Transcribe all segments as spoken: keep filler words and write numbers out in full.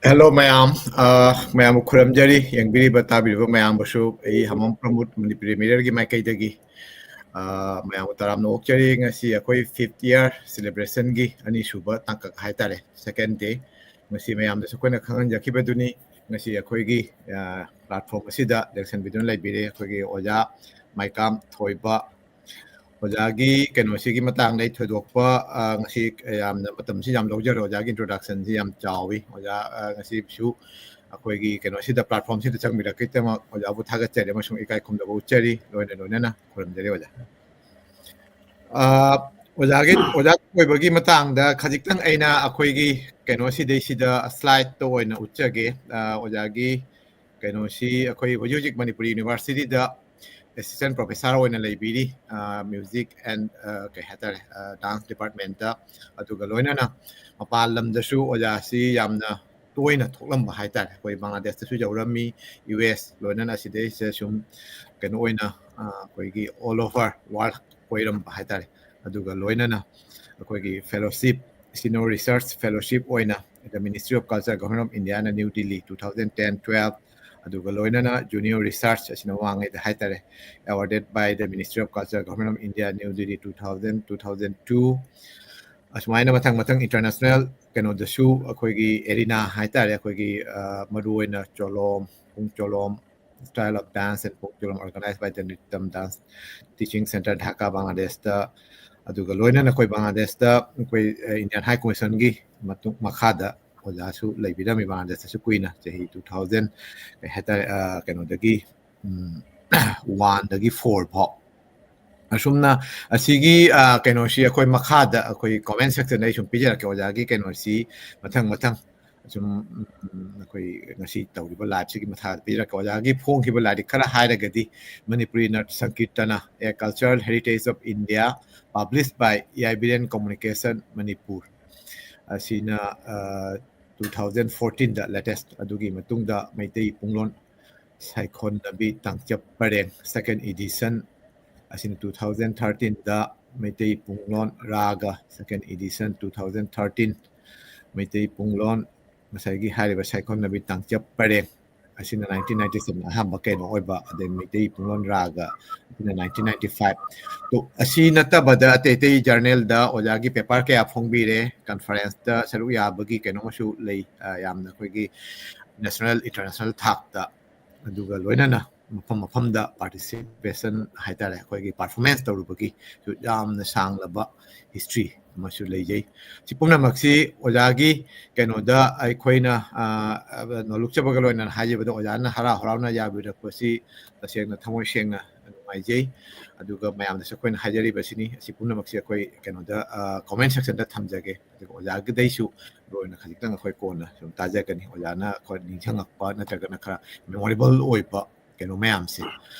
Hello ꯃꯌꯥꯝ, ꯑ, ꯃꯌꯥꯝꯕꯨ ꯈꯨꯔꯨꯝꯖꯔꯤ꯫ ꯌꯦꯡꯕꯤꯔꯤꯕ, ꯇꯥꯕꯤꯔꯤꯕ ꯃꯌꯥꯝꯕꯨꯁꯨ ꯑꯩ ꯍꯃꯝ ꯄ꯭ꯔꯃꯣꯗ, ꯃꯅꯤꯄꯨꯔꯤ ꯃꯤꯔꯔꯒꯤ ꯃꯥꯏꯀꯩꯗꯒꯤ, ꯑ, ꯃꯌꯥꯝꯕꯨ ꯇꯔꯥꯝꯅ ꯑꯣꯛꯆꯔꯤ꯫ ꯉꯁꯤ ꯑꯩꯈꯣꯏ fifth year celebrationꯒꯤ ꯑꯅꯤꯁꯨꯕ ꯇꯥꯡꯀꯛ ꯍꯥꯏꯇꯥꯔꯦ, second day꯫ ꯉꯁꯤ ꯃꯌꯥꯝꯗꯁꯨ ꯑꯩꯈꯣꯏꯅ ꯈꯪꯍꯟꯖꯈꯤꯕꯗꯨꯅꯤ꯫ ꯉꯁꯤ ꯑꯩꯈꯣꯏꯒꯤ, ꯑ, platform ꯑꯁꯤꯗ ꯂꯦꯡꯁꯟꯕꯤꯗꯨꯅ ꯂꯩꯕꯤꯔꯦ ꯑꯩꯈꯣꯏꯒꯤ ꯑꯣꯖꯥ ꯃꯥꯏꯀꯥꯝ ꯊꯣꯏꯕ꯫ ꯑꯣꯖꯥꯒꯤ ꯀꯩꯅꯣꯁꯤꯒꯤ ꯃꯇꯥꯡꯗ ꯑꯩ ꯊꯣꯏꯗꯣꯛꯄ, ꯑ, ꯉꯁꯤ ꯌꯥꯝꯅ ꯃꯇꯝꯁꯤ ꯌꯥꯝ ꯂꯧꯖꯔꯣꯏ꯫ ꯑꯣꯖꯥꯒꯤ introductionꯁꯤ ꯌꯥꯝ ꯆꯥꯎꯏ꯫ ꯑꯣꯖꯥ, ꯑ, ꯉꯁꯤꯁꯨ ꯑꯩꯈꯣꯏꯒꯤ ꯀꯩꯅꯣꯁꯤꯗ, platformꯁꯤꯗ ꯆꯪꯕꯤꯔꯛꯄꯒꯤꯗꯃꯛ ꯑꯣꯖꯥꯕꯨ ꯊꯥꯒꯠꯆꯔꯤ ꯑꯃꯁꯨꯡ ꯏꯀꯥꯏ ꯈꯨꯝꯅꯕ ꯎꯠꯆꯔꯤ꯫ ꯂꯣꯏꯅ ꯂꯣꯏꯅꯅ ꯈꯨꯔꯨꯝꯖꯔꯤ ꯑꯣꯖꯥ꯫ ꯑ, ꯑꯣꯖꯥꯒꯤ, ꯑꯣꯖꯥ ꯑꯣꯏꯕꯒꯤ ꯃꯇꯥꯡꯗ ꯈꯖꯤꯛꯇꯪ ꯑꯩꯅ ꯑꯩꯈꯣꯏꯒꯤ ꯀꯩꯅꯣꯁꯤꯗꯩꯁꯤꯗ slideꯇ ꯑꯣꯏꯅ ꯎꯠꯆꯒꯦ꯫ ꯑ, ꯑꯣꯖꯥꯒꯤ ꯀꯩꯅꯣꯁꯤ ꯑꯩꯈꯣꯏ ꯍꯧꯖꯤꯛ ꯍꯧꯖꯤꯛ ꯃꯅꯤꯄꯨꯔꯤ universityꯗ assistant professor ꯑꯣꯏꯅ ꯂꯩꯕꯤꯔꯤ, ꯑ, music and, ꯑ, ꯀꯩ ꯍꯥꯏꯇꯥꯔꯦ, ꯑ, dance departmentꯇ꯫ ꯑꯗꯨꯒ ꯂꯣꯏꯅꯅ ꯃꯄꯥꯟ ꯂꯝꯗꯁꯨ ꯑꯣꯖꯥꯁꯤ ꯌꯥꯝꯅ ꯇꯣꯏꯅ ꯊꯣꯛꯂꯝꯕ ꯍꯥꯏꯇꯥꯔꯦ꯫ ꯑꯩꯈꯣꯏ ꯕꯪꯒ꯭ꯂꯥꯗꯦꯁꯇꯁꯨ ꯌꯧꯔꯝꯃꯤ, U S, ꯂꯣꯏꯅꯅ ꯑꯁꯤꯗꯩꯁꯤꯗ ꯁꯨꯝ ꯀꯩꯅꯣ ꯑꯣꯏꯅ, ꯑ, ꯑꯩꯈꯣꯏꯒꯤ all over world ꯀꯣꯏꯔꯝꯕ ꯍꯥꯏꯇꯥꯔꯦ꯫ ꯑꯗꯨꯒ ꯂꯣꯏꯅꯅ ꯑꯩꯈꯣꯏꯒꯤ fellowship, senior research fellowship ꯑꯣꯏꯅ the Ministry of Culture, Government of Indiaꯅ New Delhi two thousand ten twelve, ꯑꯗꯨꯒ ꯂꯣꯏꯅꯅ junior research ꯑꯁꯤꯅ ꯃꯃꯥꯡꯉꯩꯗ ꯍꯥꯏꯇꯥꯔꯦ, awarded by the Ministry of Culture, Government of India, New Delhi two thousand, two thousand two꯫ ꯑꯁꯨꯃꯥꯏꯅ ꯃꯊꯪ ꯃꯊꯪ international ꯀꯩꯅꯣꯗꯁꯨ ꯑꯩꯈꯣꯏꯒꯤ arena ꯍꯥꯏꯇꯥꯔꯦ, ꯑꯩꯈꯣꯏꯒꯤ, ꯑ, ꯃꯔꯨꯑꯣꯏꯅ ꯆꯣꯂꯣꯝ, ꯄꯨꯡ ꯆꯣꯂꯣꯝ, style of dance and folk drum organized by the Nrityam Dance Teaching Centre, Dhaka, ꯕꯪꯒ꯭ꯂꯥꯗꯦꯁꯇ꯫ ꯑꯗꯨꯒ ꯂꯣꯏꯅꯅ ꯑꯩꯈꯣꯏ ꯕꯪꯒ꯭ꯂꯥꯗꯦꯁꯇ ꯑꯩꯈꯣꯏ, ꯑ, Indian High Commissionꯒꯤ ꯃꯇꯨꯡ ꯃꯈꯥꯗ ꯑꯣꯖꯥꯁꯨ ꯂꯩꯕꯤꯔꯝꯃꯤ ꯕꯪꯒ꯭ꯂꯥꯗꯦꯁꯇꯁꯨ ꯀꯨꯏꯅ, ꯆꯍꯤ two thousand, ꯀꯩ ꯍꯥꯏꯇꯥꯔꯦ, ꯑ, ꯀꯩꯅꯣꯗꯒꯤ, ꯎꯝ, oneꯗꯒꯤ four ꯐꯥꯎ꯫ ꯑꯁꯨꯝꯅ ꯑꯁꯤꯒꯤ, ꯑ, ꯀꯩꯅꯣꯁꯤ ꯑꯩꯈꯣꯏ ꯃꯈꯥꯗ ꯑꯩꯈꯣꯏ comment sectionꯗ ꯑꯩ ꯁꯨꯝ ꯄꯤꯖꯔꯛꯀꯦ, ꯑꯣꯖꯥꯒꯤ ꯀꯩꯅꯣꯁꯤ ꯃꯊꯪ ꯃꯊꯪ꯫ ꯁꯨꯝ, ꯎꯝ, ꯑꯩꯈꯣꯏ ꯉꯁꯤ ꯇꯧꯔꯤꯕ liveꯁꯤꯒꯤ ꯃꯊꯥ ꯄꯤꯔꯛꯀꯦ꯫ ꯑꯣꯖꯥꯒꯤ ꯐꯣꯡꯈꯤꯕ ꯂꯥꯏꯔꯤꯛ ꯈꯔ ꯍꯥꯏꯔꯒꯗꯤ, Manipuri Nat Sankirtana, A Cultural Heritage of India, published by Eibren Communication, Manipur꯫ ꯑꯁꯤꯅ, ꯑ, two thousand fourteenꯗ latest, ꯑꯗꯨꯒꯤ ꯃꯇꯨꯡꯗ ꯃꯩꯇꯩ ꯄꯨꯡꯂꯣꯟ ꯁꯥꯏꯈꯣꯟꯅꯕꯤ ꯇꯥꯡꯆꯞ ꯄꯔꯦꯡ, second edition, ꯑꯁꯤꯅ two thousand thirteenꯗ ꯃꯩꯇꯩ ꯄꯨꯡꯂꯣꯟ ꯔꯥꯒ, second edition, two thousand thirteen, Meitei ꯄꯨꯡꯂꯣꯟ ꯉꯁꯥꯏꯒꯤ ꯍꯥꯏꯔꯤꯕ ꯁꯥꯏꯈꯣꯝꯅꯕꯤ ꯇꯥꯡꯆꯞ ꯄꯔꯦꯡ ꯑꯁꯤꯅ nineteen ninety seven ꯑꯍꯥꯟꯕ ꯀꯩꯅꯣ ꯑꯣꯏꯕ, ꯑꯗꯩ ꯃꯩꯇꯩ ꯄꯨꯡꯂꯣꯟ ꯔꯥꯒ ꯑꯁꯤꯅ nineteen ninety five꯫ ꯇꯣ, ꯑꯁꯤ ꯅꯠꯇꯕꯗ ꯑꯇꯩ ꯑꯇꯩ ꯖꯔꯅꯦꯜꯗ ꯑꯣꯖꯥꯒꯤ ꯄꯦꯄꯔ ꯀꯌꯥ ꯐꯣꯡꯕꯤꯔꯦ, ꯀꯟꯐꯔꯦꯟꯁꯇ ꯁꯔꯨꯛ ꯌꯥꯕꯒꯤ ꯀꯩꯅꯣ ꯑꯃꯁꯨ ꯂꯩ, ꯑ, ꯌꯥꯝꯅ ꯑꯩꯈꯣꯏꯒꯤ ꯅꯦꯁꯅꯦꯜ ꯏꯟꯇꯔꯅꯦꯁꯅꯦꯜ ꯊꯥꯛꯇ, ꯑꯗꯨꯒ ꯂꯣꯏꯅꯅ ꯃꯐꯝ ꯃꯐꯝꯗ ꯄꯥꯔꯇꯤꯁꯤꯄꯦꯁꯟ ꯍꯥꯏꯇꯥꯔꯦ, ꯑꯩꯈꯣꯏꯒꯤ ꯄꯔꯐꯣꯔꯃꯦꯟꯁ ꯇꯧꯔꯨꯕꯒꯤ ꯌꯥꯝꯅ ꯁꯥꯡꯂꯕ ꯍꯤꯁꯇ꯭ꯔꯤ ꯑꯃꯁꯨ ꯂꯩꯖꯩ꯫ ꯁꯤ ꯄꯨꯝꯅꯃꯛꯁꯤ ꯑꯣꯖꯥꯒꯤ ꯀꯩꯅꯣꯗ ꯑꯩꯈꯣꯏꯅ, ꯑ, ꯑ, ꯅꯣꯂꯨꯛꯆꯕꯒ ꯂꯣꯏꯅꯅ ꯍꯥꯏꯖꯕꯗ ꯑꯣꯖꯥꯅ ꯍꯔꯥꯎ ꯍꯔꯥꯎꯅ ꯌꯥꯕꯤꯔꯛꯄꯁꯤ ꯇꯁꯦꯡꯅ ꯊꯃꯣꯏ ꯁꯦꯡꯅ ꯅꯨꯡꯉꯥꯏꯖꯩ꯫ ꯑꯗꯨꯒ ꯃꯌꯥꯝꯗꯁꯨ ꯑꯩꯈꯣꯏꯅ ꯍꯥꯏꯖꯔꯤꯕꯁꯤꯅꯤ, ꯑꯁꯤ ꯄꯨꯝꯅꯃꯛꯁꯦ ꯑꯩꯈꯣꯏ ꯀꯩꯅꯣꯗ, ꯑ, ꯀꯣꯃꯦꯟ ꯁꯦꯛꯁꯟꯗ ꯊꯝꯖꯒꯦ꯫ ꯑꯗꯨꯒ ꯑꯣꯖꯥꯒꯤꯗꯩꯁꯨ ꯃꯔꯨ ꯑꯣꯏꯅ ꯈꯖꯤꯛꯇꯪ ꯑꯩꯈꯣꯏ ꯀꯣꯟꯅ ꯁꯨꯝ ꯇꯥꯖꯒꯅꯤ, ꯑꯣꯖꯥꯅ ꯑꯩꯈꯣꯏ ꯅꯤꯡꯁꯤꯡꯉꯛꯄ ꯅꯠꯇ꯭ꯔꯒꯅ ꯈꯔ ꯃꯦꯃꯣꯔꯦꯕꯜ ꯑꯣꯏꯕ ꯀꯩꯅꯣ ꯃꯌꯥꯝꯁꯦ꯫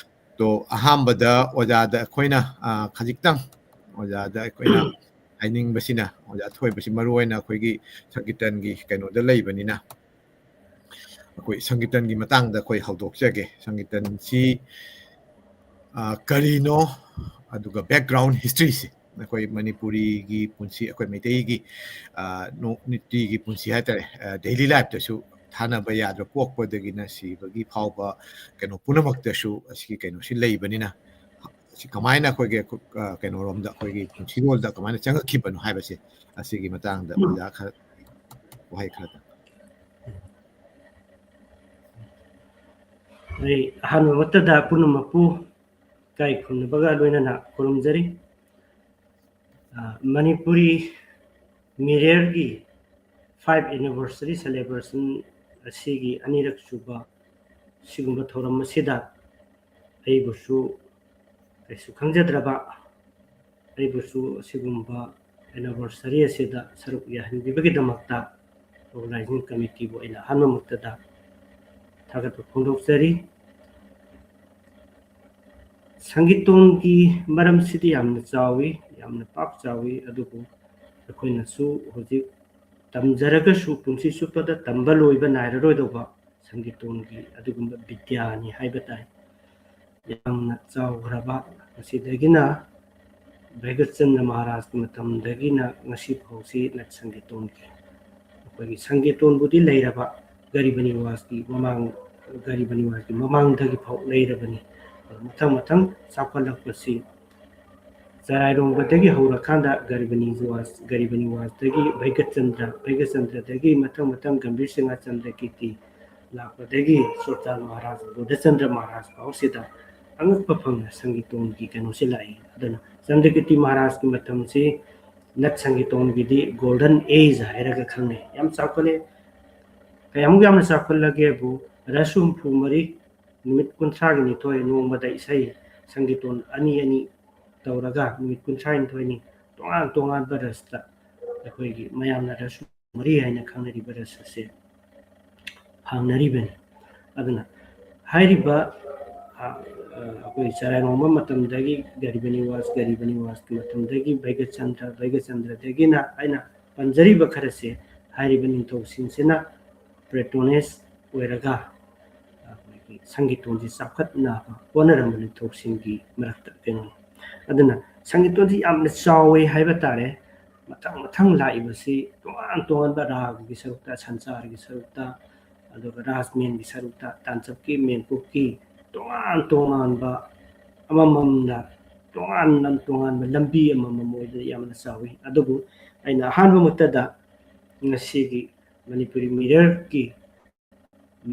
ꯇꯣ, ꯑꯍꯥꯟꯕꯗ ꯑꯣꯖꯥꯗ ꯑꯩꯈꯣꯏꯅ, ꯑ, ꯈꯖꯤꯛꯇꯪ ꯑꯣꯖꯥꯗ ꯑꯩꯈꯣꯏꯅ ꯍꯥꯏꯅꯤꯡꯕꯁꯤꯅ, ꯑꯣꯖꯥ ꯊꯣꯏꯕꯁꯤ ꯃꯔꯨ ꯑꯣꯏꯅ ꯑꯩꯈꯣꯏꯒꯤ ꯁꯪꯀꯤꯔꯇꯟꯒꯤ ꯀꯩꯅꯣꯗ ꯂꯩꯕꯅꯤꯅ, ꯑꯩꯈꯣꯏ ꯁꯪꯀꯤꯔꯇꯟꯒꯤ ꯃꯇꯥꯡꯗ ꯑꯩꯈꯣꯏ ꯍꯧꯗꯣꯛꯆꯒꯦ꯫ ꯁꯪꯀꯤꯔꯇꯟꯁꯤ, ꯑ, ꯀꯔꯤꯅꯣ, ꯑꯗꯨꯒ ꯕꯦꯛꯒ꯭ꯔꯥꯎꯟ ꯍꯤꯁꯇ꯭ꯔꯤꯁꯦ, ꯑꯩꯈꯣꯏ ꯃꯅꯤꯄꯨꯔꯤꯒꯤ ꯄꯨꯟꯁꯤ, ꯑꯩꯈꯣꯏ ꯃꯩꯇꯩꯒꯤ, ꯑ, ꯅꯣ-, ꯅꯤꯇꯤꯒꯤ ꯄꯨꯟꯁꯤ ꯍꯥꯏꯇꯥꯔꯦ, ꯑ, ꯗꯦꯂꯤ ꯂꯥꯏꯐꯇꯁꯨ ꯊꯥꯅꯕ ꯌꯥꯗ꯭ꯔ, ꯄꯣꯛꯄꯗꯒꯤꯅ ꯁꯤꯕꯒꯤ ꯐꯥꯎꯕ ꯀꯩꯅꯣ ꯄꯨꯝꯅꯃꯛꯇꯁꯨ ꯑꯁꯤꯒꯤ ꯀꯩꯅꯣꯁꯤ ꯂꯩꯕꯅꯤꯅ, ꯁꯤ ꯀꯃꯥꯏꯅ ꯑꯩꯈꯣꯏꯒꯤ, ꯑ, ꯀꯩꯅꯣꯔꯣꯝꯗ, ꯑꯩꯈꯣꯏꯒꯤ ꯄꯨꯟꯁꯤꯔꯣꯜꯗ ꯀꯃꯥꯏꯅ ꯆꯪꯉꯛꯈꯤꯕꯅꯣ ꯍꯥꯏꯕꯁꯦ, ꯑꯁꯤꯒꯤ ꯃꯇꯥꯡꯗ ꯑꯣꯖꯥ ꯈꯔ, ꯋꯥꯍꯩ ꯈꯔꯇꯪ꯫ ꯑꯩ ꯑꯍꯥꯟꯕꯃꯛꯇꯗ ꯄꯨꯝꯅꯃꯛꯄꯨ ꯏꯀꯥꯏ ꯈꯨꯝꯅꯕꯒ ꯂꯣꯏꯅꯅ ꯈꯨꯔꯨꯝꯖꯔꯤ꯫ ꯑ, ꯃꯅꯤꯄꯨꯔꯤ ꯃꯤꯔꯦꯜꯒꯤ five anniversary celebration ꯑꯁꯤꯒꯤ ꯑꯅꯤꯔꯛ ꯁꯨꯕ ꯁꯤꯒꯨꯝꯕ ꯊꯧꯔꯝ ꯑꯁꯤꯗ ꯑꯩꯕꯨꯁꯨ ꯀꯩꯁꯨ ꯈꯪꯖꯗ꯭ꯔꯕ, ꯑꯩꯕꯨꯁꯨ ꯑꯁꯤꯒꯨꯝꯕ anniversary ꯑꯁꯤꯗ ꯁꯔꯨꯛ ꯌꯥꯍꯟꯕꯤꯕꯒꯤꯗꯃꯛꯇ organizing committeeꯕꯨ ꯑꯩꯅ ꯑꯍꯥꯟꯕꯃꯛꯇꯗ ꯊꯥꯒꯠꯄ ꯐꯣꯡꯗꯣꯛꯆꯔꯤ꯫ ꯁꯪꯒꯤꯇꯣꯟꯒꯤ ꯃꯔꯝꯁꯤꯗꯤ ꯌꯥꯝꯅ ꯆꯥꯎꯏ, ꯌꯥꯝꯅ ꯄꯥꯛ ꯆꯥꯎꯏ, ꯑꯗꯨꯕꯨ ꯑꯩꯈꯣꯏꯅꯁꯨ ꯍꯧꯖꯤꯛ ꯇꯝꯖꯔꯒꯁꯨ ꯄꯨꯟꯁꯤ ꯆꯨꯞꯄꯗ ꯇꯝꯕ ꯂꯣꯏꯕ ꯅꯥꯏꯔꯔꯣꯏꯗꯧꯕ ꯁꯪꯒꯤꯇꯣꯟꯒꯤ ꯑꯗꯨꯒꯨꯝꯕ ꯕꯤꯗ꯭ꯌꯥꯅꯤ ꯍꯥꯏꯕ ꯇꯥꯏ꯫ ꯌꯥꯝꯅ ꯆꯥꯎꯈ꯭ꯔꯕ, ꯃꯁꯤꯗꯒꯤꯅ ꯚꯩꯒꯆꯟꯗ꯭ꯔ ꯃꯍꯥꯔꯥꯖꯀꯤ ꯃꯇꯝꯗꯒꯤꯅ ꯉꯁꯤ ꯐꯥꯎꯁꯤ ꯅꯠ ꯁꯪꯒꯤꯇꯣꯟꯒꯤ ꯑꯩꯈꯣꯏꯒꯤ ꯁꯪꯀꯤꯔꯇꯣꯟꯕꯨꯗꯤ ꯂꯩꯔꯕ, ꯒꯔꯤꯕ ꯅꯤꯋꯥꯁꯀꯤ ꯃꯃꯥꯡ, ꯒꯔꯤꯕ ꯅꯤꯋꯥꯁꯀꯤ ꯃꯃꯥꯡꯗꯒꯤ ꯐꯥꯎ ꯂꯩꯔꯕꯅꯤ꯫ ꯑꯗꯣ ꯃꯊꯪ ꯃꯊꯪ ꯆꯥꯎꯈꯠꯂꯛꯄꯁꯤ ꯆꯔꯥꯏꯔꯣꯡꯕꯗꯒꯤ ꯍꯧꯔꯀꯥꯟꯗ ꯒꯔꯤꯕ ꯅꯤꯋꯥꯁ, ꯒꯔꯤꯕ ꯅꯤꯋꯥꯁꯇꯒꯤ ꯚꯩꯒꯆꯟꯗ꯭ꯔ, ꯚꯩꯒꯆꯟꯗ꯭ꯔꯗꯒꯤ ꯃꯊꯪ ꯃꯊꯪ ꯒꯝꯚꯤꯔ ꯁꯤꯡꯍ ꯆꯟꯗ꯭ꯔ ꯀꯤꯔꯇꯤ ꯂꯥꯛꯄꯗꯒꯤ ꯁꯨꯔꯇꯥꯜ ꯃꯍꯥꯔꯥꯖ ꯕꯣꯙꯆꯟꯗ꯭ꯔ ꯃꯍꯥꯔꯥꯖ ꯐꯥꯎꯁꯤꯗ ꯑꯉꯛꯄ ꯐꯪꯅ ꯁꯪꯀꯤꯔꯇꯣꯟꯒꯤ ꯀꯩꯅꯣꯁꯤ ꯂꯥꯛꯏ꯫ ꯑꯗꯨꯅ ꯆꯟꯗ꯭ꯔ ꯀꯤꯔꯇꯤ ꯃꯍꯥꯔꯥꯖꯀꯤ ꯃꯇꯝꯁꯤ ꯅꯠ ꯁꯪꯀꯤꯔꯇꯣꯟꯒꯤꯗꯤ golden age ꯍꯥꯏꯔꯒ ꯈꯪꯅꯩ꯫ ꯌꯥꯝ ꯆꯥꯎꯈꯠꯂꯦ꯫ ꯀꯌꯥꯃꯨꯛ ꯌꯥꯝꯅ ꯆꯥꯎꯈꯠꯂꯒꯦꯕꯨ, ꯔꯁ ꯍꯨꯝꯐꯨ ꯃꯔꯤ, ꯅꯨꯃꯤꯠ ꯀꯨꯟꯊ꯭ꯔꯥꯒꯤ ꯅꯤꯊꯣꯏ, ꯅꯣꯡꯃꯗ ꯏꯁꯩ ꯁꯪꯀꯤꯔꯇꯣꯟ ꯑꯅꯤ ꯑꯅꯤ ꯇꯧꯔꯒ ꯅꯨꯃꯤꯠ ꯀꯨꯟꯊ꯭ꯔꯥꯅꯤꯊꯣꯏꯅꯤ ꯇꯣꯉꯥꯟ ꯇꯣꯉꯥꯟꯕ ꯔꯁꯇ ꯑꯩꯈꯣꯏꯒꯤ ꯃꯌꯥꯝꯅ ꯔꯁ ꯃꯔꯤ ꯍꯥꯏꯅ ꯈꯪꯅꯔꯤꯕ ꯔꯁ ꯑꯁꯦ ꯐꯪꯅꯔꯤꯕꯅꯤ꯫ ꯑꯗꯨꯅ ꯍꯥꯏꯔꯤꯕ, ꯑ, ꯑ, ꯑꯩꯈꯣꯏ ꯆꯔꯥꯏꯔꯣꯡꯕ ꯃꯇꯝꯗꯒꯤ ꯒꯔꯤꯕ ꯅꯤꯋꯥꯁ, ꯒꯔꯤꯕ ꯅꯤꯋꯥꯁꯀꯤ ꯃꯇꯝꯗꯒꯤ ꯚꯩꯒꯆꯟꯗ꯭ꯔ, ꯚꯩꯒꯆꯟꯗ꯭ꯔꯗꯒꯤꯅ ꯑꯩꯅ ꯄꯟꯖꯔꯤꯕ ꯈꯔꯁꯦ ꯍꯥꯏꯔꯤꯕ ꯅꯤꯡꯊꯧꯁꯤꯡꯁꯤꯅ patronage ꯑꯣꯏꯔꯒ ꯑꯩꯈꯣꯏꯒꯤ ꯁꯪꯀꯤꯔꯇꯣꯟꯁꯤ ꯆꯥꯎꯈꯠꯅꯕ ꯍꯣꯠꯅꯔꯝꯕ ꯅꯤꯡꯊꯧꯁꯤꯡꯒꯤ ꯃꯔꯛꯇ ꯀꯩꯅꯣꯅꯤ꯫ ꯑꯗꯨꯅ ꯁꯪꯀꯤꯔꯇꯣꯟꯁꯤ ꯌꯥꯝꯅ ꯆꯥꯎꯋꯦ ꯍꯥꯏꯕ ꯇꯥꯔꯦ꯫ ꯃꯊꯪ ꯃꯊꯪ ꯂꯥꯛꯏꯕꯁꯤ ꯇꯣꯉꯥꯟ ꯇꯣꯉꯥꯟꯕ ꯔꯥꯒꯒꯤ ꯁꯔꯨꯛꯇ, ꯁꯟꯆꯥꯔꯒꯤ ꯁꯔꯨꯛꯇ, ꯑꯗꯨꯒ ꯔꯥꯖꯃꯦꯟꯒꯤ ꯁꯔꯨꯛꯇ, ꯇꯥꯟꯆꯞꯀꯤ, ꯃꯦꯟꯀꯨꯞꯀꯤ ꯇꯣꯉꯥꯟ ꯇꯣꯉꯥꯟꯕ ꯑꯃꯃꯝꯅ ꯇꯣꯉꯥꯟ ꯇꯣꯉꯥꯟꯕ ꯂꯝꯕꯤ ꯑꯃꯃꯝ ꯑꯣꯏꯗꯅ ꯌꯥꯝꯅ ꯆꯥꯎꯏ꯫ ꯑꯗꯨꯕꯨ ꯑꯩꯅ ꯑꯍꯥꯟꯕꯃꯛꯇꯗ ꯉꯁꯤꯒꯤ ꯃꯅꯤꯄꯨꯔꯤ ꯃꯤꯔꯔꯒꯤ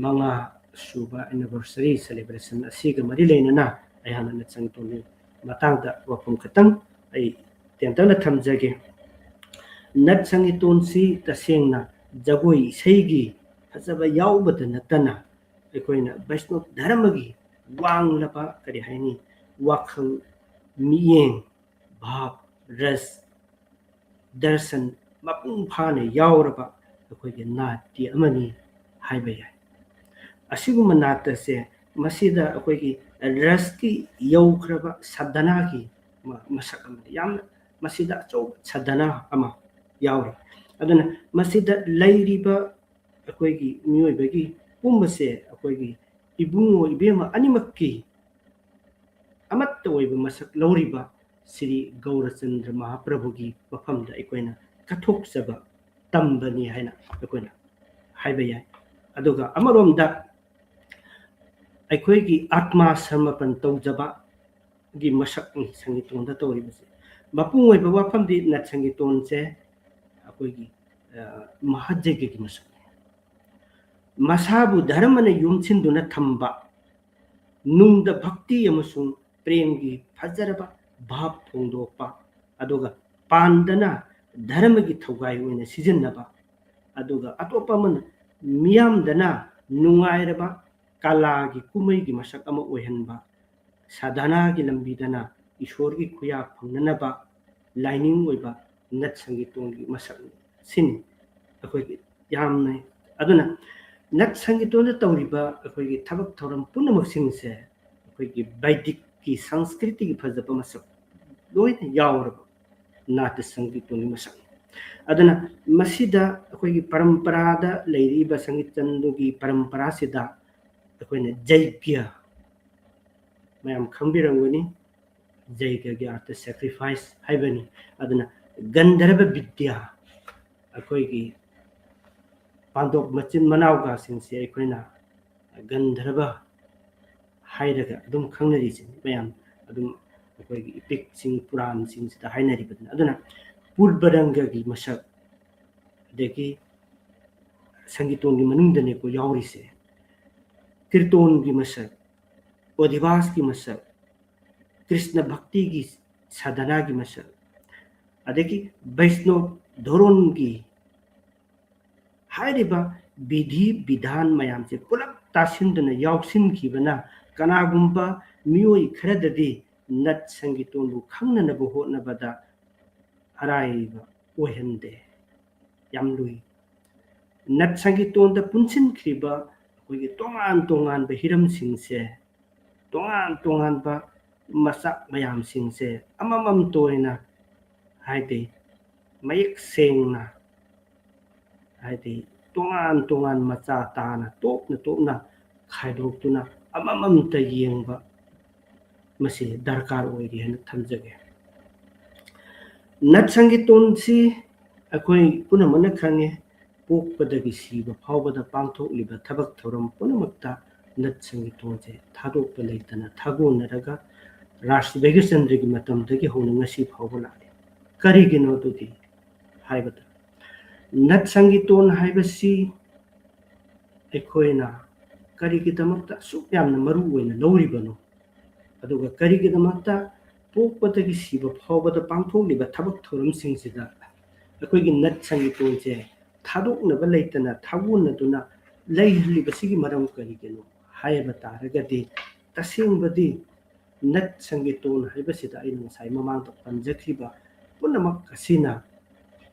ꯃꯉꯥ ꯁꯨꯕ anniversary celebration ꯑꯁꯤꯒ ꯃꯔꯤ ꯂꯩꯅꯅ ꯑꯩꯍꯥꯛꯅ ꯅꯠ ꯁꯪꯀꯤꯔꯇꯣꯟꯒꯤ ꯃꯇꯥꯡꯗ ꯋꯥꯐꯝ ꯈꯇꯪ ꯑꯩ ꯇꯦꯟꯇꯛꯅ ꯊꯝꯖꯒꯦ꯫ ꯅꯠ ꯁꯪꯀꯤꯔꯇꯣꯟꯁꯤ ꯇꯁꯦꯡꯅ ꯖꯒꯣꯏ ꯏꯁꯩꯒꯤ ꯐꯖꯕ ꯌꯥꯎꯕꯗ ꯅꯠꯇꯅ ꯑꯩꯈꯣꯏꯅ ꯕꯩꯁꯅꯣꯞ ꯙꯔꯃꯒꯤ ꯋꯥꯡꯂꯕ, ꯀꯔꯤ ꯍꯥꯏꯅꯤ, ꯋꯥꯈꯜ, ꯃꯤꯠꯌꯦꯡ, ꯚꯥꯕ, ꯔꯁ, ꯗꯔꯁꯟ ꯃꯄꯨꯡ ꯐꯥꯅ ꯌꯥꯎꯔꯕ ꯑꯩꯈꯣꯏꯒꯤ ꯅꯥꯠꯇꯤ ꯑꯃꯅꯤ ꯍꯥꯏꯕ ꯌꯥꯏ꯫ ꯑꯁꯤꯒꯨꯝꯕ ꯅꯥꯠ ꯑꯁꯦ ꯃꯁꯤꯗ ꯑꯩꯈꯣꯏꯒꯤ ꯔꯁꯀꯤ ꯌꯧꯈ꯭ꯔꯕ ꯁꯥꯙꯅꯥꯒꯤ ꯃ-, ꯃꯁꯛ ꯑꯃꯅꯤ꯫ ꯌꯥꯝꯅ ꯃꯁꯤꯗ ꯑꯆꯧꯕ ꯁꯥꯙꯅꯥ ꯑꯃ ꯌꯥꯎꯔꯤ꯫ ꯑꯗꯨꯅ ꯃꯁꯤꯗ ꯂꯩꯔꯤꯕ ꯑꯩꯈꯣꯏꯒꯤ ꯃꯤꯑꯣꯏꯕꯒꯤ ꯄꯨꯝꯕꯁꯦ ꯑꯩꯈꯣꯏꯒꯤ ꯏꯕꯨꯡꯉꯣ ꯏꯕꯦꯝꯃ ꯑꯅꯤꯃꯛꯀꯤ ꯑꯃꯠꯇ ꯑꯣꯏꯕ ꯃꯁꯛ ꯂꯧꯔꯤꯕ ꯁ꯭ꯔꯤ ꯒꯧꯔꯆꯟꯗ꯭ꯔ ꯃꯍꯥꯄ꯭ꯔꯚꯨꯒꯤ ꯃꯐꯝꯗ ꯑꯩꯈꯣꯏꯅ ꯀꯠꯊꯣꯛꯆꯕ ꯇꯝꯕꯅꯤ ꯍꯥꯏꯅ ꯑꯩꯈꯣꯏꯅ ꯍꯥꯏꯕ ꯌꯥꯏ꯫ ꯑꯗꯨꯒ ꯑꯃꯔꯣꯝꯗ ꯑꯩꯈꯣꯏꯒꯤ ꯑꯥꯇꯃꯥ ꯁꯃꯔꯄꯟ ꯇꯧꯖꯕꯒꯤ ꯃꯁꯛꯅꯤ ꯁꯪꯒꯤꯇꯣꯟꯗ ꯇꯧꯔꯤꯕꯁꯦ꯫ ꯃꯄꯨꯡ ꯑꯣꯏꯕ ꯋꯥꯐꯝꯗꯤ ꯅꯠ ꯁꯪꯒꯤꯇꯣꯟꯁꯦ ꯑꯩꯈꯣꯏꯒꯤ, ꯑ, ꯃꯍꯥꯖꯩꯒꯒꯤ ꯃꯁꯛꯅꯤ꯫ ꯃꯁꯥꯕꯨ ꯙꯔꯃꯅ ꯌꯣꯝꯁꯤꯟꯗꯨꯅ ꯊꯝꯕ, ꯅꯨꯡꯗ ꯚꯛꯇꯤ ꯑꯃꯁꯨꯡ ꯄ꯭ꯔꯦꯝꯒꯤ ꯐꯖꯔꯕ ꯚꯥꯕ ꯐꯣꯡꯗꯣꯛꯄ, ꯑꯗꯨꯒ ꯄꯥꯟꯗꯅ ꯙꯔꯃꯒꯤ ꯊꯧꯒꯥꯏ ꯑꯣꯏꯅ ꯁꯤꯖꯤꯟꯅꯕ, ꯑꯗꯨꯒ ꯑꯇꯣꯞꯄ ꯑꯃꯅ ꯃꯤꯌꯥꯝꯗꯅ ꯅꯨꯡꯉꯥꯏꯔꯕ ꯀꯂꯥꯒꯤ ꯀꯨꯝꯍꯩꯒꯤ ꯃꯁꯛ ꯑꯃ ꯑꯣꯏꯍꯟꯕ, ꯁꯥꯙꯅꯥꯒꯤ ꯂꯝꯕꯤꯗꯅ ꯏꯁꯣꯔꯒꯤ ꯈꯨꯌꯥ ꯐꯪꯅꯅꯕ ꯂꯥꯏꯅꯤꯡ ꯑꯣꯏꯕ ꯅꯠ ꯁꯪꯒꯤꯇꯣꯟꯒꯤ ꯃꯁꯛ ꯁꯤꯅꯤ ꯑꯩꯈꯣꯏꯒꯤ ꯌꯥꯝꯅ꯫ ꯑꯗꯨꯅ ꯅꯠ ꯁꯪꯒꯤꯇꯣꯟꯗ ꯇꯧꯔꯤꯕ ꯑꯩꯈꯣꯏꯒꯤ ꯊꯕꯛ ꯊꯧꯔꯝ ꯄꯨꯝꯅꯃꯛꯁꯤꯡꯁꯦ ꯑꯩꯈꯣꯏꯒꯤ ꯕꯩꯗꯤꯛꯀꯤ ꯁꯪꯁꯀ꯭ꯔꯤꯇꯤꯒꯤ ꯐꯖꯕ ꯃꯁꯛ ꯂꯣꯏꯅ ꯌꯥꯎꯔꯕ ꯅꯥꯠꯇ ꯁꯪꯒꯤꯇꯣꯟꯒꯤ ꯃꯁꯛꯅꯤ꯫ ꯑꯗꯨꯅ ꯃꯁꯤꯗ ꯑꯩꯈꯣꯏꯒꯤ ꯄꯔꯝꯄꯔꯥꯗ ꯂꯩꯔꯤꯕ ꯁꯪꯒꯤꯠ ꯆꯟꯗꯨꯒꯤ ꯄꯔꯝꯄꯔꯥꯁꯤꯗ ꯑꯩꯈꯣꯏꯅ ꯖꯩꯒ꯭ꯌ, ꯃꯌꯥꯝ ꯈꯪꯕꯤꯔꯝꯒꯅꯤ, ꯖꯩꯒ꯭ꯌꯒꯤ ꯑꯥꯔꯊ sacrifice ꯍꯥꯏꯕꯅꯤ꯫ ꯑꯗꯨꯅ ꯒꯟꯙꯔꯕ ꯕꯤꯗ꯭ꯌꯥ, ꯑꯩꯈꯣꯏꯒꯤ ꯄꯥꯟꯗꯣꯞ ꯃꯆꯤꯟ ꯃꯅꯥꯎꯒꯁꯤꯡꯁꯦ ꯑꯩꯈꯣꯏꯅ ꯒꯟꯙꯔꯕ ꯍꯥꯏꯔꯒ ꯑꯗꯨꯝ ꯈꯪꯅꯔꯤꯁꯤꯅꯤ ꯃꯌꯥꯝ꯫ ꯑꯗꯨꯝ ꯑꯩꯈꯣꯏꯒꯤ ꯏꯄꯤꯛꯁꯤꯡ, ꯄꯨꯔꯥꯟꯁꯤꯡꯁꯤꯗ ꯍꯥꯏꯅꯔꯤꯕꯗꯨꯅ꯫ ꯑꯗꯨꯅ ꯄꯨꯔꯕꯔꯪꯒꯒꯤ ꯃꯁꯛ, ꯑꯗꯒꯤ ꯁꯪꯒꯤꯇꯣꯟꯒꯤ ꯃꯅꯨꯡꯗꯅꯦꯀꯣ ꯌꯥꯎꯔꯤꯁꯦ, ꯀꯤꯔꯇꯣꯟꯒꯤ ꯃꯁꯛ, ꯑꯣꯙꯤꯕꯥꯁꯀꯤ ꯃꯁꯛ, ꯀ꯭ꯔꯤꯁꯅ ꯚꯛꯇꯤꯒꯤ ꯁꯥꯙꯅꯥꯒꯤ ꯃꯁꯛ, ꯑꯗꯒꯤ ꯕꯩꯁꯅꯣꯞ ꯙꯣꯔꯣꯟꯒꯤ ꯍꯥꯏꯔꯤꯕ ꯕꯤꯙꯤ ꯕꯤꯙꯥꯟ ꯃꯌꯥꯝꯁꯦ ꯄꯨꯂꯞ ꯇꯥꯁꯤꯟꯗꯨꯅ ꯌꯥꯎꯁꯤꯟꯈꯤꯕꯅ ꯀꯅꯥꯒꯨꯝꯕ ꯃꯤꯑꯣꯏ ꯈꯔꯗꯗꯤ ꯅꯠ ꯁꯪꯒꯤꯇꯣꯟꯕꯨ ꯈꯪꯅꯅꯕ ꯍꯣꯠꯅꯕꯗ ꯑꯔꯥꯏꯕ ꯑꯣꯏꯍꯟꯗꯦ꯫ ꯌꯥꯝ ꯂꯨꯏ꯫ ꯅꯠ ꯁꯪꯒꯤꯇꯣꯟꯗ ꯄꯨꯟꯁꯤꯟꯈ꯭ꯔꯤꯕ ꯑꯩꯈꯣꯏꯒꯤ ꯇꯣꯉꯥꯟ ꯇꯣꯉꯥꯟꯕ ꯍꯤꯔꯝꯁꯤꯡꯁꯦ, ꯇꯣꯉꯥꯟ ꯇꯣꯉꯥꯟꯕ ꯃꯆꯥꯛ ꯃꯌꯥꯝꯁꯤꯡꯁꯦ ꯑꯃꯃꯝꯇ ꯑꯣꯏꯅ, ꯍꯥꯏꯗꯤ, ꯃꯌꯦꯛ ꯁꯦꯡꯅ, ꯍꯥꯏꯗꯤ, ꯇꯣꯉꯥꯟ ꯇꯣꯉꯥꯟ ꯃꯆꯥ ꯇꯥꯅ, ꯇꯣꯞꯅ ꯇꯣꯞꯅ ꯈꯥꯏꯗꯣꯛꯇꯨꯅ ꯑꯃꯃꯝꯇ ꯌꯦꯡꯕ ꯃꯁꯤ ꯗꯔꯀꯥꯔ ꯑꯣꯏꯔꯤ ꯍꯥꯏꯅ ꯊꯝꯖꯒꯦ꯫ ꯅꯠ ꯁꯪꯒꯤꯇꯣꯟꯁꯤ ꯑꯩꯈꯣꯏ ꯄꯨꯝꯅꯃꯛꯅ ꯈꯪꯉꯦ, ꯄꯣꯛꯄꯗꯒꯤ ꯁꯤꯕ ꯐꯥꯎꯕꯗ ꯄꯥꯡꯊꯣꯛꯂꯤꯕ ꯊꯕꯛ ꯊꯧꯔꯝ ꯄꯨꯝꯅꯃꯛꯇ ꯅꯠ ꯁꯪꯒꯤꯇꯣꯟꯁꯦ ꯊꯥꯗꯣꯛꯄ ꯂꯩꯇꯅ ꯊꯥꯒꯣꯟꯅꯔꯒ ꯔꯥꯁ ꯚꯩꯒ꯭ꯌꯆꯟꯗ꯭ꯔꯒꯤ ꯃꯇꯝꯗꯒꯤ ꯍꯧꯅ ꯉꯁꯤ ꯐꯥꯎꯕ ꯂꯥꯛꯂꯤ꯫ ꯀꯔꯤꯒꯤꯅꯣ ꯑꯗꯨꯗꯤ ꯍꯥꯏꯕꯗ, ꯅꯠ ꯁꯪꯒꯤꯇꯣꯟ ꯍꯥꯏꯕꯁꯤ ꯑꯩꯈꯣꯏꯅ ꯀꯔꯤꯒꯤꯗꯃꯛꯇ ꯑꯁꯨꯛ ꯌꯥꯝꯅ ꯃꯔꯨ ꯑꯣꯏꯅ ꯂꯧꯔꯤꯕꯅꯣ? ꯑꯗꯨꯒ ꯀꯔꯤꯒꯤꯗꯃꯛꯇ ꯄꯣꯛꯄꯗꯒꯤ ꯁꯤꯕ ꯐꯥꯎꯕꯗ ꯄꯥꯡꯊꯣꯛꯂꯤꯕ ꯊꯕꯛ ꯊꯧꯔꯝꯁꯤꯡꯁꯤꯗ ꯑꯩꯈꯣꯏꯒꯤ ꯅꯠ ꯁꯪꯒꯤꯇꯣꯟꯁꯦ ꯊꯥꯗꯣꯛꯅꯕ ꯂꯩꯇꯅ ꯊꯥꯒꯣꯟꯅꯗꯨꯅ ꯂꯩꯍꯜꯂꯤꯕꯁꯤꯒꯤ ꯃꯔꯝ ꯀꯔꯤꯒꯤꯅꯣ ꯍꯥꯏꯕ ꯇꯥꯔꯒꯗꯤ, ꯇꯁꯦꯡꯕꯗꯤ ꯅꯠ ꯁꯪꯒꯤꯇꯣꯟ ꯍꯥꯏꯕꯁꯤꯗ ꯑꯩꯅ ꯉꯁꯥꯏ ꯃꯃꯥꯡꯗ ꯄꯟꯖꯈ꯭ꯔꯤꯕ ꯄꯨꯝꯅꯃꯛ ꯑꯁꯤꯅ,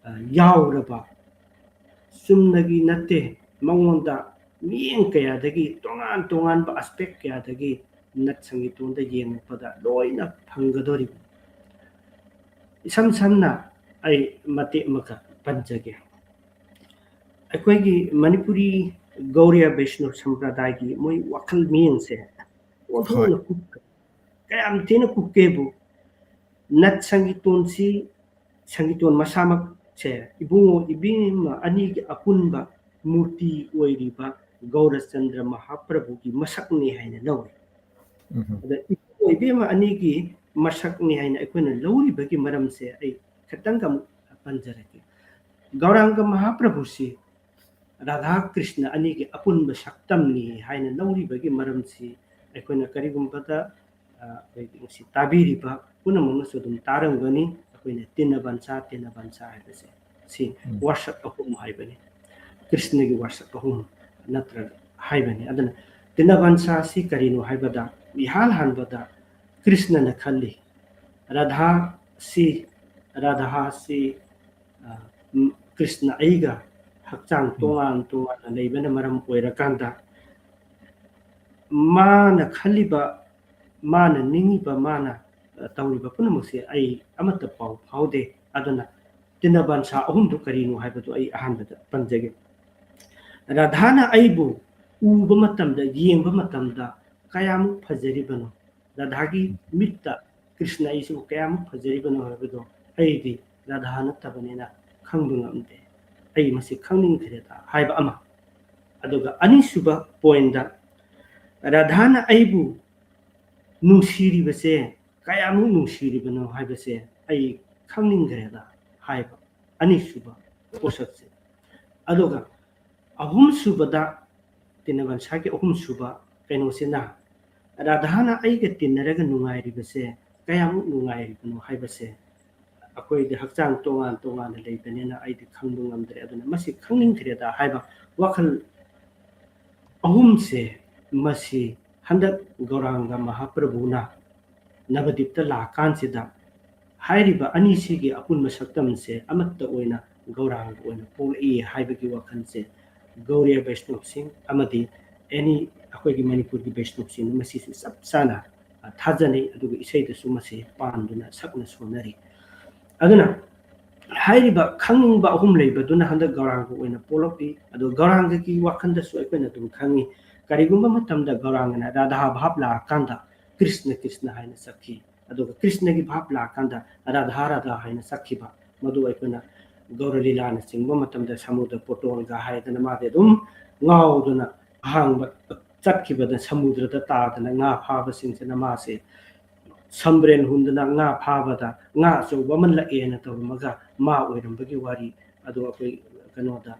ꯑ, ꯌꯥꯎꯔꯕ ꯆꯨꯝꯅꯒꯤ ꯅꯠꯇꯦ, ꯃꯉꯣꯟꯗ ꯃꯤꯠꯌꯦꯡ ꯀꯌꯥꯗꯒꯤ, ꯇꯣꯉꯥꯟ ꯇꯣꯉꯥꯟꯕ aspect ꯀꯌꯥꯗꯒꯤ ꯅꯠ ꯁꯪꯒꯤꯇꯣꯟꯗ ꯌꯦꯡꯉꯛꯄꯗ ꯂꯣꯏꯅ ꯐꯪꯒꯗꯧꯔꯤꯕꯅꯤ꯫ ꯏꯁꯝ ꯁꯝꯅ ꯑꯩ ꯃꯇꯦꯛ ꯑꯃꯈꯛ ꯄꯟꯖꯒꯦ꯫ ꯑꯩꯈꯣꯏꯒꯤ ꯃꯅꯤꯄꯨꯔꯤ ꯒꯧꯔꯤꯌ ꯕꯩꯁꯅꯕ ꯁꯝꯄ꯭ꯔꯗꯥꯏꯒꯤ ꯃꯣꯏ ꯋꯥꯈꯜ ꯃꯤꯠꯌꯦꯡꯁꯦ ꯑꯣꯟꯊꯣꯛꯅ ꯀꯨꯞꯈ꯭ꯔꯦ꯫ ꯀꯌꯥꯝ ꯊꯤꯅ ꯀꯨꯞꯀꯦꯕꯨ, ꯅꯠ ꯁꯪꯒꯤꯇꯣꯟꯁꯤ, ꯁꯪꯒꯤꯇꯣꯟ ꯃꯁꯥꯃꯛꯁꯦ ꯏꯕꯨꯡꯉꯣ ꯏꯕꯦꯝꯃ ꯑꯅꯤꯒꯤ ꯑꯄꯨꯟꯕ ꯃꯨꯔꯇꯤ ꯑꯣꯏꯔꯤꯕ ꯒꯧꯔꯆꯟꯗ꯭ꯔ ꯃꯍꯥꯄ꯭ꯔꯚꯨꯒꯤ ꯃꯁꯛꯅꯤ ꯍꯥꯏꯅ ꯂꯧꯏ꯫ ꯎꯝ꯫ ꯑꯗ ꯏꯕꯨꯡꯉꯣ ꯏꯕꯦꯝꯃ ꯑꯅꯤꯒꯤ ꯃꯁꯛꯅꯤ ꯍꯥꯏꯅ ꯑꯩꯈꯣꯏꯅ ꯂꯧꯔꯤꯕꯒꯤ ꯃꯔꯝꯁꯦ ꯑꯩ ꯈꯤꯇꯪꯒ ꯑꯃꯨꯛ ꯄꯟꯖꯔꯛꯀꯦ꯫ ꯒꯧꯔꯥꯡꯒ ꯃꯍꯥꯄ꯭ꯔꯚꯨꯁꯤ ꯔꯥꯙꯥ ꯀ꯭ꯔꯤꯁꯅ ꯑꯅꯤꯒꯤ ꯑꯄꯨꯟꯕ ꯁꯛꯇꯝꯅꯤ ꯍꯥꯏꯅ ꯂꯧꯔꯤꯕꯒꯤ ꯃꯔꯝꯁꯤ ꯑꯩꯈꯣꯏꯅ ꯀꯔꯤꯒꯨꯝꯕꯗ, ꯑ, ꯑꯩꯈꯣꯏꯒꯤ ꯉꯁꯤ ꯇꯥꯕꯤꯔꯤꯕ ꯄꯨꯝꯅꯃꯛꯅꯁꯨ ꯑꯗꯨꯝ ꯇꯥꯔꯝꯒꯅꯤ꯫ ꯑꯩꯈꯣꯏꯅ ꯇꯤꯟꯅ ꯕꯟꯁꯥ, ꯇꯤꯟꯅ ꯕꯟꯁꯥ ꯍꯥꯏꯕꯁꯦ ꯁꯤ ꯎꯝ꯫ ꯋꯥꯁꯛ ꯑꯍꯨꯝ ꯍꯥꯏꯕꯅꯤ꯫ ꯀ꯭ꯔꯤꯁꯅꯒꯤ ꯋꯥꯁꯛ ꯑꯍꯨꯝ ꯅꯠꯇ꯭ꯔꯒ ꯍꯥꯏꯕꯅꯤ꯫ ꯑꯗꯨꯅ ꯇꯤꯟꯅ ꯕꯟꯁꯥ ꯑꯁꯤ ꯀꯔꯤꯅꯣ ꯍꯥꯏꯕꯗ, ꯏꯍꯥꯟ ꯍꯥꯟꯕꯗ ꯀ꯭ꯔꯤꯁꯅꯅ ꯈꯜꯂꯤ, ꯔꯥꯙꯥꯁꯤ, ꯔꯥꯙꯥꯁꯤ, ꯑ, ꯎꯝ, ꯀ꯭ꯔꯤꯁꯅ ꯑꯩꯒ ꯍꯛꯆꯥꯡ ꯎꯝ꯫ ꯇꯣꯉꯥꯟ ꯇꯣꯉꯥꯟꯅ ꯂꯩꯕꯅ ꯃꯔꯝ ꯑꯣꯏꯔꯀꯥꯟꯗ, ꯃꯥꯅ ꯈꯜꯂꯤꯕ, ꯃꯥꯅ ꯅꯤꯡꯉꯤꯕ, ꯃꯥꯅ, ꯑ, ꯇꯧꯔꯤꯕ ꯄꯨꯝꯅꯃꯛꯁꯦ ꯑꯩ ꯑꯃꯠꯇ ꯄꯥꯎ ꯐꯥꯎꯗꯦ꯫ ꯑꯗꯨꯅ ꯇꯤꯟꯅ ꯕꯟꯁꯥ ꯑꯍꯨꯝꯗꯨ ꯀꯔꯤꯅꯣ ꯍꯥꯏꯕꯗꯨ ꯑꯩ ꯑꯍꯥꯟꯕꯗ ꯄꯟꯖꯒꯦ꯫ ꯔꯥꯙꯥꯅ ꯑꯩꯕꯨ ꯎꯕ ꯃꯇꯝꯗ, ꯌꯦꯡꯕ ꯃꯇꯝꯗ ꯀꯌꯥꯃꯨꯛ ꯐꯖꯔꯤꯕꯅꯣ? ꯔꯥꯙꯥꯒꯤ ꯃꯤꯠꯇ ꯀ꯭ꯔꯤꯁꯅ ꯑꯩꯁꯤꯕꯨ ꯀꯌꯥꯃꯨꯛ ꯐꯖꯔꯤꯕꯅꯣ ꯍꯥꯏꯕꯗꯣ ꯑꯩꯗꯤ ꯔꯥꯙꯥ ꯅꯠꯇꯕꯅꯤꯅ ꯈꯪꯕ ꯉꯝꯗꯦ꯫ ꯑꯩ ꯃꯁꯤ ꯈꯪꯅꯤꯡꯈ꯭ꯔꯦꯗ ꯍꯥꯏꯕ ꯑꯃ꯫ ꯑꯗꯨꯒ ꯑꯅꯤꯁꯨꯕ ꯄꯣꯏꯟꯗ, ꯔꯥꯙꯥꯅ ꯑꯩꯕꯨ ꯅꯨꯡꯁꯤꯔꯤꯕꯁꯦ ꯀꯌꯥꯃꯨꯛ ꯅꯨꯡꯁꯤꯔꯤꯕꯅꯣ ꯍꯥꯏꯕꯁꯦ ꯑꯩ ꯈꯪꯅꯤꯡꯈ꯭ꯔꯦꯗ ꯍꯥꯏꯕ ꯑꯅꯤꯁꯨꯕ ꯄꯣꯠꯁꯛꯁꯦ꯫ ꯑꯗꯨꯒ ꯑꯍꯨꯝꯁꯨꯕꯗ, ꯇꯤꯟꯅꯕꯟꯁꯥꯒꯤ ꯑꯍꯨꯝꯁꯨꯕ ꯀꯩꯅꯣꯁꯤꯅ, ꯔꯥꯙꯥꯅ ꯑꯩꯒ ꯇꯤꯟꯅꯔꯒ ꯅꯨꯡꯉꯥꯏꯔꯤꯕꯁꯦ ꯀꯌꯥꯃꯨꯛ ꯅꯨꯡꯉꯥꯏꯔꯤꯕꯅꯣ ꯍꯥꯏꯕꯁꯦ ꯑꯩꯈꯣꯏꯗꯤ ꯍꯛꯆꯥꯡ ꯇꯣꯉꯥꯟ ꯇꯣꯉꯥꯟꯅ ꯂꯩꯕꯅꯤꯅ ꯑꯩꯗꯤ ꯈꯪꯕ ꯉꯝꯗ꯭ꯔꯦ꯫ ꯑꯗꯨꯅ ꯃꯁꯤ ꯈꯪꯅꯤꯡꯈ꯭ꯔꯦꯗ ꯍꯥꯏꯕ ꯋꯥꯈꯜ ꯑꯍꯨꯝꯁꯦ, ꯃꯁꯤ ꯍꯟꯗꯛ ꯒꯧꯔꯥꯡꯒ ꯃꯍꯥꯄ꯭ꯔꯚꯨꯅ ꯅꯕꯗꯤꯞꯇ ꯂꯥꯛꯀꯥꯟꯁꯤꯗ ꯍꯥꯏꯔꯤꯕ ꯑꯅꯤꯁꯤꯒꯤ ꯑꯄꯨꯟꯕ ꯁꯛꯇꯝꯁꯦ ꯑꯃꯠꯇ ꯑꯣꯏꯅ ꯒꯧꯔꯥꯡꯒ ꯑꯣꯏꯅ ꯄꯣꯛꯂꯛꯏ ꯍꯥꯏꯕꯒꯤ ꯋꯥꯈꯜꯁꯦ ꯒꯧꯔꯤꯌ ꯕꯩꯁꯅꯣꯞꯁꯤꯡ ꯑꯃꯗꯤ ꯑꯦꯅꯤ ꯑꯩꯈꯣꯏꯒꯤ ꯃꯅꯤꯄꯨꯔꯒꯤ ꯕꯩꯁꯅꯣꯞꯁꯤꯡꯅ ꯃꯁꯤꯁꯨ ꯆꯞ ꯆꯥꯅ, ꯑ, ꯊꯥꯖꯅꯩ꯫ ꯑꯗꯨꯒ ꯏꯁꯩꯗꯁꯨ ꯃꯁꯤ ꯄꯥꯟꯗꯨꯅ ꯁꯛꯅ ꯁꯣꯟꯅꯔꯤ꯫ ꯑꯗꯨꯅ ꯍꯥꯏꯔꯤꯕ ꯈꯪꯅꯤꯡꯕ ꯑꯍꯨꯝ ꯂꯩꯕꯗꯨꯅ ꯍꯟꯗꯛ ꯒꯧꯔꯥꯡꯒ ꯑꯣꯏꯅ ꯄꯣꯛꯂꯛꯏ꯫ ꯑꯗꯣ ꯒꯧꯔꯥꯡꯒꯒꯤ ꯋꯥꯈꯜꯗꯁꯨ ꯑꯩꯈꯣꯏꯅ ꯑꯗꯨꯝ ꯈꯪꯉꯤ, ꯀꯔꯤꯒꯨꯝꯕ ꯃꯇꯝꯗ ꯒꯧꯔꯥꯡꯒꯅ ꯔꯥꯙꯥ ꯚꯥꯞ ꯂꯥꯛꯑꯀꯥꯟꯗ ꯀ꯭ꯔꯤꯁꯅ ꯀ꯭ꯔꯤꯁꯅ ꯍꯥꯏꯅ ꯁꯛꯈꯤ꯫ ꯑꯗꯨꯒ ꯀ꯭ꯔꯤꯁꯅꯒꯤ ꯚꯥꯞ ꯂꯥꯛꯑꯀꯥꯟꯗ ꯔꯥꯙꯥ ꯔꯥꯙꯥ ꯍꯥꯏꯅ ꯁꯛꯈꯤꯕ, ꯃꯗꯨ ꯑꯩꯈꯣꯏꯅ ꯒꯧꯔ ꯂꯤꯂꯥꯅ ꯆꯤꯡꯕ ꯃꯇꯝꯗ ꯁꯃꯨꯗ꯭ꯔ ꯄꯣꯇꯣꯜꯒ ꯍꯥꯏꯗꯅ ꯃꯥꯗꯤ ꯑꯗꯨꯝ ꯉꯥꯎꯗꯨꯅ ꯑꯍꯥꯡꯕ ꯆꯠꯈꯤꯕꯗ ꯁꯃꯨꯗ꯭ꯔꯗ ꯇꯥꯗꯅ ꯉꯥ ꯐꯥꯕꯁꯤꯡꯁꯤꯅ ꯃꯥꯁꯦ ꯁꯝꯕ꯭ꯔꯦꯟ ꯍꯨꯟꯗꯨꯅ ꯉꯥ ꯐꯥꯕꯗ ꯉꯥ ꯑꯆꯧꯕ ꯑꯃ ꯂꯛꯑꯦꯅ ꯇꯧꯔꯝꯃꯒ ꯃꯥ ꯑꯣꯏꯔꯝꯕꯒꯤ ꯋꯥꯔꯤ ꯑꯗꯨ ꯑꯩꯈꯣꯏ ꯀꯩꯅꯣꯗ,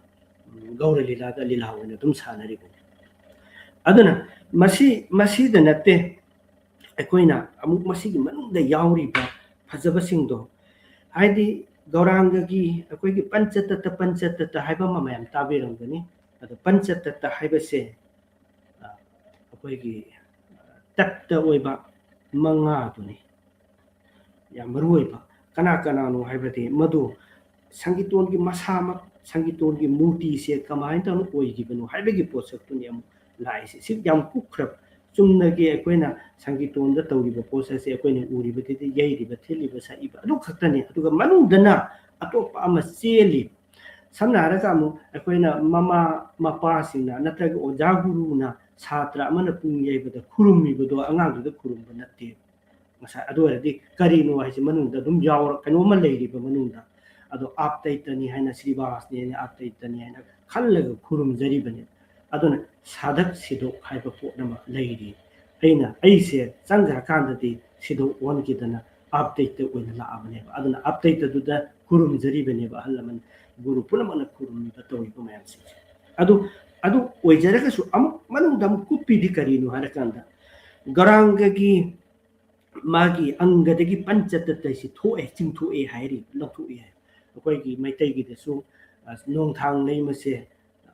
ꯎꯝ, ꯒꯧꯔ ꯂꯤꯂꯥꯗ ꯂꯤꯂꯥ ꯑꯣꯏꯅ ꯑꯗꯨꯝ ꯁꯥꯟꯅꯔꯤꯕꯅꯤ꯫ ꯑꯗꯨꯅ ꯃꯁꯤ, ꯃꯁꯤꯗ ꯅꯠꯇꯦ, ꯑꯩꯈꯣꯏꯅ ꯑꯃꯨꯛ ꯃꯁꯤꯒꯤ ꯃꯅꯨꯡꯗ ꯌꯥꯎꯔꯤꯕ ꯐꯖꯕꯁꯤꯡꯗꯣ, ꯍꯥꯏꯗꯤ ꯒꯧꯔꯥꯡꯒꯒꯤ ꯑꯩꯈꯣꯏꯒꯤ ꯄꯟꯆꯇꯠꯇ, ꯄꯟꯆꯇꯠꯇ ꯍꯥꯏꯕ ꯑꯃ ꯃꯌꯥꯝ ꯇꯥꯕꯤꯔꯝꯒꯅꯤ꯫ ꯑꯗꯣ ꯄꯟꯆꯇꯠꯇ ꯍꯥꯏꯕꯁꯦ, ꯑ, ꯑꯩꯈꯣꯏꯒꯤ, ꯑ, ꯇꯠꯇ ꯑꯣꯏꯕ ꯃꯉꯥꯗꯨꯅꯤ꯫ ꯌꯥꯝ ꯃꯔꯨ ꯑꯣꯏꯕ꯫ ꯀꯅꯥ ꯀꯅꯥꯅꯣ ꯍꯥꯏꯕꯗꯤ ꯃꯗꯨ ꯁꯪꯒꯤꯇꯣꯟꯒꯤ ꯃꯁꯥꯃꯛ, ꯁꯪꯒꯤꯇꯣꯟꯒꯤ ꯃꯨꯔꯇꯤꯁꯦ ꯀꯃꯥꯏꯅ ꯇꯧꯅ ꯑꯣꯏꯈꯤꯕꯅꯣ ꯍꯥꯏꯕꯒꯤ ꯄꯣꯠꯁꯛꯇꯨꯅꯤ ꯑꯃꯨꯛ ꯂꯥꯛꯏꯁꯦ꯫ ꯁꯤ ꯌꯥꯝ ꯀꯨꯞꯈ꯭ꯔꯕ꯫ ꯆꯨꯝꯅꯒꯤ ꯑꯩꯈꯣꯏꯅ ꯁꯪꯒꯤꯇꯣꯟꯗ ꯇꯧꯔꯤꯕ ꯄꯣꯠꯁꯛ ꯑꯁꯤ ꯑꯩꯈꯣꯏꯅ ꯎꯔꯤꯕꯗꯨꯗꯤ ꯌꯩꯔꯤꯕ, ꯊꯤꯜꯂꯤꯕ, ꯁꯛꯏꯕ ꯑꯗꯨ ꯈꯛꯇꯅꯤ꯫ ꯑꯗꯨꯒ ꯃꯅꯨꯡꯗꯅ ꯑꯇꯣꯞꯄ ꯑꯃ ꯆꯦꯜꯂꯤ꯫ ꯁꯝꯅ ꯍꯥꯏꯔꯒ ꯑꯃꯨꯛ ꯑꯩꯈꯣꯏꯅ ꯃꯃꯥ ꯃꯄꯥꯁꯤꯡꯅ ꯅꯠꯇ꯭ꯔꯒ ꯑꯣꯖꯥ ꯒꯨꯔꯨꯅ ꯁꯥꯇ꯭ꯔ ꯑꯃꯅ ꯄꯨꯡ ꯌꯩꯕꯗ ꯈꯨꯔꯨꯝꯃꯤꯕꯗꯣ ꯑꯉꯥꯡꯗꯨꯗ ꯈꯨꯔꯨꯝꯕ ꯅꯠꯇꯦ꯫ ꯉꯁꯥꯏ ꯑꯗꯨ ꯑꯣꯏꯔꯗꯤ ꯀꯔꯤꯅꯣ ꯍꯥꯏꯁꯦ ꯃꯅꯨꯡꯗ ꯑꯗꯨꯝ ꯌꯥꯎꯔ-, ꯀꯩꯅꯣꯝꯃ ꯂꯩꯔꯤꯕ ꯃꯅꯨꯡꯗ꯫ ꯑꯗꯣ ꯑꯥꯞꯇꯩꯇꯅꯤ ꯍꯥꯏꯅ, ꯁ꯭ꯔꯤꯕꯥꯁꯅꯤ ꯍꯥꯏꯅ, ꯑꯥꯞꯇꯩꯇꯅꯤ ꯍꯥꯏꯅ ꯈꯜꯂꯒ ꯈꯨꯔꯨꯝꯖꯔꯤꯕꯅꯦ꯫ ꯑꯗꯨꯅ ꯁꯥꯙꯛ ꯁꯤꯙꯣꯛ ꯍꯥꯏꯕ ꯄꯣꯠ ꯑꯃ ꯂꯩꯔꯤ꯫ ꯑꯩꯅ, ꯑꯩꯁꯦ ꯆꯪꯈ꯭ꯔꯀꯥꯟꯗꯗꯤ ꯁꯤꯙꯣꯛ ꯑꯣꯟꯈꯤꯗꯅ ꯑꯥꯞꯇꯩꯇ ꯑꯣꯏꯅ ꯂꯥꯛꯑꯕꯅꯦꯕ꯫ ꯑꯗꯨꯅ ꯑꯥꯞꯇꯩꯇꯗꯨꯗ ꯈꯨꯔꯨꯝꯖꯔꯤꯕꯅꯦꯕ, ꯑꯍꯜ ꯂꯃꯟ ꯒꯨꯔꯨ ꯄꯨꯝꯅꯃꯛꯅ ꯈꯨꯔꯨꯝꯃꯤꯕ ꯇꯧꯔꯤꯕ ꯃꯌꯥꯝꯁꯤꯡꯁꯦ꯫ ꯑꯗꯨ, ꯑꯗꯨ ꯑꯣꯏꯖꯔꯒꯁꯨ ꯑꯃꯨꯛ ꯃꯅꯨꯡꯗ ꯑꯃꯨꯛ ꯀꯨꯞꯄꯤꯗꯤ ꯀꯔꯤꯅꯣ ꯍꯥꯏꯔꯀꯥꯟꯗ, ꯒꯧꯔꯥꯡꯒꯒꯤ ꯃꯥꯒꯤ ꯑꯪꯒꯗꯒꯤ ꯄꯟꯆꯇꯠꯇ ꯍꯥꯏꯁꯤ ꯊꯣꯛꯑꯦ, ꯆꯤꯡꯊꯣꯛꯑꯦ ꯍꯥꯏꯔꯤ, ꯂꯧꯊꯣꯛꯑꯦ ꯍꯥꯏ꯫ ꯑꯩꯈꯣꯏꯒꯤ ꯃꯩꯇꯩꯒꯤꯗꯁꯨ, ꯑ, ꯅꯣꯡꯊꯥꯡ ꯂꯩꯃꯁꯦ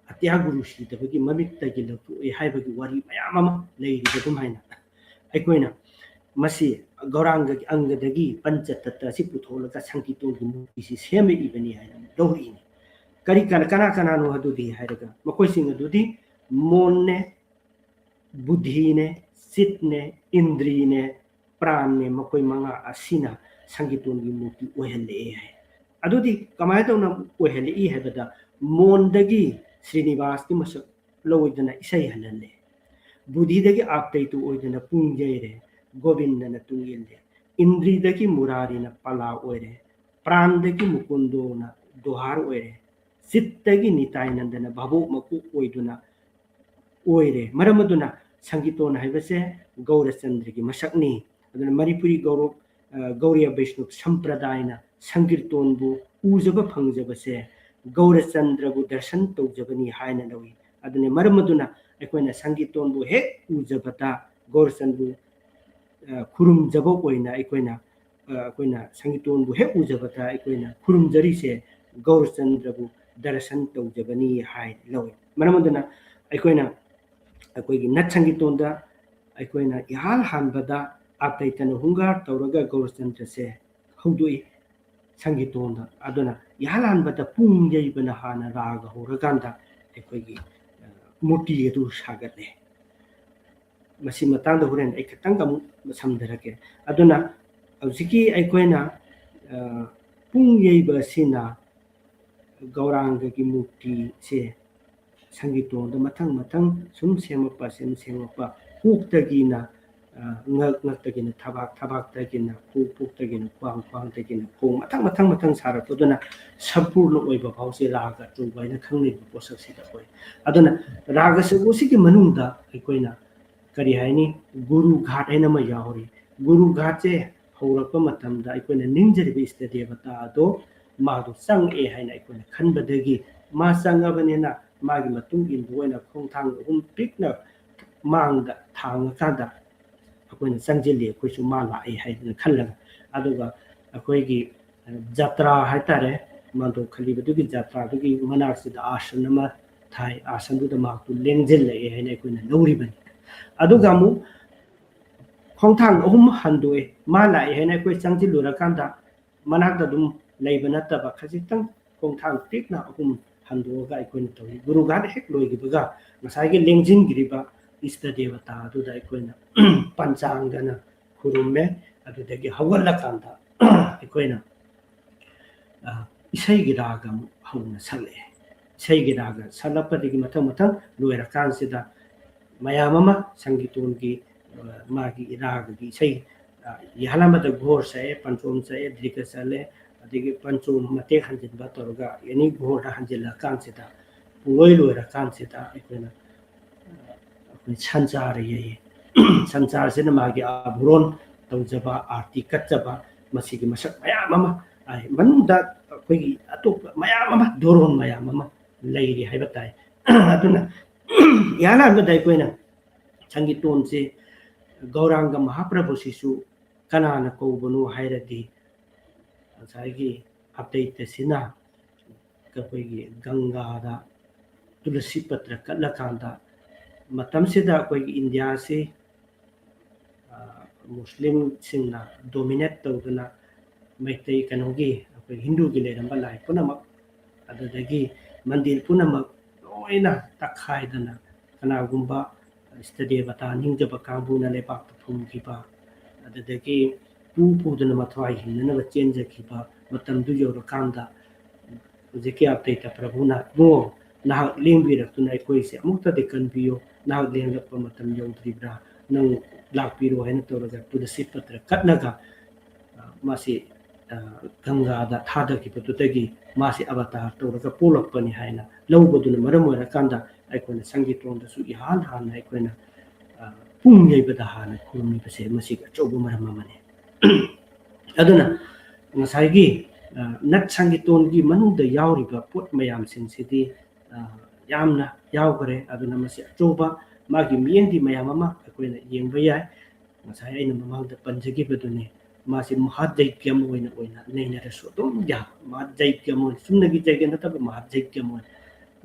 ꯑꯇ꯭ꯌꯥ ꯒꯨꯔꯨ ꯁꯤꯗꯕꯒꯤ ꯃꯃꯤꯠꯇꯒꯤ ꯂꯧꯊꯣꯛꯑꯦ ꯍꯥꯏꯕꯒꯤ ꯋꯥꯔꯤ ꯃꯌꯥꯝ ꯑꯃ ꯂꯩꯔꯤꯕ꯫ ꯑꯗꯨꯝ ꯍꯥꯏꯅ ꯑꯩꯈꯣꯏꯅ ꯃꯁꯤ ꯒꯧꯔꯥꯡꯒꯒꯤ ꯑꯪꯒꯗꯒꯤ ꯄꯟꯆꯇꯠꯇ ꯑꯁꯤ ꯄꯨꯊꯣꯛꯂꯒ ꯁꯪꯀꯤꯔꯇꯣꯟꯒꯤ ꯃꯨꯔꯇꯤꯁꯤ ꯁꯦꯝꯃꯛꯏꯕꯅꯤ ꯍꯥꯏꯅ ꯂꯧꯔꯛꯏꯅꯤ꯫ ꯀꯔꯤ ꯀꯅꯥ, ꯀꯅꯥ ꯀꯅꯥꯅꯣ ꯑꯗꯨꯗꯤ ꯍꯥꯏꯔꯒ, ꯃꯈꯣꯏꯁꯤꯡ ꯑꯗꯨꯗꯤ ꯃꯣꯟꯅꯦ, ꯕꯨꯙꯤꯅꯦ, ꯆꯤꯠꯅꯦ, ꯏꯟꯗ꯭ꯔꯤꯅꯦ, ꯄ꯭ꯔꯥꯟꯅꯦ, ꯃꯈꯣꯏ ꯃꯉꯥ ꯑꯁꯤꯅ ꯁꯪꯀꯤꯔꯇꯣꯟꯒꯤ ꯃꯨꯔꯇꯤ ꯑꯣꯏꯍꯜꯂꯛꯑꯦ ꯍꯥꯏ꯫ ꯑꯗꯨꯗꯤ ꯀꯃꯥꯏꯅ ꯇꯧꯅ ꯑꯣꯏꯍꯜꯂꯛꯏ ꯍꯥꯏꯕꯗ, ꯃꯣꯟꯗꯒꯤ ꯁ꯭ꯔꯤꯅꯤꯕꯥꯁꯀꯤ ꯃꯁꯛ ꯂꯧꯗꯅ ꯏꯁꯩ ꯍꯜꯍꯜꯂꯦ, ꯕꯨꯙꯤꯗꯒꯤ ꯑꯥꯞꯇꯩꯇꯨ ꯑꯣꯏꯗꯅ ꯄꯨꯡ ꯌꯩꯔꯦ, ꯒꯣꯕꯤꯟꯗꯅ ꯇꯨꯡ ꯏꯜꯂꯦ, ꯏꯟꯗ꯭ꯔꯤꯗꯒꯤ ꯃꯨꯔꯥꯔꯤꯅ ꯄꯂꯥ ꯑꯣꯏꯔꯦ, ꯄ꯭ꯔꯥꯟꯗꯒꯤ ꯃꯨꯀꯨꯟꯗꯣꯅ ꯗꯣꯍꯥꯔ ꯑꯣꯏꯔꯦ, ꯆꯤꯠꯇꯒꯤ ꯅꯤꯇꯥꯏꯅꯟꯗꯅ ꯚꯥꯕꯣꯛ ꯃꯀꯣꯛ ꯑꯣꯏꯗꯨꯅ ꯑꯣꯏꯔꯦ꯫ ꯃꯔꯝ ꯑꯗꯨꯅ ꯁꯪꯀꯤꯔꯇꯣꯟ ꯍꯥꯏꯕꯁꯦ ꯒꯧꯔꯆꯟꯗ꯭ꯔꯒꯤ ꯃꯁꯛꯅꯤ꯫ ꯑꯗꯨꯅ ꯃꯅꯤꯄꯨꯔꯤ ꯒꯧꯔ-, ꯑ, ꯒꯧꯔꯤꯌ ꯕꯩꯁꯅꯕ ꯁꯝꯄ꯭ꯔꯗꯥꯌꯅ ꯁꯪꯀꯤꯔꯇꯣꯟꯕꯨ ꯎꯖꯕ ꯐꯪꯖꯕꯁꯦ ꯒꯧꯔꯆꯟꯗ꯭ꯔꯕꯨ ꯗꯔꯁꯟ ꯇꯧꯖꯕꯅꯤ ꯍꯥꯏꯅ ꯂꯧꯏ꯫ ꯑꯗꯨꯅ ꯃꯔꯝ ꯑꯗꯨꯅ ꯑꯩꯈꯣꯏꯅ ꯁꯪꯀꯤꯔꯇꯣꯟꯕꯨ ꯍꯦꯛ ꯎꯖꯕꯗ ꯒꯧꯔꯆꯟꯗ꯭ꯔꯕꯨ, ꯑ, ꯈꯨꯔꯨꯝꯖꯕ ꯑꯣꯏꯅ ꯑꯩꯈꯣꯏꯅ, ꯑ, ꯑꯩꯈꯣꯏꯅ ꯁꯪꯀꯤꯔꯇꯣꯟꯕꯨ ꯍꯦꯛ ꯎꯖꯕꯗ ꯑꯩꯈꯣꯏꯅ ꯈꯨꯔꯨꯝꯖꯔꯤꯁꯦ ꯒꯧꯔꯆꯟꯗ꯭ꯔꯕꯨ ꯗꯔꯁꯟ ꯇꯧꯖꯕꯅꯤ ꯍꯥꯏꯅ ꯂꯧꯏ꯫ ꯃꯔꯝ ꯑꯗꯨꯅ ꯑꯩꯈꯣꯏꯅ, ꯑꯩꯈꯣꯏꯒꯤ ꯅꯠ ꯁꯪꯀꯤꯔꯇꯣꯟꯗ ꯑꯩꯈꯣꯏꯅ ꯏꯍꯥꯟ ꯍꯥꯟꯕꯗ ꯑꯥꯞꯇꯩꯇꯅ ꯍꯨꯡꯒꯥꯔ ꯇꯧꯔꯒ ꯒꯧꯔꯆꯟꯗ꯭ꯔꯁꯦ ꯍꯧꯗꯣꯛꯏ ꯁꯪꯀꯤꯔꯇꯣꯟꯗ꯫ ꯑꯗꯨꯅ ꯏꯍꯥꯟ ꯍꯥꯟꯕꯗ ꯄꯨꯡ ꯌꯩꯕꯅ ꯍꯥꯟꯅ ꯔꯥꯒ ꯍꯧꯔꯀꯥꯟꯗ ꯑꯩꯈꯣꯏꯒꯤ, ꯑ, ꯃꯨꯔꯇꯤ ꯑꯗꯨ ꯁꯥꯒꯠꯂꯦ꯫ ꯃꯁꯤ ꯃꯇꯥꯡꯗ ꯍꯣꯔꯦꯟ ꯑꯩ ꯈꯤꯇꯪ ꯑꯃꯨꯛ ꯁꯝꯊꯔꯛꯀꯦ꯫ ꯑꯗꯨꯅ ꯍꯧꯖꯤꯛꯀꯤ ꯑꯩꯈꯣꯏꯅ, ꯑ, ꯄꯨꯡ ꯌꯩꯕ ꯑꯁꯤꯅ ꯒꯧꯔꯥꯡꯒꯒꯤ ꯃꯨꯔꯇꯤꯁꯦ ꯁꯪꯀꯤꯔꯇꯣꯟꯗ ꯃꯊꯪ ꯃꯊꯪ ꯁꯨꯝ ꯁꯦꯝꯃꯛꯄ, ꯁꯨꯝ ꯁꯦꯝꯃꯛꯄ, ꯀꯣꯛꯇꯒꯤꯅ, ꯑ, ꯉꯛ, ꯉꯛꯇꯒꯤꯅ ꯊꯕꯥꯛ, ꯊꯕꯥꯛꯇꯒꯤꯅ ꯄꯨꯛ, ꯄꯨꯛꯇꯒꯤꯅ ꯈ꯭ꯋꯥꯡ, ꯈ꯭ꯋꯥꯡꯗꯒꯤꯅ ꯈꯣꯡ, ꯃꯊꯪ ꯃꯊꯪ ꯃꯊꯪ ꯁꯥꯔꯛꯄꯗꯨꯅ ꯁꯝꯄꯨꯔꯅ ꯑꯣꯏꯕ ꯐꯥꯎꯁꯦ ꯔꯥꯒ ꯑꯆꯧꯕ ꯍꯥꯏꯅ ꯈꯪꯅꯔꯤꯕ ꯄꯣꯠꯁꯛꯁꯤꯗ ꯑꯩꯈꯣꯏ꯫ ꯑꯗꯨꯅ ꯔꯥꯒ ꯑꯆꯧꯕꯁꯤꯒꯤ ꯃꯅꯨꯡꯗ ꯑꯩꯈꯣꯏꯅ ꯀꯔꯤ ꯍꯥꯏꯅꯤ, ꯒꯨꯔꯨ ꯘꯥꯠ ꯍꯥꯏꯅ ꯑꯃ ꯌꯥꯎꯔꯤ꯫ ꯒꯨꯔꯨ ꯘꯥꯠꯁꯦ ꯍꯧꯔꯛꯄ ꯃꯇꯝꯗ ꯑꯩꯈꯣꯏꯅ ꯅꯤꯡꯖꯔꯤꯕ ꯏꯁꯇ ꯗꯦꯕꯇꯥ ꯑꯗꯣ ꯃꯥꯗꯣ ꯆꯪꯉꯛꯑꯦ ꯍꯥꯏꯅ ꯑꯩꯈꯣꯏꯅ ꯈꯟꯕꯗꯒꯤ, ꯃꯥ ꯆꯪꯉꯕꯅꯤꯅ ꯃꯥꯒꯤ ꯃꯇꯨꯡ ꯏꯟꯕ ꯑꯣꯏꯅ ꯈꯣꯡꯊꯥꯡ ꯑꯍꯨꯝ ꯄꯤꯛꯅ ꯃꯥꯡꯗ ꯊꯥꯡꯉꯀꯥꯟꯗ ꯑꯩꯈꯣꯏꯅ ꯆꯪꯁꯤꯜꯂꯤ, ꯑꯩꯈꯣꯏꯁꯨ ꯃꯥ ꯂꯥꯛꯑꯦ ꯍꯥꯏꯗꯅ ꯈꯜꯂꯒ꯫ ꯑꯗꯨꯒ ꯑꯩꯈꯣꯏꯒꯤ ꯖꯇ꯭ꯔꯥ ꯍꯥꯏꯇꯥꯔꯦ, ꯃꯥꯟꯗꯣꯞ ꯈꯜꯂꯤꯕꯗꯨꯒꯤ ꯖꯇ꯭ꯔꯥꯗꯨꯒꯤ ꯃꯅꯥꯛꯁꯤꯗ ꯑꯥꯁꯟ ꯑꯃ ꯊꯥꯏ, ꯑꯥꯁꯟꯗꯨꯗ ꯃꯍꯥꯛꯇꯨ ꯂꯦꯡꯁꯤꯜꯂꯛꯑꯦ ꯍꯥꯏꯅ ꯑꯩꯈꯣꯏꯅ ꯂꯧꯔꯤꯕꯅꯤ꯫ ꯑꯗꯨꯒ ꯑꯃꯨꯛ ꯈꯣꯡꯊꯥꯡ ꯑꯍꯨꯝ ꯍꯟꯗꯣꯛꯑꯦ, ꯃꯥ ꯂꯥꯛꯑꯦ ꯍꯥꯏꯅ ꯑꯩꯈꯣꯏ ꯆꯪꯁꯤꯜꯂꯨꯔꯀꯥꯟꯗ ꯃꯅꯥꯛꯇ ꯑꯗꯨꯝ ꯂꯩꯕ ꯅꯠꯇꯕ, ꯈꯖꯤꯛꯇꯪ ꯈꯣꯡꯊꯥꯡ ꯄꯤꯛꯅ ꯑꯍꯨꯝ ꯍꯟꯗꯣꯛꯑꯒ ꯑꯩꯈꯣꯏꯅ ꯇꯧꯏ꯫ ꯒꯨꯔꯨ ꯘꯥꯠ ꯍꯦꯛ ꯂꯣꯏꯈꯤꯕꯒ ꯉꯁꯥꯏꯒꯤ ꯂꯦꯡꯁꯤꯟꯈ꯭ꯔꯤꯕ ꯏꯁꯇ ꯗꯦꯕꯇꯥ ꯑꯗꯨꯗ ꯑꯩꯈꯣꯏꯅ ꯄꯟꯆꯥꯡꯒꯅ ꯈꯨꯔꯨꯝꯃꯦ꯫ ꯑꯗꯨꯗꯒꯤ ꯍꯧꯒꯠꯂꯀꯥꯟꯗ ꯑꯩꯈꯣꯏꯅ, ꯑ, ꯏꯁꯩꯒꯤ ꯔꯥꯒ ꯑꯃꯨꯛ ꯍꯧꯅ ꯁꯛꯂꯛꯑꯦ꯫ ꯏꯁꯩꯒꯤ ꯔꯥꯒ ꯁꯛꯂꯛꯄꯗꯒꯤ ꯃꯊꯪ ꯃꯊꯪ ꯂꯣꯏꯔꯀꯥꯟꯁꯤꯗ ꯃꯌꯥꯝ ꯑꯃ ꯁꯪꯒꯤꯇꯣꯟꯒꯤ, ꯑ, ꯃꯥꯒꯤ ꯔꯥꯒꯒꯤ ꯏꯁꯩ, ꯑ, ꯌꯥꯍꯜ ꯑꯃꯗ ꯘꯣꯔ ꯁꯛꯑꯦ, ꯄꯟꯆꯣꯝ ꯁꯛꯑꯦ, ꯗ꯭ꯔꯤꯀ ꯆꯠꯂꯦ, ꯑꯗꯒꯤ ꯄꯟꯆꯣꯝ ꯃꯇꯦꯛ ꯍꯟꯖꯤꯟꯕ ꯇꯧꯔꯒ ꯑꯦꯅꯤ ꯘꯣꯔꯗ ꯍꯟꯖꯤꯜꯂꯀꯥꯟꯁꯤꯗ, ꯄꯨꯡꯂꯣꯏ ꯂꯣꯏꯔꯀꯥꯟꯁꯤꯗ ꯑꯩꯈꯣꯏꯅ, ꯑ, ꯑꯩꯈꯣꯏ ꯁꯟꯆꯥꯔ ꯌꯩꯌꯦ꯫ ꯁꯟꯆꯥꯔꯁꯤꯅ ꯃꯥꯒꯤ ꯑꯥꯚꯨꯔꯣꯟ ꯇꯧꯖꯕ, ꯑꯥꯔꯇꯤ ꯀꯠꯆꯕ, ꯃꯁꯤꯒꯤ ꯃꯁꯛ ꯃꯌꯥꯝ ꯑꯃ, ꯑ, ꯃꯅꯨꯡꯗ ꯑꯩꯈꯣꯏꯒꯤ ꯑꯇꯣꯞꯄ ꯃꯌꯥꯝ ꯑꯃ, ꯙꯣꯔꯣꯟ ꯃꯌꯥꯝ ꯑꯃ ꯂꯩꯔꯤ ꯍꯥꯏꯕ ꯇꯥꯏ꯫ ꯑꯗꯨꯅ ꯏꯍꯥꯟ ꯍꯥꯟꯕꯗ ꯑꯩꯈꯣꯏꯅ ꯁꯪꯒꯤꯇꯣꯟꯁꯤ ꯒꯧꯔꯥꯡꯒ ꯃꯍꯥꯄ꯭ꯔꯚꯨꯁꯤꯁꯨ ꯀꯅꯥꯅ ꯀꯧꯕꯅꯣ ꯍꯥꯏꯔꯗꯤ, ꯉꯁꯥꯏꯒꯤ ꯑꯞꯗꯩꯇꯁꯤꯅ ꯑꯩꯈꯣꯏꯒꯤ ꯒꯪꯒꯥꯗ ꯇꯨꯂꯁꯤ ꯄꯇ꯭ꯔ ꯀꯠꯂꯀꯥꯟꯗ, ꯃꯇꯝꯁꯤꯗ ꯑꯩꯈꯣꯏꯒꯤ ꯏꯟꯗꯤꯌꯥꯁꯤ, ꯑ, ꯃꯨꯁꯂꯤꯝꯁꯤꯡꯅ ꯗꯣꯃꯤꯅꯦꯠ ꯇꯧꯗꯨꯅ ꯃꯩꯇꯩ, ꯀꯩꯅꯣꯒꯤ, ꯑꯩꯈꯣꯏ ꯍꯤꯟꯗꯨꯒꯤ ꯂꯩꯔꯝꯕ ꯂꯥꯏ ꯄꯨꯝꯅꯃꯛ, ꯑꯗꯨꯗꯒꯤ ꯃꯟꯗꯤꯔ ꯄꯨꯝꯅꯃꯛ ꯂꯣꯏꯅ ꯇꯛꯈꯥꯏꯗꯅ, ꯀꯅꯥꯒꯨꯝꯕ ꯏꯁꯇ ꯗꯦꯕꯇꯥ ꯅꯤꯡꯖꯕ ꯀꯥꯡꯕꯨꯅ ꯂꯩꯕꯥꯛꯇ ꯐꯨꯝꯈꯤꯕ, ꯑꯗꯨꯗꯒꯤ ꯄꯨ ꯄꯨꯗꯨꯅ ꯃꯊ꯭ꯋꯥꯏ ꯍꯤꯡꯅꯅꯕ ꯆꯦꯟꯖꯈꯤꯕ ꯃꯇꯝꯗꯨ ꯌꯧꯔꯀꯥꯟꯗ, ꯍꯧꯖꯤꯛꯀꯤ ꯑꯞꯗꯩꯇ ꯄ꯭ꯔꯚꯨꯅ, "ꯏꯕꯨꯡꯉꯣ, ꯅꯍꯥꯛ ꯂꯦꯡꯕꯤꯔꯛꯇꯨꯅ ꯑꯩꯈꯣꯏꯁꯦ ꯑꯃꯨꯛꯇꯗꯤ ꯀꯟꯕꯤꯌꯨ, ꯅꯍꯥꯛ ꯂꯦꯡꯂꯛꯄ ꯃꯇꯝ ꯌꯧꯗ꯭ꯔꯤꯕ꯭ꯔꯥ? ꯅꯪ ꯂꯥꯛꯄꯤꯔꯣ ꯍꯥꯏꯅ ꯇꯧꯔꯒ ꯇꯨꯂꯁꯤ ꯄꯇ꯭ꯔ ꯀꯠꯂꯒ, ꯑ, ꯃꯥꯁꯤ, ꯑ, ꯒꯪꯒꯥꯗ ꯊꯥꯗꯈꯤꯕꯗꯨꯗꯒꯤ ꯃꯥꯁꯤ ꯑꯕꯇꯥꯔ ꯇꯧꯔꯒ ꯄꯣꯛꯂꯛꯄꯅꯤ ꯍꯥꯏꯅ ꯂꯧꯕꯗꯨꯅ ꯃꯔꯝ ꯑꯣꯏꯔꯀꯥꯟꯗ ꯑꯩꯈꯣꯏꯅ ꯁꯪꯒꯤꯇꯣꯟꯗꯁꯨ ꯏꯍꯥꯟ ꯍꯥꯟꯅ ꯑꯩꯈꯣꯏꯅ, ꯑ, ꯄꯨꯡ ꯌꯩꯕꯗ ꯍꯥꯟꯅ ꯈꯨꯔꯨꯝꯂꯤꯕꯁꯦ ꯃꯁꯤ ꯑꯆꯧꯕ ꯃꯔꯝ ꯑꯃꯅꯤ꯫ ꯑꯗꯨꯅ ꯉꯁꯥꯏꯒꯤ, ꯑ, ꯅꯠ ꯁꯪꯒꯤꯇꯣꯟꯒꯤ ꯃꯅꯨꯡꯗ ꯌꯥꯎꯔꯤꯕ ꯄꯣꯠ ꯃꯌꯥꯝꯁꯤꯡꯁꯤꯗꯤ, ꯑ, ꯌꯥꯝꯅ ꯌꯥꯎꯈ꯭ꯔꯦ꯫ ꯑꯗꯨꯅ ꯃꯁꯤ ꯑꯆꯧꯕ ꯃꯥꯒꯤ ꯃꯤꯠꯌꯦꯡꯗꯤ ꯃꯌꯥꯝ ꯑꯃ ꯑꯩꯈꯣꯏꯅ ꯌꯦꯡꯕ ꯌꯥꯏ꯫ ꯉꯁꯥꯏ ꯑꯩꯅ ꯃꯃꯥꯡꯗ ꯄꯟꯖꯈꯤꯕꯗꯨꯅꯤ, ꯃꯥꯁꯤ ꯃꯍꯥꯖꯩꯒ꯭ꯌꯝ ꯑꯣꯏꯅ, ꯑꯣꯏꯅ ꯅꯩꯅꯔꯁꯨ ꯑꯗꯨꯝ ꯌꯥꯕ, ꯃꯍꯥꯖꯩꯒ꯭ꯌꯝ ꯑꯣꯏꯅ, ꯆꯨꯝꯅꯒꯤ ꯖꯩꯒ ꯅꯠꯇꯕ ꯃꯍꯥꯖꯩꯒ꯭ꯌꯝ ꯑꯣꯏꯅ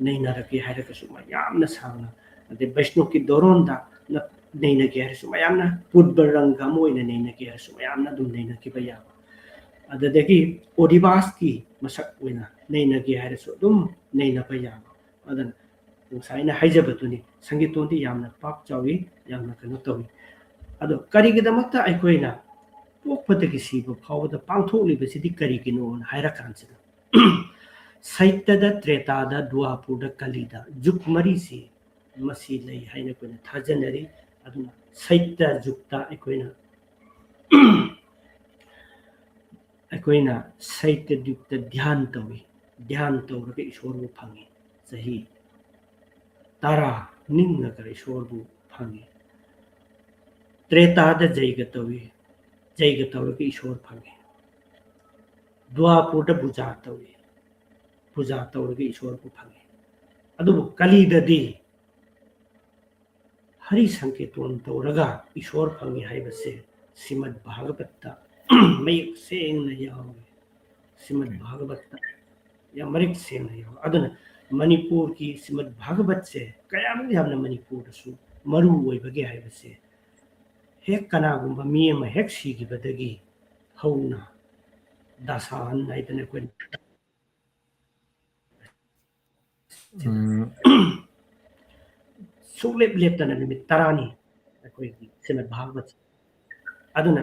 ꯅꯩꯅꯔꯒꯦ ꯍꯥꯏꯔꯒꯁꯨ ꯃꯌꯥꯝꯅ ꯁꯥꯡꯅ, ꯑꯗꯩ ꯕꯩꯁꯅꯣꯞꯀꯤ ꯗꯣꯔꯣꯟꯗ ꯅ-, ꯅꯩꯅꯒꯦ ꯍꯥꯏꯔꯁꯨ ꯃꯌꯥꯝꯅ ꯄꯨꯔꯕ ꯔꯪꯒ ꯑꯃ ꯑꯣꯏꯅ ꯅꯩꯅꯒꯦ ꯍꯥꯏꯔꯁꯨ ꯃꯌꯥꯝꯅ ꯑꯗꯨꯝ ꯅꯩꯅꯈꯤꯕ ꯌꯥꯕ꯫ ꯑꯗꯨꯗꯒꯤ ꯑꯣꯗꯤꯕꯥꯁꯀꯤ ꯃꯁꯛ ꯑꯣꯏꯅ ꯅꯩꯅꯒꯦ ꯍꯥꯏꯔꯁꯨ ꯑꯗꯨꯝ ꯅꯩꯅꯕ ꯌꯥꯕ꯫ ꯑꯗꯨꯅ ꯉꯁꯥꯏ ꯑꯩꯅ ꯍꯥꯏꯖꯕꯗꯨꯅꯤ, ꯁꯪꯒꯤꯇꯣꯟꯗꯤ ꯌꯥꯝꯅ ꯄꯥꯛ ꯆꯥꯎꯏ, ꯌꯥꯝꯅ ꯀꯩꯅꯣ ꯇꯧꯏ꯫ ꯑꯗꯣ ꯀꯔꯤꯒꯤꯗꯃꯛꯇ ꯑꯩꯈꯣꯏꯅ ꯄꯣꯛꯄꯗꯒꯤ ꯁꯤꯕ ꯐꯥꯎꯕꯗ ꯄꯥꯡꯊꯣꯛꯂꯤꯕꯁꯤꯗꯤ ꯀꯔꯤꯒꯤꯅꯣꯅ ꯍꯥꯏꯔꯀꯥꯟꯁꯤꯗ, ꯁꯩꯇꯗ, ꯇ꯭ꯔꯦꯇꯥꯗ, ꯗ꯭ꯋꯥꯄꯨꯔꯗ, ꯀꯂꯤꯗ, ꯖꯨꯛ ꯃꯔꯤꯁꯤ ꯃꯁꯤ ꯂꯩ ꯍꯥꯏꯅ ꯑꯩꯈꯣꯏꯅ ꯊꯥꯖꯅꯔꯤ꯫ ꯑꯗꯨꯅ ꯁꯩꯇ ꯖꯨꯛꯇ ꯑꯩꯈꯣꯏꯅ, ꯑꯩꯈꯣꯏꯅ ꯁꯩꯇ ꯖꯨꯛꯇ ꯙ꯭ꯌꯥꯟ ꯇꯧꯏ꯫ ꯙ꯭ꯌꯥꯟ ꯇꯧꯔꯒ ꯏꯁꯣꯔꯕꯨ ꯐꯪꯉꯤ꯫ ꯆꯍꯤ ꯇꯔꯥ ꯅꯤꯡꯉꯒ ꯏꯁꯣꯔꯕꯨ ꯐꯪꯉꯤ꯫ ꯇ꯭ꯔꯦꯇꯥꯗ ꯖꯩꯒ ꯇꯧꯏ꯫ ꯖꯩꯒ ꯇꯧꯔꯒ ꯏꯁꯣꯔ ꯐꯪꯉꯤ꯫ ꯗ꯭ꯋꯥꯄꯨꯔꯗ ꯄꯨꯖꯥ ꯇꯧꯏ꯫ ꯄꯨꯖꯥ ꯇꯧꯔꯒ ꯏꯁꯣꯔꯕꯨ ꯐꯪꯉꯤ꯫ ꯑꯗꯨꯕꯨ ꯀꯂꯤꯗꯗꯤ ꯍꯔꯤ ꯁꯪꯀꯤꯔꯇꯟ ꯇꯧꯔꯒ ꯏꯁꯣꯔ ꯐꯪꯉꯤ ꯍꯥꯏꯕꯁꯦ ꯁ꯭ꯔꯤꯃꯗ ꯚꯥꯒꯕꯠꯇ ꯃꯌꯦꯛ ꯁꯦꯡꯅ ꯌꯥꯎꯏ꯫ ꯁ꯭ꯔꯤꯃꯗ ꯎꯝ꯫ ꯚꯥꯒꯕꯠꯇ ꯌꯥꯝ ꯃꯔꯤꯛ ꯁꯦꯡꯅ ꯌꯥꯎꯏ꯫ ꯑꯗꯨꯅ ꯃꯅꯤꯄꯨꯔꯒꯤ ꯁ꯭ꯔꯤꯃꯗ ꯚꯥꯒꯕꯠꯁꯦ ꯀꯌꯥꯃꯨꯛ ꯌꯥꯝꯅ ꯃꯅꯤꯄꯨꯔꯗꯁꯨ ꯃꯔꯨ ꯑꯣꯏꯕꯒꯦ ꯍꯥꯏꯕꯁꯦ ꯍꯦꯛ ꯀꯅꯥꯒꯨꯝꯕ ꯃꯤ ꯑꯃ ꯍꯦꯛ ꯁꯤꯈꯤꯕꯗꯒꯤ ꯍꯧꯅ ꯗꯥꯁꯥꯍꯟ ꯍꯥꯏꯗꯅ ꯑꯩꯈꯣꯏꯅ ꯎꯝ꯫ ꯁꯨꯡꯂꯦꯞ ꯂꯦꯞꯇꯅ ꯅꯨꯃꯤꯠ ꯇꯔꯥꯅꯤ ꯑꯩꯈꯣꯏꯒꯤ ꯁ꯭ꯔꯤꯃꯗ ꯚꯥꯒꯕꯠꯁꯦ꯫ ꯑꯗꯨꯅ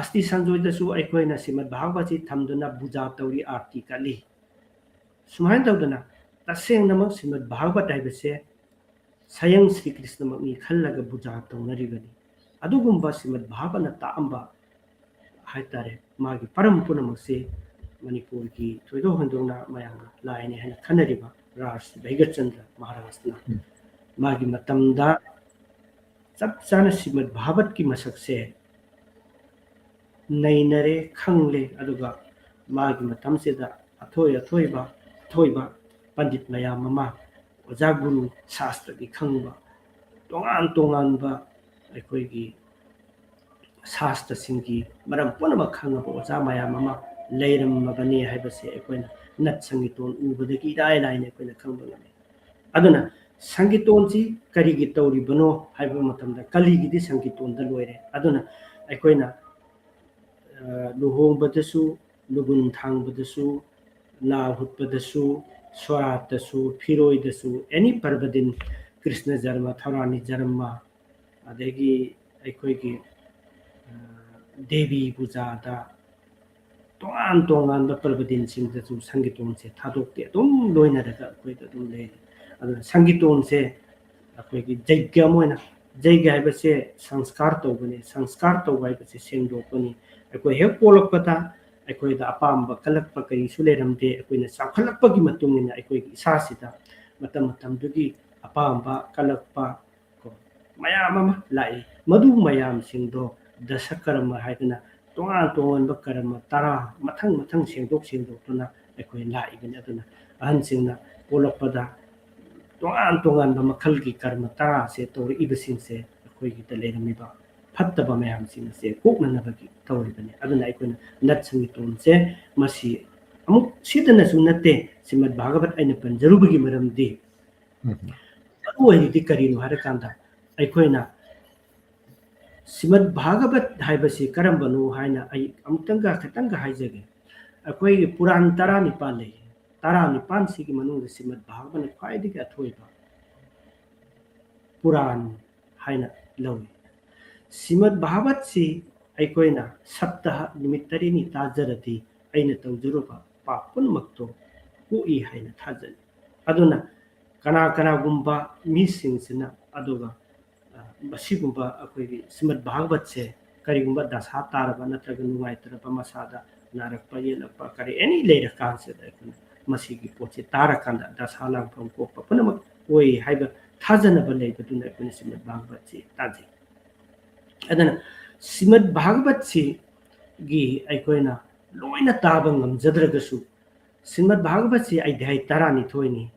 ꯑꯁꯇꯤ ꯁꯟꯖꯣꯏꯗꯁꯨ ꯑꯩꯈꯣꯏꯅ ꯁ꯭ꯔꯤꯃꯗ ꯚꯥꯒꯕꯠꯁꯤ ꯊꯝꯗꯨꯅ ꯄꯨꯖꯥ ꯇꯧꯔꯤ, ꯑꯥꯔꯇꯤ ꯀꯠꯂꯤ꯫ ꯁꯨꯃꯥꯏꯅ ꯇꯧꯗꯅ ꯇꯁꯦꯡꯅꯃꯛ ꯁ꯭ꯔꯤꯃꯗ ꯚꯥꯒꯕꯠ ꯍꯥꯏꯕꯁꯦ ꯁꯌꯪ ꯁ꯭ꯔꯤ ꯀ꯭ꯔꯤꯁꯅꯃꯛꯅꯤ ꯈꯜꯂꯒ ꯄꯨꯖꯥ ꯇꯧꯅꯔꯤꯕꯅꯤ꯫ ꯑꯗꯨꯒꯨꯝꯕ ꯁ꯭ꯔꯤꯃꯗ ꯚꯥꯒꯕꯠꯅ ꯇꯥꯛꯑꯝꯕ ꯍꯥꯏꯇꯥꯔꯦ, ꯃꯥꯒꯤ ꯄꯔꯝ ꯄꯨꯝꯅꯃꯛꯁꯤ ꯃꯅꯤꯄꯨꯔꯒꯤ ꯊꯣꯏꯗꯣꯛ ꯍꯦꯟꯗꯣꯛꯅ ꯃꯌꯥꯝꯅ ꯂꯥꯏꯅꯤ ꯍꯥꯏꯅ ꯈꯟꯅꯔꯤꯕ ꯔꯥꯖ ꯚꯩꯒꯆꯟꯗ꯭ꯔ ꯃꯍꯥꯔꯥꯖꯅ ꯎꯝ꯫ ꯃꯥꯒꯤ ꯃꯇꯝꯗ ꯆꯞ ꯆꯥꯅ ꯁ꯭ꯔꯤꯃꯗ ꯚꯥꯒꯕꯠꯀꯤ ꯃꯁꯛꯁꯦ ꯅꯩꯅꯔꯦ, ꯈꯪꯂꯦ, ꯑꯗꯨꯒ ꯃꯥꯒꯤ ꯃꯇꯝꯁꯤꯗ ꯑꯊꯣꯏ ꯑꯊꯣꯏꯕ, ꯑꯊꯣꯏꯕ ꯄꯟꯗꯤꯠ ꯃꯌꯥꯝ ꯑꯃ, ꯑꯣꯖꯥ ꯒꯨꯔꯨ ꯁꯥꯁꯇ꯭ꯔꯒꯤ ꯈꯪꯕ, ꯇꯣꯉꯥꯟ ꯇꯣꯉꯥꯟꯕ ꯑꯩꯈꯣꯏꯒꯤ ꯁꯥꯁꯇ꯭ꯔꯁꯤꯡꯒꯤ ꯃꯔꯝ ꯄꯨꯝꯅꯃꯛ ꯈꯪꯉꯕ ꯑꯣꯖꯥ ꯃꯌꯥꯝ ꯑꯃ ꯂꯩꯔꯝꯃꯕꯅꯤ ꯍꯥꯏꯕꯁꯦ ꯑꯩꯈꯣꯏꯅ ꯅꯠ ꯁꯪꯒꯤꯇꯣꯟ ꯎꯕꯗꯒꯤ ꯏꯔꯥꯏ ꯂꯥꯏꯅ ꯑꯩꯈꯣꯏꯅ ꯈꯪꯕ ꯉꯝꯃꯤ꯫ ꯑꯗꯨꯅ ꯁꯪꯒꯤꯇꯣꯟꯁꯤ ꯀꯔꯤꯒꯤ ꯇꯧꯔꯤꯕꯅꯣ ꯍꯥꯏꯕ ꯃꯇꯝꯗ, ꯀꯂꯤꯒꯤꯗꯤ ꯁꯪꯒꯤꯇꯣꯟꯗ ꯂꯣꯏꯔꯦ꯫ ꯑꯗꯨꯅ ꯑꯩꯈꯣꯏꯅ, ꯑ, ꯂꯨꯍꯣꯡꯕꯗꯁꯨ, ꯂꯨꯒꯨꯟ ꯊꯥꯡꯕꯗꯁꯨ, ꯅꯥ ꯍꯨꯠꯄꯗꯁꯨ, ꯁꯣꯔꯥꯠꯇꯁꯨ, ꯐꯤꯔꯣꯏꯗꯁꯨ, ꯑꯦꯅꯤ ꯄꯔꯕꯗꯤꯟ, ꯀ꯭ꯔꯤꯁꯅ ꯖꯔꯃ, ꯊꯧꯔꯥꯅꯤ ꯖꯔꯃ, ꯑꯗꯒꯤ ꯑꯩꯈꯣꯏꯒꯤ, ꯑ, ꯗꯦꯕꯤ ꯄꯨꯖꯥꯗ, ꯇꯣꯉꯥꯟ ꯇꯣꯉꯥꯟꯕ ꯄꯔꯕꯗꯤꯟꯁꯤꯡꯗꯁꯨ ꯁꯪꯒꯤꯇꯣꯟꯁꯦ ꯊꯥꯗꯣꯛꯇꯦ, ꯑꯗꯨꯝ ꯂꯣꯏꯅꯔꯒ ꯑꯩꯈꯣꯏꯗ ꯑꯗꯨꯝ ꯂꯩꯔꯤ꯫ ꯑꯗꯨꯅ ꯁꯪꯒꯤꯇꯣꯟꯁꯦ ꯑꯩꯈꯣꯏꯒꯤ ꯖꯩꯒ ꯑꯃ ꯑꯣꯏꯅ, ꯖꯩꯒ ꯍꯥꯏꯕꯁꯦ ꯁꯪꯁꯀꯥꯔ ꯇꯧꯕꯅꯤ, ꯁꯪꯁꯀꯥꯔ ꯇꯧꯕ ꯍꯥꯏꯕꯁꯦ ꯁꯦꯡꯗꯣꯛꯄꯅꯤ꯫ ꯑꯩꯈꯣꯏ ꯍꯦꯛ ꯄꯣꯛꯂꯛꯄꯗ ꯑꯩꯈꯣꯏꯗ ꯑꯄꯥꯝꯕ ꯀꯜꯂꯛꯄ ꯀꯔꯤꯁꯨ ꯂꯩꯔꯝꯗꯦ꯫ ꯑꯩꯈꯣꯏꯅ ꯆꯥꯎꯈꯠꯂꯛꯄꯒꯤ ꯃꯇꯨꯡ ꯏꯟꯅ ꯑꯩꯈꯣꯏꯒꯤ ꯏꯁꯥꯁꯤꯗ ꯃꯇꯝ ꯃꯇꯝꯗꯨꯒꯤ ꯑꯄꯥꯝꯕ ꯀꯜꯂꯛꯄ ꯀꯣ, ꯃꯌꯥꯝ ꯑꯃ ꯂꯥꯛꯏ꯫ ꯃꯗꯨ ꯃꯌꯥꯝꯁꯤꯡꯗꯣ ꯗꯁ ꯀꯔꯃ ꯍꯥꯏꯗꯅ ꯇꯣꯉꯥꯟ ꯇꯣꯉꯥꯟꯕ ꯀꯔꯃ ꯇꯔꯥ ꯃꯊꯪ ꯃꯊꯪ ꯁꯦꯡꯗꯣꯛ ꯁꯦꯡꯗꯣꯛꯇꯨꯅ ꯑꯩꯈꯣꯏ ꯂꯥꯛꯏꯕꯅꯤ꯫ ꯑꯗꯨꯅ ꯑꯍꯟꯁꯤꯡꯅ ꯄꯣꯛꯂꯛꯄꯗ ꯇꯣꯉꯥꯟ ꯇꯣꯉꯥꯟꯕ ꯃꯈꯜꯒꯤ ꯀꯔꯃ ꯇꯔꯥꯁꯦ ꯇꯧꯔꯛꯏꯕꯁꯤꯡꯁꯦ ꯑꯩꯈꯣꯏꯒꯤꯗ ꯂꯩꯔꯝꯃꯤꯕ ꯐꯠꯇꯕ ꯃꯌꯥꯝꯁꯤꯡ ꯑꯁꯦ ꯀꯣꯛꯅꯅꯕꯒꯤ ꯇꯧꯔꯤꯕꯅꯤ꯫ ꯑꯗꯨꯅ ꯑꯩꯈꯣꯏꯅ ꯅꯠ ꯁꯪꯒꯤꯇꯣꯟꯁꯦ ꯃꯁꯤ ꯑꯃꯨꯛ ꯁꯤꯗꯅꯁꯨ ꯅꯠꯇꯦ, ꯁ꯭ꯔꯤꯃꯗ ꯚꯥꯒꯕꯠ ꯑꯩꯅ ꯄꯟꯖꯔꯨꯕꯒꯤ ꯃꯔꯝꯗꯤ ꯎꯝ꯫ ꯃꯔꯨ ꯑꯣꯏꯔꯤꯗꯤ ꯀꯔꯤꯅꯣ ꯍꯥꯏꯔꯀꯥꯟꯗ, ꯑꯩꯈꯣꯏꯅ ꯁ꯭ꯔꯤꯃꯗ ꯚꯥꯒꯕꯠ ꯍꯥꯏꯕꯁꯤ ꯀꯔꯝꯕꯅꯣ ꯍꯥꯏꯅ ꯑꯩ ꯑꯃꯨꯛꯇꯪꯒ ꯈꯤꯇꯪꯒ ꯍꯥꯏꯖꯒꯦ꯫ ꯑꯩꯈꯣꯏꯒꯤ ꯄꯨꯔꯥꯟ ꯇꯔꯥꯅꯤꯄꯥꯜ ꯂꯩ꯫ ꯇꯔꯥꯅꯤꯄꯥꯜꯁꯤꯒꯤ ꯃꯅꯨꯡꯗ ꯁ꯭ꯔꯤꯃꯗ ꯚꯥꯒꯕꯠꯅ ꯈ꯭ꯋꯥꯏꯗꯒꯤ ꯑꯊꯣꯏꯕ ꯄꯨꯔꯥꯟ ꯍꯥꯏꯅ ꯂꯧꯏ꯫ ꯁ꯭ꯔꯤꯃꯗ ꯚꯥꯒꯕꯠꯁꯤ ꯑꯩꯈꯣꯏꯅ ꯁꯞꯇꯥꯍ ꯅꯨꯃꯤꯠ ꯇꯔꯦꯠꯅꯤ ꯇꯥꯖꯔꯗꯤ ꯑꯩꯅ ꯇꯧꯖꯔꯨꯕ ꯄꯥꯞ ꯄꯨꯝꯅꯃꯛꯇꯣ ꯀꯣꯛꯏ ꯍꯥꯏꯅ ꯊꯥꯖꯩ꯫ ꯑꯗꯨꯅ ꯀꯅꯥ ꯀꯅꯥꯒꯨꯝꯕ ꯃꯤꯁꯤꯡꯁꯤꯅ, ꯑꯗꯨꯒ, ꯑ, ꯑꯁꯤꯒꯨꯝꯕ ꯑꯩꯈꯣꯏꯒꯤ ꯁ꯭ꯔꯤꯃꯗ ꯚꯥꯒꯕꯠꯁꯦ ꯀꯔꯤꯒꯨꯝꯕ ꯗꯁꯥ ꯇꯥꯔꯕ ꯅꯠꯇ꯭ꯔꯒ ꯅꯨꯡꯉꯥꯏꯇ꯭ꯔꯕ, ꯃꯁꯥꯗ ꯅꯥꯔꯛꯄ ꯌꯦꯛꯂꯛꯄ ꯀꯔꯤ ꯑꯦꯅꯤ ꯂꯩꯔꯀꯥꯟꯁꯤꯗ ꯑꯩꯈꯣꯏꯅ ꯃꯁꯤꯒꯤ ꯄꯣꯠꯁꯤ ꯇꯥꯔꯀꯥꯟꯗ ꯗꯁꯥ ꯂꯥꯡꯐꯝ ꯀꯣꯛꯄ ꯄꯨꯝꯅꯃꯛ ꯑꯣꯏ ꯍꯥꯏꯕ ꯊꯥꯖꯅꯕ ꯂꯩꯕꯗꯨꯅ ꯑꯩꯈꯣꯏꯅ ꯁ꯭ꯔꯤꯃꯗ ꯚꯥꯒꯕꯠꯁꯤ ꯇꯥꯖꯩ꯫ ꯑꯗꯨꯅ ꯁ꯭ꯔꯤꯃꯗ ꯚꯥꯒꯕꯠꯁꯤꯒꯤ ꯑꯩꯈꯣꯏꯅ ꯂꯣꯏꯅ ꯇꯥꯕ ꯉꯝꯖꯗ꯭ꯔꯒꯁꯨ, ꯁ꯭ꯔꯤꯃꯗ ꯚꯥꯒꯕꯠꯁꯤ ꯑꯙ꯭ꯌꯥꯏ ꯇꯔꯥꯅꯤꯊꯣꯏꯅꯤ,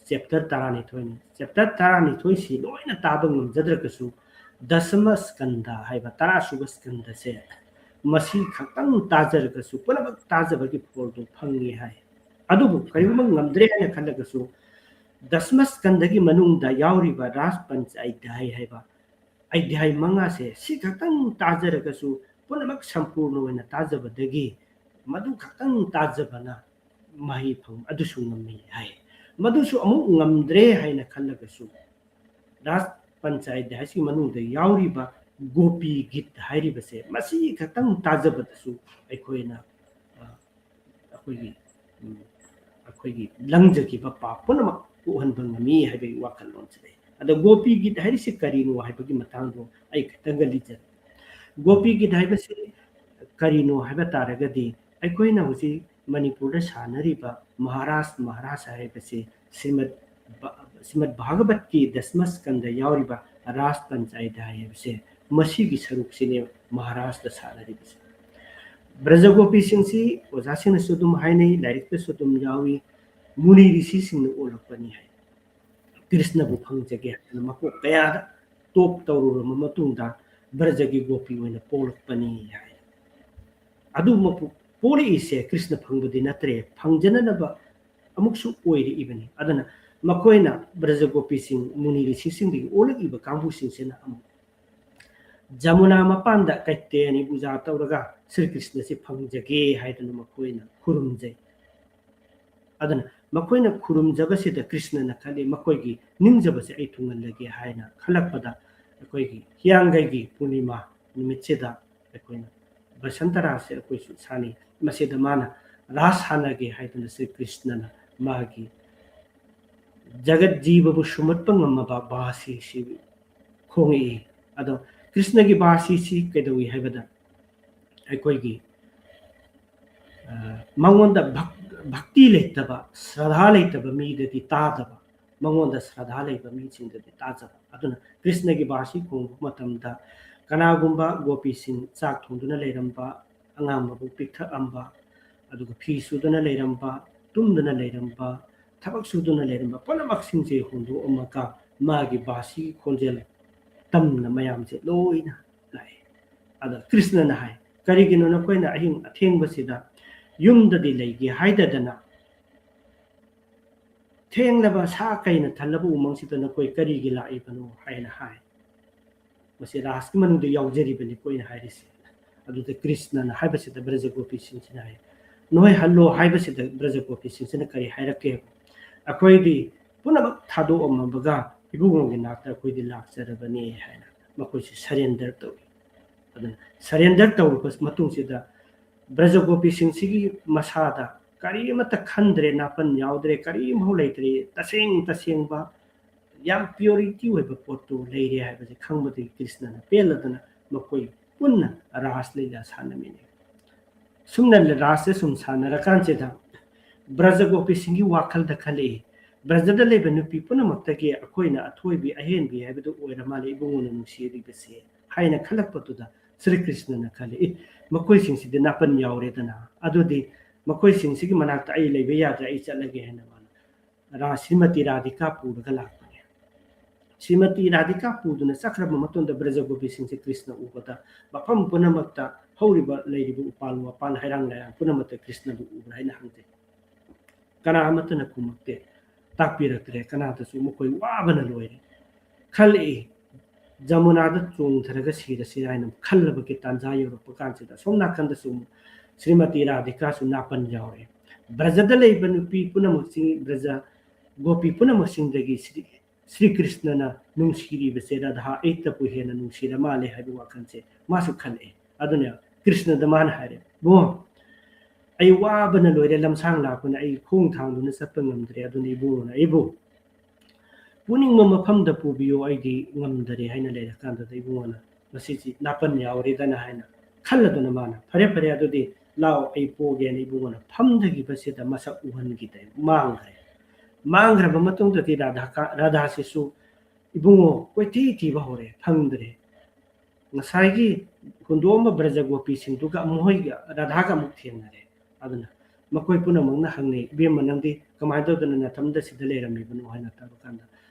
ꯆꯦꯞꯇꯔ ꯇꯔꯥꯅꯤꯊꯣꯏꯅꯤ꯫ ꯆꯦꯞꯇꯔ ꯇꯔꯥꯅꯤꯊꯣꯏꯁꯤ ꯂꯣꯏꯅ ꯇꯥꯕ ꯉꯝꯖꯗ꯭ꯔꯒꯁꯨ, ꯗꯁꯃ ꯁ꯭ꯀꯟꯗ ꯍꯥꯏꯕ ꯇꯔꯥꯁꯨꯕ ꯁ꯭ꯀꯟꯗꯁꯦ ꯃꯁꯤ ꯈꯛꯇꯪ ꯇꯥꯖꯔꯒꯁꯨ ꯄꯨꯝꯅꯃꯛ ꯇꯥꯖꯕꯒꯤ ꯐꯣꯜꯗꯨ ꯐꯪꯉꯤ ꯍꯥꯏ꯫ ꯑꯗꯨꯕꯨ ꯀꯔꯤꯒꯨꯝꯕ ꯉꯝꯗ꯭ꯔꯦ ꯍꯥꯏꯅ ꯈꯜꯂꯒꯁꯨ, ꯗꯁꯃ ꯁ꯭ꯀꯟꯗꯒꯤ ꯃꯅꯨꯡꯗ ꯌꯥꯎꯔꯤꯕ ꯔꯥꯁ ꯄꯟꯆ ꯑꯙ꯭ꯌꯥꯏ ꯍꯥꯏꯕ ꯑꯙ꯭ꯌꯥꯏ ꯃꯉꯥꯁꯦ ꯁꯤ ꯈꯛꯇꯪ ꯇꯥꯖꯔꯒꯁꯨ ꯄꯨꯝꯅꯃꯛ ꯁꯝꯄꯨꯔꯅ ꯑꯣꯏꯅ ꯇꯥꯖꯕꯗꯒꯤ ꯃꯗꯨ ꯈꯛꯇꯪ ꯇꯥꯖꯕꯅ ꯃꯍꯩ ꯐꯪꯕ ꯑꯗꯨꯁꯨ ꯉꯝꯃꯤ ꯍꯥꯏ꯫ ꯃꯗꯨꯁꯨ ꯑꯃꯨꯛ ꯉꯝꯗ꯭ꯔꯦ ꯍꯥꯏꯅ ꯈꯜꯂꯒꯁꯨ, ꯔꯥꯁ ꯄꯟꯆꯥꯌꯠ ꯍꯥꯏꯁꯤꯒꯤ ꯃꯅꯨꯡꯗ ꯌꯥꯎꯔꯤꯕ ꯒꯣꯄꯤ ꯒꯤꯠ ꯍꯥꯏꯔꯤꯕꯁꯦ ꯃꯁꯤ ꯈꯛꯇꯪ ꯇꯥꯖꯕꯗꯁꯨ ꯑꯩꯈꯣꯏꯅ, ꯑ, ꯑꯩꯈꯣꯏꯒꯤ, ꯎꯝ, ꯑꯩꯈꯣꯏꯒꯤ ꯂꯪꯖꯈꯤꯕ ꯄꯥꯞ ꯄꯨꯝꯅꯃꯛ ꯀꯣꯛꯍꯟꯕ ꯉꯝꯃꯤ ꯍꯥꯏꯕꯒꯤ ꯋꯥꯈꯜꯂꯣꯟꯁꯤ ꯂꯩ꯫ ꯑꯗꯣ ꯒꯣꯄꯤ ꯒꯤꯠ ꯍꯥꯏꯔꯤꯁꯤ ꯀꯔꯤꯅꯣ ꯍꯥꯏꯕꯒꯤ ꯃꯇꯥꯡꯗꯣ ꯑꯩ ꯈꯤꯇꯪꯒ ꯂꯤꯖꯒꯦ꯫ ꯒꯣꯄꯤ ꯒꯤꯠ ꯍꯥꯏꯕꯁꯤ ꯀꯔꯤꯅꯣ ꯍꯥꯏꯕ ꯇꯥꯔꯒꯗꯤ, ꯑꯩꯈꯣꯏꯅ ꯍꯧꯖꯤꯛ ꯃꯅꯤꯄꯨꯔꯗ ꯁꯥꯟꯅꯔꯤꯕ ꯃꯍꯥꯔꯥꯁ, ꯃꯍꯥꯔꯥꯁ ꯍꯥꯏꯕꯁꯤ ꯁ꯭ꯔꯤꯃꯗ ꯚ-, ꯁ꯭ꯔꯤꯃꯗ ꯚꯥꯒꯕꯠꯀꯤ ꯗꯁꯃ ꯁ꯭ꯀꯟꯗ ꯌꯥꯎꯔꯤꯕ ꯔꯥꯁ ꯄꯟꯆꯥꯌꯠ ꯍꯥꯏꯕꯁꯦ, ꯃꯁꯤꯒꯤ ꯁꯔꯨꯛꯁꯤꯅꯦ ꯃꯍꯥꯔꯥꯁꯇ ꯁꯥꯟꯅꯔꯤꯕꯁꯦ꯫ ꯕ꯭ꯔꯖꯒꯣꯄꯤꯁꯤꯡꯁꯤ ꯑꯣꯖꯥꯁꯤꯡꯅꯁꯨ ꯑꯗꯨꯝ ꯍꯥꯏꯅꯩ, ꯂꯥꯏꯔꯤꯛꯇꯁꯨ ꯑꯗꯨꯝ ꯌꯥꯎꯏ, ꯃꯨꯅꯤ ꯔꯤꯁꯤꯁꯤꯡꯅ ꯑꯣꯜꯂꯛꯄꯅꯤ ꯍꯥꯏ꯫ ꯀ꯭ꯔꯤꯁꯅꯕꯨ ꯐꯪꯖꯒꯦ ꯍꯥꯏꯗꯅ ꯃꯀꯣꯛ ꯀꯌꯥꯗ ꯇꯣꯞ ꯇꯧꯔꯨꯔꯕ ꯃꯇꯨꯡꯗ ꯕ꯭ꯔꯖꯒꯤ ꯒꯣꯄꯤ ꯑꯣꯏꯅ ꯄꯣꯛꯂꯛꯄꯅꯤ ꯍꯥꯏ꯫ ꯑꯗꯨꯃꯛꯄꯨ ꯄꯣꯛꯂꯛꯏꯁꯦ ꯀ꯭ꯔꯤꯁꯅ ꯐꯪꯕꯗꯤ ꯅꯠꯇ꯭ꯔꯦ, ꯐꯪꯖꯅꯅꯕ ꯑꯃꯨꯛꯁꯨ ꯑꯣꯏꯔꯛꯏꯕꯅꯤ꯫ ꯑꯗꯨꯅ ꯃꯈꯣꯏꯅ ꯕ꯭ꯔꯖꯒꯣꯄꯤꯁꯤꯡ, ꯃꯨꯅꯤ ꯔꯤꯁꯤꯁꯤꯡꯗꯒꯤ ꯑꯣꯜꯂꯛꯏꯕ ꯀꯥꯡꯕꯨꯁꯤꯡꯁꯤꯅ ꯑꯃꯨꯛ ꯖꯃꯨꯅꯥ ꯃꯄꯥꯟꯗ ꯀꯩꯇꯦꯅꯤ ꯄꯨꯖꯥ ꯇꯧꯔꯒ ꯁ꯭ꯔꯤ ꯀ꯭ꯔꯤꯁꯅꯁꯤ ꯐꯪꯖꯒꯦ ꯍꯥꯏꯗꯅ ꯃꯈꯣꯏꯅ ꯈꯨꯔꯨꯝꯖꯩ꯫ ꯑꯗꯨꯅ ꯃꯈꯣꯏꯅ ꯈꯨꯔꯨꯝꯖꯕꯁꯤꯗ ꯀ꯭ꯔꯤꯁꯅꯅ ꯈꯜꯂꯤ, ꯃꯈꯣꯏꯒꯤ ꯅꯤꯡꯖꯕꯁꯦ ꯑꯩ ꯊꯨꯡꯍꯜꯂꯒꯦ ꯍꯥꯏꯅ ꯈꯜꯂꯛꯄꯗ, ꯑꯩꯈꯣꯏꯒꯤ ꯍꯤꯌꯥꯡꯒꯩꯒꯤ ꯄꯨꯔꯅꯤꯃꯥ ꯅꯨꯃꯤꯠꯁꯤꯗ ꯑꯩꯈꯣꯏꯅ ꯕꯁꯟꯇꯔꯥꯁꯦ ꯑꯩꯈꯣꯏꯁꯨ ꯁꯥꯟꯅꯩ꯫ ꯃꯁꯤꯗ ꯃꯥꯅ ꯔꯥꯁ ꯁꯥꯟꯅꯒꯦ ꯍꯥꯏꯗꯨꯅ ꯁ꯭ꯔꯤ ꯀ꯭ꯔꯤꯁꯅꯅ ꯃꯥꯒꯤ ꯖꯒꯠ ꯖꯤꯕꯕꯨ ꯁꯨꯝꯍꯠꯄ ꯉꯝꯃꯕ ꯕꯥꯁꯤꯁꯤ ꯐꯣꯡꯉꯛꯏ꯫ ꯑꯗꯣ ꯀ꯭ꯔꯤꯁꯅꯒꯤ ꯕꯥꯁꯤꯁꯤ ꯀꯩꯗꯧꯏ ꯍꯥꯏꯕꯗ, ꯑꯩꯈꯣꯏꯒꯤ, ꯑ, ꯃꯉꯣꯟꯗ ꯚꯛ-, ꯚꯛꯇꯤ ꯂꯩꯇꯕ, ꯁ꯭ꯔꯗꯥ ꯂꯩꯇꯕ ꯃꯤꯗꯗꯤ ꯇꯥꯗꯕ, ꯃꯉꯣꯟꯗ ꯁ꯭ꯔꯗꯥ ꯂꯩꯕ ꯃꯤꯁꯤꯡꯗꯗꯤ ꯇꯥꯖꯕ꯫ ꯑꯗꯨꯅ ꯀ꯭ꯔꯤꯁꯅꯒꯤ ꯕꯥꯁꯤ ꯈꯣꯡꯕ ꯃꯇꯝꯗ ꯀꯅꯥꯒꯨꯝꯕ ꯒꯣꯄꯤꯁꯤꯡ ꯆꯥꯛ ꯊꯣꯡꯗꯨꯅ ꯂꯩꯔꯝꯕ, ꯑꯉꯥꯡ ꯃꯕꯨꯛ ꯄꯤꯛꯊꯛꯑꯝꯕ, ꯑꯗꯨꯒ ꯐꯤ ꯁꯨꯗꯨꯅ ꯂꯩꯔꯝꯕ, ꯇꯨꯝꯗꯨꯅ ꯂꯩꯔꯝꯕ, ꯊꯕꯛ ꯁꯨꯗꯨꯅ ꯂꯩꯔꯝꯕ ꯄꯨꯝꯅꯃꯛꯁꯤꯡꯁꯦ ꯍꯣꯟꯗꯣꯛꯑꯝꯃꯒ ꯃꯥꯒꯤ ꯕꯥꯁꯤꯒꯤ ꯈꯣꯟꯖꯦꯜ ꯇꯝꯅ ꯃꯌꯥꯝꯁꯦ ꯂꯣꯏꯅ ꯂꯥꯛꯑꯦ꯫ ꯑꯗ ꯀ꯭ꯔꯤꯁꯅꯅ ꯍꯥꯏ, "ꯀꯔꯤꯒꯤꯅꯣ ꯅꯈꯣꯏꯅ ꯑꯍꯤꯡ ꯑꯊꯦꯡꯕꯁꯤꯗ ꯌꯨꯝꯗꯗꯤ ꯂꯩꯒꯦ ꯍꯥꯏꯗꯗꯅ ꯊꯦꯡꯂꯕ ꯁꯥ ꯀꯩꯅ ꯊꯜꯂꯕ ꯎꯃꯪꯁꯤꯗ ꯅꯈꯣꯏ ꯀꯔꯤꯒꯤ ꯂꯥꯛꯏꯕꯅꯣ?" ꯍꯥꯏꯅ ꯍꯥꯏ꯫ ꯃꯁꯤ ꯔꯥꯁꯀꯤ ꯃꯅꯨꯡꯗ ꯌꯥꯎꯖꯔꯤꯕꯅꯤꯀꯣ ꯑꯩꯅ ꯍꯥꯏꯔꯤꯁꯦ꯫ ꯑꯗꯨꯗ ꯀ꯭ꯔꯤꯁꯅꯅ ꯍꯥꯏꯕꯁꯤꯗ ꯕ꯭ꯔꯖꯒꯣꯄꯤꯁꯤꯡꯁꯤꯅ ꯍꯥꯏ, "ꯅꯣꯏ ꯍꯜꯂꯣ" ꯍꯥꯏꯕꯁꯤꯗ ꯕ꯭ꯔꯖꯒꯣꯄꯤꯁꯤꯡꯁꯤꯅ ꯀꯔꯤ ꯍꯥꯏꯔꯛꯀꯦ? "ꯑꯩꯈꯣꯏꯗꯤ ꯄꯨꯝꯅꯃꯛ ꯊꯥꯗꯣꯛꯑꯝꯃꯕꯒ ꯏꯕꯨꯡꯉꯣꯒꯤ ꯅꯥꯛꯇ ꯑꯩꯈꯣꯏꯗꯤ ꯂꯥꯛꯆꯔꯕꯅꯤ" ꯍꯥꯏꯅ ꯃꯈꯣꯏꯁꯤ surrender ꯇꯧꯏ꯫ ꯑꯗꯨꯅ surrender ꯇꯧꯔꯕ ꯃꯇꯨꯡꯁꯤꯗ ꯕ꯭ꯔꯖꯒꯣꯄꯤꯁꯤꯡꯁꯤꯒꯤ ꯃꯁꯥꯗ ꯀꯔꯤ ꯑꯃꯠꯇ ꯈꯟꯗ꯭ꯔꯦ, ꯅꯥꯄꯟ ꯌꯥꯎꯗ꯭ꯔꯦ, ꯀꯔꯤꯝꯐꯥꯎ ꯂꯩꯇ꯭ꯔꯦ, ꯇꯁꯦꯡ ꯇꯁꯦꯡꯕ ꯌꯥꯝ purity ꯑꯣꯏꯕ ꯄꯣꯠꯇꯨ ꯂꯩꯔꯦ ꯍꯥꯏꯕꯁꯦ ꯈꯪꯕꯗꯒꯤ ꯀ꯭ꯔꯤꯁꯅꯅ ꯄꯦꯜꯂꯗꯅ ꯃꯈꯣꯏ ꯄꯨꯟꯅ ꯔꯥꯁ ꯂꯤꯂꯥ ꯁꯥꯟꯅꯃꯤꯟꯅꯩ꯫ ꯁꯨꯝꯅ ꯔꯥꯁꯁꯦ ꯁꯨꯝ ꯁꯥꯟꯅꯔꯀꯥꯟꯁꯤꯗ ꯕ꯭ꯔꯖꯒꯣꯄꯤꯁꯤꯡꯒꯤ ꯋꯥꯈꯜꯗ ꯈꯜꯂꯛꯏ, "ꯕ꯭ꯔꯖꯗ ꯂꯩꯕ ꯅꯨꯄꯤ ꯄꯨꯝꯅꯃꯛꯇꯒꯤ ꯑꯩꯈꯣꯏꯅ ꯑꯊꯣꯏꯕꯤ ꯑꯍꯦꯟꯕꯤ ꯍꯥꯏꯕꯗꯨ ꯑꯣꯏꯔ ꯃꯥꯜꯂꯦ ꯏꯕꯨꯡꯉꯣꯅ ꯅꯨꯡꯁꯤꯔꯤꯕꯁꯦ" ꯍꯥꯏꯅ ꯈꯜꯂꯛꯄꯗꯨꯗ ꯁ꯭ꯔꯤ ꯀ꯭ꯔꯤꯁꯅꯅ ꯈꯜꯂꯤ, "ꯏ, ꯃꯈꯣꯏꯁꯤꯡꯁꯤꯗꯤ ꯅꯥꯄꯟ ꯌꯥꯎꯔꯦꯗꯅ, ꯑꯗꯨꯗꯤ ꯃꯈꯣꯏꯁꯤꯡꯁꯤꯒꯤ ꯃꯅꯥꯛꯇ ꯑꯩ ꯂꯩꯕ ꯌꯥꯗ꯭ꯔꯦ, ꯑꯩ ꯆꯠꯂꯒꯦ" ꯍꯥꯏꯅ ꯃꯥꯅ ꯔꯥ-, ꯁ꯭ꯔꯤꯃꯇꯤ ꯔꯥꯙꯤꯀꯥ ꯄꯨꯔꯒ ꯂꯥꯛꯄꯅꯦ꯫ ꯁ꯭ꯔꯤꯃꯇꯤ ꯔꯥꯙꯤꯀꯥ ꯄꯨꯗꯨꯅ ꯆꯠꯈ꯭ꯔꯕ ꯃꯇꯨꯡꯗ ꯕ꯭ꯔꯖꯒꯣꯄꯤꯁꯤꯡꯁꯦ ꯀ꯭ꯔꯤꯁꯅ ꯎꯕꯗ ꯃꯐꯝ ꯄꯨꯝꯅꯃꯛꯇ ꯍꯧꯔꯤꯕ, ꯂꯩꯔꯤꯕ ꯎꯄꯥꯜ ꯋꯥꯄꯥꯜ, ꯍꯩꯔꯥꯡ ꯂꯩꯔꯥꯡ ꯄꯨꯝꯅꯃꯛꯇ ꯀ꯭ꯔꯤꯁꯅꯕꯨ ꯎꯕ꯭ꯔꯥ ꯍꯥꯏꯅ ꯍꯪꯖꯩ꯫ ꯀꯅꯥ ꯑꯃꯠꯇꯅ ꯈꯨꯝꯃꯛꯇꯦ, ꯇꯥꯛꯄꯤꯔꯛꯇ꯭ꯔꯦ, ꯀꯅꯥꯗꯁꯨ꯫ ꯃꯈꯣꯏ ꯋꯥꯕꯅ ꯂꯣꯏꯔꯦ꯫ ꯈꯜꯂꯛꯏ, ꯖꯃꯨꯅꯥꯗ ꯆꯣꯡꯊꯔꯒ ꯁꯤꯔꯁꯤꯔꯥ ꯍꯥꯏꯅ ꯈꯜꯂꯕꯒꯤ ꯇꯥꯟꯖꯥ ꯌꯧꯔꯛꯄ ꯀꯥꯟꯁꯤꯗ ꯑꯁꯣꯝ ꯅꯥꯀꯟꯗꯁꯨ ꯑꯃꯨꯛ ꯁ꯭ꯔꯤꯃꯇꯤ ꯔꯥꯙꯤꯀꯥꯁꯨ ꯅꯥꯄꯟ ꯌꯥꯎꯔꯦ꯫ ꯕ꯭ꯔꯖꯗ ꯂꯩꯕ ꯅꯨꯄꯤ ꯄꯨꯝꯅꯃꯛꯁꯤꯡ, ꯕ꯭ꯔꯖ ꯒꯣꯄꯤ ꯄꯨꯝꯅꯃꯛꯁꯤꯡꯗꯒꯤ ꯁ꯭ꯔꯤ, ꯁ꯭ꯔꯤ ꯀ꯭ꯔꯤꯁꯅꯅ ꯅꯨꯡꯁꯤꯔꯤꯕꯁꯦ ꯔꯥꯙꯥ ꯑꯩꯇꯕꯨ ꯍꯦꯟꯅ ꯅꯨꯡꯁꯤꯔ ꯃꯥꯜꯂꯦ ꯍꯥꯏꯕ ꯋꯥꯈꯜꯁꯦ ꯃꯥꯁꯨ ꯈꯜꯂꯛꯑꯦ꯫ ꯑꯗꯨꯅ ꯀ꯭ꯔꯤꯁꯅꯗ ꯃꯥꯅ ꯍꯥꯏꯔꯦ, "ꯏꯕꯨꯡꯉꯣ, ꯑꯩ ꯋꯥꯕꯅ ꯂꯣꯏꯔꯦ, ꯂꯝꯁꯥꯡ ꯂꯥꯛꯄꯅ ꯑꯩ ꯈꯣꯡ ꯊꯥꯡꯗꯨꯅ ꯆꯠꯄ ꯉꯝꯗ꯭ꯔꯦ, ꯑꯗꯨꯅ ꯏꯕꯨꯡꯉꯣꯅ ꯑꯩꯕꯨ ꯄꯨꯅꯤꯡꯕ ꯃꯐꯝꯗ ꯄꯨꯕꯤꯌꯨ, ꯑꯩꯗꯤ ꯉꯝꯗꯔꯦ" ꯍꯥꯏꯅ ꯂꯩꯔꯀꯥꯟꯗꯨꯗ ꯏꯕꯨꯡꯉꯣꯅ "ꯃꯁꯤꯁꯤ ꯅꯥꯄꯟ ꯌꯥꯎꯔꯦꯗꯅ" ꯍꯥꯏꯅ ꯈꯜꯂꯗꯨꯅ ꯃꯥꯅ "ꯐꯔꯦ ꯐꯔꯦ, ꯑꯗꯨꯗꯤ ꯂꯥꯛꯑꯣ, ꯑꯩ ꯄꯣꯒꯦꯅ" ꯏꯕꯨꯡꯉꯣꯅ ꯐꯝꯊꯈꯤꯕꯁꯤꯗ ꯃꯁꯛ ꯎꯍꯟꯈꯤꯗꯦ, ꯃꯥꯡꯈ꯭ꯔꯦ꯫ ꯃꯥꯡꯈ꯭ꯔꯕ ꯃꯇꯨꯡꯗꯗꯤ ꯔꯥꯙꯥ ꯀꯥ-, ꯔꯥꯙꯥꯁꯤꯁꯨ ꯏꯕꯨꯡꯉꯣ ꯀꯣꯏꯊꯤ ꯊꯤꯕ ꯍꯧꯔꯦ, ꯐꯪꯗ꯭ꯔꯦ꯫ ꯉꯁꯥꯏꯒꯤ ꯍꯨꯟꯗꯣꯛꯑꯝꯕ ꯕ꯭ꯔꯖꯒꯣꯄꯤꯁꯤꯡꯗꯨꯒ ꯃꯈꯣꯏꯒ ꯔꯥꯙꯥꯒ ꯑꯃꯨꯛ ꯊꯦꯡꯅꯔꯦ꯫ ꯑꯗꯨꯅ ꯃꯈꯣꯏ ꯄꯨꯝꯅꯃꯛꯅ ꯍꯪꯅꯩ, "ꯏꯕꯦꯝꯃ, ꯅꯪꯗꯤ ꯀꯃꯥꯏꯅ ꯇꯧꯗꯅ ꯅꯊꯟꯗ ꯁꯤꯗ ꯂꯩꯔꯝꯃꯤꯕꯅꯣ?" ꯍꯥꯏꯅ ꯇꯧꯔ ꯀꯥꯟꯗ,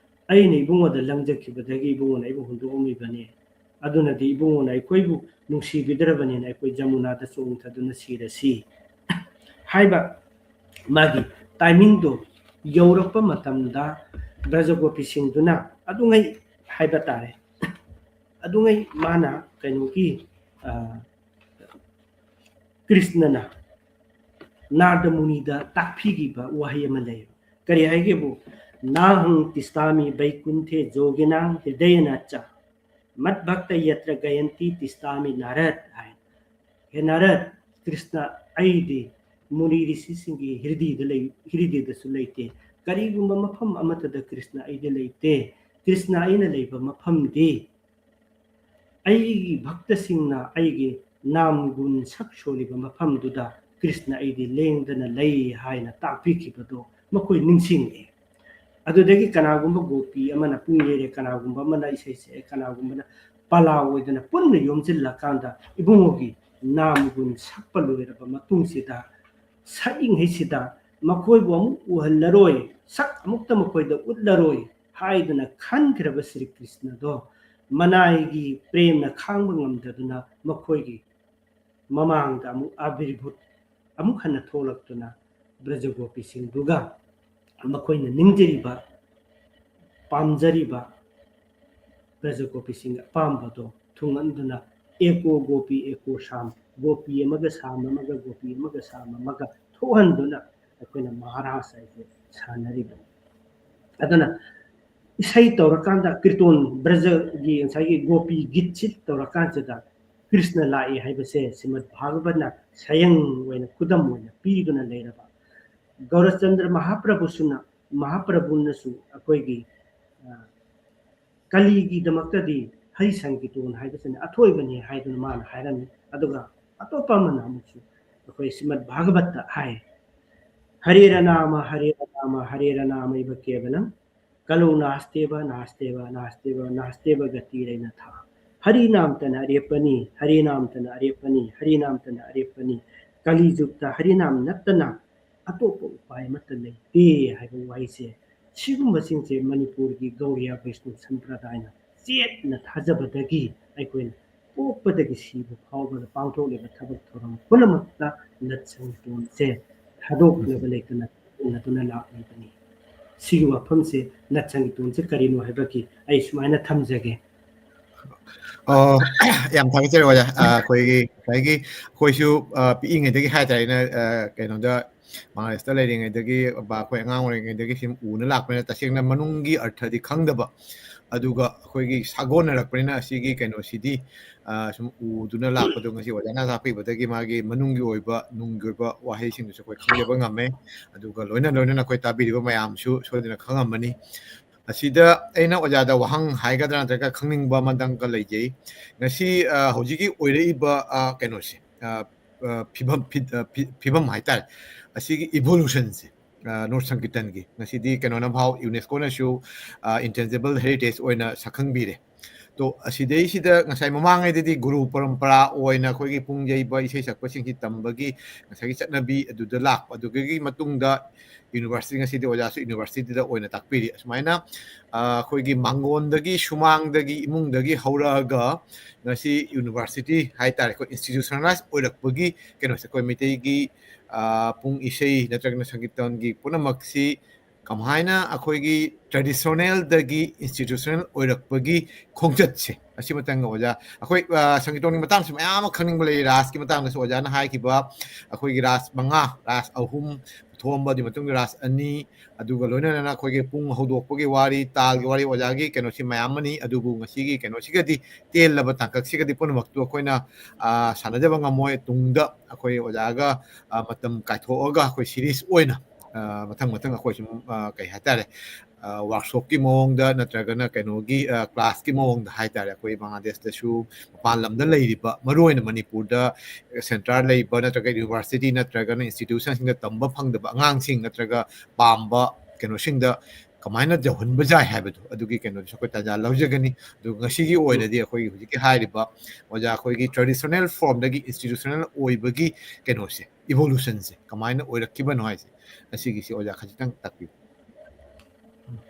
"ꯑꯩꯅ ꯏꯕꯨꯡꯉꯣꯗ ꯂꯪꯖꯈꯤꯕꯗꯒꯤ ꯏꯕꯨꯡꯉꯣꯅ ꯑꯩꯕꯨ ꯍꯨꯟꯗꯣꯛꯑꯝꯃꯤꯕꯅꯤ꯫ ꯑꯗꯨꯅꯗꯤ ꯏꯕꯨꯡꯉꯣꯅ ꯑꯩꯈꯣꯏꯕꯨ ꯅꯨꯡꯁꯤꯕꯤꯗ꯭ꯔꯕꯅꯤꯅ ꯑꯩꯈꯣꯏ ꯖꯃꯨꯅꯥꯗ ꯆꯣꯡꯊꯗꯨꯅ ꯁꯤꯔꯁꯤ" ꯍꯥꯏꯕ ꯃꯥꯒꯤ timingꯗꯣ ꯌꯧꯔꯛꯄ ꯃꯇꯝꯗ ꯕ꯭ꯔꯖꯒꯣꯄꯤꯁꯤꯡꯗꯨꯅ ꯑꯗꯨꯉꯩ ꯍꯥꯏꯕ ꯇꯥꯔꯦ, ꯑꯗꯨꯉꯩ ꯃꯥꯅ ꯀꯩꯅꯣꯒꯤ, ꯑ, ꯀ꯭ꯔꯤꯁꯅꯅ ꯅꯥꯔꯗ ꯃꯨꯅꯤꯗ ꯇꯥꯛꯄꯤꯈꯤꯕ ꯋꯥꯍꯩ ꯑꯃ ꯂꯩ꯫ ꯀꯔꯤ ꯍꯥꯏꯒꯦꯕꯨ, "ꯅꯥꯍꯪ ꯇꯤꯁꯇꯥꯃꯤ ꯕꯩꯀꯨꯟꯊꯦ ꯖꯣꯒꯤꯅꯥ ꯍꯤꯗꯌꯅ ꯆ, ꯃꯠ ꯚꯛꯇ ꯌꯇ꯭ꯔ ꯒꯌꯟꯇꯤ ꯇꯤꯁꯇꯥꯃꯤ ꯅꯥꯔꯗ" ꯍꯥꯏ꯫ "ꯍꯦ ꯅꯥꯔꯗ, ꯀ꯭ꯔꯤꯁꯅ, ꯑꯩꯗꯤ ꯃꯨꯅꯤ ꯔꯤꯁꯤꯁꯤꯡꯒꯤ ꯍꯤꯔꯗꯤꯗ ꯂꯩ, ꯍꯤꯔꯗꯤꯗꯁꯨ ꯂꯩꯇꯦ꯫ ꯀꯔꯤꯒꯨꯝꯕ ꯃꯐꯝ ꯑꯃꯠꯇꯗ ꯀ꯭ꯔꯤꯁꯅ ꯑꯩꯗꯤ ꯂꯩꯇꯦ꯫ ꯀ꯭ꯔꯤꯁꯅ ꯑꯩꯅ ꯂꯩꯕ ꯃꯐꯝꯗꯤ ꯑꯩꯒꯤ ꯚꯛꯇꯁꯤꯡꯅ ꯑꯩꯒꯤ ꯅꯥꯝ ꯒꯨꯟ ꯁꯛ ꯁꯣꯜꯂꯤꯕ ꯃꯐꯝꯗꯨꯗ ꯀ꯭ꯔꯤꯁꯅ ꯑꯩꯗꯤ ꯂꯦꯡꯗꯅ ꯂꯩ" ꯍꯥꯏꯅ ꯇꯥꯛꯄꯤꯈꯤꯕꯗꯣ ꯃꯈꯣꯏ ꯅꯤꯡꯁꯤꯡꯉꯛꯑꯦ꯫ ꯑꯗꯨꯗꯒꯤ ꯀꯅꯥꯒꯨꯝꯕ ꯒꯣꯄꯤ ꯑꯃꯅ ꯄꯨꯡ ꯌꯩꯔꯦ, ꯀꯅꯥꯒꯨꯝꯕ ꯑꯃꯅ ꯏꯁꯩ ꯁꯛꯑꯦ, ꯀꯅꯥꯒꯨꯝꯕꯅ ꯄꯂꯥ ꯑꯣꯏꯗꯅ ꯄꯨꯟꯅ ꯌꯣꯝꯁꯤꯜꯂꯀꯥꯟꯗ ꯏꯕꯨꯡꯉꯣꯒꯤ ꯅꯥꯝ ꯒꯨꯟ ꯁꯛꯄ ꯂꯣꯏꯔꯕ ꯃꯇꯨꯡꯁꯤꯗ ꯁꯛꯏꯉꯩꯁꯤꯗ ꯃꯈꯣꯏꯕꯨ ꯑꯃꯨꯛ ꯎꯍꯜꯂꯔꯣꯏ, ꯁꯛ ꯑꯃꯨꯛꯇ ꯃꯈꯣꯏꯗ ꯎꯠꯂꯔꯣꯏ ꯍꯥꯏꯗꯨꯅ ꯈꯟꯈ꯭ꯔꯕ ꯁ꯭ꯔꯤ ꯀ꯭ꯔꯤꯁꯅꯗꯣ ꯃꯅꯥꯏꯒꯤ ꯄ꯭ꯔꯦꯝꯅ ꯈꯥꯡꯕ ꯉꯝꯗꯗꯨꯅ ꯃꯈꯣꯏꯒꯤ ꯃꯃꯥꯡꯗ ꯑꯃꯨꯛ ꯑꯕꯤꯔꯚꯨꯠ ꯑꯃꯨꯛ ꯍꯟꯅ ꯊꯣꯛꯂꯛꯇꯨꯅ ꯕ꯭ꯔꯖꯒꯣꯄꯤꯁꯤꯡꯗꯨꯒ ꯃꯈꯣꯏꯅ ꯅꯤꯡꯖꯔꯤꯕ, ꯄꯥꯝꯖꯔꯤꯕ ꯕ꯭ꯔꯖꯒꯣꯄꯤꯁꯤꯡꯒꯤ ꯑꯄꯥꯝꯕꯗꯣ ꯊꯨꯡꯍꯟꯗꯨꯅ "ꯑꯦꯀꯣ ꯒꯣꯄꯤ ꯑꯦꯀꯣ ꯁꯥꯝ", ꯒꯣꯄꯤ ꯑꯃꯒ ꯁꯥꯝ ꯑꯃꯒ, ꯒꯣꯄꯤ ꯑꯃꯒ ꯁꯥꯝ ꯑꯃꯒ ꯊꯣꯛꯍꯟꯗꯨꯅ ꯑꯩꯈꯣꯏꯅ ꯃꯍꯥꯔꯥꯁ ꯍꯥꯏꯁꯦ ꯁꯥꯟꯅꯔꯤꯕꯅꯤ꯫ ꯑꯗꯨꯅ ꯏꯁꯩ ꯇꯧꯔꯀꯥꯟꯗ ꯀꯤꯔꯇꯣꯟ ꯕ꯭ꯔꯖꯒꯤ ꯉꯁꯥꯏꯒꯤ ꯒꯣꯄꯤ ꯒꯤꯠꯁꯤ ꯇꯧꯔꯀꯥꯟꯁꯤꯗ ꯀ꯭ꯔꯤꯁꯅ ꯂꯥꯛꯏ ꯍꯥꯏꯕꯁꯦ ꯁ꯭ꯔꯤꯃꯗ ꯚꯥꯒꯕꯠꯅ ꯁꯌꯪ ꯑꯣꯏꯅ ꯈꯨꯗꯝ ꯑꯣꯏꯅ ꯄꯤꯗꯨꯅ ꯂꯩꯔꯕ ꯒꯧꯔꯆꯟꯗ꯭ꯔ ꯃꯍꯥꯄ꯭ꯔꯚꯨꯁꯨꯅ, ꯃꯍꯥꯄ꯭ꯔꯚꯨꯅꯁꯨ ꯑꯩꯈꯣꯏꯒꯤ ꯑ, ꯀꯂꯤꯒꯤꯗꯃꯛꯇꯗꯤ ꯍꯔꯤ ꯁꯪꯀꯤꯔꯇꯟ ꯍꯥꯏꯕꯁꯤꯅ ꯑꯊꯣꯏꯕꯅꯤ ꯍꯥꯏꯗꯨꯅ ꯃꯥꯅ ꯍꯥꯏꯔꯝꯃꯤ꯫ ꯑꯗꯨꯒ ꯑꯇꯣꯞꯄ ꯑꯃꯅ ꯑꯃꯨꯛꯁꯨ ꯑꯩꯈꯣꯏ ꯁ꯭ꯔꯤꯃꯗ ꯚꯥꯒꯕꯠꯇ ꯍꯥꯏ, "ꯍꯔꯦꯔ ꯅꯥꯃ, ꯍꯔꯦꯔ ꯅꯥꯃ, ꯍꯔꯦꯔ ꯅꯥꯃ ꯏꯕ ꯀꯦꯕꯂꯝ, ꯀꯂꯧ ꯅꯥꯁꯇꯦꯕ, ꯅꯥꯁꯇꯦꯕ, ꯅꯥꯁꯇꯦꯕ, ꯅꯥꯁꯇꯦꯕ ꯒꯇꯤꯔꯩꯅꯊꯥ꯫ ꯍꯔꯤ ꯅꯥꯝꯇꯅ ꯑꯔꯦꯞꯄꯅꯤ, ꯍꯔꯤ ꯅꯥꯝꯇꯅ ꯑꯔꯦꯞꯄꯅꯤ, ꯍꯔꯤ ꯅꯥꯝꯇꯅ ꯑꯔꯦꯞꯄꯅꯤ꯫ ꯀꯂꯤ ꯖꯨꯒꯇ ꯍꯔꯤ ꯅꯥꯝ ꯅꯠꯇꯅ ꯑꯇꯣꯞꯄ ꯎꯄꯥꯏ ꯑꯃꯠꯇ ꯂꯩꯇꯦ" ꯍꯥꯏꯕ ꯋꯥꯍꯩꯁꯦ, ꯁꯤꯒꯨꯝꯕꯁꯤꯡꯁꯦ ꯃꯅꯤꯄꯨꯔꯒꯤ ꯒꯧꯔꯤꯌꯥ ꯕꯩꯁꯅꯨ ꯁꯝꯄ꯭ꯔꯗꯥꯏꯅ ꯆꯦꯠꯅ ꯊꯥꯖꯕꯗꯒꯤ ꯑꯩꯈꯣꯏꯅ ꯄꯣꯛꯄꯗꯒꯤ ꯁꯤꯕ ꯐꯥꯎꯕꯗ ꯄꯥꯡꯊꯣꯛꯂꯤꯕ ꯊꯕꯛ ꯊꯧꯔꯝ ꯄꯨꯝꯅꯃꯛꯇ ꯅꯠ ꯁꯪꯀꯤꯔꯇꯟꯁꯦ ꯊꯥꯗꯣꯛꯅꯕ ꯂꯩꯇꯅ ꯁꯤꯖꯤꯟꯅꯗꯨꯅ ꯂꯥꯛꯂꯤꯕꯅꯤ꯫ ꯁꯤꯒꯤ ꯋꯥꯐꯝꯁꯦ ꯅꯠ ꯁꯪꯀꯤꯔꯇꯟꯁꯦ ꯀꯔꯤꯅꯣ ꯍꯥꯏꯕꯒꯤ ꯑꯩ ꯁꯨꯃꯥꯏꯅ ꯊꯝꯖꯒꯦ꯫ ꯑꯣ, ꯌꯥꯝ ꯊꯥꯒꯠꯆꯔꯤ ꯑꯣꯖꯥ꯫ ꯑ, ꯑꯩꯈꯣꯏꯒꯤ ꯉꯁꯥꯏꯒꯤ ꯑꯩꯈꯣꯏꯁꯨ, ꯑ, ꯄꯤꯛꯏꯉꯩꯗꯒꯤ ꯍꯥꯏꯇꯥꯔꯦꯅꯦ, ꯑ, ꯀꯩꯅꯣꯗ ꯃꯥꯂꯦꯁꯇ ꯂꯩꯔꯤꯉꯩꯗꯒꯤ, ꯑ, ꯑꯩꯈꯣꯏ ꯑꯉꯥꯡ ꯑꯣꯏꯔꯤꯉꯩꯗꯒꯤ ꯁꯨꯝ ꯎꯅ ꯂꯥꯛꯄꯅꯤꯅ ꯇꯁꯦꯡꯅ ꯃꯅꯨꯡꯒꯤ ꯑꯔꯊꯗꯤ ꯈꯪꯗꯕ, ꯑꯗꯨꯒ ꯑꯩꯈꯣꯏꯒꯤ ꯁꯥꯒꯣꯟꯅꯔꯛꯄꯅꯤꯅ ꯑꯁꯤꯒꯤ ꯀꯩꯅꯣꯁꯤꯗꯤ, ꯑ, ꯁꯨꯝ ꯎꯗꯨꯅ ꯂꯥꯛꯄꯗꯣ ꯉꯁꯤ ꯑꯣꯖꯥꯅ ꯇꯥꯛꯄꯤꯕꯗꯒꯤ ꯃꯥꯒꯤ ꯃꯅꯨꯡꯒꯤ ꯑꯣꯏꯕ, ꯅꯨꯡꯒꯤ ꯑꯣꯏꯕ ꯋꯥꯍꯩꯁꯤꯡꯗꯨꯁꯨ ꯑꯩꯈꯣꯏ ꯈꯪꯖꯕ ꯉꯝꯃꯦ꯫ ꯑꯗꯨꯒ ꯂꯣꯏꯅ ꯂꯣꯏꯅꯅ ꯑꯩꯈꯣꯏ ꯇꯥꯕꯤꯔꯤꯕ ꯃꯌꯥꯝꯁꯨ ꯁꯣꯏꯗꯅ ꯈꯪꯉꯝꯃꯅꯤ꯫ ꯑꯁꯤꯗ ꯑꯩꯅ ꯑꯣꯖꯥꯗ ꯋꯥꯍꯪ ꯍꯥꯏꯒꯗ꯭ꯔꯥ ꯅꯠꯇ꯭ꯔꯒ ꯈꯪꯅꯤꯡꯕ ꯑꯃꯗꯪꯒ ꯂꯩꯖꯩ꯫ ꯉꯁꯤ, ꯑ, ꯍꯧꯖꯤꯛꯀꯤ ꯑꯣꯏꯔꯛꯏꯕ, ꯑ, ꯀꯩꯅꯣꯁꯦ, ꯑ, ꯑ, ꯐꯤꯕꯝ, ꯐꯤ-, ꯑ, ꯐꯤ-, ꯐꯤꯕꯝ ꯍꯥꯏꯇꯥꯔꯦ, ꯑꯁꯤꯒꯤ ꯏꯚꯣꯂꯨꯁꯟꯁꯦ, ꯑ, ꯅꯣꯔꯠ ꯁꯪꯀꯤꯔꯇꯟꯒꯤ ꯉꯁꯤꯗꯤ ꯀꯩꯅꯣꯅ ꯐꯥꯎ, ꯌꯨꯅꯦꯁꯀꯣꯅꯁꯨ, ꯑ, ꯏꯟꯇꯦꯟꯖꯤꯕꯜ ꯍꯦꯔꯤꯇꯦꯖ ꯑꯣꯏꯅ ꯁꯛꯈꯪꯕꯤꯔꯦ꯫ ꯇꯣ, ꯑꯁꯤꯗꯩꯁꯤꯗ ꯉꯁꯥꯏ ꯃꯃꯥꯡꯉꯩꯗꯗꯤ ꯒꯨꯔꯨ ꯄꯔꯝꯄꯔꯥ ꯑꯣꯏꯅ ꯑꯩꯈꯣꯏꯒꯤ ꯄꯨꯡ ꯌꯩꯕ, ꯏꯁꯩ ꯁꯛꯄꯁꯤꯡꯁꯤ ꯇꯝꯕꯒꯤ ꯉꯁꯥꯏꯒꯤ ꯆꯠꯅꯕꯤ ꯑꯗꯨꯗ ꯂꯥꯛꯄ, ꯑꯗꯨꯗꯒꯤ ꯃꯇꯨꯡꯗ ꯌꯨꯅꯤꯚꯔꯁꯤꯇꯤ, ꯉꯁꯤꯗꯤ ꯑꯣꯖꯥꯁꯨ ꯌꯨꯅꯤꯚꯔꯁꯤꯇꯤꯗ ꯑꯣꯏꯅ ꯇꯥꯛꯄꯤꯔꯤ꯫ ꯑꯁꯨꯃꯥꯏꯅ, ꯑ, ꯑꯩꯈꯣꯏꯒꯤ ꯃꯥꯡꯒꯣꯟꯗꯒꯤ, ꯁꯨꯃꯥꯡꯗꯒꯤ, ꯏꯃꯨꯡꯗꯒꯤ ꯍꯧꯔꯛꯑꯒ ꯉꯁꯤ ꯌꯨꯅꯤꯚꯔꯁꯤꯇꯤ ꯍꯥꯏꯇꯥꯔꯦ, ꯑꯩꯈꯣꯏ ꯏꯟꯁꯇꯤꯇ꯭ꯌꯨꯁꯅꯦꯂꯥꯏꯁ ꯑꯣꯏꯔꯛꯄꯒꯤ ꯀꯩꯅꯣꯁꯦ, ꯑꯩꯈꯣꯏ ꯃꯩꯇꯩꯒꯤ, ꯑ, ꯄꯨꯡ ꯏꯁꯩ ꯅꯠꯇ꯭ꯔꯒꯅ ꯁꯪꯒꯤꯇꯟꯒꯤ ꯄꯨꯝꯅꯃꯛꯁꯤ ꯀꯃꯥꯏꯅ ꯑꯩꯈꯣꯏꯒꯤ ꯇ꯭ꯔꯦꯗꯤꯁꯅꯦꯜꯗꯒꯤ ꯏꯟꯁꯇꯤꯇ꯭ꯌꯨꯁꯅꯦꯜ ꯑꯣꯏꯔꯛꯄꯒꯤ ꯈꯣꯡꯆꯠꯁꯦ, ꯑꯁꯤ ꯃꯇꯥꯡꯗ ꯑꯣꯖꯥ, ꯑꯩꯈꯣꯏ, ꯑ, ꯁꯪꯒꯤꯇꯟꯒꯤ ꯃꯇꯥꯡꯁꯨ ꯃꯌꯥꯝ ꯑꯃ ꯈꯪꯅꯤꯡꯕ ꯂꯩ, ꯔꯥꯁꯀꯤ ꯃꯇꯥꯡꯗꯁꯨ ꯑꯣꯖꯥꯅ ꯍꯥꯏꯈꯤꯕ, ꯑꯩꯈꯣꯏꯒꯤ ꯔꯥꯁ ꯃꯉꯥ, ꯔꯥꯁ ꯑꯍꯨꯝ, ꯊꯣꯝꯕ, ꯑꯗꯨꯒꯤ ꯃꯇꯨꯡꯗ ꯔꯥꯁ ꯑꯅꯤ, ꯑꯗꯨꯒ ꯂꯣꯏꯅꯅ ꯑꯩꯈꯣꯏꯒꯤ ꯄꯨꯡ ꯍꯧꯗꯣꯛꯄꯒꯤ ꯋꯥꯔꯤ, ꯇꯥꯜꯒꯤ ꯋꯥꯔꯤ, ꯑꯣꯖꯥꯒꯤ ꯀꯩꯅꯣꯁꯤ ꯃꯌꯥꯝ ꯑꯃꯅꯤ꯫ ꯑꯗꯨꯕꯨ ꯉꯁꯤꯒꯤ ꯀꯩꯅꯣꯁꯤꯒꯗꯤ, ꯇꯦꯜꯂꯕ ꯇꯥꯡꯀꯛꯁꯤꯒꯗꯤ ꯄꯨꯝꯅꯃꯛꯇꯨ ꯑꯩꯈꯣꯏꯅ, ꯑ, ꯁꯥꯟꯅꯖꯕ ꯉꯝꯃꯣꯏ꯫ ꯇꯨꯡꯗ ꯑꯩꯈꯣꯏ ꯑꯣꯖꯥꯒ, ꯑ, ꯃꯇꯝ ꯀꯥꯏꯊꯣꯛꯑꯒ ꯑꯩꯈꯣꯏ ꯁꯤꯔꯤꯁ ꯑꯣꯏꯅ ꯃꯊꯪ ꯃꯊꯪ ꯑꯩꯈꯣꯏ ꯁꯨꯝ ꯀꯩ ꯍꯥꯏꯇꯥꯔꯦ, ꯋꯥꯔꯛꯁꯣꯞꯀꯤ ꯃꯑꯣꯡꯗ ꯅꯠꯇ꯭ꯔꯒꯅ ꯀꯩꯅꯣꯒꯤ ꯀ꯭ꯂꯥꯁꯀꯤ ꯃꯑꯣꯡꯗ ꯍꯥꯏꯇꯥꯔꯦ, ꯑꯩꯈꯣꯏ ꯕꯪꯒ꯭ꯂꯥꯗꯦꯁꯇꯁꯨ ꯃꯄꯥꯟ ꯂꯝꯗ ꯂꯩꯔꯤꯕ, ꯃꯔꯨ ꯑꯣꯏꯅ ꯃꯅꯤꯄꯨꯔꯗ ꯁꯦꯟꯇꯔ ꯂꯩꯕ ꯅꯠꯇ꯭ꯔꯒ ꯌꯨꯅꯤꯚꯔꯁꯤꯇꯤ ꯅꯠꯇ꯭ꯔꯒꯅ ꯏꯟꯁꯇꯤꯇ꯭ꯌꯨꯁꯟꯁꯤꯡꯗ ꯇꯝꯕ ꯐꯪꯗꯕ ꯑꯉꯥꯡꯁꯤꯡ ꯅꯠꯇ꯭ꯔꯒ ꯄꯥꯝꯕ ꯀꯩꯅꯣꯁꯤꯡꯗ ꯀꯃꯥꯏꯅ ꯌꯧꯍꯟꯕ ꯌꯥꯏ ꯍꯥꯏꯕꯗꯣ, ꯑꯗꯨꯒꯤ ꯀꯩꯅꯣꯗꯨꯁꯨ ꯑꯩꯈꯣꯏ ꯇꯥꯟꯖꯥ ꯂꯧꯖꯒꯅꯤ꯫ ꯑꯗꯨꯒ ꯉꯁꯤꯒꯤ ꯑꯣꯏꯅꯗꯤ ꯑꯩꯈꯣꯏꯒꯤ ꯍꯧꯖꯤꯛꯀꯤ ꯍꯥꯏꯔꯤꯕ ꯑꯣꯖꯥ ꯑꯩꯈꯣꯏꯒꯤ ꯇ꯭ꯔꯦꯗꯤꯁꯅꯦꯜ ꯐꯣꯔꯝꯗꯒꯤ ꯏꯟꯁꯇꯤꯇ꯭ꯌꯨꯁꯅꯦꯜ ꯑꯣꯏꯕꯒꯤ ꯀꯩꯅꯣꯁꯦ, ꯏꯚꯣꯂꯨꯁꯟꯁꯦ ꯀꯃꯥꯏꯅ ꯑꯣꯏꯔꯛꯈꯤꯕꯅꯣ ꯍꯥꯏꯁꯦ, ꯑꯁꯤꯒꯤꯁꯤ ꯑꯣꯖꯥ ꯈꯖꯤꯛꯇꯪ ꯇꯥꯛꯄꯤꯌꯨ꯫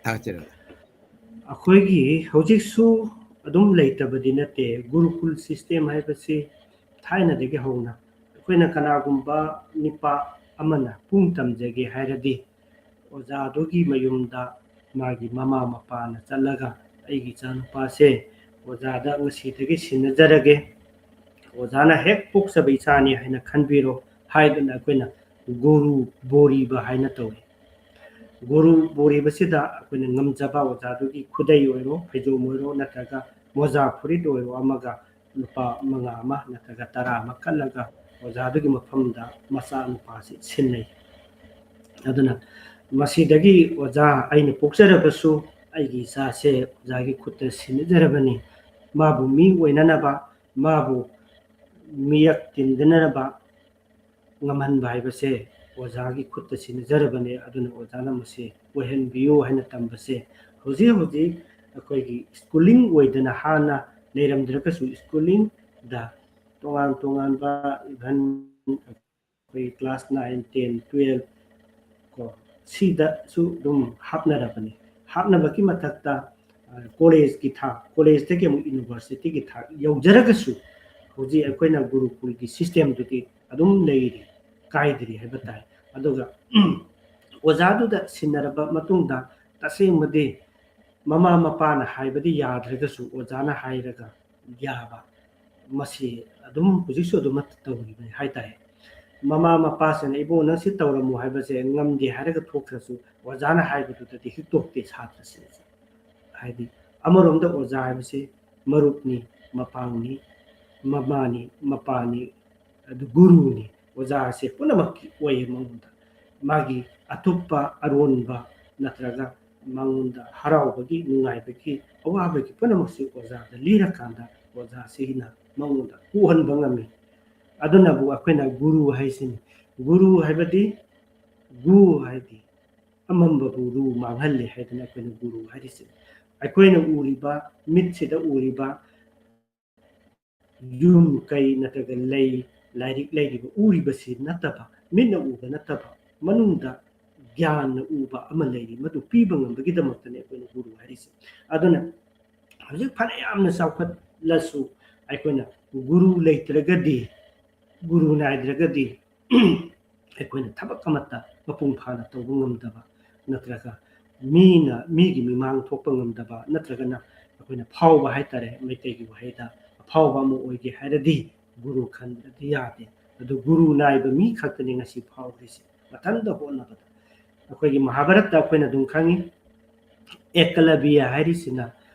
ꯊꯥꯒꯠꯆꯔꯤ꯫ ꯑꯩꯈꯣꯏꯒꯤ ꯍꯧꯖꯤꯛꯁꯨ ꯑꯗꯨꯝ ꯂꯩꯇꯕꯗꯤ ꯅꯠꯇꯦ꯫ ꯒꯨꯔꯨꯀꯨꯜ ꯁꯤꯁꯇꯦꯝ ꯍꯥꯏꯕꯁꯤ ꯊꯥꯏꯅꯗꯒꯤ ꯍꯧꯅ ꯑꯩꯈꯣꯏꯅ ꯀꯅꯥꯒꯨꯝꯕ ꯅꯨꯄꯥ ꯑꯃꯅ ꯄꯨꯡ ꯇꯝꯖꯒꯦ ꯍꯥꯏꯔꯗꯤ, ꯑꯣꯖꯥꯗꯨꯒꯤ ꯃꯌꯨꯝꯗ ꯃꯥꯒꯤ ꯃꯃꯥ ꯃꯄꯥꯅ ꯆꯠꯂꯒ, "ꯑꯩꯒꯤ ꯏꯆꯥꯅꯨꯄꯥꯁꯦ ꯑꯣꯖꯥꯗ ꯉꯁꯤꯗꯒꯤ ꯁꯤꯟꯅꯖꯔꯒꯦ, ꯑꯣꯖꯥꯅ ꯍꯦꯛ ꯄꯣꯛꯆꯕ ꯏꯆꯥꯅꯤ ꯍꯥꯏꯅ ꯈꯟꯕꯤꯔꯣ" ꯍꯥꯏꯗꯅ ꯑꯩꯈꯣꯏꯅ ꯒꯨꯔꯨ ꯕꯣꯔꯤꯕ ꯍꯥꯏꯅ ꯇꯧꯏ꯫ ꯒꯨꯔꯨ ꯕꯣꯔꯤꯕꯁꯤꯗ ꯑꯩꯈꯣꯏꯅ ꯉꯝꯖꯕ ꯑꯣꯖꯥꯗꯨꯒꯤ ꯈꯨꯗꯩ ꯑꯣꯏꯔꯣ, ꯐꯩꯖꯣꯝ ꯑꯣꯏꯔꯣ, ꯅꯠꯇ꯭ꯔꯒ ꯃꯣꯖꯥ ꯐꯨꯔꯤꯠ ꯑꯣꯏꯔꯣ ꯑꯃꯒ ꯂꯨꯄꯥ ꯃꯉꯥ ꯑꯃ ꯅꯠꯇ꯭ꯔꯒ ꯇꯔꯥ ꯑꯃ ꯀꯠꯂꯒ ꯑꯣꯖꯥꯗꯨꯒꯤ ꯃꯐꯝꯗ ꯃꯆꯥꯅꯨꯄꯥꯁꯤ ꯁꯤꯟꯅꯩ꯫ ꯑꯗꯨꯅ ꯃꯁꯤꯗꯒꯤ ꯑꯣꯖꯥ ꯑꯩꯅ ꯄꯣꯛꯆꯔꯕꯁꯨ ꯑꯩꯒꯤ ꯏꯆꯥꯁꯦ ꯑꯣꯖꯥꯒꯤ ꯈꯨꯠꯇ ꯁꯤꯟꯅꯖꯔꯕꯅꯤ, ꯃꯥꯕꯨ ꯃꯤ ꯑꯣꯏꯅꯅꯕ, ꯃꯥꯕꯨ ꯃꯤꯌꯦꯛ ꯇꯤꯟꯗꯅꯕ ꯉꯝꯍꯟꯕ ꯍꯥꯏꯕꯁꯦ ꯑꯣꯖꯥꯒꯤ ꯈꯨꯠꯇ ꯁꯤꯟꯅꯖꯔꯕꯅꯦ꯫ ꯑꯗꯨꯅ ꯑꯣꯖꯥꯅ ꯃꯁꯤ ꯑꯣꯏꯍꯟꯕꯤꯌꯨ ꯍꯥꯏꯅ ꯇꯝꯕꯁꯦ ꯍꯧꯖꯤꯛ ꯍꯧꯖꯤꯛ ꯑꯩꯈꯣꯏꯒꯤ ꯁ꯭ꯀꯨꯂꯤꯡ ꯑꯣꯏꯗꯅ ꯍꯥꯟꯅ ꯂꯩꯔꯝꯗ꯭ꯔꯒꯁꯨ, ꯁ꯭ꯀꯨꯂꯤꯡꯗ ꯇꯣꯉꯥꯟ ꯇꯣꯉꯥꯟꯕ, ꯏꯚꯟ ꯑꯩꯈꯣꯏ ꯀ꯭ꯂꯥꯁ ꯅꯥꯏꯟ, ꯇꯦꯟ, ꯇꯨꯌꯦꯜꯐ ꯀꯣ, ꯁꯤꯗꯁꯨ ꯑꯗꯨꯝ ꯍꯥꯞꯅꯔꯕꯅꯤ꯫ ꯍꯥꯞꯅꯕꯒꯤ ꯃꯊꯛꯇ ꯀꯣꯂꯦꯖꯀꯤ ꯊꯥꯛ, ꯀꯣꯂꯦꯖꯇꯒꯤ ꯑꯃꯨꯛ ꯌꯨꯅꯤꯚꯔꯁꯤꯇꯤꯒꯤ ꯊꯥꯛ ꯌꯧꯖꯔꯒꯁꯨ ꯍꯧꯖꯤꯛ ꯑꯩꯈꯣꯏꯅ ꯒꯨꯔꯨꯀꯨꯜꯒꯤ ꯁꯤꯁꯇꯦꯝꯗꯨꯗꯤ ꯑꯗꯨꯝ ꯂꯩꯔꯤ, ꯀꯥꯏꯗ꯭ꯔꯤ ꯍꯥꯏꯕ ꯇꯥꯏ꯫ ꯑꯗꯨꯒ ꯑꯣꯖꯥꯗꯨꯗ ꯁꯤꯟꯅꯔꯕ ꯃꯇꯨꯡꯗ ꯇꯁꯦꯡꯕꯗꯤ ꯃꯃꯥ ꯃꯄꯥꯅ ꯍꯥꯏꯕꯗꯤ ꯌꯥꯗ꯭ꯔꯒꯁꯨ ꯑꯣꯖꯥꯅ ꯍꯥꯏꯔꯒ ꯌꯥꯕ, ꯃꯁꯤ ꯑꯗꯨꯝ ꯍꯧꯖꯤꯛꯁꯨ ꯑꯗꯨꯃꯛ ꯇꯧꯔꯤꯕꯅꯤ ꯍꯥꯏꯇꯥꯔꯦ꯫ ꯃꯃꯥ ꯃꯄꯥꯁꯤꯅ "ꯏꯕꯨꯡ, ꯅꯪ ꯁꯤ ꯇꯧꯔꯝꯃꯨ" ꯍꯥꯏꯕꯁꯦ ꯉꯝꯗꯦ ꯍꯥꯏꯔꯒ ꯊꯣꯛꯈ꯭ꯔꯁꯨ ꯑꯣꯖꯥꯅ ꯍꯥꯏꯕꯗꯨꯗꯗꯤ ꯍꯤꯛꯇꯣꯛꯇꯦ ꯁꯥꯇ꯭ꯔꯁꯤꯡꯁꯦ꯫ ꯍꯥꯏꯗꯤ ꯑꯃꯔꯣꯝꯗ ꯑꯣꯖꯥ ꯍꯥꯏꯕꯁꯤ ꯃꯔꯨꯞꯅꯤ, ꯃꯄꯥꯡꯅꯤ, ꯃꯃꯥꯅꯤ, ꯃꯄꯥꯅꯤ, ꯑꯗꯨ ꯒꯨꯔꯨꯅꯤ꯫ ꯑꯣꯖꯥꯁꯦ ꯄꯨꯝꯅꯃꯛꯀꯤ ꯑꯣꯏꯌꯦ ꯃꯉꯣꯟꯗ꯫ ꯃꯥꯒꯤ ꯑꯇꯣꯞꯄ ꯑꯔꯣꯟꯕ ꯅꯠꯇ꯭ꯔꯒ ꯃꯉꯣꯟꯗ ꯍꯔꯥꯎꯕꯒꯤ, ꯅꯨꯡꯉꯥꯏꯕꯒꯤ, ꯑꯋꯥꯕꯒꯤ ꯄꯨꯝꯅꯃꯛꯁꯤ ꯑꯣꯖꯥꯗ ꯂꯤꯔꯀꯥꯟꯗ ꯑꯣꯖꯥꯁꯤꯅ ꯃꯉꯣꯟꯗ ꯀꯣꯛꯍꯟꯕ ꯉꯝꯃꯤ꯫ ꯑꯗꯨꯅꯕꯨ ꯑꯩꯈꯣꯏꯅ ꯒꯨꯔꯨ ꯍꯥꯏꯁꯤꯅꯤ꯫ ꯒꯨꯔꯨ ꯍꯥꯏꯕꯗꯤ, ꯒꯨ ꯍꯥꯏꯗꯤ ꯑꯃꯝꯕꯕꯨ ꯔꯨ ꯃꯥꯡꯍꯜꯂꯤ ꯍꯥꯏꯗꯅ ꯑꯩꯈꯣꯏꯅ ꯒꯨꯔꯨ ꯍꯥꯏꯔꯤꯁꯤ꯫ ꯑꯩꯈꯣꯏꯅ ꯎꯔꯤꯕ, ꯃꯤꯠꯁꯤꯗ ꯎꯔꯤꯕ ꯌꯨꯝ ꯀꯩ ꯅꯠꯇ꯭ꯔꯒ ꯂꯩ, ꯂꯥꯏꯔꯤꯛ ꯂꯩꯔꯤꯕ, ꯎꯔꯤꯕꯁꯤ ꯅꯠꯇꯕ, ꯃꯤꯠꯅ ꯎꯕ ꯅꯠꯇꯕ, ꯃꯅꯨꯡꯗ ꯒ꯭ꯌꯥꯟꯅ ꯎꯕ ꯑꯃ ꯂꯩꯔꯤ, ꯃꯗꯨ ꯄꯤꯕ ꯉꯝꯕꯒꯤꯗꯃꯛꯇꯅꯤ ꯑꯩꯈꯣꯏꯅ ꯒꯨꯔꯨ ꯍꯥꯏꯔꯤꯁꯦ꯫ ꯑꯗꯨꯅ ꯍꯧꯖꯤꯛ ꯐꯅ ꯌꯥꯝꯅ ꯆꯥꯎꯈꯠꯂꯁꯨ ꯑꯩꯈꯣꯏꯅ ꯒꯨꯔꯨ ꯂꯩꯇ꯭ꯔꯒꯗꯤ, ꯒꯨꯔꯨ ꯅꯥꯏꯗ꯭ꯔꯒꯗꯤ ꯑꯩꯈꯣꯏꯅ ꯊꯕꯛ ꯑꯃꯠꯇ ꯃꯄꯨꯡ ꯐꯥꯅ ꯇꯧꯕ ꯉꯝꯗꯕ, ꯅꯠꯇ꯭ꯔꯒ ꯃꯤꯅ, ꯃꯤꯒꯤ ꯃꯤꯃꯥꯡ ꯊꯣꯛꯄ ꯉꯝꯗꯕ, ꯅꯠꯇ꯭ꯔꯒꯅ ꯑꯩꯈꯣꯏꯅ ꯐꯥꯎꯕ ꯍꯥꯏꯇꯥꯔꯦ, ꯃꯩꯇꯩꯒꯤ ꯋꯥꯍꯩꯗ ꯑꯐꯥꯎꯕ ꯑꯃ ꯑꯣꯏꯒꯦ ꯍꯥꯏꯔꯗꯤ ꯒꯨꯔꯨ ꯈꯟꯗ꯭ꯔꯗꯤ ꯌꯥꯗꯦ꯫ ꯑꯗꯨ ꯒꯨꯔꯨ ꯅꯥꯏꯕ ꯃꯤ ꯈꯛꯇꯅꯤ ꯉꯁꯤ ꯐꯥꯎꯔꯤꯁꯦ꯫ ꯃꯊꯟꯇ ꯍꯣꯠꯅꯕꯗ꯫ ꯑꯩꯈꯣꯏꯒꯤ ꯃꯍꯥꯚꯥꯔꯠꯇ ꯑꯩꯈꯣꯏꯅ ꯑꯗꯨꯝ ꯈꯪꯉꯤ, ꯑꯦꯀꯂꯕ꯭ꯌ ꯍꯥꯏꯔꯤꯁꯤꯅ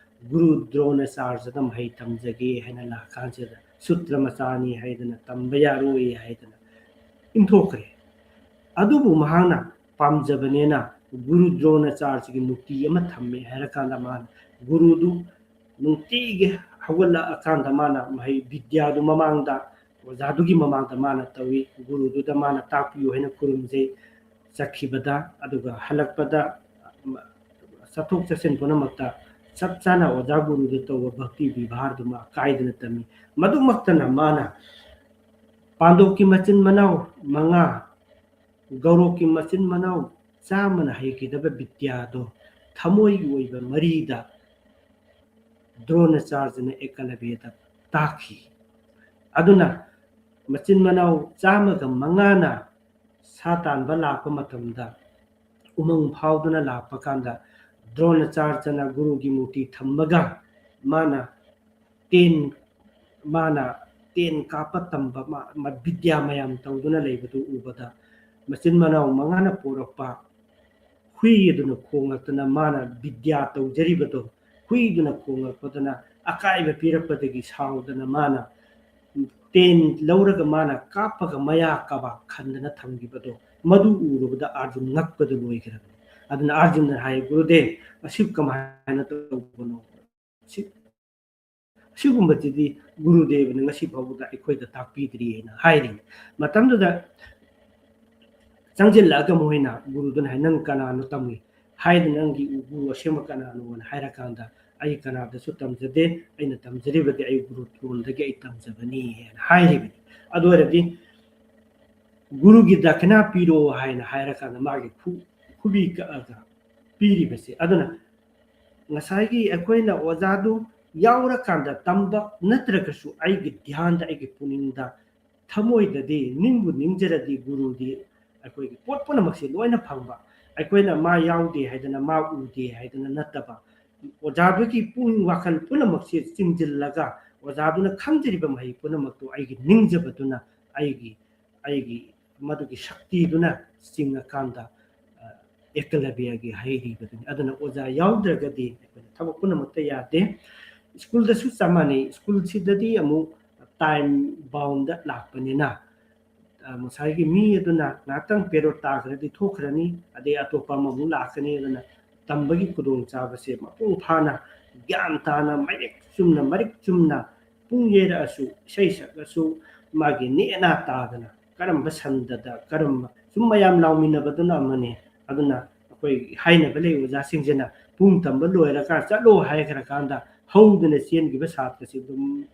ꯒꯨꯔꯨ ꯗ꯭ꯔꯣꯅꯥꯆꯥꯔꯖꯗ ꯃꯍꯩ ꯇꯝꯖꯒꯦ ꯍꯥꯏꯅ ꯂꯥꯛꯀꯥꯟꯁꯤꯗ ꯁꯨꯇ꯭ꯔ ꯃꯆꯥꯅꯤ ꯍꯥꯏꯗꯅ, ꯇꯝꯕ ꯌꯥꯔꯣꯏ ꯍꯥꯏꯗꯅ ꯏꯟꯊꯣꯛꯈ꯭ꯔꯦ꯫ ꯑꯗꯨꯕꯨ ꯃꯍꯥꯛꯅ ꯄꯥꯝꯖꯕꯅꯦꯅ ꯒꯨꯔꯨ ꯗ꯭ꯔꯣꯅꯥꯆꯥꯔꯖꯒꯤ ꯃꯨꯔꯇꯤ ꯑꯃ ꯊꯝꯃꯦ ꯍꯥꯏꯔꯀꯥꯟꯗ ꯃꯥꯅ ꯒꯨꯔꯨꯗꯨ ꯅꯨꯡꯇꯤꯒꯤ ꯍꯧꯒꯠꯂꯛꯑꯀꯥꯟꯗ ꯃꯥꯅ ꯃꯍꯩ ꯕꯤꯗ꯭ꯌꯥꯗꯨ ꯃꯃꯥꯡꯗ, ꯑꯣꯖꯥꯗꯨꯒꯤ ꯃꯃꯥꯡꯗ ꯃꯥꯅ ꯇꯧꯏ꯫ ꯒꯨꯔꯨꯗꯨꯗ ꯃꯥꯅ ꯇꯥꯛꯄꯤꯌꯨ ꯍꯥꯏꯅ ꯈꯨꯔꯨꯝꯖꯩ꯫ ꯆꯠꯈꯤꯕꯗ, ꯑꯗꯨꯒ ꯍꯜꯂꯛꯄꯗ, ꯆꯠꯊꯣꯛ ꯆꯠꯁꯤꯟ ꯄꯨꯝꯅꯃꯛꯇ ꯆꯞ ꯆꯥꯅ ꯑꯣꯖꯥ ꯒꯨꯔꯨꯗ ꯇꯧꯕ ꯚꯛꯇꯤ ꯕꯤꯚꯥꯔꯗꯨ ꯃꯥ ꯀꯥꯏꯗꯅ ꯇꯝꯃꯤ꯫ ꯃꯗꯨꯃꯛꯇꯅ ꯃꯥꯅ ꯄꯥꯟꯗꯣꯞꯀꯤ ꯃꯆꯤꯟ ꯃꯅꯥꯎ ꯃꯉꯥ, ꯒꯧꯔꯣꯛꯀꯤ ꯃꯆꯤꯟ ꯃꯅꯥꯎ ꯆꯥꯝꯃꯅ ꯍꯩꯈꯤꯗꯕ ꯕꯤꯗ꯭ꯌꯥꯗꯣ ꯊꯃꯣꯏꯒꯤ ꯑꯣꯏꯕ ꯃꯔꯤꯗ ꯗ꯭ꯔꯣꯅꯥꯆꯥꯔꯖꯅ ꯑꯦꯀꯂꯕ꯭ꯌꯗ ꯇꯥꯛꯈꯤ꯫ ꯑꯗꯨꯅ ꯃꯆꯤꯟ ꯃꯅꯥꯎ ꯆꯥꯝꯃꯒ ꯃꯉꯥꯅ ꯁꯥ ꯇꯥꯟꯕ ꯂꯥꯛꯄ ꯃꯇꯝꯗ, ꯎꯃꯪ ꯐꯥꯎꯗꯨꯅ ꯂꯥꯛꯄ ꯀꯥꯟꯗ, ꯗ꯭ꯔꯣꯅꯥꯆꯥꯔꯖꯅ ꯒꯨꯔꯨꯒꯤ ꯃꯨꯔꯇꯤ ꯊꯝꯃꯒ ꯃꯥꯅ ꯇꯦꯟ, ꯃꯥꯅ ꯇꯦꯟ ꯀꯥꯞꯄ ꯇꯝꯕ, ꯃꯥ, ꯃꯥ ꯕꯤꯗ꯭ꯌꯥ ꯃꯌꯥꯝ ꯇꯧꯗꯨꯅ ꯂꯩꯕꯗꯨ ꯎꯕꯗ, ꯃꯆꯤꯟ ꯃꯅꯥꯎ ꯃꯉꯥꯅ ꯄꯣꯔꯛꯄ ꯍꯨꯏ ꯑꯗꯨꯅ ꯈꯣꯡꯂꯛꯇꯅ ꯃꯥꯅ ꯕꯤꯗ꯭ꯌꯥ ꯇꯧꯖꯔꯤꯕꯗꯣ, ꯍꯨꯏꯗꯨꯅ ꯈꯣꯡꯂꯛꯄꯗꯅ ꯑꯀꯥꯏꯕ ꯄꯤꯔꯛꯄꯗꯒꯤ ꯁꯥꯎꯗꯅ ꯃꯥꯅ ꯇꯦꯟ ꯂꯧꯔꯒ ꯃꯥꯅ ꯀꯥꯞꯄꯒ ꯃꯌꯥ ꯀꯕꯥꯛ ꯈꯟꯗꯅ ꯊꯝꯈꯤꯕꯗꯣ, ꯃꯗꯨ ꯎꯔꯨꯕꯗ ꯑꯥꯔꯖꯨꯟ ꯉꯛꯄꯗꯨ ꯂꯣꯏꯈ꯭ꯔꯕꯅꯤ꯫ ꯑꯗꯨꯅ ꯑꯥꯔꯖꯨꯟꯅ ꯍꯥꯏ, "ꯒꯨꯔꯨꯗꯦꯕ, ꯑꯁꯤ ꯀꯃꯥꯏꯅ ꯇꯧꯕꯅꯣ? ꯑꯁꯤ-, ꯑꯁꯤꯒꯨꯝꯕꯁꯤꯗꯤ ꯒꯨꯔꯨꯗꯦꯕꯅ ꯉꯁꯤ ꯐꯥꯎꯕꯗ ꯑꯩꯈꯣꯏꯗ ꯇꯥꯛꯄꯤꯗ꯭ꯔꯤ" ꯍꯥꯏꯅ ꯍꯥꯏꯔꯤ꯫ ꯃꯇꯝꯗꯨꯗ ꯆꯪꯁꯤꯜꯂꯛꯑꯒ ꯃꯈꯣꯏꯅ ꯒꯨꯔꯨꯗꯨꯅ ꯍꯥꯏ, "ꯅꯪ ꯀꯅꯥꯅꯣ ꯇꯝꯃꯤ? ꯍꯥꯏꯗꯤ ꯅꯪꯒꯤ ꯒꯨꯔꯨ ꯑꯁꯦꯡꯕ ꯀꯅꯥꯅꯣꯅ?" ꯍꯥꯏꯔꯀꯥꯟꯗ, "ꯑꯩ ꯀꯅꯥꯗꯁꯨ ꯇꯝꯖꯗꯦ, ꯑꯩꯅ ꯇꯝꯖꯔꯤꯕꯗꯤ ꯑꯩ ꯒꯨꯔꯨ ꯇꯣꯟꯗꯒꯤ ꯑꯩ ꯇꯝꯖꯕꯅꯤ" ꯍꯥꯏꯅ ꯍꯥꯏꯔꯤꯕꯅꯤ꯫ ꯑꯗꯨ ꯑꯣꯏꯔꯗꯤ ꯒꯨꯔꯨꯒꯤ ꯗꯈꯤꯅꯥ ꯄꯤꯔꯣ ꯍꯥꯏꯅ ꯍꯥꯏꯔꯀꯥꯟꯗ ꯃꯥꯒꯤ ꯈꯨ-, ꯈꯨꯕꯤ ꯀꯛꯑꯒ ꯄꯤꯔꯤꯕꯁꯦ꯫ ꯑꯗꯨꯅ ꯉꯁꯥꯏꯒꯤ ꯑꯩꯈꯣꯏꯅ ꯑꯣꯖꯥꯗꯨ ꯌꯥꯎꯔꯀꯥꯟꯗ ꯇꯝꯕ ꯅꯠꯇ꯭ꯔꯒꯁꯨ ꯑꯩꯒꯤ ꯙ꯭ꯌꯥꯟꯗ, ꯑꯩꯒꯤ ꯄꯨꯛꯅꯤꯡꯗ, ꯊꯃꯣꯏꯗꯗꯤ ꯅꯤꯡꯕꯨ ꯅꯤꯡꯖꯔꯗꯤ ꯒꯨꯔꯨꯗꯤ ꯑꯩꯈꯣꯏꯒꯤ ꯄꯣꯠ ꯄꯨꯝꯅꯃꯛꯁꯦ ꯂꯣꯏꯅ ꯐꯪꯕ꯫ ꯑꯩꯈꯣꯏꯅ ꯃꯥ ꯌꯥꯎꯗꯦ ꯍꯥꯏꯗꯅ, ꯃꯥ ꯎꯗꯦ ꯍꯥꯏꯗꯅ ꯅꯠꯇꯕ, ꯑꯣꯖꯥꯗꯨꯒꯤ ꯄꯨꯛꯅꯤꯡ ꯋꯥꯈꯜ ꯄꯨꯝꯅꯃꯛꯁꯦ ꯆꯤꯡꯁꯤꯜꯂꯒ ꯑꯣꯖꯥꯗꯨꯅ ꯈꯪꯖꯔꯤꯕ ꯃꯍꯩ ꯄꯨꯝꯅꯃꯛꯇꯨ ꯑꯩꯒꯤ ꯅꯤꯡꯖꯕꯗꯨꯅ, ꯑꯩꯒꯤ, ꯑꯩꯒꯤ ꯃꯗꯨꯒꯤ ꯁꯛꯇꯤꯗꯨꯅ ꯆꯤꯡꯉꯀꯥꯟꯗ, ꯑ, ꯑꯦꯀꯂꯕ꯭ꯌꯒꯤ ꯍꯩꯔꯤꯕꯗꯨꯅꯤ꯫ ꯑꯗꯨꯅ ꯑꯣꯖꯥ ꯌꯥꯎꯗ꯭ꯔꯒꯗꯤ ꯑꯩꯈꯣꯏꯅ ꯊꯕꯛ ꯄꯨꯝꯅꯃꯛꯇ ꯌꯥꯗꯦ꯫ ꯁ꯭ꯀꯨꯜꯗꯁꯨ ꯆꯞ ꯃꯥꯟꯅꯩ꯫ ꯁ꯭ꯀꯨꯜꯁꯤꯗꯗꯤ ꯑꯃꯨꯛ time bound ꯂꯥꯛꯄꯅꯤꯅ, ꯑ, ꯉꯁꯥꯏꯒꯤ ꯃꯤ ꯑꯗꯨꯅ ꯉꯥꯏꯍꯥꯛꯇꯪ period ꯇꯥꯈ꯭ꯔꯗꯤ ꯊꯣꯛꯈ꯭ꯔꯅꯤ, ꯑꯗꯩ ꯑꯇꯣꯞꯄ ꯑꯃꯃꯨꯛ ꯂꯥꯛꯀꯅꯤ꯫ ꯑꯗꯨꯅ ꯇꯝꯕꯒꯤ ꯈꯨꯗꯣꯡꯆꯥꯕꯁꯦ ꯃꯄꯨꯡ ꯐꯥꯅ, ꯒ꯭ꯌꯥꯟ ꯇꯥꯅ, ꯃꯔꯤꯛ ꯆꯨꯝꯅ, ꯃꯔꯤꯛ ꯆꯨꯝꯅ ꯄꯨꯡ ꯌꯩꯔꯛꯑꯁꯨ, ꯏꯁꯩ ꯁꯛꯑꯁꯨ, ꯃꯥꯒꯤ ꯅꯦꯅꯥ ꯇꯥꯗꯅ ꯀꯔꯝꯕ ꯁꯟꯗꯗ, ꯀꯔꯝꯕ, ꯁꯨꯝ ꯃꯌꯥꯝ ꯂꯥꯎꯃꯤꯟꯅꯕꯗꯨꯅ ꯑꯃꯅꯤ꯫ ꯑꯗꯨꯅ ꯑꯩꯈꯣꯏ ꯍꯥꯏꯅꯕ ꯂꯩ, ꯑꯣꯖꯥꯁꯤꯡꯁꯤꯅ ꯄꯨꯡ ꯇꯝꯕ ꯂꯣꯏꯔꯒ ꯆꯠꯂꯣ ꯍꯥꯏꯈ꯭ꯔꯀꯥꯟꯗ ꯍꯧꯗꯅ ꯆꯦꯟꯈꯤꯕ ꯁꯥꯇ꯭ꯔꯁꯤ ꯑꯗꯨꯝ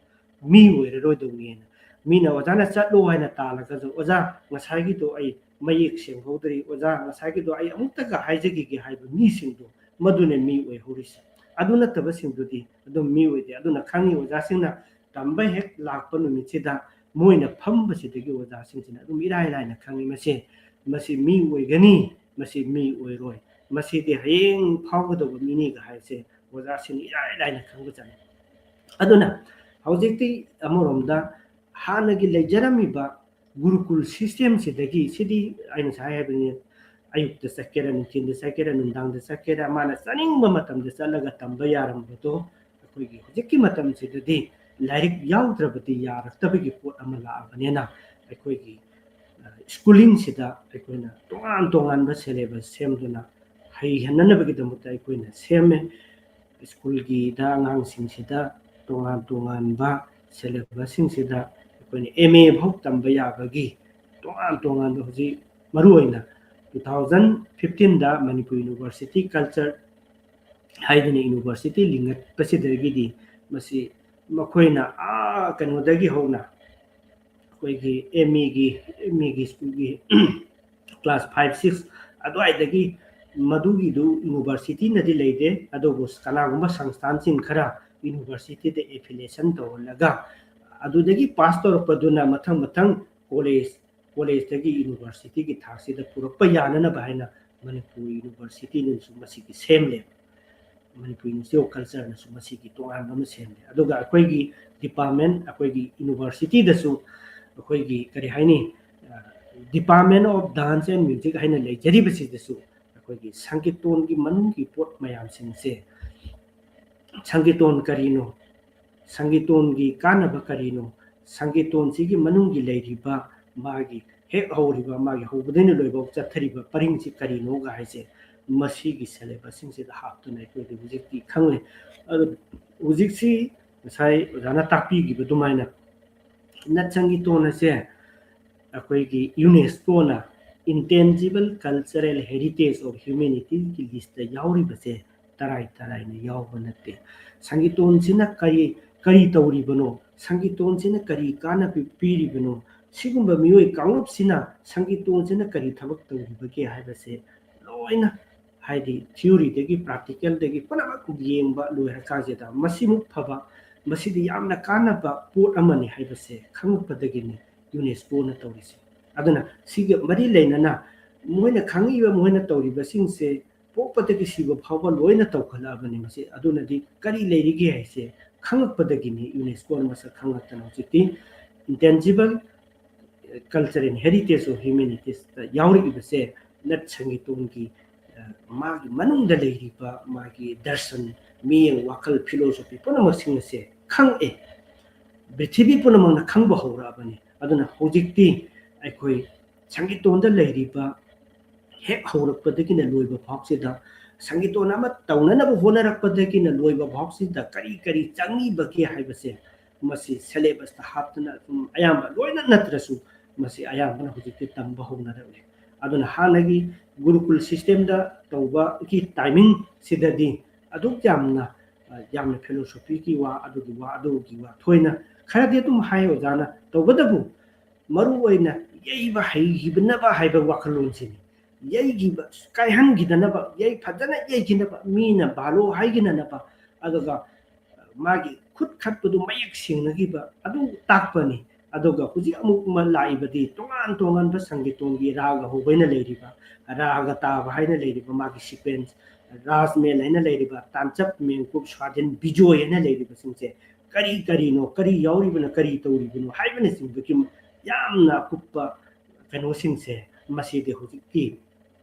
ꯃꯤ ꯑꯣꯏꯔꯔꯣꯏꯗꯧꯅꯦꯅ꯫ ꯃꯤꯅ ꯑꯣꯖꯥꯅ ꯆꯠꯂꯣ ꯍꯥꯏꯅ ꯇꯥꯜꯂꯒꯁꯨ, "ꯑꯣꯖꯥ, ꯉꯁꯥꯏꯒꯤꯗꯣ ꯑꯩ ꯃꯌꯦꯛ ꯁꯦꯡꯍꯧꯗ꯭ꯔꯤ, ꯑꯣꯖꯥ, ꯉꯁꯥꯏꯒꯤꯗꯣ ꯑꯩ ꯑꯃꯨꯛꯇꯒ ꯍꯥꯏꯖꯈꯤꯒꯦ" ꯍꯥꯏꯕ ꯃꯤꯁꯤꯡꯗꯣ, ꯃꯗꯨꯅ ꯃꯤ ꯑꯣꯏꯍꯧꯔꯤꯁꯦ꯫ ꯑꯗꯨ ꯅꯠꯇꯕꯁꯤꯡꯗꯨꯗꯤ ꯑꯗꯨꯝ ꯃꯤ ꯑꯣꯏꯗꯦ꯫ ꯑꯗꯨꯅ ꯈꯪꯉꯤ, ꯑꯣꯖꯥꯁꯤꯡꯅ ꯇꯝꯕ ꯍꯦꯛ ꯂꯥꯛꯄ ꯅꯨꯃꯤꯠꯁꯤꯗ ꯃꯣꯏꯅ ꯐꯝꯕꯁꯤꯗꯒꯤ ꯑꯣꯖꯥꯁꯤꯡꯁꯤꯅ ꯑꯗꯨꯝ ꯏꯔꯥꯏ ꯂꯥꯏꯅ ꯈꯪꯉꯤ, ꯃꯁꯤ, ꯃꯁꯤ ꯃꯤ ꯑꯣꯏꯒꯅꯤ, ꯃꯁꯤ ꯃꯤ ꯑꯣꯏꯔꯣꯏ, ꯃꯁꯤꯗꯤ ꯍꯌꯦꯡ ꯐꯥꯎꯒꯗꯧꯕ ꯃꯤꯅꯤꯒ ꯍꯥꯏꯁꯦ ꯑꯣꯖꯥꯁꯤꯡ ꯏꯔꯥꯏ ꯂꯥꯏꯅ ꯈꯪꯕꯖꯥꯠꯅꯤ꯫ ꯑꯗꯨꯅ ꯍꯧꯖꯤꯛꯇꯤ ꯑꯃꯔꯣꯝꯗ ꯍꯥꯟꯅꯒꯤ ꯂꯩꯖꯔꯝꯃꯤꯕ ꯒꯨꯔꯨꯀꯨꯜ system ꯁꯤꯗꯒꯤ, ꯁꯤꯗꯤ ꯑꯩ ꯉꯁꯥꯏ ꯍꯥꯏꯕꯅꯤ, ꯑꯌꯨꯛꯇ ꯆꯠꯀꯦꯔꯥ, ꯅꯨꯡꯊꯤꯟꯗ ꯆꯠꯀꯦꯔꯥ, ꯅꯨꯡꯗꯥꯡꯗ ꯆꯠꯀꯦꯔꯥ, ꯃꯥꯅ ꯆꯠꯅꯤꯡꯕ ꯃꯇꯝꯗ ꯆꯠꯂꯒ ꯇꯝꯕ ꯌꯥꯔꯝꯕꯗꯣ, ꯑꯩꯈꯣꯏꯒꯤ ꯍꯧꯖꯤꯛꯀꯤ ꯃꯇꯝꯁꯤꯗꯗꯤ ꯂꯥꯏꯔꯤꯛ ꯌꯥꯎꯗ꯭ꯔꯕꯗꯤ ꯌꯥꯔꯛꯇꯕꯒꯤ ꯄꯣꯠ ꯑꯃ ꯂꯥꯛꯑꯕꯅꯤꯅ ꯑꯩꯈꯣꯏꯒꯤ ꯁ꯭ꯀꯨꯂꯤꯡꯁꯤꯗ ꯑꯩꯈꯣꯏꯅ ꯇꯣꯉꯥꯟ ꯇꯣꯉꯥꯟꯕ ꯁꯦꯂꯦꯕꯁ ꯁꯦꯝꯗꯨꯅ ꯍꯩꯍꯟꯅꯅꯕꯒꯤꯗꯃꯛꯇ ꯑꯩꯈꯣꯏꯅ ꯁꯦꯝꯃꯦ꯫ ꯁ꯭ꯀꯨꯜꯒꯤꯗ ꯑꯉꯥꯡꯁꯤꯡꯁꯤꯗ ꯇꯣꯉꯥꯟ ꯇꯣꯉꯥꯟꯕ ꯁꯦꯂꯦꯕꯁꯁꯤꯡꯁꯤꯗ ꯑꯩꯈꯣꯏꯅ ꯑꯦꯝ ꯑꯦ ꯐꯥꯎ ꯇꯝꯕ ꯌꯥꯕꯒꯤ ꯇꯣꯉꯥꯟ ꯇꯣꯉꯥꯟꯕ ꯍꯧꯖꯤꯛ ꯃꯔꯨꯑꯣꯏꯅ two thousand fifteen ꯗ ꯃꯅꯤꯄꯨꯔ ꯌꯨꯅꯤꯚꯔꯁꯤꯇꯤ ꯀꯜꯆꯔ ꯍꯥꯏꯗꯅ ꯌꯨꯅꯤꯚꯔꯁꯤꯇꯤ ꯂꯤꯡꯈꯠꯄꯁꯤꯗꯒꯤꯗꯤ ꯃꯁꯤ ꯃꯈꯣꯏꯅ ꯑꯥ ꯀꯩꯅꯣꯗꯒꯤ ꯍꯧꯅ ꯑꯩꯈꯣꯏꯒꯤ ꯑꯦꯝ ꯏꯒꯤ ꯑꯦꯝ ꯏꯒꯤ ꯁ꯭ꯀꯨꯜꯒꯤ ꯀ꯭ꯂꯥꯁ five six ꯑꯗꯨꯋꯥꯏꯗꯒꯤ ꯃꯗꯨꯒꯤꯗꯨ ꯌꯨꯅꯤꯚꯔꯁꯤꯇꯤꯅꯗꯤ ꯂꯩꯇꯦ, ꯑꯗꯨꯕꯨ ꯀꯅꯥꯒꯨꯝꯕ ꯁꯪꯁꯊꯥꯟꯁꯤꯡ ꯈꯔ ꯌꯨꯅꯤꯚꯔꯁꯤꯇꯤꯗ ꯑꯦꯐꯤꯂꯤꯌꯦꯁꯟ ꯇꯧꯍꯜꯂꯒ ꯑꯗꯨꯗꯒꯤ ꯄꯥꯁ ꯇꯧꯔꯛꯄꯗꯨꯅ ꯃꯊꯪ ꯃꯊꯪ ꯀꯣꯂꯦꯖ ꯀꯣꯂꯦꯖꯇꯒꯤ ꯌꯨꯅꯤꯚꯔꯁꯤꯇꯤꯒꯤ ꯊꯥꯛꯁꯤꯗ ꯄꯨꯔꯛꯄ ꯌꯥꯅꯅꯕ ꯍꯥꯏꯅ ꯃꯅꯤꯄꯨꯔ ꯌꯨꯅꯤꯚꯔꯁꯤꯇꯤꯅꯁꯨ ꯃꯁꯤꯒꯤ ꯁꯦꯝꯂꯦ꯫ ꯃꯅꯤꯄꯨꯔ ꯏꯟꯁꯇꯤꯇ꯭ꯌꯨꯠ ꯑꯣꯐ ꯀꯜꯆꯔꯅꯁꯨ ꯃꯁꯤꯒꯤ ꯇꯣꯉꯥꯟꯕ ꯑꯃ ꯁꯦꯝꯂꯦ꯫ ꯑꯗꯨꯒ ꯑꯩꯈꯣꯏꯒꯤ ꯗꯤꯄꯥꯔꯠꯃꯦꯟ, ꯑꯩꯈꯣꯏꯒꯤ ꯌꯨꯅꯤꯚꯔꯁꯤꯇꯤꯗꯁꯨ ꯑꯩꯈꯣꯏꯒꯤ ꯀꯔꯤ ꯍꯥꯏꯅꯤ, Department of Dance and Music ꯍꯥꯏꯅ ꯂꯩꯖꯔꯤꯕꯁꯤꯗꯁꯨ ꯑꯩꯈꯣꯏꯒꯤ ꯁꯪꯒꯤꯇꯣꯟꯒꯤ ꯃꯅꯨꯡꯒꯤ ꯄꯣꯠ ꯃꯌꯥꯝꯁꯤꯡꯁꯦ, ꯁꯪꯒꯤꯇꯣꯟ ꯀꯔꯤꯅꯣ, ꯁꯪꯒꯤꯇꯣꯟꯒꯤ ꯀꯥꯟꯅꯕ ꯀꯔꯤꯅꯣ, ꯁꯪꯒꯤꯇꯣꯟꯁꯤꯒꯤ ꯃꯅꯨꯡꯒꯤ ꯂꯩꯔꯤꯕ ꯃꯥꯒꯤ ꯍꯦꯛ ꯍꯧꯔꯤꯕ, ꯃꯥꯒꯤ ꯍꯧꯕꯗꯩꯅ ꯂꯣꯏꯕ ꯆꯠꯊꯔꯤꯕ ꯄꯔꯤꯡꯁꯤ ꯀꯔꯤꯅꯣꯒ ꯍꯥꯏꯁꯦ ꯃꯁꯤꯒꯤ ꯁꯦꯂꯦꯕꯁꯁꯤꯡꯁꯤꯗ ꯍꯥꯞꯇꯨꯅ ꯑꯩꯈꯣꯏꯗꯤ ꯍꯧꯖꯤꯛꯇꯤ ꯈꯪꯂꯦ꯫ ꯑꯗꯣ ꯍꯧꯖꯤꯛꯁꯤ ꯉꯁꯥꯏ ꯑꯣꯖꯥꯅ ꯇꯥꯛꯄꯤꯈꯤꯕ ꯑꯗꯨꯃꯥꯏꯅ ꯅꯠ ꯁꯪꯒꯤꯇꯣꯟ ꯑꯁꯦ ꯑꯩꯈꯣꯏꯒꯤ ꯌꯨꯅꯦꯁꯀꯣꯅ Intangible Cultural Heritage of Humanityꯒꯤ ꯂꯤꯁꯇ ꯌꯥꯎꯔꯤꯕꯁꯦ ꯇꯔꯥꯏ ꯇꯔꯥꯏꯅ ꯌꯥꯎꯕ ꯅꯠꯇꯦ꯫ ꯁꯪꯒꯤꯇꯣꯟꯁꯤꯅ ꯀꯔꯤ, ꯀꯔꯤ ꯇꯧꯔꯤꯕꯅꯣ? ꯁꯪꯒꯤꯇꯣꯟꯁꯤꯅ ꯀꯔꯤ ꯀꯥꯟꯅꯕ ꯄꯤꯔꯤꯕꯅꯣ? ꯁꯤꯒꯨꯝꯕ ꯃꯤꯑꯣꯏ ꯀꯥꯡꯂꯨꯞꯁꯤꯅ ꯁꯪꯒꯤꯇꯣꯟꯁꯤꯅ ꯀꯔꯤ ꯊꯕꯛ ꯇꯧꯔꯤꯕꯒꯦ ꯍꯥꯏꯕꯁꯦ ꯂꯣꯏꯅ, ꯍꯥꯏꯗꯤ theoryꯗꯒꯤ practicalꯗꯒꯤ ꯄꯨꯝꯅꯃꯛ ꯌꯦꯡꯕ ꯂꯣꯏꯔꯀꯥꯟꯁꯤꯗ ꯃꯁꯤꯃꯨꯛ ꯐꯕ, ꯃꯁꯤꯗꯤ ꯌꯥꯝꯅ ꯀꯥꯟꯅꯕ ꯄꯣꯠ ꯑꯃꯅꯤ ꯍꯥꯏꯕꯁꯦ ꯈꯪꯂꯛꯄꯗꯒꯤꯅꯤ ꯌꯨꯅꯦꯁꯀꯣꯅ ꯇꯧꯔꯤꯁꯦ꯫ ꯑꯗꯨꯅ ꯁꯤꯒ ꯃꯔꯤ ꯂꯩꯅꯅ ꯃꯣꯏꯅ ꯈꯪꯉꯤꯕ, ꯃꯣꯏꯅ ꯇꯧꯔꯤꯕꯁꯤꯡꯁꯦ ꯄꯣꯛꯄꯗꯒꯤ ꯁꯤꯕ ꯐꯥꯎꯕ ꯂꯣꯏꯅ ꯇꯧꯈꯠꯂꯛꯑꯕꯅꯤ ꯃꯁꯤ꯫ ꯑꯗꯨꯅꯗꯤ ꯀꯔꯤ ꯂꯩꯔꯤꯒꯦ ꯍꯥꯏꯁꯦ ꯈꯪꯉꯛꯄꯗꯒꯤꯅꯤ ꯌꯨꯅꯦꯁꯀꯣꯅ ꯃꯁꯛ ꯈꯪꯂꯛꯇꯅ ꯍꯧꯖꯤꯛꯇꯤ Intangible Culture and Heritage of Humanitiesꯇ ꯌꯥꯎꯔꯛꯏꯕꯁꯦ ꯅꯠ ꯁꯪꯒꯤꯇꯣꯟꯒꯤ, ꯑ, ꯃꯥꯒꯤ ꯃꯅꯨꯡꯗ ꯂꯩꯔꯤꯕ ꯃꯥꯒꯤ ꯗꯔꯁꯟ, ꯃꯤꯠꯌꯦꯡ, ꯋꯥꯈꯜ, philosophy ꯄꯨꯝꯅꯃꯛꯁꯤꯡ ꯑꯁꯦ ꯈꯪꯉꯛꯑꯦ꯫ ꯄ꯭ꯔꯤꯊꯤꯕꯤ ꯄꯨꯝꯅꯃꯛꯅ ꯈꯪꯕ ꯍꯧꯔꯛꯑꯕꯅꯤ꯫ ꯑꯗꯨꯅ ꯍꯧꯖꯤꯛꯇꯤ ꯑꯩꯈꯣꯏ ꯁꯪꯒꯤꯇꯣꯟꯗ ꯂꯩꯔꯤꯕ ꯍꯦꯛ ꯍꯧꯔꯛꯄꯗꯒꯤꯅ ꯂꯣꯏꯕ ꯐꯥꯎꯁꯤꯗ, ꯁꯪꯒꯤꯇꯣꯟ ꯑꯃ ꯇꯧꯅꯅꯕ ꯍꯣꯠꯅꯔꯛꯄꯗꯒꯤꯅ ꯂꯣꯏꯕ ꯐꯥꯎꯁꯤꯗ ꯀꯔꯤ ꯀꯔꯤ ꯆꯪꯉꯤꯕꯒꯦ ꯍꯥꯏꯕꯁꯦ, ꯃꯁꯤ syllabus ꯇ ꯍꯥꯞꯇꯅ ꯑꯗꯨꯝ ꯑꯌꯥꯝꯕ ꯂꯣꯏꯅ ꯅꯠꯇ꯭ꯔꯁꯨ, ꯃꯁꯤ ꯑꯌꯥꯝꯕꯅ ꯍꯧꯖꯤꯛꯇꯤ ꯇꯝꯕ ꯍꯧꯅꯔꯛꯂꯦ꯫ ꯑꯗꯨꯅ ꯍꯥꯟꯅꯒꯤ ꯒꯨꯔꯨꯀꯨꯜ system ꯗ ꯇꯧꯕꯒꯤ timing ꯁꯤꯗꯗꯤ ꯑꯗꯨꯛ ꯌꯥꯝꯅ, ꯑ, ꯌꯥꯝꯅ philosophy ꯒꯤ ꯋꯥ, ꯑꯗꯨꯒꯤ ꯋꯥ, ꯑꯗꯨꯒꯤ ꯋꯥ ꯊꯣꯏꯅ ꯈꯔꯗꯤ ꯑꯗꯨꯝ ꯍꯥꯏ ꯑꯣꯖꯥꯅ꯫ ꯇꯧꯕꯇꯕꯨ ꯃꯔꯨ ꯑꯣꯏꯅ ꯌꯩꯕ ꯍꯩꯈꯤꯕꯅꯕ ꯍꯥꯏꯕ ꯋꯥꯈꯜꯂꯣꯟꯁꯤꯅꯤ꯫ ꯌꯩꯈꯤꯕ, ꯀꯥꯏꯍꯟꯈꯤꯗꯅꯕ, ꯌꯩ-, ꯐꯖꯅ ꯌꯩꯈꯤꯅꯕ, ꯃꯤꯅ ꯚꯥꯂꯣ ꯍꯥꯏꯈꯤꯅꯅꯕ, ꯑꯗꯨꯒ ꯃꯥꯒꯤ ꯈꯨꯠ ꯈꯠꯄꯗꯨ ꯃꯌꯦꯛ ꯁꯦꯡꯅꯈꯤꯕ ꯑꯗꯨ ꯇꯥꯛꯄꯅꯤ꯫ ꯑꯗꯨꯒ ꯍꯧꯖꯤꯛ ꯑꯃꯨꯛ ꯑꯃ ꯂꯥꯛꯏꯕꯗꯤ ꯇꯣꯉꯥꯟ ꯇꯣꯉꯥꯟꯕ ꯁꯪꯒꯤꯇꯣꯟꯒꯤ ꯔꯥꯒ ꯍꯧꯕ ꯍꯥꯏꯅ ꯂꯩꯔꯤꯕ, ꯔꯥꯒ ꯇꯥꯕ ꯍꯥꯏꯅ ꯂꯩꯔꯤꯕ, ꯃꯥꯒꯤ sequence, ꯔꯥꯖꯃꯦꯜ ꯍꯥꯏꯅ ꯂꯩꯔꯤꯕ, ꯇꯥꯟꯆꯞ, ꯃꯦꯡꯀꯨꯞ, ꯁ꯭ꯋꯥꯗꯤꯟ, ꯕꯤꯖꯣꯏ ꯍꯥꯏꯅ ꯂꯩꯔꯤꯕꯁꯤꯡꯁꯦ ꯀꯔꯤ ꯀꯔꯤꯅꯣ, ꯀꯔꯤ ꯌꯥꯎꯔꯤꯕꯅꯣ, ꯀꯔꯤ ꯇꯧꯔꯤꯕꯅꯣ ꯍꯥꯏꯕꯅꯆꯤꯡꯕꯒꯤ ꯌꯥꯝꯅ ꯑꯀꯨꯞꯄ ꯀꯩꯅꯣꯁꯤꯡꯁꯦ ꯃꯁꯤꯗꯤ ꯍꯧꯖꯤꯛꯇꯤ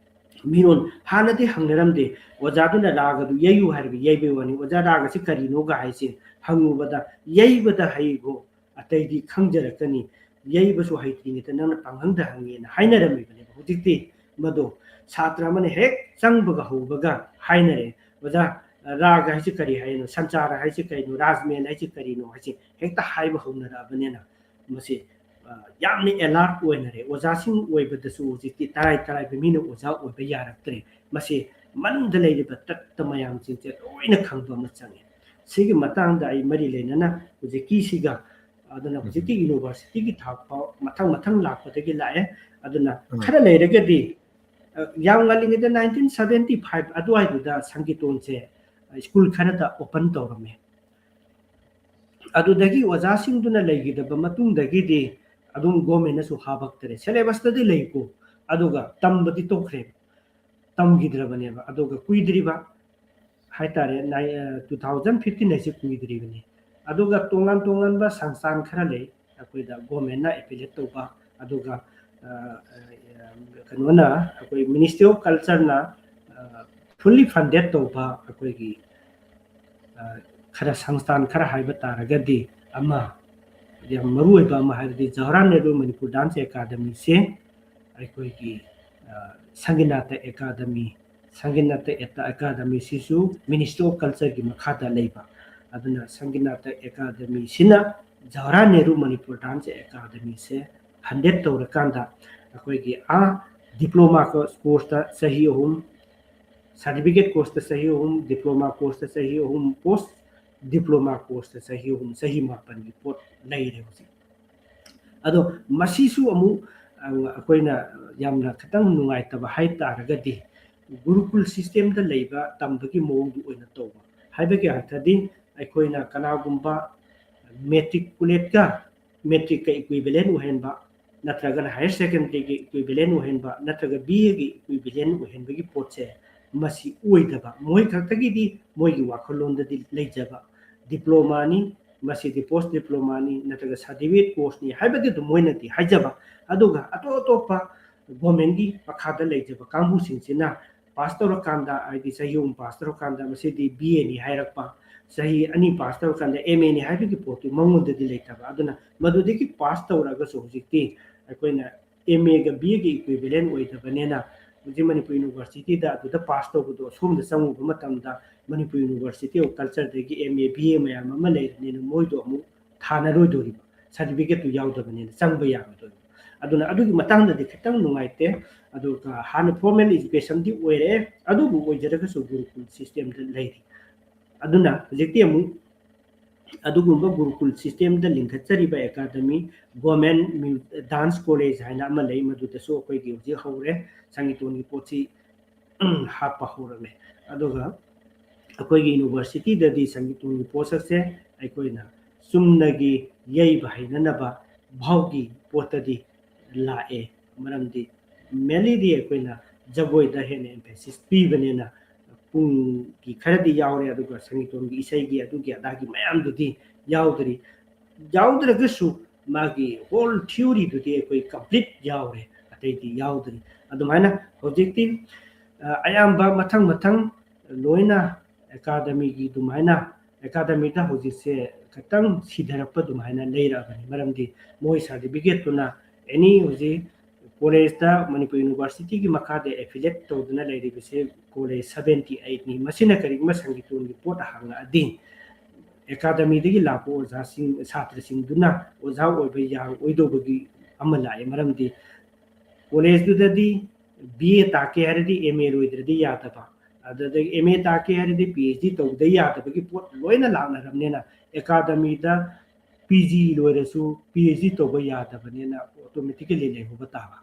ꯃꯤꯔꯣꯟ ꯍꯥꯟꯅꯗꯤ ꯍꯪꯅꯔꯝꯗꯦ꯫ ꯑꯣꯖꯥꯗꯨꯅ ꯔꯥꯒꯗꯨ ꯌꯩꯌꯨ ꯍꯥꯏꯔꯒ ꯌꯩꯕꯩ ꯋꯥꯅꯤ꯫ "ꯑꯣꯖꯥ, ꯔꯥꯒꯁꯤ ꯀꯔꯤꯅꯣꯒ ꯍꯥꯏꯁꯦ ꯍꯪꯉꯨꯕꯗ, ꯌꯩꯕꯗ ꯍꯩꯒꯣ, ꯑꯇꯩꯗꯤ ꯈꯪꯖꯔꯛꯀꯅꯤ꯫ ꯌꯩꯕꯁꯨ ꯍꯩꯇ꯭ꯔꯤꯉꯩꯗ ꯅꯪꯅ ꯄꯥꯡꯍꯪꯗ ꯍꯪꯉꯦꯅ" ꯍꯥꯏꯅꯔꯝꯃꯤꯕꯅꯦꯕ꯫ ꯍꯧꯖꯤꯛꯇꯤ ꯃꯗꯣ ꯁꯥꯇ꯭ꯔ ꯑꯃꯅ ꯍꯦꯛ ꯆꯪꯕꯒ ꯍꯧꯕꯒ ꯍꯥꯏꯅꯔꯦ, "ꯑꯣꯖꯥ, ꯔꯥꯒ ꯍꯥꯏꯁꯦ ꯀꯔꯤ ꯍꯥꯏꯅꯣ? ꯁꯟꯆꯥꯔ ꯍꯥꯏꯁꯦ ꯀꯩꯅꯣ? ꯔꯥꯖꯃꯦꯜ ꯍꯥꯏꯁꯦ ꯀꯔꯤꯅꯣ?" ꯍꯥꯏꯁꯦ ꯍꯦꯛꯇ ꯍꯥꯏꯕ ꯍꯧꯅꯔꯛꯑꯕꯅꯤꯅ ꯃꯁꯤ, ꯑ, ꯌꯥꯝꯅ alert ꯑꯣꯏꯅꯔꯦ꯫ ꯑꯣꯖꯥꯁꯤꯡ ꯑꯣꯏꯕꯗꯁꯨ ꯍꯧꯖꯤꯛꯇꯤ ꯇꯔꯥꯏ ꯇꯔꯥꯏꯕ ꯃꯤꯅ ꯑꯣꯖꯥ ꯑꯣꯏꯕ ꯌꯥꯔꯛꯇ꯭ꯔꯦ꯫ ꯃꯁꯤ ꯃꯅꯨꯡꯗ ꯂꯩꯔꯤꯕ ꯇꯠꯇ ꯃꯌꯥꯝꯁꯤꯡꯁꯦ ꯂꯣꯏꯅ ꯈꯪꯕ ꯑꯃ ꯆꯪꯉꯦ꯫ ꯁꯤꯒꯤ ꯃꯇꯥꯡꯗ ꯑꯩ ꯃꯔꯤ ꯂꯩꯅꯅ ꯍꯧꯖꯤꯛꯀꯤꯁꯤꯒ, ꯑꯗꯨꯅ ꯎꯝ꯫ ꯍꯧꯖꯤꯛꯇꯤ university ꯒꯤ ꯊꯥꯛ ꯐꯥꯎ ꯃꯊꯪ ꯃꯊꯪ ꯂꯥꯛꯄꯗꯒꯤ ꯂꯥꯛꯑꯦ꯫ ꯑꯗꯨꯅ ꯎꯝ꯫ ꯈꯔ ꯂꯩꯔꯒꯗꯤ, ꯑ, ꯌꯥꯝ ꯉꯜꯂꯤꯉꯩꯗ nineteen seventy five ꯑꯗꯨꯋꯥꯏꯗꯨꯗ ꯁꯪꯒꯤꯇꯣꯟꯁꯦ, ꯑ, school ꯈꯔꯗ open ꯇꯧꯔꯝꯃꯦ꯫ ꯑꯗꯨꯗꯒꯤ ꯑꯣꯖꯥꯁꯤꯡꯗꯨꯅ ꯂꯩꯈꯤꯗꯕ ꯃꯇꯨꯡꯗꯒꯤꯗꯤ ꯑꯗꯨꯝ government ꯅꯁꯨ ꯍꯥꯄꯛꯇꯔꯦ꯫ Syllabus ꯇꯗꯤ ꯂꯩꯀꯣ, ꯑꯗꯨꯒ ꯇꯝꯕꯗꯤ ꯇꯣꯛꯈ꯭ꯔꯦ, ꯇꯝꯈꯤꯗ꯭ꯔꯕꯅꯦꯕ꯫ ꯑꯗꯨꯒ ꯀꯨꯏꯗ꯭ꯔꯤꯕ ꯍꯥꯏꯇꯥꯔꯦ, ꯅꯥꯏ-, ꯑ, two thousand fifteen ꯍꯥꯏꯁꯦ ꯀꯨꯏꯗ꯭ꯔꯤꯕꯅꯤ꯫ ꯑꯗꯨꯒ ꯇꯣꯉꯥꯟ ꯇꯣꯉꯥꯟꯕ ꯁꯪꯁꯊꯥꯟ ꯈꯔ ꯂꯩ ꯑꯩꯈꯣꯏꯗ government ꯅ affiliate ꯇꯧꯕ, ꯑꯗꯨꯒ, ꯑ, ꯑ, ꯀꯩꯅꯣꯅ, ꯑꯩꯈꯣꯏ Ministry of Culture ꯅ, ꯑ, fully funded ꯇꯧꯕ ꯑꯩꯈꯣꯏꯒꯤ, ꯑ, ꯈꯔ ꯁꯪꯁꯊꯥꯟ ꯈꯔ ꯍꯥꯏꯕ ꯇꯥꯔꯒꯗꯤ ꯑꯃ, ꯌꯥꯝ ꯃꯔꯨ ꯑꯣꯏꯕ ꯑꯃ ꯍꯥꯏꯔꯗꯤ ꯖꯋꯥꯍꯔꯂꯥꯜ ꯅꯦꯍꯔꯨ ꯃꯅꯤꯄꯨꯔ ꯗꯥꯟꯁ ꯑꯦꯀꯥꯗꯃꯤꯁꯦ ꯑꯩꯈꯣꯏꯒꯤ ꯁꯪꯒꯤꯅꯥꯇ ꯑꯦꯀꯥꯗꯃꯤ, ꯁꯪꯒꯤꯅꯥꯇ ꯑꯦꯀꯥꯗꯃꯤꯁꯤꯁꯨ ꯃꯤꯅꯤꯁꯇ꯭ꯔꯤ ꯑꯣꯐ ꯀꯜꯆꯔꯒꯤ ꯃꯈꯥꯗ ꯂꯩꯕ꯫ ꯑꯗꯨꯅ ꯁꯪꯒꯤꯅꯥꯇ ꯑꯦꯀꯥꯗꯃꯤꯁꯤꯅ ꯖꯋꯥꯍꯔꯂꯥꯜ ꯅꯦꯍꯔꯨ ꯃꯅꯤꯄꯨꯔ ꯗꯥꯟꯁ ꯑꯦꯀꯥꯗꯃꯤꯁꯦ ꯐꯟꯗꯦꯠ ꯇꯧꯔꯀꯥꯟꯗ ꯑꯩꯈꯣꯏꯒꯤ ꯑꯥ ꯗꯤꯄ꯭ꯂꯣꯃꯥ ꯀꯣꯔꯁꯇ ꯆꯍꯤ ꯑꯍꯨꯝ, ꯁꯥꯔꯇꯤꯐꯤꯀꯦꯠ ꯀꯣꯔꯁꯇ ꯆꯍꯤ ꯑꯍꯨꯝ, ꯗꯤꯄ꯭ꯂꯣꯃꯥ ꯀꯣꯔꯁꯇ ꯆꯍꯤ ꯑꯍꯨꯝ, ꯄꯣꯁ ꯗꯤꯄ꯭ꯂꯣꯃꯥ ꯀꯣꯔꯁꯇ ꯆꯍꯤ ꯑꯍꯨꯝ, ꯆꯍꯤ ꯃꯥꯄꯟꯒꯤ ꯄꯣꯠ ꯂꯩꯔꯦ ꯍꯧꯖꯤꯛ꯫ ꯑꯗꯣ ꯃꯁꯤꯁꯨ ꯑꯃꯨꯛ ꯑꯩꯈꯣꯏꯅ ꯌꯥꯝꯅ ꯈꯤꯇꯪ ꯅꯨꯡꯉꯥꯏꯇꯕ ꯍꯥꯏ ꯇꯥꯔꯒꯗꯤ ꯒꯨꯔꯨꯀꯨꯜ ꯁꯤꯁꯇꯦꯝꯗ ꯂꯩꯕ ꯇꯝꯕꯒꯤ ꯃꯑꯣꯡꯗꯨ ꯑꯣꯏꯅ ꯇꯧꯕ꯫ ꯍꯥꯏꯕꯒꯤ ꯑꯔꯊꯗꯤ ꯑꯩꯈꯣꯏꯅ ꯀꯅꯥꯒꯨꯝꯕ ꯃꯦꯇ꯭ꯔꯤꯀꯨꯂꯦꯠꯀ, ꯃꯦꯇ꯭ꯔꯤꯛꯀ ꯏꯀ꯭ꯋꯤꯕꯦꯂꯦꯟ ꯑꯣꯏꯍꯟꯕ, ꯅꯠꯇ꯭ꯔꯒꯅ ꯍꯥꯌꯔ ꯁꯦꯀꯦꯟꯗꯔꯤꯒꯤ ꯏꯀ꯭ꯋꯤꯕꯦꯂꯦꯟ ꯑꯣꯏꯍꯟꯕ, ꯅꯠꯇ꯭ꯔꯒ ꯕꯤ ꯑꯦꯒꯤ ꯏꯀ꯭ꯋꯤꯕꯦꯂꯦꯟ ꯑꯣꯏꯍꯟꯕꯒꯤ ꯄꯣꯠꯁꯦ ꯃꯁꯤ ꯑꯣꯏꯗꯕ꯫ ꯃꯣꯏ ꯈꯛꯇꯒꯤꯗꯤ ꯃꯣꯏꯒꯤ ꯋꯥꯈꯜꯂꯣꯟꯗꯗꯤ ꯂꯩꯖꯕ ꯗꯤꯄ꯭ꯂꯣꯃꯥꯅꯤ, ꯃꯁꯤꯗꯤ ꯄꯣꯁ ꯗꯤꯄ꯭ꯂꯣꯃꯥꯅꯤ ꯅꯠꯇ꯭ꯔꯒ ꯁꯥꯔꯇꯤꯐꯤꯀꯦꯠ ꯀꯣꯔꯁꯅꯤ ꯍꯥꯏꯕꯗꯤ ꯑꯗꯨꯝ ꯃꯣꯏꯅꯗꯤ ꯍꯥꯏꯖꯕ꯫ ꯑꯗꯨꯒ ꯑꯇꯣꯞ ꯑꯇꯣꯞꯄ ꯒꯣꯔꯃꯦꯟꯒꯤ ꯃꯈꯥꯗ ꯂꯩꯖꯕ ꯀꯥꯡꯕꯨꯁꯤꯡꯁꯤꯅ ꯄꯥꯁ ꯇꯧꯔꯀꯥꯟꯗ, ꯍꯥꯏꯗꯤ ꯆꯍꯤ ꯑꯍꯨꯝ ꯄꯥꯁ ꯇꯧꯔꯀꯥꯟꯗ ꯃꯁꯤꯗꯤ ꯕꯤ ꯑꯦꯅꯤ ꯍꯥꯏꯔꯛꯄ, ꯆꯍꯤ ꯑꯅꯤ ꯄꯥꯁ ꯇꯧꯔꯀꯥꯟꯗ ꯑꯦꯝ ꯑꯦꯅꯤ ꯍꯥꯏꯕꯒꯤ ꯄꯣꯠꯇꯨ ꯃꯉꯣꯟꯗꯗꯤ ꯂꯩꯇꯕ꯫ ꯑꯗꯨꯅ ꯃꯗꯨꯗꯒꯤ ꯄꯥꯁ ꯇꯧꯔꯛꯑꯒꯁꯨ ꯍꯧꯖꯤꯛꯇꯤ ꯑꯩꯈꯣꯏꯅ ꯑꯦꯝ ꯑꯦꯒ ꯕꯤ ꯑꯦꯒ ꯏꯀ꯭ꯋꯤꯕꯦꯂꯦꯟ ꯑꯣꯏꯗꯕꯅꯤꯅ ꯍꯧꯖꯤꯛ ꯃꯅꯤꯄꯨꯔ ꯌꯨꯅꯤꯚꯔꯁꯤꯇꯤꯗ ꯑꯗꯨꯗ ꯄꯥꯁ ꯇꯧꯕꯗꯣ ꯑꯁꯣꯝꯗ ꯆꯪꯉꯨꯕ ꯃꯇꯝꯗ ꯃꯅꯤꯄꯨꯔ ꯌꯨꯅꯤꯚꯔꯁꯤꯇꯤ ꯑꯣꯐ ꯀꯜꯆꯔꯗꯒꯤ ꯑꯦꯝ ꯑꯦ ꯕꯤ ꯑꯦ ꯃꯌꯥꯝ ꯑꯃ ꯂꯩꯔꯕꯅꯤꯅ ꯃꯣꯏꯗꯣ ꯑꯃꯨꯛ ꯊꯥꯅꯔꯣꯏꯗꯣꯔꯤꯕ, ꯁꯥꯔꯇꯤꯐꯤꯀꯦꯠꯇꯨ ꯌꯥꯎꯗꯕꯅꯤꯅ ꯆꯪꯕ ꯌꯥꯔꯣꯏꯗꯣꯔꯤꯕ꯫ ꯑꯗꯨꯅ ꯑꯗꯨꯒꯤ ꯃꯇꯥꯡꯗꯗꯤ ꯈꯤꯇꯪ ꯅꯨꯡꯉꯥꯏꯇꯦ꯫ ꯑꯗꯨꯒ ꯍꯥꯟꯅ ꯐꯣꯔꯃꯦꯜ ꯏꯖꯨꯀꯦꯁꯟꯗꯤ ꯑꯣꯏꯔꯛꯑꯦ, ꯑꯗꯨꯕꯨ ꯑꯣꯏꯖꯔꯒꯁꯨ ꯒꯨꯔꯨꯀꯨꯜ ꯁꯤꯁꯇꯦꯝꯗ ꯂꯩꯔꯤ꯫ ꯑꯗꯨꯅ ꯍꯧꯖꯤꯛꯇꯤ ꯑꯃꯨꯛ ꯑꯗꯨꯒꯨꯝꯕ ꯒꯨꯔꯨꯀꯨꯜ ꯁꯤꯁꯇꯦꯝꯗ ꯂꯤꯡꯈꯠꯆꯔꯤꯕ ꯑꯦꯀꯥꯗꯃꯤ, ꯒꯣꯔꯃꯦꯟ ꯗꯥꯟꯁ ꯀꯣꯂꯦꯖ ꯍꯥꯏꯅ ꯑꯃ ꯂꯩ, ꯃꯗꯨꯗꯁꯨ ꯑꯩꯈꯣꯏꯒꯤ ꯍꯧꯖꯤꯛ ꯍꯧꯔꯦ, ꯁꯪꯒꯤꯇꯣꯟꯒꯤ ꯄꯣꯠꯁꯤ ꯍꯥꯞꯄ ꯍꯧꯔꯝꯃꯦ꯫ ꯑꯗꯨꯒ ꯑꯩꯈꯣꯏꯒꯤ ꯌꯨꯅꯤꯚꯔꯁꯤꯇꯤꯗꯗꯤ ꯁꯪꯒꯤꯇꯣꯟꯒꯤ ꯄꯣꯠꯁꯛꯁꯦ ꯑꯩꯈꯣꯏꯅ ꯆꯨꯝꯅꯒꯤ ꯌꯩꯕ ꯍꯩꯅꯅꯕ ꯚꯥꯎꯒꯤ ꯄꯣꯠꯇꯗꯤ ꯂꯥꯛꯑꯦ꯫ ꯃꯔꯝꯗꯤ ꯃꯦꯟꯂꯤꯗꯤ ꯑꯩꯈꯣꯏꯅ ꯖꯒꯣꯏꯗ ꯍꯦꯟꯅ ꯑꯦꯝꯐꯦꯁꯤꯁ ꯄꯤꯕꯅꯤꯅ ꯄꯨꯡꯒꯤ ꯈꯔꯗꯤ ꯌꯥꯎꯔꯦ, ꯑꯗꯨꯒ ꯁꯪꯒꯤꯇꯣꯟꯒꯤ ꯏꯁꯩꯒꯤ ꯑꯗꯨꯒꯤ ꯑꯗꯥꯒꯤ ꯃꯌꯥꯝꯗꯨꯗꯤ ꯌꯥꯎꯗ꯭ꯔꯤ꯫ ꯌꯥꯎꯗ꯭ꯔꯒꯁꯨ ꯃꯥꯒꯤ ꯍꯣꯜ ꯊꯤꯑꯣꯔꯤꯗꯨꯗꯤ ꯑꯩꯈꯣꯏ ꯀꯝꯄ꯭ꯂꯤꯠ ꯌꯥꯎꯔꯦ, ꯑꯇꯩꯗꯤ ꯌꯥꯎꯗ꯭ꯔꯤ꯫ ꯑꯗꯨꯃꯥꯏꯅ ꯍꯧꯖꯤꯛꯇꯤ, ꯑ, ꯑꯌꯥꯝꯕ ꯃꯊꯪ ꯃꯊꯪ ꯂꯣꯏꯅ ꯑꯦꯀꯥꯗꯃꯤꯒꯤ ꯑꯗꯨꯃꯥꯏꯅ, ꯑꯦꯀꯥꯗꯃꯤꯗ ꯍꯧꯖꯤꯛꯁꯦ ꯈꯤꯇꯪ ꯁꯤꯊꯔꯛꯄ ꯑꯗꯨꯃꯥꯏꯅ ꯂꯩꯔꯛꯑꯕꯅꯤ꯫ ꯃꯔꯝꯗꯤ ꯃꯣꯏ ꯁꯥꯔꯇꯤꯐꯤꯀꯦꯠꯇꯨꯅ ꯑꯦꯅꯤ ꯍꯧꯖꯤꯛ ꯀꯣꯂꯦꯖꯇ, ꯃꯅꯤꯄꯨꯔ ꯌꯨꯅꯤꯚꯔꯁꯤꯇꯤꯒꯤ ꯃꯈꯥꯗ ꯑꯦꯐꯤꯂꯦꯠ ꯇꯧꯗꯨꯅ ꯂꯩꯔꯤꯕꯁꯦ ꯀꯣꯂꯦꯖ ꯁꯕꯦꯟꯇꯤ ꯑꯩꯠꯅꯤ꯫ ꯃꯁꯤꯅ ꯀꯔꯤꯒꯨꯝꯕ ꯁꯪꯒꯤꯇꯣꯟꯒꯤ ꯄꯣꯠ ꯍꯥꯡꯉꯛꯑꯗꯤ ꯑꯦꯀꯥꯗꯃꯤꯗꯒꯤ ꯂꯥꯛꯄ ꯑꯣꯖꯥꯁꯤꯡ, ꯁꯥꯇ꯭ꯔꯁꯤꯡꯗꯨꯅ ꯑꯣꯖꯥ ꯑꯣꯏꯕ ꯌꯥꯔꯛꯑꯣꯏꯗꯧꯕꯒꯤ ꯑꯃ ꯂꯥꯛꯑꯦ꯫ ꯃꯔꯝꯗꯤ ꯀꯣꯂꯦꯖꯇꯨꯗꯗꯤ ꯕꯤ ꯑꯦ ꯇꯥꯛꯀꯦ ꯍꯥꯏꯔꯗꯤ ꯑꯦꯝ ꯑꯦ ꯂꯣꯏꯗ꯭ꯔꯗꯤ ꯌꯥꯗꯕ, ꯑꯗꯨꯗꯒꯤ ꯑꯦꯝ ꯑꯦ ꯇꯥꯛꯀꯦ ꯍꯥꯏꯔꯗꯤ ꯄꯤ ꯑꯩꯆ ꯗꯤ ꯇꯧꯗ ꯌꯥꯗꯕꯒꯤ ꯄꯣꯠ ꯂꯣꯏꯅ ꯂꯥꯛꯅꯔꯕꯅꯤꯅ ꯑꯦꯀꯥꯗꯃꯤꯗ ꯄꯤ ꯖꯤ ꯂꯣꯏꯔꯁꯨ ꯄꯤ ꯑꯩꯆ ꯗꯤ ꯇꯧꯕ ꯌꯥꯗꯕꯅꯤꯅ ꯑꯣꯇꯣꯃꯦꯇꯤꯀꯦꯂꯤ ꯂꯩꯍꯧꯕ ꯇꯥꯕ꯫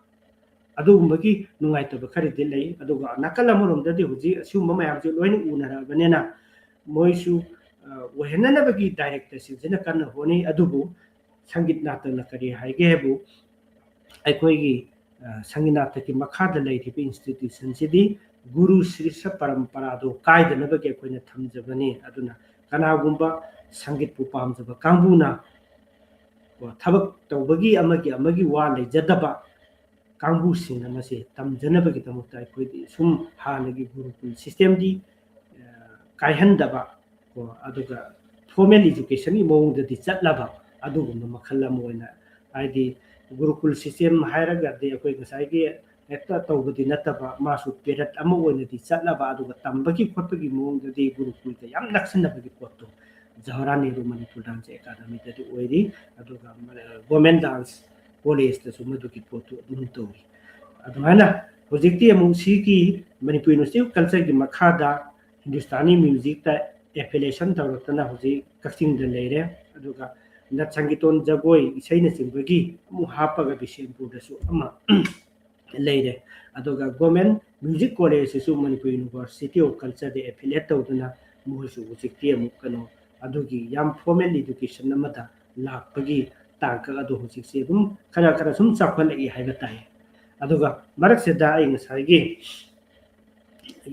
ꯑꯗꯨꯒꯨꯝꯕꯒꯤ ꯅꯨꯡꯉꯥꯏꯇꯕ ꯈꯔꯗꯤ ꯂꯩ꯫ ꯑꯗꯨꯒ ꯅꯥꯀꯜ ꯑꯃꯔꯣꯝꯗꯗꯤ ꯍꯧꯖꯤꯛ ꯑꯁꯤꯒꯨꯝꯕ ꯃꯌꯥꯝꯁꯦ ꯂꯣꯏꯅ ꯎꯅꯔꯛꯑꯕꯅꯤꯅ ꯃꯣꯏꯁꯨ, ꯑ, ꯑꯣꯏꯍꯟꯅꯅꯕꯒꯤ ꯗꯥꯏꯔꯦꯛꯇꯔꯁꯤꯡꯁꯤꯅ ꯀꯟꯅ ꯍꯣꯠꯅꯩ꯫ ꯑꯗꯨꯕꯨ ꯁꯪꯒꯤꯠ ꯅꯥꯇꯛꯅ ꯀꯔꯤ ꯍꯥꯏꯒꯦ ꯍꯥꯏꯕꯨ, ꯑꯩꯈꯣꯏꯒꯤ, ꯑ, ꯁꯪꯒꯤꯠ ꯅꯥꯇꯛꯀꯤ ꯃꯈꯥꯗ ꯂꯩꯔꯤꯕ ꯏꯟꯁꯇꯤꯇ꯭ꯌꯨꯁꯟꯁꯤꯗꯤ ꯒꯨꯔꯨ ꯁ꯭ꯔꯤꯁ ꯄꯔꯝꯄꯔꯥꯗꯣ ꯀꯥꯏꯗꯅꯕꯒꯤ ꯑꯩꯈꯣꯏꯅ ꯊꯝꯖꯕꯅꯤ꯫ ꯑꯗꯨꯅ ꯀꯅꯥꯒꯨꯝꯕ ꯁꯪꯒꯤꯠꯄꯨ ꯄꯥꯝꯖꯕ ꯀꯥꯡꯕꯨꯅ, ꯀꯣ, ꯊꯕꯛ ꯇꯧꯕꯒꯤ ꯑꯃꯒꯤ ꯑꯃꯒꯤ ꯋꯥ ꯂꯩꯖꯗꯕ ꯀꯥꯡꯕꯨꯁꯤꯡ ꯑꯃꯁꯦ ꯇꯝꯖꯅꯕꯒꯤꯗꯃꯛꯇ ꯑꯩꯈꯣꯏꯗꯤ ꯁꯨꯝ ꯍꯥꯟꯅꯒꯤ ꯒꯨꯔꯨꯀꯨꯜ ꯁꯤꯁꯇꯦꯝꯗꯤ, ꯑ, ꯀꯥꯏꯍꯟꯗꯕ, ꯀꯣ, ꯑꯗꯨꯒ ꯐꯣꯔꯃꯦꯜ ꯏꯖꯨꯀꯦꯁꯟꯒꯤ ꯃꯑꯣꯡꯗꯗꯤ ꯆꯠꯂꯕ ꯑꯗꯨꯒꯨꯝꯕ ꯃꯈꯜ ꯑꯃ ꯑꯣꯏꯅ, ꯍꯥꯏꯗꯤ ꯒꯨꯔꯨꯀꯨꯜ ꯁꯤꯁꯇꯦꯝ ꯍꯥꯏꯔꯒꯗꯤ ꯑꯩꯈꯣꯏ ꯉꯁꯥꯏꯒꯤ ꯍꯦꯛꯇ ꯇꯧꯕꯗꯤ ꯅꯠꯇꯕ, ꯃꯥꯁꯨ ꯄꯦꯔꯠ ꯑꯃ ꯑꯣꯏꯅꯗꯤ ꯆꯠꯂꯕ, ꯑꯗꯨꯒ ꯇꯝꯕꯒꯤ ꯈꯣꯠꯄꯒꯤ ꯃꯑꯣꯡꯗꯗꯤ ꯒꯨꯔꯨꯀꯨꯜꯒ ꯌꯥꯝ ꯅꯛꯁꯤꯟꯅꯕꯒꯤ ꯄꯣꯠꯇꯣ ꯖꯋꯥꯍꯔꯂꯥꯜ ꯅꯦꯍꯔꯨ ꯃꯅꯤꯄꯨꯔ ꯗꯥꯟꯁ ꯑꯦꯀꯥꯗꯃꯤꯗꯗꯤ ꯑꯣꯏꯔꯤ꯫ ꯑꯗꯨꯒ, ꯑ, ꯒꯣꯔꯃꯦꯟ ꯗꯥꯟꯁ ꯀꯣꯂꯦꯖꯇꯁꯨ ꯃꯗꯨꯒꯤ ꯄꯣꯠꯇꯨ ꯑꯗꯨꯝ ꯇꯧꯏ꯫ ꯑꯗꯨꯃꯥꯏꯅ ꯍꯧꯖꯤꯛꯇꯤ ꯑꯃꯨꯛ ꯁꯤꯒꯤ ꯃꯅꯤꯄꯨꯔ ꯌꯨꯅꯤꯚꯔꯁꯤꯇꯤ ꯑꯣꯐ ꯀꯜꯆꯔꯒꯤ ꯃꯈꯥꯗ ꯍꯤꯟꯗꯨꯁꯇꯥꯅꯤ ꯃ꯭ꯌꯨꯖꯤꯛꯇ ꯑꯦꯐꯤꯂꯤꯌꯦꯁꯟ ꯇꯧꯔꯛꯇꯅ ꯍꯧꯖꯤꯛ ꯀꯛꯆꯤꯡꯗ ꯂꯩꯔꯦ꯫ ꯑꯗꯨꯒ ꯅꯠ ꯁꯪꯒꯤꯇꯣꯟ, ꯖꯒꯣꯏ, ꯏꯁꯩꯅꯆꯤꯡꯕꯒꯤ ꯑꯃꯨꯛ ꯍꯥꯞꯄꯒ ꯕꯤꯁꯦꯝꯄꯨꯔꯗꯁꯨ ꯑꯃ ꯂꯩꯔꯦ꯫ ꯑꯗꯨꯒ ꯒꯣꯔꯃꯦꯟ ꯃ꯭ꯌꯨꯖꯤꯛ ꯀꯣꯂꯦꯖꯁꯤꯁꯨ ꯃꯅꯤꯄꯨꯔ ꯌꯨꯅꯤꯚꯔꯁꯤꯇꯤ ꯑꯣꯐ ꯀꯜꯆꯔꯗ ꯑꯦꯐꯤꯂꯤꯌꯦꯠ ꯇꯧꯗꯨꯅ ꯃꯣꯏꯁꯨ ꯍꯧꯖꯤꯛꯇꯤ ꯑꯃꯨꯛ ꯀꯩꯅꯣ ꯑꯗꯨꯒꯤ ꯌꯥꯝ ꯐꯣꯔꯃꯦꯜ ꯏꯗꯨꯀꯦꯁꯟ ꯑꯃꯗ ꯂꯥꯛꯄꯒꯤ ꯇꯥꯡꯀꯛ ꯑꯗꯨ ꯍꯧꯖꯤꯛꯁꯦ ꯑꯗꯨꯝ ꯈꯔ ꯈꯔ ꯁꯨꯝ ꯆꯥꯎꯈꯠꯂꯛꯏ ꯍꯥꯏꯕ ꯇꯥꯏ꯫ ꯑꯗꯨꯒ ꯃꯔꯛꯁꯤꯗ ꯑꯩ ꯉꯁꯥꯏꯒꯤ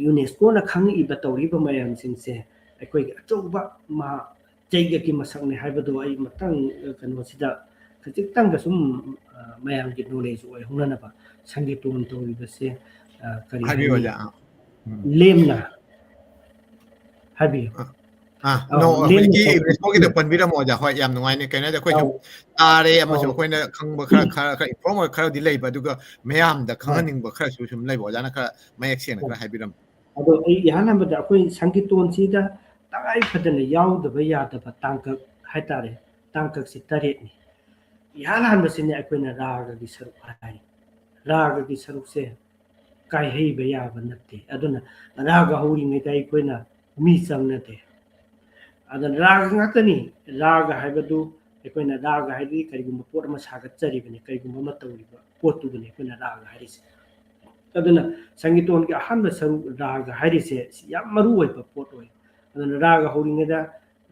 ꯌꯨꯅꯦꯁꯀꯣꯅ ꯈꯪꯉꯛꯏꯕ ꯇꯧꯔꯤꯕ ꯃꯌꯥꯝꯁꯤꯡꯁꯦ ꯑꯩꯈꯣꯏꯒꯤ ꯑꯆꯧꯕ ꯃꯥ-, ꯆꯩꯒꯛꯀꯤ ꯃꯁꯛꯅꯤ ꯍꯥꯏꯕꯗꯣ ꯑꯩ ꯃꯊꯪ, ꯑ, ꯀꯩꯅꯣꯁꯤꯗ ꯈꯖꯤꯛꯇꯪꯒ ꯁꯨꯝ, ꯑ, ꯃꯌꯥꯝꯒꯤ ꯅꯣꯂꯦꯖ ꯑꯣꯏꯍꯧꯅꯅꯕ ꯁꯪꯒꯤꯇꯣꯟ ꯇꯧꯔꯤꯕꯁꯦ, ꯑ, ꯀꯔꯤ ꯍꯥꯏꯕꯤꯌꯨ, ꯍꯥꯏꯅꯤ? ꯑꯣꯖꯥ꯫ ꯑ, ꯎꯝ꯫ ꯂꯦꯝꯅ ꯍꯥꯏꯕꯤꯌꯨ꯫ ꯑ, ꯑꯥ, ꯑꯧ, no, ꯂꯦꯝꯅ ꯍꯧꯖꯤꯛꯀꯤ ꯇꯧ-, ꯏꯪꯂꯤꯁ ꯐꯥꯎꯒꯤꯗ ꯄꯟꯕꯤꯔꯝꯃꯣ ꯑꯣꯖꯥ꯫ ꯍꯣꯏ, ꯌꯥꯝ ꯅꯨꯡꯉꯥꯏꯅꯦ꯫ ꯀꯩꯅꯣ ꯍꯥꯏꯗꯤ ꯑꯩꯈꯣꯏꯁꯨ ꯑꯧ, ꯇꯥꯔꯦ, ꯑꯃꯁꯨ ꯑꯧ꯫ ꯑꯩꯈꯣꯏꯅ ꯈꯪꯕ ꯈꯔ, ꯈꯔ, ꯈꯔ inform ꯑꯣꯏꯕ ꯈꯔꯗꯤ ꯂꯩꯕ, ꯑꯗꯨꯒ ꯃꯌꯥꯝꯗ ꯍꯣꯏ꯫ ꯈꯪꯍꯟꯅꯤꯡꯕ ꯈꯔꯁꯨ ꯁꯨꯝ ꯂꯩꯕ꯫ ꯑꯣꯖꯥꯅ ꯈꯔ ꯃꯌꯦꯛ ꯁꯦꯡꯅ ꯍꯣꯏ꯫ ꯈꯔ ꯍꯥꯏꯕꯤꯔꯝꯃꯣ꯫ ꯑꯗꯣ ꯑꯩ ꯏꯍꯥꯟ ꯍꯥꯟꯕꯗ ꯑꯩꯈꯣꯏ ꯁꯪꯒꯤꯇꯣꯟꯁꯤꯗ ꯇꯉꯥꯏ ꯐꯗꯅ ꯌꯥꯎꯗꯕ ꯌꯥꯗꯕ ꯇꯥꯡꯀꯛ ꯍꯥꯏꯇꯥꯔꯦ, ꯇꯥꯡꯀꯛꯁꯤ ꯇꯔꯦꯠꯅꯤ꯫ ꯏꯍꯥꯟ ꯍꯥꯟꯕꯁꯤꯅꯤ ꯑꯩꯈꯣꯏꯅ ꯔꯥꯒꯒꯤ ꯁꯔꯨꯛ ꯍꯥꯏ꯫ ꯔꯥꯒꯒꯤ ꯁꯔꯨꯛꯁꯦ ꯀꯥꯏꯍꯩꯕ ꯌꯥꯕ ꯅꯠꯇꯦ꯫ ꯑꯗꯨꯅ ꯔꯥꯒ ꯍꯧꯔꯤꯉꯩꯗ ꯑꯩꯈꯣꯏꯅ ꯃꯤ ꯆꯪꯅꯗꯦ꯫ ꯑꯗꯨꯅ ꯔꯥꯒ ꯉꯥꯛꯇꯅꯤ꯫ ꯔꯥꯒ ꯍꯥꯏꯕꯗꯨ ꯑꯩꯈꯣꯏꯅ ꯔꯥꯒ ꯍꯥꯏꯗꯤ ꯀꯔꯤꯒꯨꯝꯕ ꯄꯣꯠ ꯑꯃ ꯁꯥꯒꯠꯆꯔꯤꯕꯅꯤ, ꯀꯔꯤꯒꯨꯝꯕ ꯑꯃ ꯇꯧꯔꯤꯕ ꯄꯣꯠꯇꯨꯕꯨꯅꯤ ꯑꯩꯈꯣꯏꯅ ꯔꯥꯒ ꯍꯥꯏꯔꯤꯁꯦ꯫ ꯑꯗꯨꯅ ꯁꯪꯒꯤꯇꯣꯟꯒꯤ ꯑꯍꯥꯟꯕ ꯁꯔꯨꯛ ꯔꯥꯒ ꯍꯥꯏꯔꯤꯁꯦ ꯁꯤ ꯌꯥꯝ ꯃꯔꯨ ꯑꯣꯏꯕ ꯄꯣꯠ ꯑꯣꯏ꯫ ꯑꯗꯨꯅ ꯔꯥꯒ ꯍꯧꯔꯤꯉꯩꯗ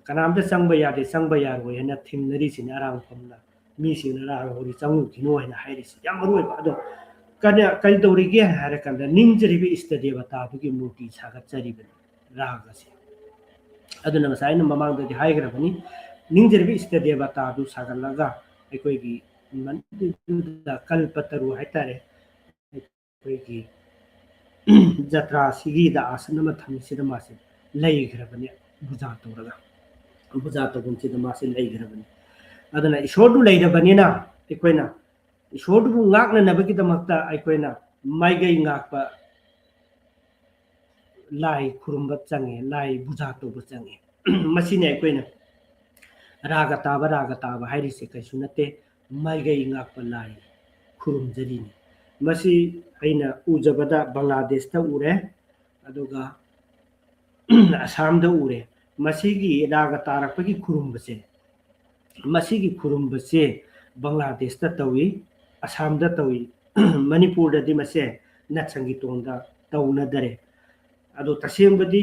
ꯀꯅꯥꯝꯇ ꯆꯪꯕ ꯌꯥꯗꯦ, ꯆꯪꯕ ꯌꯥꯔꯣꯏ ꯍꯥꯏꯅ ꯊꯤꯡꯅꯔꯤꯁꯤꯅꯤ ꯑꯔꯥꯡꯐꯝꯅ꯫ ꯃꯤꯁꯤꯡꯅ ꯔꯥꯒ ꯍꯧꯔꯤ ꯆꯪꯉꯨꯈꯤꯅꯣ ꯍꯥꯏꯅ ꯍꯥꯏꯔꯤꯁꯤ ꯌꯥꯝ ꯃꯔꯨ ꯑꯣꯏꯕ꯫ ꯑꯗꯣ ꯀꯔꯤ, ꯀꯔꯤ ꯇꯧꯔꯤꯒꯦ ꯍꯥꯏꯔꯀꯥꯟꯗ ꯅꯤꯡꯖꯔꯤꯕ ꯏꯁꯇ ꯗꯦꯕꯇꯥꯗꯨꯒꯤ ꯃꯨꯔꯇꯤ ꯁꯥꯒꯠꯆꯔꯤꯕꯅꯤ ꯔꯥꯒꯁꯦ꯫ ꯑꯗꯨꯅ ꯉꯁꯥꯏ ꯑꯩꯅ ꯃꯃꯥꯡꯗꯗꯤ ꯍꯥꯏꯈ꯭ꯔꯕꯅꯤ, ꯅꯤꯡꯖꯔꯤꯕ ꯏꯁꯇ ꯗꯦꯕꯇꯥꯗꯨ ꯁꯥꯒꯠꯂꯒ ꯑꯩꯈꯣꯏꯒꯤ ꯃꯟꯗꯤꯔꯗꯨꯗ ꯀꯜꯄꯇꯔꯨ ꯍꯥꯏꯇꯥꯔꯦ, ꯑꯩꯈꯣꯏꯒꯤ ꯖꯇ꯭ꯔꯥꯁꯤꯒꯤꯗ ꯑꯥꯁꯟ ꯑꯃ ꯊꯝꯃꯤꯁꯤꯗ ꯃꯥꯁꯦ ꯂꯩꯈ꯭ꯔꯕꯅꯤ, ꯄꯨꯖꯥ ꯇꯧꯔꯒ, ꯄꯨꯖꯥ ꯇꯧꯐꯝꯁꯤꯗ ꯃꯥꯁꯦ ꯂꯩꯈ꯭ꯔꯕꯅꯤ꯫ ꯑꯗꯨꯅ ꯏꯁꯣꯔꯗꯨ ꯂꯩꯔꯕꯅꯤꯅ ꯑꯩꯈꯣꯏꯅ ꯏꯁꯣꯔꯗꯨꯕꯨ ꯉꯥꯛꯅꯅꯕꯒꯤꯗꯃꯛꯇ ꯑꯩꯈꯣꯏꯅ ꯃꯥꯏꯀꯩ ꯉꯥꯛꯄ ꯂꯥꯏ ꯈꯨꯔꯨꯝꯕ ꯆꯪꯉꯦ, ꯂꯥꯏ ꯄꯨꯖꯥ ꯇꯧꯕ ꯆꯪꯉꯦ꯫ ꯃꯁꯤꯅꯤ ꯑꯩꯈꯣꯏꯅ ꯔꯥꯒ ꯇꯥꯕ, ꯔꯥꯒ ꯇꯥꯕ ꯍꯥꯏꯔꯤꯁꯦ ꯀꯩꯁꯨ ꯅꯠꯇꯦ, ꯃꯥꯏꯀꯩ ꯉꯥꯛꯄ ꯂꯥꯏ ꯈꯨꯔꯨꯝꯖꯔꯤꯅꯤ꯫ ꯃꯁꯤ ꯑꯩꯅ ꯎꯖꯕꯗ ꯕꯪꯒ꯭ꯂꯥꯗꯦꯁꯇ ꯎꯔꯦ, ꯑꯗꯨꯒ ꯑꯁꯥꯝꯗ ꯎꯔꯦ꯫ ꯃꯁꯤꯒꯤ ꯔꯥꯒ ꯇꯥꯔꯛꯄꯒꯤ ꯈꯨꯔꯨꯝꯕꯁꯦ, ꯃꯁꯤꯒꯤ ꯈꯨꯔꯨꯝꯕꯁꯦ ꯕꯪꯒ꯭ꯂꯥꯗꯦꯁꯇ ꯇꯧꯏ, ꯑꯁꯥꯝꯗ ꯇꯧꯏ, ꯃꯅꯤꯄꯨꯔꯗꯗꯤ ꯃꯁꯦ ꯅꯠ ꯁꯪꯒꯤꯇꯣꯟꯗ ꯇꯧꯅꯗꯔꯦ꯫ ꯑꯗꯣ ꯇꯁꯦꯡꯕꯗꯤ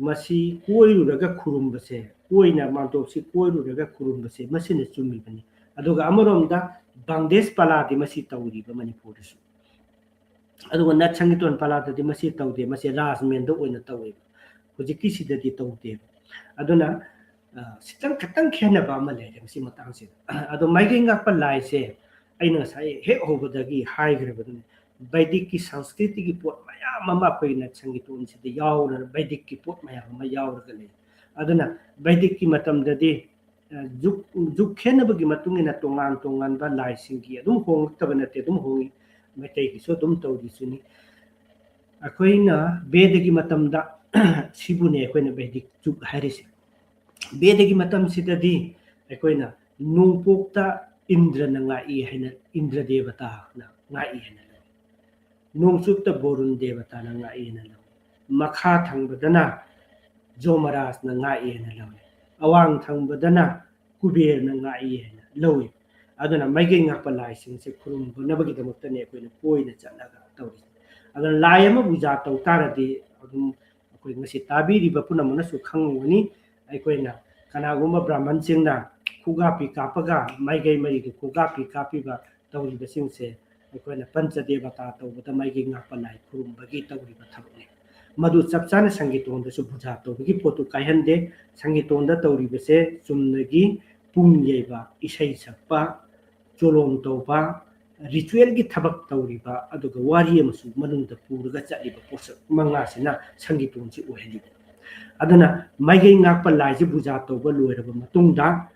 ꯃꯁꯤ ꯀꯣꯏꯔꯨꯔꯒ ꯈꯨꯔꯨꯝꯕꯁꯦ, ꯀꯣꯏꯅ ꯃꯥꯟꯇꯣꯞꯁꯤ ꯀꯣꯏꯔꯨꯔꯒ ꯈꯨꯔꯨꯝꯕꯁꯦ ꯃꯁꯤꯅ ꯆꯨꯝꯃꯤꯕꯅꯤ꯫ ꯑꯗꯨꯒ ꯑꯃꯔꯣꯝꯗ ꯕꯪꯒ꯭ꯂꯥꯗꯦꯁ ꯄꯂꯥꯗꯤ ꯃꯁꯤ ꯇꯧꯔꯤꯕ ꯃꯅꯤꯄꯨꯔꯗꯁꯨ꯫ ꯑꯗꯨꯒ ꯅꯠ ꯁꯪꯒꯤꯇꯣꯟ ꯄꯂꯥꯗꯗꯤ ꯃꯁꯤ ꯇꯧꯗꯦ, ꯃꯁꯤ ꯔꯥꯖꯃꯦꯟꯗ ꯑꯣꯏꯅ ꯇꯧꯋꯦꯕ꯫ ꯍꯧꯖꯤꯛꯀꯤꯁꯤꯗꯗꯤ ꯇꯧꯗꯦꯕ꯫ ꯑꯗꯨꯅ, ꯑ, ꯈꯤꯇꯪ, ꯈꯤꯇꯪ ꯈꯦꯠꯅꯕ ꯑꯃ ꯂꯩꯔꯦ ꯃꯁꯤ ꯃꯇꯥꯡꯁꯤꯗ꯫ ꯑꯗꯣ ꯃꯥꯏꯀꯩ ꯉꯥꯛꯄ ꯂꯥꯏꯁꯦ ꯑꯩꯅ ꯉꯁꯥꯏ ꯍꯦꯛ ꯍꯧꯕꯗꯒꯤ ꯍꯥꯏꯈ꯭ꯔꯕꯗꯨꯅꯤ, ꯕꯩꯗꯤꯛꯀꯤ ꯁꯪꯁꯀ꯭ꯔꯤꯇꯤꯒꯤ ꯄꯣꯠ ꯃꯌꯥꯝ ꯑꯃ ꯑꯩꯈꯣꯏꯒꯤ ꯅꯠ ꯁꯪꯒꯤꯇꯣꯟꯁꯤꯗ ꯌꯥꯎꯔ, ꯕꯩꯗꯤꯛꯀꯤ ꯄꯣꯠ ꯃꯌꯥꯝ ꯑꯃ ꯌꯥꯎꯔꯒ ꯂꯩ꯫ ꯑꯗꯨꯅ ꯕꯩꯗꯤꯛꯀꯤ ꯃꯇꯝꯗꯗꯤ, ꯑ, ꯖꯨꯛ, ꯖꯨꯛ ꯈꯦꯠꯅꯕꯒꯤ ꯃꯇꯨꯡ ꯏꯟꯅ ꯇꯣꯉꯥꯟ ꯇꯣꯉꯥꯟꯕ ꯂꯥꯏꯁꯤꯡꯒꯤ ꯑꯗꯨꯝ ꯍꯣꯡꯂꯛꯇꯕ ꯅꯠꯇꯦ, ꯑꯗꯨꯝ ꯍꯣꯡꯉꯤ꯫ ꯃꯩꯇꯩꯒꯤꯁꯨ ꯑꯗꯨꯝ ꯇꯧꯔꯤꯁꯤꯅꯤ꯫ ꯑꯩꯈꯣꯏꯅ ꯕꯦꯗꯒꯤ ꯃꯇꯝꯗ ꯁꯤꯕꯨꯅꯦ ꯑꯩꯈꯣꯏꯅ ꯕꯩꯗꯤꯛ ꯖꯨꯛ ꯍꯥꯏꯔꯤꯁꯦ꯫ ꯕꯦꯗꯒꯤ ꯃꯇꯝꯁꯤꯗꯗꯤ ꯑꯩꯈꯣꯏꯅ ꯅꯣꯡꯄꯣꯛꯇ ꯏꯟꯗ꯭ꯔꯅ ꯉꯥꯛꯏ ꯍꯥꯏꯅ, ꯏꯟꯗ꯭ꯔ ꯗꯦꯕꯇꯥꯅ ꯉꯥꯛꯏ ꯍꯥꯏꯅ ꯂꯧꯏ꯫ ꯅꯣꯡꯆꯨꯞꯇ ꯕꯣꯔꯨꯟ ꯗꯦꯕꯇꯥꯅ ꯉꯥꯛꯏ ꯍꯥꯏꯅ ꯂꯧꯏ꯫ ꯃꯈꯥ ꯊꯪꯕꯗꯅ ꯖꯣꯃꯔꯥꯖꯅ ꯉꯥꯛꯏ ꯍꯥꯏꯅ ꯂꯧꯏ꯫ ꯑꯋꯥꯡ ꯊꯪꯕꯗꯅ ꯀꯨꯕꯦꯔꯅ ꯉꯥꯛꯏ ꯍꯥꯏꯅ ꯂꯧꯏ꯫ ꯑꯗꯨꯅ ꯃꯥꯏꯀꯩ ꯉꯥꯛꯄ ꯂꯥꯏꯁꯤꯡꯁꯦ ꯈꯨꯔꯨꯝꯅꯕꯒꯤꯗꯃꯛꯇꯅꯦ ꯑꯩꯈꯣꯏꯅ ꯀꯣꯏꯅ ꯆꯠꯂꯒ ꯇꯧꯔꯤꯁꯦ꯫ ꯑꯗꯨꯅ ꯂꯥꯏ ꯑꯃ ꯄꯨꯖꯥ ꯇꯧ ꯇꯥꯔꯗꯤ ꯑꯗꯨꯝ ꯑꯩꯈꯣꯏ ꯉꯁꯤ ꯇꯥꯕꯤꯔꯤꯕ ꯄꯨꯝꯅꯃꯛꯅꯁꯨ ꯈꯪꯂꯝꯒꯅꯤ꯫ ꯑꯩꯈꯣꯏꯅ ꯀꯅꯥꯒꯨꯝꯕ ꯕ꯭ꯔꯥꯍꯃꯟꯁꯤꯡꯅ ꯈꯨꯒꯥꯄꯤ ꯀꯥꯞꯄꯒ, ꯃꯥꯏꯀꯩ ꯃꯔꯤꯗꯨ ꯈꯨꯒꯥꯄꯤ ꯀꯥꯞꯄꯤꯕ ꯇꯧꯔꯤꯕꯁꯤꯡꯁꯦ ꯑꯩꯈꯣꯏꯅ ꯄꯟꯆ ꯗꯦꯕꯇꯥ ꯇꯧꯕꯗ ꯃꯥꯏꯀꯩ ꯉꯥꯛꯄ ꯂꯥꯏ ꯈꯨꯔꯨꯝꯕꯒꯤ ꯇꯧꯔꯤꯕ ꯊꯕꯛꯅꯤ꯫ ꯃꯗꯨ ꯆꯞ ꯆꯥꯅ ꯁꯪꯒꯤꯇꯣꯟꯗꯁꯨ ꯄꯨꯖꯥ ꯇꯧꯕꯒꯤ ꯄꯣꯠꯇꯨ ꯀꯥꯏꯍꯟꯗꯦ꯫ ꯁꯪꯒꯤꯇꯣꯟꯗ ꯇꯧꯔꯤꯕꯁꯦ ꯆꯨꯝꯅꯒꯤ ꯄꯨꯡ ꯌꯩꯕ, ꯏꯁꯩ ꯁꯛꯄ, ꯆꯣꯂꯣꯝ ꯇꯧꯕ, ꯔꯤꯆꯨꯋꯦꯜꯒꯤ ꯊꯕꯛ ꯇꯧꯔꯤꯕ, ꯑꯗꯨꯒ ꯋꯥꯔꯤ ꯑꯃꯁꯨ ꯃꯅꯨꯡꯗ ꯄꯨꯔꯒ ꯆꯠꯂꯤꯕ ꯄꯣꯠꯁꯛ ꯃꯉꯥꯁꯤꯅ ꯁꯪꯒꯤꯇꯣꯟꯁꯤ ꯑꯣꯏꯍꯜꯂꯤꯕ꯫ ꯑꯗꯨꯅ ꯃꯥꯏꯀꯩ ꯉꯥꯛꯄ ꯂꯥꯏꯁꯤ ꯄꯨꯖꯥ ꯇꯧꯕ ꯂꯣꯏꯔꯕ ꯃꯇꯨꯡꯗ,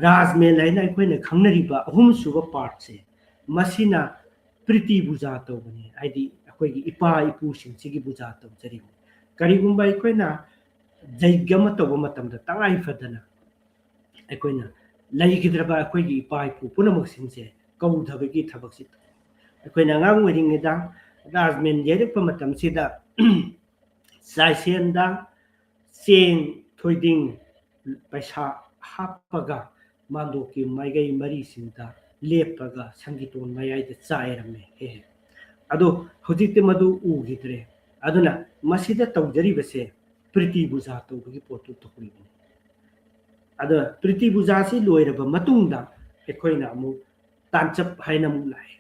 ꯔꯥꯖꯃꯦꯜ ꯍꯥꯏꯅ ꯑꯩꯈꯣꯏꯅ ꯈꯪꯅꯔꯤꯕ ꯑꯍꯨꯝꯁꯨꯕ ꯄꯥꯔꯠꯁꯦ, ꯃꯁꯤꯅ ꯄ꯭ꯔꯤꯇꯤ ꯄꯨꯖꯥ ꯇꯧꯕꯅꯤ, ꯍꯥꯏꯗꯤ ꯑꯩꯈꯣꯏꯒꯤ ꯏꯄꯥ ꯏꯄꯨꯁꯤꯡꯁꯤꯒꯤ ꯄꯨꯖꯥ ꯇꯧꯖꯔꯤꯕꯅꯤ꯫ ꯀꯔꯤꯒꯨꯝꯕ ꯑꯩꯈꯣꯏꯅ ꯌꯩꯒ ꯑꯃ ꯇꯧꯕ ꯃꯇꯝꯗ ꯇꯉꯥꯏ ꯐꯗꯅ ꯑꯩꯈꯣꯏꯅ ꯂꯩꯈꯤꯗ꯭ꯔꯕ ꯑꯩꯈꯣꯏꯒꯤ ꯏꯄꯥ ꯏꯄꯨ ꯄꯨꯝꯅꯃꯛꯁꯤꯡꯁꯦ ꯀꯧꯊꯕꯒꯤ ꯊꯕꯛꯁꯤ ꯇꯧꯏ꯫ ꯑꯩꯈꯣꯏꯅ ꯑꯉꯥꯡ ꯑꯣꯏꯔꯤꯉꯩꯗ ꯔꯥꯖꯃꯦꯟ ꯌꯩꯔꯛꯄ ꯃꯇꯝꯁꯤꯗ ꯆꯥꯏꯁꯦꯟꯗ ꯆꯦꯡ, ꯊꯣꯏꯗꯤꯡ, ꯄꯩꯁꯥ ꯍꯥꯞꯄꯒ ꯃꯥꯟꯗꯣꯞꯀꯤ ꯃꯥꯏꯀꯩ ꯃꯔꯤꯁꯤꯡꯗ ꯂꯦꯞꯄꯒ ꯁꯪꯒꯤꯇꯣꯟ ꯃꯌꯥꯏꯗ ꯆꯥꯏꯔꯝꯃꯦ꯫ ꯍꯦ ꯍꯦ꯫ ꯑꯗꯣ ꯍꯧꯖꯤꯛꯇꯤ ꯃꯗꯨ ꯎꯈꯤꯗ꯭ꯔꯦ꯫ ꯑꯗꯨꯅ ꯃꯁꯤꯗ ꯇꯧꯖꯔꯤꯕꯁꯦ ꯄ꯭ꯔꯤꯇꯤ ꯄꯨꯖꯥ ꯇꯧꯕꯒꯤ ꯄꯣꯠꯇꯨ ꯇꯧꯔꯤꯕꯅꯤ꯫ ꯑꯗꯣ ꯄ꯭ꯔꯤꯇꯤ ꯄꯨꯖꯥꯁꯤ ꯂꯣꯏꯔꯕ ꯃꯇꯨꯡꯗ ꯑꯩꯈꯣꯏꯅ ꯑꯃꯨꯛ ꯇꯥꯟꯆꯞ ꯍꯥꯏꯅ ꯑꯃꯨꯛ ꯂꯥꯛꯑꯦ꯫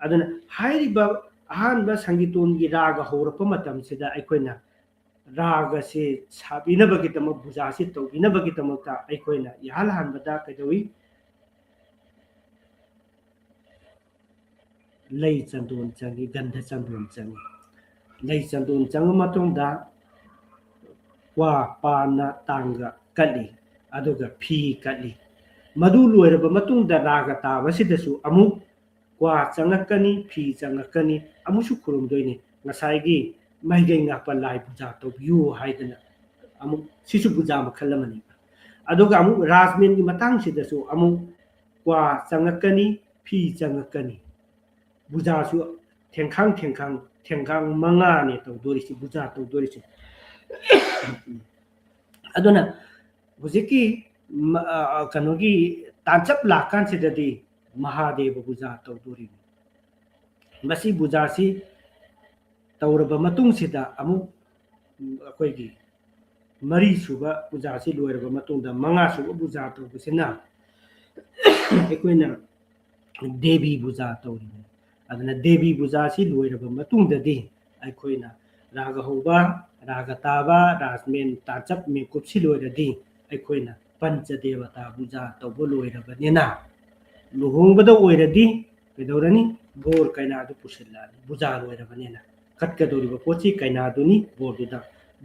ꯑꯗꯨꯅ ꯍꯥꯏꯔꯤꯕ ꯑꯍꯥꯟꯕ ꯁꯪꯒꯤꯇꯣꯟꯒꯤ ꯔꯥꯒ ꯍꯧꯔꯛꯄ ꯃꯇꯝꯁꯤꯗ ꯑꯩꯈꯣꯏꯅ ꯔꯥꯒꯁꯤ ꯁꯥꯕꯤꯅꯕꯒꯤꯗꯃꯛ, ꯄꯨꯖꯥꯁꯤ ꯇꯧꯕꯤꯅꯕꯒꯤꯗꯃꯛꯇ ꯑꯩꯈꯣꯏꯅ ꯏꯍꯥꯟ ꯍꯥꯟꯕꯗ ꯀꯩꯗꯧꯏ? ꯂꯩ ꯆꯟꯗꯣꯟ ꯆꯪꯏ, ꯒꯟꯙ ꯆꯟꯗꯣꯟ ꯆꯪꯏ꯫ ꯂꯩ ꯆꯟꯗꯣꯟ ꯆꯪꯉ ꯃꯇꯨꯡꯗ ꯀ꯭ꯋꯥ, ꯄꯥꯟꯅ ꯇꯥꯡꯒ ꯀꯠꯂꯤ, ꯑꯗꯨꯒ ꯐꯤ ꯀꯠꯂꯤ꯫ ꯃꯗꯨ ꯂꯣꯏꯔꯕ ꯃꯇꯨꯡꯗ ꯔꯥꯒ ꯇꯥꯕꯁꯤꯗꯁꯨ ꯑꯃꯨꯛ ꯀ꯭ꯋꯥ ꯆꯪꯉꯛꯀꯅꯤ, ꯐꯤ ꯆꯪꯉꯛꯀꯅꯤ, ꯑꯃꯨꯛꯁꯨ ꯈꯨꯔꯨꯝꯗꯣꯏꯅꯤ꯫ ꯉꯁꯥꯏꯒꯤ ꯃꯍꯩꯒꯩ ꯉꯥꯛꯄ ꯂꯥꯏ ꯄꯨꯖꯥ ꯇꯧꯕꯤꯌꯨ ꯍꯥꯏꯗꯅ ꯑꯃꯨꯛ, ꯁꯤꯁꯨ ꯄꯨꯖꯥ ꯃꯈꯜ ꯑꯃꯅꯤ꯫ ꯑꯗꯨꯒ ꯑꯃꯨꯛ ꯔꯥꯖꯃꯦꯟꯒꯤ ꯃꯇꯥꯡꯁꯤꯗꯁꯨ ꯑꯃꯨꯛ ꯀ꯭ꯋꯥ ꯆꯪꯉꯛꯀꯅꯤ, ꯐꯤ ꯆꯪꯉꯛꯀꯅꯤ꯫ ꯄꯨꯖꯥꯁꯨ ꯊꯦꯡꯈꯥꯡ, ꯊꯦꯡꯈꯥꯡ, ꯊꯦꯡꯈꯥꯡ ꯃꯉꯥꯅꯦ ꯇꯧꯗꯣꯔꯤꯁꯤ, ꯄꯨꯖꯥ ꯇꯧꯗꯣꯔꯤꯁꯤ꯫ ꯑꯗꯨꯅ ꯍꯧꯖꯤꯛꯀꯤ ꯃ-, ꯑ, ꯑ, ꯀꯩꯅꯣꯒꯤ ꯇꯥꯟꯆꯞ ꯂꯥꯛꯀꯥꯟꯁꯤꯗꯗꯤ ꯃꯍꯥꯗꯦꯕ ꯄꯨꯖꯥ ꯇꯧꯗꯣꯔꯤꯅꯤ꯫ ꯃꯁꯤ ꯄꯨꯖꯥꯁꯤ ꯇꯧꯔꯕ ꯃꯇꯨꯡꯁꯤꯗ ꯑꯃꯨꯛ, ꯎꯝ, ꯑꯩꯈꯣꯏꯒꯤ ꯃꯔꯤꯁꯨꯕ ꯄꯨꯖꯥꯁꯤ ꯂꯣꯏꯔꯕ ꯃꯇꯨꯡꯗ ꯃꯉꯥꯁꯨꯕ ꯄꯨꯖꯥ ꯇꯧꯕꯁꯤꯅ ꯑꯩꯈꯣꯏꯅ ꯗꯦꯕꯤ ꯄꯨꯖꯥ ꯇꯧꯔꯤꯕꯅꯤ꯫ ꯑꯗꯨꯅ ꯗꯦꯕꯤ ꯄꯨꯖꯥꯁꯤ ꯂꯣꯏꯔꯕ ꯃꯇꯨꯡꯗꯗꯤ ꯑꯩꯈꯣꯏꯅ ꯔꯥꯒ ꯍꯧꯕ, ꯔꯥꯒ ꯇꯥꯕ, ꯔꯥꯖꯃꯦꯟ ꯇꯥꯟꯆꯞ ꯃꯦꯀꯨꯞꯁꯤ ꯂꯣꯏꯔꯗꯤ ꯑꯩꯈꯣꯏꯅ ꯄꯟꯆ ꯗꯦꯕꯇꯥ ꯄꯨꯖꯥ ꯇꯧꯕ ꯂꯣꯏꯔꯕꯅꯤꯅ ꯂꯨꯍꯣꯡꯕꯗ ꯑꯣꯏꯔꯗꯤ ꯀꯩꯗꯧꯔꯅꯤ? ꯕꯣꯔ ꯀꯩꯅꯥꯗꯨ ꯄꯨꯁꯤꯜꯂꯛꯑꯅꯤ, ꯄꯨꯖꯥ ꯂꯣꯏꯔꯕꯅꯤꯅ꯫ ꯀꯠꯀꯗꯧꯔꯤꯕ ꯄꯣꯠꯁꯤ ꯀꯩꯅꯥꯗꯨꯅꯤ, ꯕꯣꯔꯗꯨꯗ,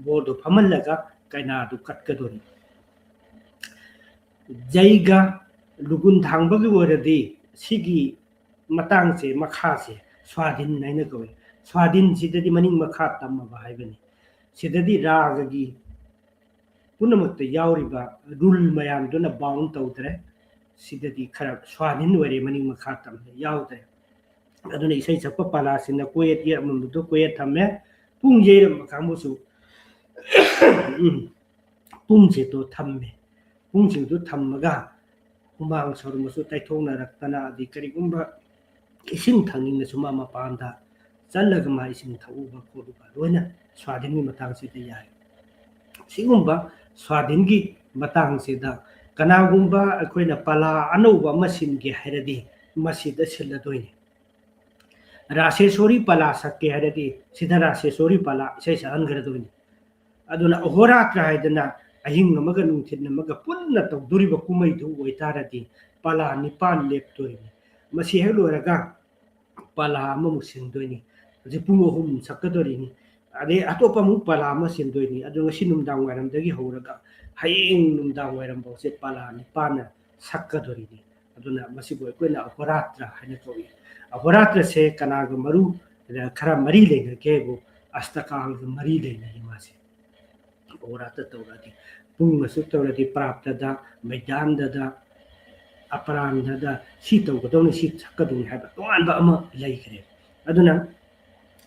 ꯕꯣꯔꯗꯨ ꯐꯝꯍꯜꯂꯒ ꯀꯩꯅꯥꯗꯨ ꯀꯠꯀꯗꯧꯔꯤ꯫ ꯖꯩꯒ ꯂꯨꯒꯨꯟ ꯊꯥꯡꯕꯒꯤ ꯑꯣꯏꯔꯗꯤ ꯁꯤꯒꯤ ꯃꯇꯥꯡꯁꯦ, ꯃꯈꯥꯁꯦ ꯁ꯭ꯋꯥꯙꯤꯟ ꯍꯥꯏꯅ ꯀꯧꯏ꯫ ꯁ꯭ꯋꯥꯙꯤꯟꯁꯤꯗꯗꯤ ꯃꯅꯤꯡ ꯃꯈꯥ ꯇꯝꯃꯕ ꯍꯥꯏꯕꯅꯤ꯫ ꯁꯤꯗꯗꯤ ꯔꯥꯒꯒꯤ ꯄꯨꯝꯅꯃꯛꯇ ꯌꯥꯎꯔꯤꯕ ꯔꯨꯜ ꯃꯌꯥꯝꯗꯨꯅ ꯕꯥꯎꯟ ꯇꯧꯗ꯭ꯔꯦ꯫ ꯁꯤꯗꯗꯤ ꯈꯔ ꯁ꯭ꯋꯥꯙꯤꯟ ꯑꯣꯏꯔꯦ, ꯃꯅꯤꯡ ꯃꯈꯥ ꯇꯝꯕ ꯌꯥꯎꯗ꯭ꯔꯦ꯫ ꯑꯗꯨꯅ ꯏꯁꯩ ꯁꯛꯄ ꯄꯂꯥꯁꯤꯡꯅ ꯀꯣꯌꯦꯠ ꯌꯦꯛꯂꯝꯕꯗꯣ ꯀꯣꯌꯦꯠ ꯊꯝꯃꯦ, ꯄꯨꯡ ꯌꯩꯔꯝꯕ ꯀꯥꯡꯕꯨꯁꯨ, ꯎꯝ, ꯄꯨꯡꯁꯦ ꯇꯣ ꯊꯝꯃꯦ꯫ ꯄꯨꯡꯁꯤꯡꯗꯨ ꯊꯝꯃꯒ ꯍꯨꯃꯥꯡ ꯁꯧꯔꯝꯕꯁꯨ ꯇꯩꯊꯣꯛꯅꯔꯛꯇꯅ, ꯑꯗꯩ ꯀꯔꯤꯒꯨꯝꯕ ꯏꯁꯤꯡ ꯊꯛꯅꯤꯡꯉꯁꯨ ꯃꯥ ꯃꯄꯥꯟꯗ ꯆꯠꯂꯒ ꯃꯥ ꯏꯁꯤꯡ ꯊꯛꯎꯕ ꯈꯣꯠꯂꯨꯕ ꯂꯣꯏꯅ ꯁ꯭ꯋꯥꯙꯤꯟꯒꯤ ꯃꯇꯥꯡꯁꯤꯗ ꯌꯥꯏ꯫ ꯁꯤꯒꯨꯝꯕ ꯁ꯭ꯋꯥꯙꯤꯟꯒꯤ ꯃꯇꯥꯡꯁꯤꯗ ꯀꯅꯥꯒꯨꯝꯕ ꯑꯩꯈꯣꯏꯅ ꯄꯂꯥ ꯑꯅꯧꯕ ꯑꯃ ꯁꯤꯟꯒꯦ ꯍꯥꯏꯔꯗꯤ ꯃꯁꯤꯗ ꯁꯤꯜꯂꯗꯣꯏꯅꯤ꯫ ꯔꯥꯁꯦꯁꯣꯔꯤ ꯄꯂꯥ ꯁꯛꯀꯦ ꯍꯥꯏꯔꯗꯤ ꯁꯤꯗ ꯔꯥꯁꯦꯁꯣꯔꯤ ꯄꯂꯥ ꯏꯁꯩ ꯁꯛꯍꯟꯈ꯭ꯔꯗꯣꯏꯅꯤ꯫ ꯑꯗꯨꯅ ꯑꯍꯣꯔꯥꯇ꯭ꯔ ꯍꯥꯏꯗꯅ ꯑꯍꯤꯡ ꯑꯃꯒ ꯅꯨꯡꯊꯤꯜ ꯑꯃꯒ ꯄꯨꯟꯅ ꯇꯧꯗꯣꯔꯤꯕ ꯀꯨꯝꯍꯩꯗꯨ ꯑꯣꯏꯇꯥꯔꯗꯤ ꯄꯂꯥ ꯅꯤꯄꯥꯟ ꯂꯦꯞꯇꯣꯔꯤꯅꯤ꯫ ꯃꯁꯤ ꯍꯦꯛ ꯂꯣꯏꯔꯒ ꯄꯂꯥ ꯑꯃꯃꯨꯛ ꯁꯤꯟꯗꯣꯏꯅꯤ꯫ ꯍꯧꯖꯤꯛ ꯄꯨꯡ ꯑꯍꯨꯝ ꯁꯛꯀꯗꯣꯔꯤꯅꯤ꯫ ꯑꯗꯩ ꯑꯇꯣꯞꯄ ꯑꯃꯨꯛ ꯄꯂꯥ ꯑꯃ ꯁꯤꯟꯗꯣꯏꯅꯤ꯫ ꯑꯗꯨ ꯉꯁꯤ ꯅꯨꯡꯗꯥꯡ ꯋꯥꯏꯔꯝꯗꯒꯤ ꯍꯧꯔꯒ ꯍꯌꯦꯡ ꯅꯨꯡꯗꯥꯡ ꯋꯥꯏꯔꯝꯐꯥꯎꯁꯦ ꯄꯂꯥ ꯅꯤꯄꯥꯟꯅ ꯁꯛꯀꯗꯣꯔꯤꯅꯤ꯫ ꯑꯗꯨꯅ ꯃꯁꯤꯕꯨ ꯑꯩꯈꯣꯏꯅ ꯑꯍꯣꯔꯥꯇ꯭ꯔ ꯍꯥꯏꯅ ꯀꯧꯏ꯫ ꯑꯍꯣꯔꯥꯇ꯭ꯔꯁꯦ ꯀꯅꯥꯒ ꯃꯔꯨ, ꯈꯔ ꯃꯔꯤ ꯂꯩꯅꯒꯦ ꯍꯥꯏꯕꯨ ꯑꯁꯇꯀꯥꯜꯒ ꯃꯔꯤ ꯂꯩꯅꯩ ꯃꯥꯁꯦ꯫ ꯑꯍꯣꯔꯥꯇ꯭ꯔ ꯇꯧꯔꯗꯤ ꯄꯨꯡ ꯑꯁꯨꯛ ꯇꯧꯔꯗꯤ ꯄ꯭ꯔꯥꯞꯇꯗ, ꯃꯩꯗꯥꯟꯗꯗ, ꯑꯄꯔꯥꯟꯗꯗ ꯁꯤ ꯇꯧꯒꯗꯧꯅꯤ, ꯁꯤ ꯁꯛꯀꯗꯧꯅꯤ ꯍꯥꯏꯕ ꯇꯣꯉꯥꯟꯕ ꯑꯃ ꯂꯩꯈ꯭ꯔꯦ꯫ ꯑꯗꯨꯅ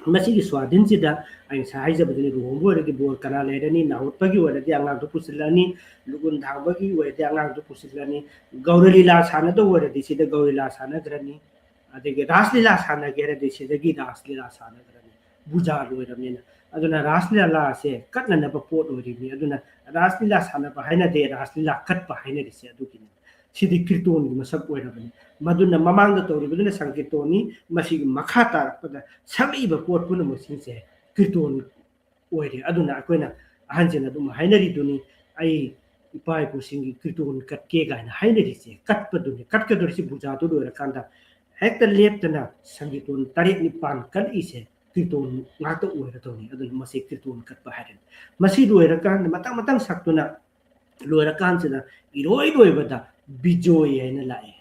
ꯃꯁꯤꯒꯤ ꯁ꯭ꯋꯥꯙꯤꯟꯁꯤꯗ ꯑꯩ ꯉꯁꯥꯏ ꯍꯥꯏꯖꯕꯗꯨꯅꯤ, ꯂꯨꯍꯣꯡꯕ ꯑꯣꯏꯔꯗꯤ ꯕꯣꯔ ꯀꯅꯥ ꯂꯩꯔꯅꯤ, ꯅꯥꯍꯨꯠꯄꯒꯤ ꯑꯣꯏꯔꯗꯤ ꯑꯉꯥꯡꯗꯨ ꯄꯨꯁꯤꯜꯂꯅꯤ, ꯂꯨꯒꯨꯟ ꯊꯥꯡꯕꯒꯤ ꯑꯣꯏꯔꯗꯤ ꯑꯉꯥꯡꯗꯨ ꯄꯨꯁꯤꯜꯂꯅꯤ, ꯒꯧꯔ ꯂꯤꯂꯥ ꯁꯥꯟꯅꯗꯧ ꯑꯣꯏꯔꯗꯤ ꯁꯤꯗ ꯒꯧꯔ ꯂꯤꯂꯥ ꯁꯥꯟꯅꯈ꯭ꯔꯅꯤ, ꯑꯗꯒꯤ ꯔꯥꯁ ꯂꯤꯂꯥ ꯁꯥꯟꯅꯒꯦ ꯍꯥꯏꯔꯗꯤ ꯁꯤꯗꯒꯤ ꯔꯥꯁ ꯂꯤꯂꯥ ꯁꯥꯟꯅꯈ꯭ꯔꯅꯤ, ꯕꯨꯖꯥ ꯂꯣꯏꯔꯕꯅꯤꯅ꯫ ꯑꯗꯨꯅ ꯔꯥꯁ ꯂꯤꯂꯥꯁꯦ ꯀꯠꯅꯅꯕ ꯄꯣꯠ ꯑꯣꯏꯔꯤꯕꯅꯤ꯫ ꯑꯗꯨꯅ ꯔꯥꯁ ꯂꯤꯂꯥ ꯁꯥꯟꯅꯕ ꯍꯥꯏꯅꯗꯦ, ꯔꯥꯁ ꯂꯤꯂꯥ ꯀꯠꯄ ꯍꯥꯏꯅꯔꯤꯁꯦ ꯑꯗꯨꯒꯤꯅꯤ꯫ ꯁꯤꯗꯤ ꯀꯤꯔꯇꯣꯟꯒꯤ ꯃꯁꯛ ꯑꯣꯏꯔꯕꯅꯤ꯫ ꯃꯗꯨꯅ ꯃꯃꯥꯡꯗ ꯇꯧꯔꯤꯕꯗꯨꯅ ꯁꯪꯀꯤꯔꯇꯣꯟꯅꯤ, ꯃꯁꯤꯒꯤ ꯃꯈꯥ ꯇꯥꯔꯛꯄꯗ ꯁꯛꯂꯛꯏꯕ ꯄꯣꯠ ꯄꯨꯝꯅꯃꯛꯁꯤꯡꯁꯦ ꯀꯤꯔꯇꯣꯟ ꯑꯣꯏꯔꯦ꯫ ꯑꯗꯨꯅ ꯑꯩꯈꯣꯏꯅ ꯑꯍꯟꯁꯤꯡꯅ ꯑꯗꯨꯝ ꯍꯥꯏꯅꯔꯤꯗꯨꯅꯤ, "ꯑꯩ ꯏꯄꯥ ꯏꯄꯨꯁꯤꯡꯒꯤ ꯀꯤꯔꯇꯣꯟ ꯀꯠꯀꯦ" ꯀꯥꯏꯅ ꯍꯥꯏꯅꯔꯤꯁꯦ꯫ ꯀꯠꯄꯗꯨꯅꯤ, ꯀꯠꯀꯗꯧꯔꯤꯁꯤ ꯕꯨꯖꯥꯗꯨ ꯂꯣꯏꯔꯀꯥꯟꯗ ꯍꯦꯛꯇ ꯂꯦꯞꯇꯅ ꯁꯪꯀꯤꯔꯇꯣꯟ ꯇꯔꯦꯠ ꯅꯤꯄꯥꯟ ꯀꯠꯂꯤꯁꯦ ꯀꯤꯔꯇꯣꯟ ꯉꯥꯛꯇ ꯑꯣꯏꯔꯗꯧꯅꯤ꯫ ꯑꯗꯨꯅ ꯃꯁꯤ ꯀꯤꯔꯇꯣꯟ ꯀꯠꯄ ꯍꯥꯏꯔꯅꯤ꯫ ꯃꯁꯤ ꯂꯣꯏꯔꯀꯥꯟꯗ ꯃꯊꯪ ꯃꯊꯪ ꯁꯛꯇꯨꯅ ꯂꯣꯏꯔꯀꯥꯟꯁꯤꯗ ꯏꯔꯣꯏ ꯂꯣꯏꯕꯗ ꯕꯤꯖꯣꯏ ꯍꯥꯏꯅ ꯂꯥꯛꯑꯦ꯫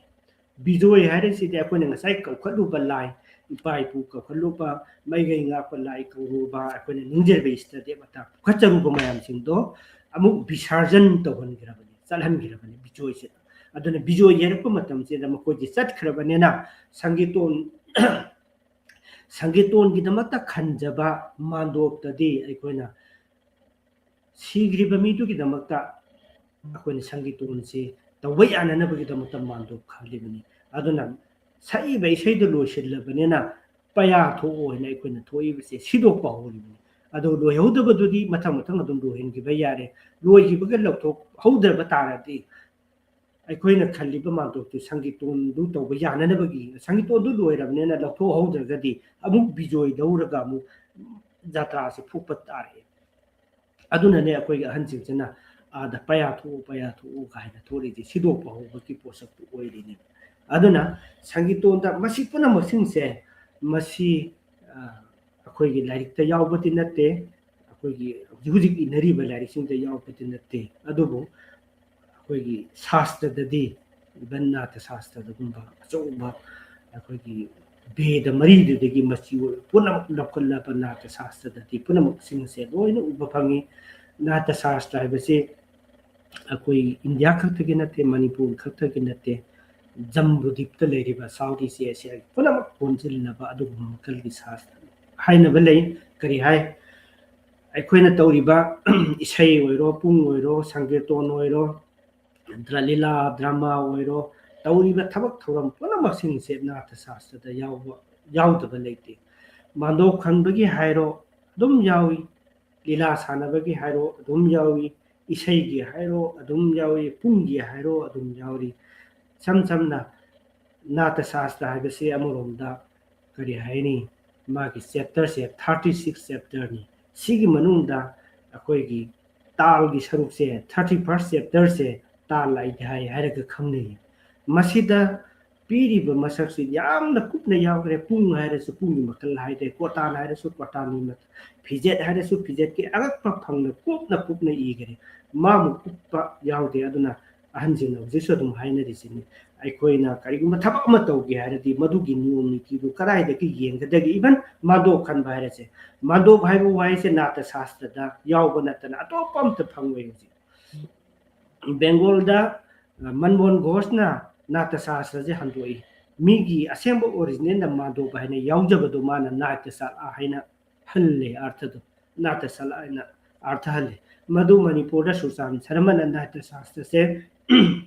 ꯕꯤꯖꯣꯏ ꯍꯥꯏꯔꯤꯁꯤꯗꯤ ꯑꯩꯈꯣꯏꯅ ꯉꯁꯥꯏ ꯀꯧꯈꯠꯂꯨꯕ ꯂꯥꯏ, ꯏꯄꯥ ꯏꯄꯨ ꯀꯧꯈꯠꯂꯨꯕ, ꯃꯩꯒꯩ ꯉꯥꯛꯄ ꯂꯥꯏ ꯀꯧꯔꯨꯕ, ꯑꯩꯈꯣꯏꯅ ꯅꯤꯡꯖꯔꯤꯕ ꯏꯁꯇ ꯗꯦꯕꯇꯥ ꯄꯨꯈꯠꯆꯔꯨꯕ ꯃꯌꯥꯝꯁꯤꯡꯗꯣ ꯑꯃꯨꯛ ꯕꯤꯁꯔꯖꯟ ꯇꯧꯍꯟꯈ꯭ꯔꯕꯅꯤ, ꯆꯠꯍꯟꯈ꯭ꯔꯕꯅꯤ ꯕꯤꯖꯣꯏꯁꯤꯗ꯫ ꯑꯗꯨꯅ ꯕꯤꯖꯣꯏ ꯌꯩꯔꯛꯄ ꯃꯇꯝꯁꯤꯗ ꯃꯈꯣꯏꯁꯦ ꯆꯠꯈ꯭ꯔꯕꯅꯤꯅ ꯁꯪꯒꯤꯇꯣꯟ, ꯁꯪꯒꯤꯇꯣꯟꯒꯤꯗꯃꯛꯇ ꯈꯟꯖꯕ ꯃꯥꯟꯗꯣꯞꯇꯗꯤ ꯑꯩꯈꯣꯏꯅ ꯁꯤꯈ꯭ꯔꯤꯕ ꯃꯤꯗꯨꯒꯤꯗꯃꯛꯇ ꯑꯩꯈꯣꯏꯅ ꯁꯪꯒꯤꯇꯣꯟꯁꯤ ꯇꯧꯕ ꯌꯥꯅꯅꯕꯒꯤꯗꯃꯛꯇ ꯃꯥꯟꯗꯣꯞ ꯈꯜꯂꯤꯕꯅꯤ꯫ ꯑꯗꯨꯅ ꯁꯛꯏꯕ ꯏꯁꯩꯗꯨ ꯂꯣꯏꯁꯤꯜꯂꯕꯅꯤꯅ ꯄꯌꯥ ꯊꯣꯛꯑꯣ ꯍꯥꯏꯅ ꯑꯩꯈꯣꯏꯅ ꯊꯣꯛꯏꯕꯁꯦ ꯁꯤꯗꯣꯛꯄ ꯍꯧꯔꯤꯕꯅꯤ꯫ ꯑꯗꯨ ꯂꯣꯏꯍꯧꯗꯕꯗꯨꯗꯤ ꯃꯊꯪ ꯃꯊꯪ ꯑꯗꯨꯝ ꯂꯣꯏꯍꯟꯈꯤꯕ ꯌꯥꯔꯦ꯫ ꯂꯣꯏꯈꯤꯕꯒ ꯂꯧꯊꯣꯛꯍꯧꯗ꯭ꯔꯕ ꯇꯥꯔꯗꯤ ꯑꯩꯈꯣꯏꯅ ꯈꯜꯂꯤꯕ ꯃꯥꯟꯗꯣꯞꯇꯨ ꯁꯪꯒꯤꯇꯣꯟꯗꯨ ꯇꯧꯕ ꯌꯥꯅꯅꯕꯒꯤ, ꯁꯪꯒꯤꯇꯣꯟꯗꯨ ꯂꯣꯏꯔꯕꯅꯤꯅ ꯂꯧꯊꯣꯛꯍꯧꯗ꯭ꯔꯒꯗꯤ ꯑꯃꯨꯛ ꯕꯤꯖꯣꯏ ꯂꯧꯔꯒ ꯑꯃꯨꯛ ꯖꯥꯇ꯭ꯔꯥꯁꯤ ꯐꯨꯛꯄ ꯇꯥꯔꯛꯑꯦ꯫ ꯑꯗꯨꯅꯅꯦ ꯑꯩꯈꯣꯏꯒꯤ ꯑꯍꯟꯁꯤꯡꯁꯤꯅ ꯑꯥꯗ "ꯄꯌꯥ ꯊꯣꯛꯎ, ꯄꯌꯥ ꯊꯣꯛꯎ" ꯀꯥꯏꯅ ꯊꯣꯛꯂꯤꯁꯦ ꯁꯤꯗꯣꯛꯄ ꯍꯧꯕꯒꯤ ꯄꯣꯠꯁꯛꯇꯨ ꯑꯣꯏꯔꯤꯅꯦꯕ꯫ ꯑꯗꯨꯅ ꯁꯪꯒꯤꯇꯣꯟꯗ ꯃꯁꯤ ꯄꯨꯝꯅꯃꯛꯁꯤꯡꯁꯦ ꯃꯁꯤ, ꯑ, ꯑꯩꯈꯣꯏꯒꯤ ꯂꯥꯏꯔꯤꯛꯇ ꯌꯥꯎꯕꯗꯤ ꯅꯠꯇꯦ, ꯑꯩꯈꯣꯏꯒꯤ ꯍꯧꯖꯤꯛ ꯍꯧꯖꯤꯛ ꯏꯅꯔꯤꯕ ꯂꯥꯏꯔꯤꯛꯁꯤꯡꯗ ꯌꯥꯎꯕꯗꯤ ꯅꯠꯇꯦ, ꯑꯗꯨꯕꯨ ꯑꯩꯈꯣꯏꯒꯤ ꯁꯥꯁꯇ꯭ꯔꯗꯗꯤ, even ꯅꯥꯇ ꯁꯥꯁꯇ꯭ꯔꯗꯒꯨꯝꯕ ꯑꯆꯧꯕ ꯑꯩꯈꯣꯏꯒꯤ ꯚꯦꯗ ꯃꯔꯤꯗꯨꯗꯒꯤ ꯃꯆꯤ ꯑꯣꯏꯕ ꯄꯨꯝꯅꯃꯛ ꯂꯧꯈꯠꯂꯕ ꯅꯥꯇ ꯁꯥꯁꯇ꯭ꯔꯗꯗꯤ ꯄꯨꯝꯅꯃꯛꯁꯤꯡꯁꯦ ꯂꯣꯏꯅ ꯎꯕ ꯐꯪꯉꯤ꯫ ꯅꯥꯇ ꯁꯥꯁꯇ꯭ꯔ ꯍꯥꯏꯕꯁꯤ ꯑꯩꯈꯣꯏ ꯏꯟꯗꯤꯌꯥ ꯈꯛꯇꯒꯤ ꯅꯠꯇꯦ, ꯃꯅꯤꯄꯨꯔ ꯈꯛꯇꯒꯤ ꯅꯠꯇꯦ, ꯖꯝꯕꯨꯗꯤꯞꯇ ꯂꯩꯔꯤꯕ ꯁꯥꯎꯠ ꯏꯁ ꯑꯦꯁꯤꯌꯥꯒꯤ ꯄꯨꯝꯅꯃꯛ ꯄꯨꯟꯁꯤꯜꯂꯕ ꯑꯗꯨꯒꯨꯝꯕ ꯃꯈꯜꯒꯤ ꯁꯥꯁꯇ꯭ꯔ ꯍꯥꯏꯅꯕ ꯂꯩ꯫ ꯀꯔꯤ ꯍꯥꯏ? ꯑꯩꯈꯣꯏꯅ ꯇꯧꯔꯤꯕ ꯏꯁꯩ ꯑꯣꯏꯔꯣ, ꯄꯨꯡ ꯑꯣꯏꯔꯣ, ꯁꯪꯀꯤꯔꯇꯣꯟ ꯑꯣꯏꯔꯣ, ꯗ꯭ꯔ-, ꯂꯤꯂꯥ ꯗ꯭ꯔꯃꯥ ꯑꯣꯏꯔꯣ, ꯇꯧꯔꯤꯕ ꯊꯕꯛ ꯊꯧꯔꯝ ꯄꯨꯝꯅꯃꯛꯁꯤꯡꯁꯦ ꯅꯥꯇ ꯁꯥꯁꯇ꯭ꯔꯗ ꯌꯥꯎꯕ, ꯌꯥꯎꯗꯕ ꯂꯩꯇꯦ꯫ ꯃꯥꯟꯗꯣꯞ ꯈꯟꯕꯒꯤ ꯍꯥꯏꯔꯣ, ꯑꯗꯨꯝ ꯌꯥꯎꯏ꯫ ꯂꯤꯂꯥ ꯁꯥꯟꯅꯕꯒꯤ ꯍꯥꯏꯔꯣ, ꯑꯗꯨꯝ ꯌꯥꯎꯏ꯫ ꯏꯁꯩꯒꯤ ꯍꯥꯏꯔꯣ, ꯑꯗꯨꯝ ꯌꯥꯎꯏ꯫ ꯄꯨꯡꯒꯤ ꯍꯥꯏꯔꯣ, ꯑꯗꯨꯝ ꯌꯥꯎꯔꯤ꯫ ꯏꯁꯝ ꯁꯝꯅ ꯅꯥꯇ ꯁꯥꯁꯇ꯭ꯔ ꯍꯥꯏꯕꯁꯤ ꯑꯃꯔꯣꯝꯗ ꯀꯔꯤ ꯍꯥꯏꯅꯤ, ꯃꯥꯒꯤ ꯆꯦꯞꯇꯔꯁꯦ ꯊꯥꯔꯇꯤ ꯁꯤꯛꯁ ꯆꯦꯞꯇꯔꯅꯤ꯫ ꯁꯤꯒꯤ ꯃꯅꯨꯡꯗ ꯑꯩꯈꯣꯏꯒꯤ ꯇꯥꯜꯒꯤ ꯁꯔꯨꯛꯁꯦ, ꯊꯥꯔꯇꯤ ꯐꯥꯔꯁ ꯆꯦꯞꯇꯔꯁꯦ ꯇꯥꯜ ꯑꯗ꯭ꯌꯥꯏ ꯍꯥꯏꯔꯒ ꯈꯪꯅꯩ꯫ ꯃꯁꯤꯗ ꯄꯤꯔꯤꯕ ꯃꯁꯛꯁꯤ ꯌꯥꯝꯅ ꯀꯨꯞꯅ ꯌꯥꯎꯈ꯭ꯔꯦ꯫ ꯄꯨꯡ ꯍꯥꯏꯔꯁꯨ ꯄꯨꯡꯒꯤ ꯃꯈꯜ ꯍꯥꯏꯔꯦ, ꯀꯣꯇꯥꯟ ꯍꯥꯏꯔꯁꯨ ꯀꯣꯇꯥꯟꯒꯤ ꯃꯈꯜ, ꯐꯤꯖꯦꯠ ꯍꯥꯏꯔꯁꯨ ꯐꯤꯖꯦꯠꯀꯤ ꯑꯉꯛꯄ ꯐꯪꯅ ꯀꯨꯞꯅ ꯀꯨꯞꯅ ꯏꯈ꯭ꯔꯦ꯫ ꯃꯥꯃꯨꯛ ꯀꯨꯞꯄ ꯌꯥꯎꯗꯦ꯫ ꯑꯗꯨꯅ ꯑꯍꯟꯁꯤꯡꯅ ꯍꯧꯖꯤꯛꯁꯨ ꯑꯗꯨꯝ ꯍꯥꯏꯅꯔꯤꯁꯤꯅꯤ, ꯑꯩꯈꯣꯏꯅ ꯀꯔꯤꯒꯨꯝꯕ ꯊꯕꯛ ꯑꯃ ꯇꯧꯒꯦ ꯍꯥꯏꯔꯗꯤ ꯃꯗꯨꯒꯤ ꯅꯤꯌꯣꯝ ꯅꯤꯇꯤꯗꯨ ꯀꯗꯥꯏꯗꯒꯤ ꯌꯦꯡꯒꯗꯒꯦ? Even ꯃꯥꯟꯗꯣꯞ ꯈꯟꯕ ꯍꯥꯏꯔꯁꯦ, ꯃꯥꯟꯗꯣꯞ ꯍꯥꯏꯕ ꯋꯥꯍꯩꯁꯦ ꯅꯥꯇ ꯁꯥꯁꯇ꯭ꯔꯗ ꯌꯥꯎꯕ ꯅꯠꯇꯅ ꯑꯇꯣꯞꯄ ꯑꯝꯇ ꯐꯪꯉꯣꯏ ꯍꯧꯖꯤꯛ꯫ ꯕꯦꯡꯒꯣꯜꯗ, ꯑ, ꯃꯟꯃꯣꯍꯟ ꯘꯣꯁꯅ ꯅꯥꯇ ꯁꯥꯁꯇ꯭ꯔꯁꯦ ꯍꯟꯗꯣꯛꯏ꯫ ꯃꯤꯒꯤ ꯑꯁꯦꯡꯕ ꯑꯣꯔꯤꯖꯤꯅꯦꯜꯗ ꯃꯥꯟꯗꯣꯞ ꯍꯥꯏꯅ ꯌꯥꯎꯖꯕꯗꯣ ꯃꯥꯅ ꯅꯥꯇ꯭ꯌ ꯁꯥꯂꯥ ꯍꯥꯏꯅ ꯍꯜꯂꯦ ꯑꯥꯔꯊꯗꯣ, ꯅꯥꯇ꯭ꯌ ꯁꯥꯂꯥ ꯍꯥꯏꯅ ꯑꯥꯔꯊ ꯍꯜꯂꯦ꯫ ꯃꯗꯨ ꯃꯅꯤꯄꯨꯔꯗ ꯁꯨꯔꯆꯥꯟ ꯁꯔꯃꯅ ꯅꯥꯇ꯭ꯌ ꯁꯥꯁꯇ꯭ꯔꯁꯦ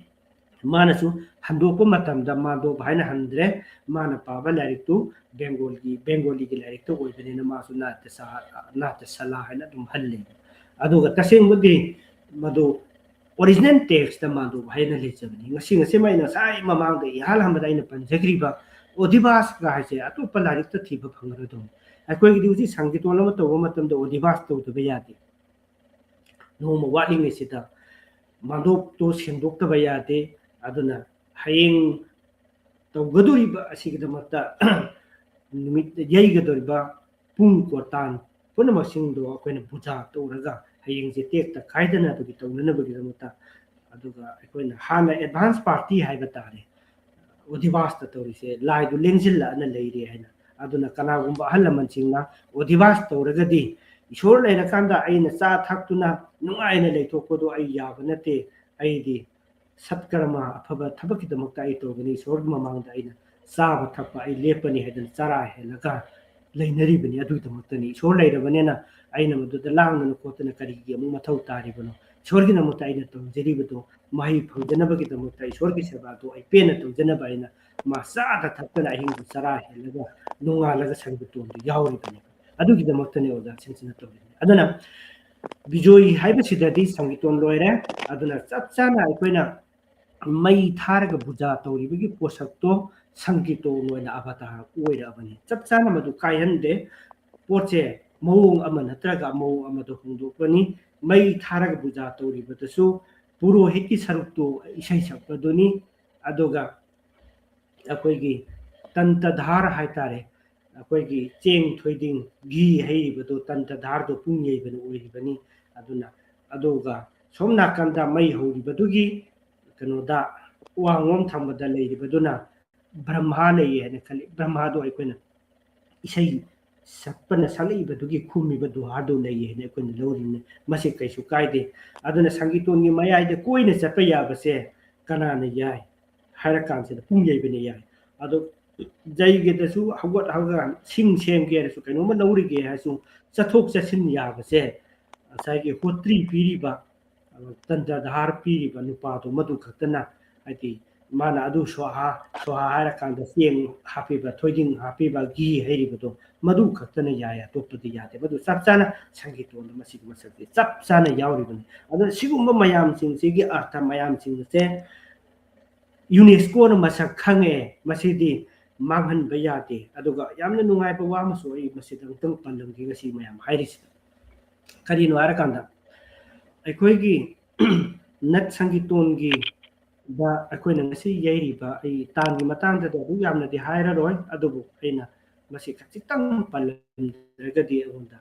ꯃꯥꯅꯁꯨ ꯍꯟꯗꯣꯛꯄ ꯃꯇꯝꯗ ꯃꯥꯟꯗꯣꯞ ꯍꯥꯏꯅ ꯍꯟꯗ꯭ꯔꯦ꯫ ꯃꯥꯅ ꯄꯥꯕ ꯂꯥꯏꯔꯤꯛꯇꯨ ꯕꯦꯡꯒꯣꯜꯒꯤ, ꯕꯦꯡꯒꯣꯂꯤꯒꯤ ꯂꯥꯏꯔꯤꯛꯇ ꯑꯣꯏꯕꯅꯤꯅ ꯃꯥꯁꯨ ꯅꯥꯇ꯭ꯌ ꯁꯥ-, ꯅꯥꯇ꯭ꯌ ꯁꯥꯂꯥ ꯍꯥꯏꯅ ꯑꯗꯨꯝ ꯍꯜꯂꯦ꯫ ꯑꯗꯨꯒ ꯇꯁꯦꯡꯕꯗꯤ ꯃꯗꯨ ꯑꯣꯔꯤꯖꯤꯅꯦꯜ ꯇꯦꯛꯁꯇ ꯃꯥꯟꯗꯣꯞ ꯍꯥꯏꯅ ꯂꯩꯖꯕꯅꯤ꯫ ꯉꯁꯤ, ꯉꯁꯤꯃꯛ ꯑꯩꯅ ꯉꯁꯥꯏ ꯃꯃꯥꯡꯗ ꯏꯍꯥꯟ ꯍꯥꯟꯕꯗ ꯑꯩꯅ ꯄꯟꯖꯈ꯭ꯔꯤꯕ ꯑꯣꯗꯤꯕꯥꯁꯀ ꯍꯥꯏꯁꯦ ꯑꯇꯣꯞꯄ ꯂꯥꯏꯔꯤꯛꯇ ꯊꯤꯕ ꯐꯪꯉꯔꯣꯏꯗꯧꯅꯤ꯫ ꯑꯩꯈꯣꯏꯒꯤꯗꯤ ꯍꯧꯖꯤꯛ ꯁꯪꯀꯤꯔꯇꯣꯟ ꯑꯃ ꯇꯧꯕ ꯃꯇꯝꯗ ꯑꯣꯗꯤꯕꯥꯁ ꯇꯧꯗꯕ ꯌꯥꯗꯦ꯫ ꯅꯣꯡꯃ ꯋꯥꯠꯂꯤꯉꯩꯁꯤꯗ ꯃꯥꯟꯗꯣꯞꯇꯣ ꯁꯦꯡꯗꯣꯛꯇꯕ ꯌꯥꯗꯦ꯫ ꯑꯗꯨꯅ ꯍꯌꯦꯡ ꯇꯧꯒꯗꯧꯔꯤꯕ ꯑꯁꯤꯒꯤꯗꯃꯛꯇ ꯅꯨꯃꯤꯠ ꯌꯩꯒꯗꯧꯔꯤꯕ ꯄꯨꯡ ꯀꯣꯔꯇꯥꯟ ꯄꯨꯝꯅꯃꯛꯁꯤꯡꯗꯣ ꯑꯩꯈꯣꯏꯅ ꯄꯨꯖꯥ ꯇꯧꯔꯒ ꯍꯌꯦꯡꯁꯦ ꯇꯦꯛꯇ ꯀꯥꯏꯗꯅꯕꯒꯤ ꯇꯧꯅꯅꯕꯒꯤꯗꯃꯛꯇ, ꯑꯗꯨꯒ ꯑꯩꯈꯣꯏꯅ ꯍꯥꯟꯅ advance party ꯍꯥꯏꯕ ꯇꯥꯔꯦ, ꯑꯣꯙꯤꯕꯥꯁꯇ ꯇꯧꯔꯤꯁꯦ ꯂꯥꯏꯗꯨ ꯂꯦꯡꯁꯤꯜꯂꯛꯑꯅ ꯂꯩꯔꯦ ꯍꯥꯏꯅ꯫ ꯑꯗꯨꯅ ꯀꯅꯥꯒꯨꯝꯕ ꯑꯍꯜ ꯂꯃꯟꯁꯤꯡꯅ ꯑꯣꯙꯤꯕꯥꯁ ꯇꯧꯔꯒꯗꯤ ꯏꯁꯣꯔ ꯂꯩꯔꯀꯥꯟꯗ ꯑꯩꯅ ꯆꯥ ꯊꯛꯇꯨꯅ ꯅꯨꯡꯉꯥꯏꯅ ꯂꯩꯊꯣꯛꯄꯗꯣ ꯑꯩ ꯌꯥꯕ ꯅꯠꯇꯦ, ꯑꯩꯗꯤ ꯁꯠꯀꯔꯃ ꯑꯐꯕ ꯊꯕꯛꯀꯤꯗꯃꯛꯇ ꯑꯩ ꯇꯧꯒꯅꯤ, ꯏꯁꯣꯔꯒꯤ ꯃꯃꯥꯡꯗ ꯑꯩꯅ ꯆꯥꯕ ꯊꯛꯄ ꯑꯩ ꯂꯦꯞꯄꯅꯤ ꯍꯥꯏꯗꯅ ꯆꯔꯥ ꯍꯦꯜꯂꯒ ꯂꯩꯅꯔꯤꯕꯅꯤ꯫ ꯑꯗꯨꯒꯤꯗꯃꯛꯇꯅꯤ ꯏꯁꯣꯔ ꯂꯩꯔꯕꯅꯤꯅ ꯑꯩꯅ ꯃꯗꯨꯗ ꯂꯥꯡꯗꯅ ꯈꯣꯠꯇꯅ ꯀꯔꯤꯒꯤ ꯑꯃꯨꯛ ꯃꯊꯧ ꯇꯥꯔꯤꯕꯅꯣ? ꯏꯁꯣꯔꯒꯤꯗꯃꯛꯇ ꯑꯩꯅ ꯇꯧꯖꯔꯤꯕꯗꯣ ꯃꯍꯩ ꯐꯪꯖꯅꯕꯒꯤꯗꯃꯛꯇ, ꯏꯁꯣꯔꯒꯤ ꯁꯦꯕꯥꯗꯣ ꯑꯩ ꯄꯦꯟꯅ ꯇꯧꯖꯅꯕ ꯑꯩꯅ ꯃꯥ ꯆꯥꯗ ꯊꯛꯇꯅ ꯑꯍꯤꯡꯗꯨ ꯆꯔꯥ ꯍꯦꯜꯂꯒ ꯅꯣꯡꯉꯥꯜꯂꯒ ꯁꯟꯒꯤ ꯇꯣꯟꯗꯨ ꯌꯥꯎꯔꯤꯕꯅꯤ꯫ ꯑꯗꯨꯒꯤꯗꯃꯛꯇꯅꯤ ꯑꯣꯖꯥꯁꯤꯡꯁꯤꯅ ꯇꯧꯔꯤꯕꯅꯤ꯫ ꯑꯗꯨꯅ ꯕꯤꯖꯣꯏ ꯍꯥꯏꯕꯁꯤꯗꯗꯤ ꯁꯪꯒꯤꯇꯣꯟ ꯂꯣꯏꯔꯦ꯫ ꯑꯗꯨꯅ ꯆꯞ ꯆꯥꯅ ꯑꯩꯈꯣꯏꯅ ꯃꯩ ꯊꯥꯔꯒ ꯄꯨꯖꯥ ꯇꯧꯔꯤꯕꯒꯤ ꯄꯣꯠꯁꯛꯇꯣ ꯁꯪꯒꯤꯇꯣꯟ ꯑꯣꯏꯅ ꯑꯕꯇꯥꯔ ꯑꯣꯏꯔꯛꯑꯕꯅꯤ꯫ ꯆꯞ ꯆꯥꯅ ꯃꯗꯨ ꯀꯥꯏꯍꯟꯗꯦ꯫ ꯄꯣꯠꯁꯦ ꯃꯑꯣꯡ ꯑꯃ ꯅꯠꯇ꯭ꯔꯒ ꯃꯑꯣꯡ ꯑꯃꯗ ꯍꯣꯡꯗꯣꯛꯄꯅꯤ꯫ ꯃꯩ ꯊꯥꯔꯒ ꯄꯨꯖꯥ ꯇꯧꯔꯤꯕꯗꯁꯨ ꯄꯨꯔꯣꯍꯤꯠꯀꯤ ꯁꯔꯨꯛꯇꯨ ꯏꯁꯩ ꯁꯛꯄꯗꯨꯅꯤ꯫ ꯑꯗꯨꯒ ꯑꯩꯈꯣꯏꯒꯤ ꯇꯟꯇꯙꯥꯔ ꯍꯥꯏꯇꯥꯔꯦ, ꯑꯩꯈꯣꯏꯒꯤ ꯆꯦꯡ, ꯊꯣꯏꯗꯤꯡ, ꯘꯤ ꯍꯩꯔꯤꯕꯗꯨ ꯇꯟꯇꯙꯥꯔꯗꯨ ꯄꯨꯡ ꯌꯩꯕꯅ ꯑꯣꯏꯔꯤꯕꯅꯤ꯫ ꯑꯗꯨꯅ, ꯑꯗꯨꯒ ꯁꯣꯝ ꯅꯥꯀꯟꯗ ꯃꯩ ꯍꯧꯔꯤꯕꯗꯨꯒꯤ ꯀꯩꯅꯣꯗ ꯋꯥꯡꯂꯣꯝ ꯊꯪꯕꯗ ꯂꯩꯔꯤꯕꯗꯨꯅ ꯕ꯭ꯔꯍ꯭ꯃꯥ ꯂꯩꯌꯦ ꯍꯥꯏꯅ ꯈꯜꯂꯤ꯫ ꯕ꯭ꯔꯍ꯭ꯃꯥꯗꯣ ꯑꯩꯈꯣꯏꯅ ꯏꯁꯩ ꯁꯛꯄꯅ ꯁꯛꯂꯛꯏꯕꯗꯨꯒꯤ ꯈꯨꯝꯃꯤꯕ ꯗꯨꯍꯥꯔꯗꯨ ꯂꯩꯌꯦ ꯍꯥꯏꯅ ꯑꯩꯈꯣꯏꯅ ꯂꯧꯔꯤꯅꯤ꯫ ꯃꯁꯤ ꯀꯩꯁꯨ ꯀꯥꯏꯗꯦ꯫ ꯑꯗꯨꯅ ꯁꯪꯒꯤꯇꯣꯟꯒꯤ ꯃꯌꯥꯏꯗ ꯀꯣꯏꯅ ꯆꯠꯄ ꯌꯥꯕꯁꯦ ꯀꯅꯥꯅ ꯌꯥꯏ ꯍꯥꯏꯔ ꯀꯥꯟꯁꯤꯗ ꯄꯨꯡ ꯌꯩꯕꯅ ꯌꯥꯏ꯫ ꯑꯗꯣ ꯖꯩꯒꯗꯁꯨ ꯍꯧꯒꯠ ꯍꯧꯒꯠ ꯁꯤꯡ ꯁꯦꯝꯒꯦ ꯍꯥꯏꯔꯁꯨ, ꯀꯩꯅꯣꯝꯃ ꯂꯧꯔꯤꯒꯦ ꯍꯥꯏꯔꯁꯨ, ꯆꯠꯊꯣꯛ ꯆꯠꯁꯤꯟ ꯌꯥꯕꯁꯦ ꯉꯁꯥꯏꯒꯤ ꯍꯣꯇ꯭ꯔꯤ ꯄꯤꯔꯤꯕ, ꯇꯟꯇ꯭ꯔꯙꯥꯔ ꯄꯤꯔꯤꯕ ꯅꯨꯄꯥꯗꯣ ꯃꯗꯨ ꯈꯛꯇꯅ, ꯍꯥꯏꯗꯤ ꯃꯥꯅ ꯑꯗꯨ ꯁ꯭ꯋꯥꯍꯥ, ꯁ꯭ꯋꯥꯍꯥ ꯍꯥꯏꯔꯀꯥꯟꯗ ꯆꯦꯡ ꯍꯥꯞꯄꯤꯕ, ꯊꯣꯏꯗꯤꯡ ꯍꯥꯞꯄꯤꯕ, ꯘꯤ ꯍꯩꯔꯤꯕꯗꯣ ꯃꯗꯨ ꯈꯛꯇꯅ ꯌꯥꯏ, ꯑꯇꯣꯞꯄꯗꯤ ꯌꯥꯗꯦ꯫ ꯃꯗꯨ ꯆꯞ ꯆꯥꯅ ꯁꯪꯒꯤꯇꯣꯟꯗ ꯃꯁꯤꯒꯤ ꯃꯁꯛꯁꯦ ꯆꯞ ꯆꯥꯅ ꯌꯥꯎꯔꯤꯕꯅꯤ꯫ ꯑꯗꯨꯅ ꯁꯤꯒꯨꯝꯕ ꯃꯌꯥꯝꯁꯤꯡꯁꯤꯒꯤ ꯑꯔꯊ ꯃꯌꯥꯝꯁꯤꯡ ꯑꯁꯦ UNESCOꯅ ꯃꯁꯛ ꯈꯪꯉꯦ, ꯃꯁꯤꯗꯤ ꯃꯥꯡꯍꯟꯕ ꯌꯥꯗꯦ꯫ ꯑꯗꯨꯒ ꯌꯥꯝꯅ ꯅꯨꯡꯉꯥꯏꯕ ꯋꯥ ꯑꯃꯁꯨ ꯑꯩ ꯃꯁꯤꯗ ꯑꯃꯨꯛꯇꯪ ꯄꯜꯂꯝꯒꯦ ꯉꯁꯤ ꯃꯌꯥꯝ ꯍꯥꯏꯔꯤꯁꯤꯗ꯫ ꯀꯔꯤꯅꯣ ꯍꯥꯏꯔꯀꯥꯟꯗ, ꯑꯩꯈꯣꯏꯒꯤ ꯅꯠ ꯁꯪꯒꯤꯇꯣꯟꯒꯤ ꯗ ꯑꯩꯈꯣꯏꯅ ꯉꯁꯤ ꯌꯩꯔꯤꯕ, ꯑꯩ ꯇꯥꯟꯒꯤ ꯃꯇꯥꯡꯗꯗꯤ ꯑꯗꯨꯛ ꯌꯥꯝꯅꯗꯤ ꯍꯥꯏꯔꯔꯣꯏ, ꯑꯗꯨꯕꯨ ꯑꯩꯅ ꯃꯁꯤ ꯈꯖꯤꯛꯇꯪ ꯄꯜꯂꯝꯗ꯭ꯔꯒꯗꯤ ꯑꯩꯉꯣꯟꯗ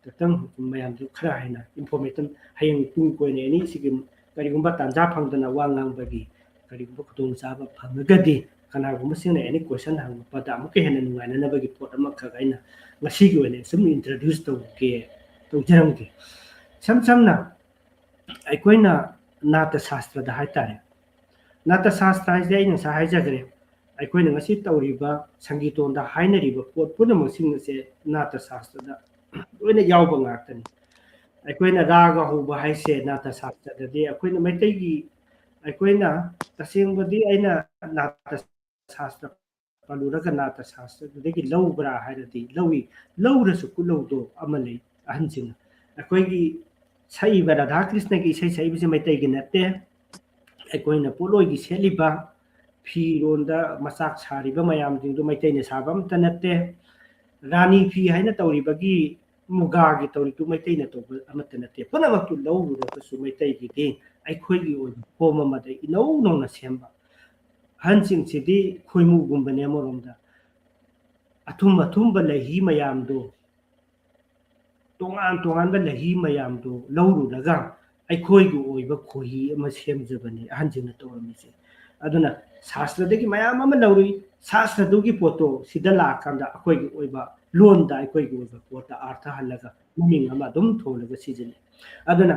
ꯈꯤꯇꯪ ꯃꯌꯥꯝꯗꯨ ꯈꯔ ꯍꯦꯟꯅ information, ꯍꯌꯦꯡ ꯇꯨꯡ ꯀꯣꯏꯅ ꯑꯦꯅꯤ ꯁꯤꯒꯤ ꯀꯔꯤꯒꯨꯝꯕ ꯇꯥꯟꯖꯥ ꯐꯪꯗꯅ ꯋꯥ ꯉꯥꯡꯕꯒꯤ ꯀꯔꯤꯒꯨꯝꯕ ꯈꯨꯗꯣꯡꯆꯥꯕ ꯐꯪꯉꯒꯗꯤ ꯀꯅꯥꯒꯨꯝꯕꯁꯤꯡꯅ ꯑꯦꯅꯤ question ꯍꯪꯉꯛꯄꯗ ꯑꯃꯨꯛꯀ ꯍꯦꯟꯅ ꯅꯨꯡꯉꯥꯏꯅꯅꯕꯒꯤ ꯄꯣꯠ ꯑꯃꯈꯛ ꯑꯩꯅ ꯉꯁꯤꯒꯤ ꯑꯣꯏꯅ ꯁꯨꯝ introduce ꯇꯧꯒꯦ, ꯇꯧꯖꯔꯝꯒꯦ꯫ ꯏꯁꯝ ꯁꯝꯅ ꯑꯩꯈꯣꯏꯅ ꯅꯥꯇ ꯁꯥꯁꯇ꯭ꯔꯗ ꯍꯥꯏꯇꯥꯔꯦ, ꯅꯥꯇ ꯁꯥꯁꯇ꯭ꯔ ꯍꯥꯏꯁꯦ ꯑꯩ ꯉꯁꯥꯏ ꯍꯥꯏꯖꯈ꯭ꯔꯦ, ꯑꯩꯈꯣꯏꯅ ꯉꯁꯤ ꯇꯧꯔꯤꯕ ꯁꯪꯒꯤꯇꯣꯟꯗ ꯍꯥꯏꯅꯔꯤꯕ ꯄꯣꯠ ꯄꯨꯝꯅꯃꯛꯁꯤꯡ ꯑꯁꯦ ꯅꯥꯇ ꯁꯥꯁꯇ꯭ꯔꯗ ꯂꯣꯏꯅ ꯌꯥꯎꯕ ꯉꯥꯛꯇꯅꯤ꯫ ꯑꯩꯈꯣꯏꯅ ꯔꯥꯒ ꯍꯧꯕ ꯍꯥꯏꯁꯦ ꯅꯥꯇ ꯁꯥꯁꯇ꯭ꯔꯗꯗꯤ ꯑꯩꯈꯣꯏꯅ ꯃꯩꯇꯩꯒꯤ, ꯑꯩꯈꯣꯏꯅ ꯇꯁꯦꯡꯕꯗꯤ ꯑꯩꯅ ꯅꯥꯇ ꯁꯥꯁꯇ꯭ꯔ ꯄꯜꯂꯨꯔꯒ ꯅꯥꯇ ꯁꯥꯁꯇ꯭ꯔꯗꯒꯤ ꯂꯧꯕ꯭ꯔꯥ ꯍꯥꯏꯔꯗꯤ ꯂꯧꯏ꯫ ꯂꯧꯔꯁꯨ ꯈꯨꯠꯂꯧꯗꯣ ꯑꯃ ꯂꯩ ꯑꯍꯟꯁꯤꯡꯅ꯫ ꯑꯩꯈꯣꯏꯒꯤ ꯁꯛꯏꯕ ꯔꯥꯙꯥ ꯀ꯭ꯔꯤꯁꯅꯒꯤ ꯏꯁꯩ ꯁꯛꯏꯕꯁꯦ ꯃꯩꯇꯩꯒꯤ ꯅꯠꯇꯦ꯫ ꯑꯩꯈꯣꯏꯅ ꯄꯣꯠꯂꯣꯏꯒꯤ ꯁꯦꯠꯂꯤꯕ ꯐꯤꯔꯣꯟꯗ ꯃꯆꯥꯛ ꯁꯥꯔꯤꯕ ꯃꯌꯥꯝꯁꯤꯡꯗꯨ ꯃꯩꯇꯩꯅ ꯁꯥꯕ ꯑꯝꯇ ꯅꯠꯇꯦ꯫ ꯔꯥꯅꯤ ꯐꯤ ꯍꯥꯏꯅ ꯇꯧꯔꯤꯕꯒꯤ ꯃꯨꯒꯥꯒꯤ ꯇꯧꯔꯤꯗꯨ ꯃꯩꯇꯩꯅ ꯇꯧꯕ ꯑꯃꯠꯇ ꯅꯠꯇꯦ꯫ ꯄꯨꯝꯅꯃꯛꯇꯨ ꯂꯧꯔꯨꯔꯒꯁꯨ ꯃꯩꯇꯩꯒꯤꯗꯤ ꯑꯩꯈꯣꯏꯒꯤ ꯑꯣꯏꯕ ꯐꯣꯝ ꯑꯃꯗ ꯏꯅꯧ ꯅꯧꯅ ꯁꯦꯝꯕ꯫ ꯑꯍꯟꯁꯤꯡꯁꯤꯗꯤ ꯈꯣꯏꯃꯨꯒꯨꯝꯕꯅꯦ ꯑꯃꯔꯣꯝꯗ꯫ ꯑꯊꯨꯝ ꯑꯊꯨꯝꯕ ꯂꯩꯍꯤ ꯃꯌꯥꯝꯗꯨ, ꯇꯣꯉꯥꯟ ꯇꯣꯉꯥꯟꯕ ꯂꯩꯍꯤ ꯃꯌꯥꯝꯗꯨ ꯂꯧꯔꯨꯔꯒ ꯑꯩꯈꯣꯏꯒꯤ ꯑꯣꯏꯕ ꯈꯣꯏꯍꯤ ꯑꯃ ꯁꯦꯝꯖꯕꯅꯤ ꯑꯍꯟꯁꯤꯡꯅ ꯇꯧꯔꯝꯃꯤꯁꯦ꯫ ꯑꯗꯨꯅ ꯁꯥꯁꯇ꯭ꯔꯗꯒꯤ ꯃꯌꯥꯝ ꯑꯃ ꯂꯧꯔꯨꯏ, ꯁꯥꯁꯇ꯭ꯔꯗꯨꯒꯤ ꯄꯣꯠꯇꯣ ꯁꯤꯗ ꯂꯥꯛꯑꯀꯥꯟꯗ ꯑꯩꯈꯣꯏꯒꯤ ꯑꯣꯏꯕ ꯂꯣꯟꯗ ꯑꯩꯈꯣꯏꯒꯤ ꯑꯣꯏꯕ ꯄꯣꯠꯇ ꯑꯥꯔꯊ ꯍꯜꯂꯒ ꯃꯃꯤꯡ ꯑꯃ ꯑꯗꯨꯝ ꯊꯣꯜꯂꯒ ꯁꯤꯖꯤꯟꯅꯩ꯫ ꯑꯗꯨꯅ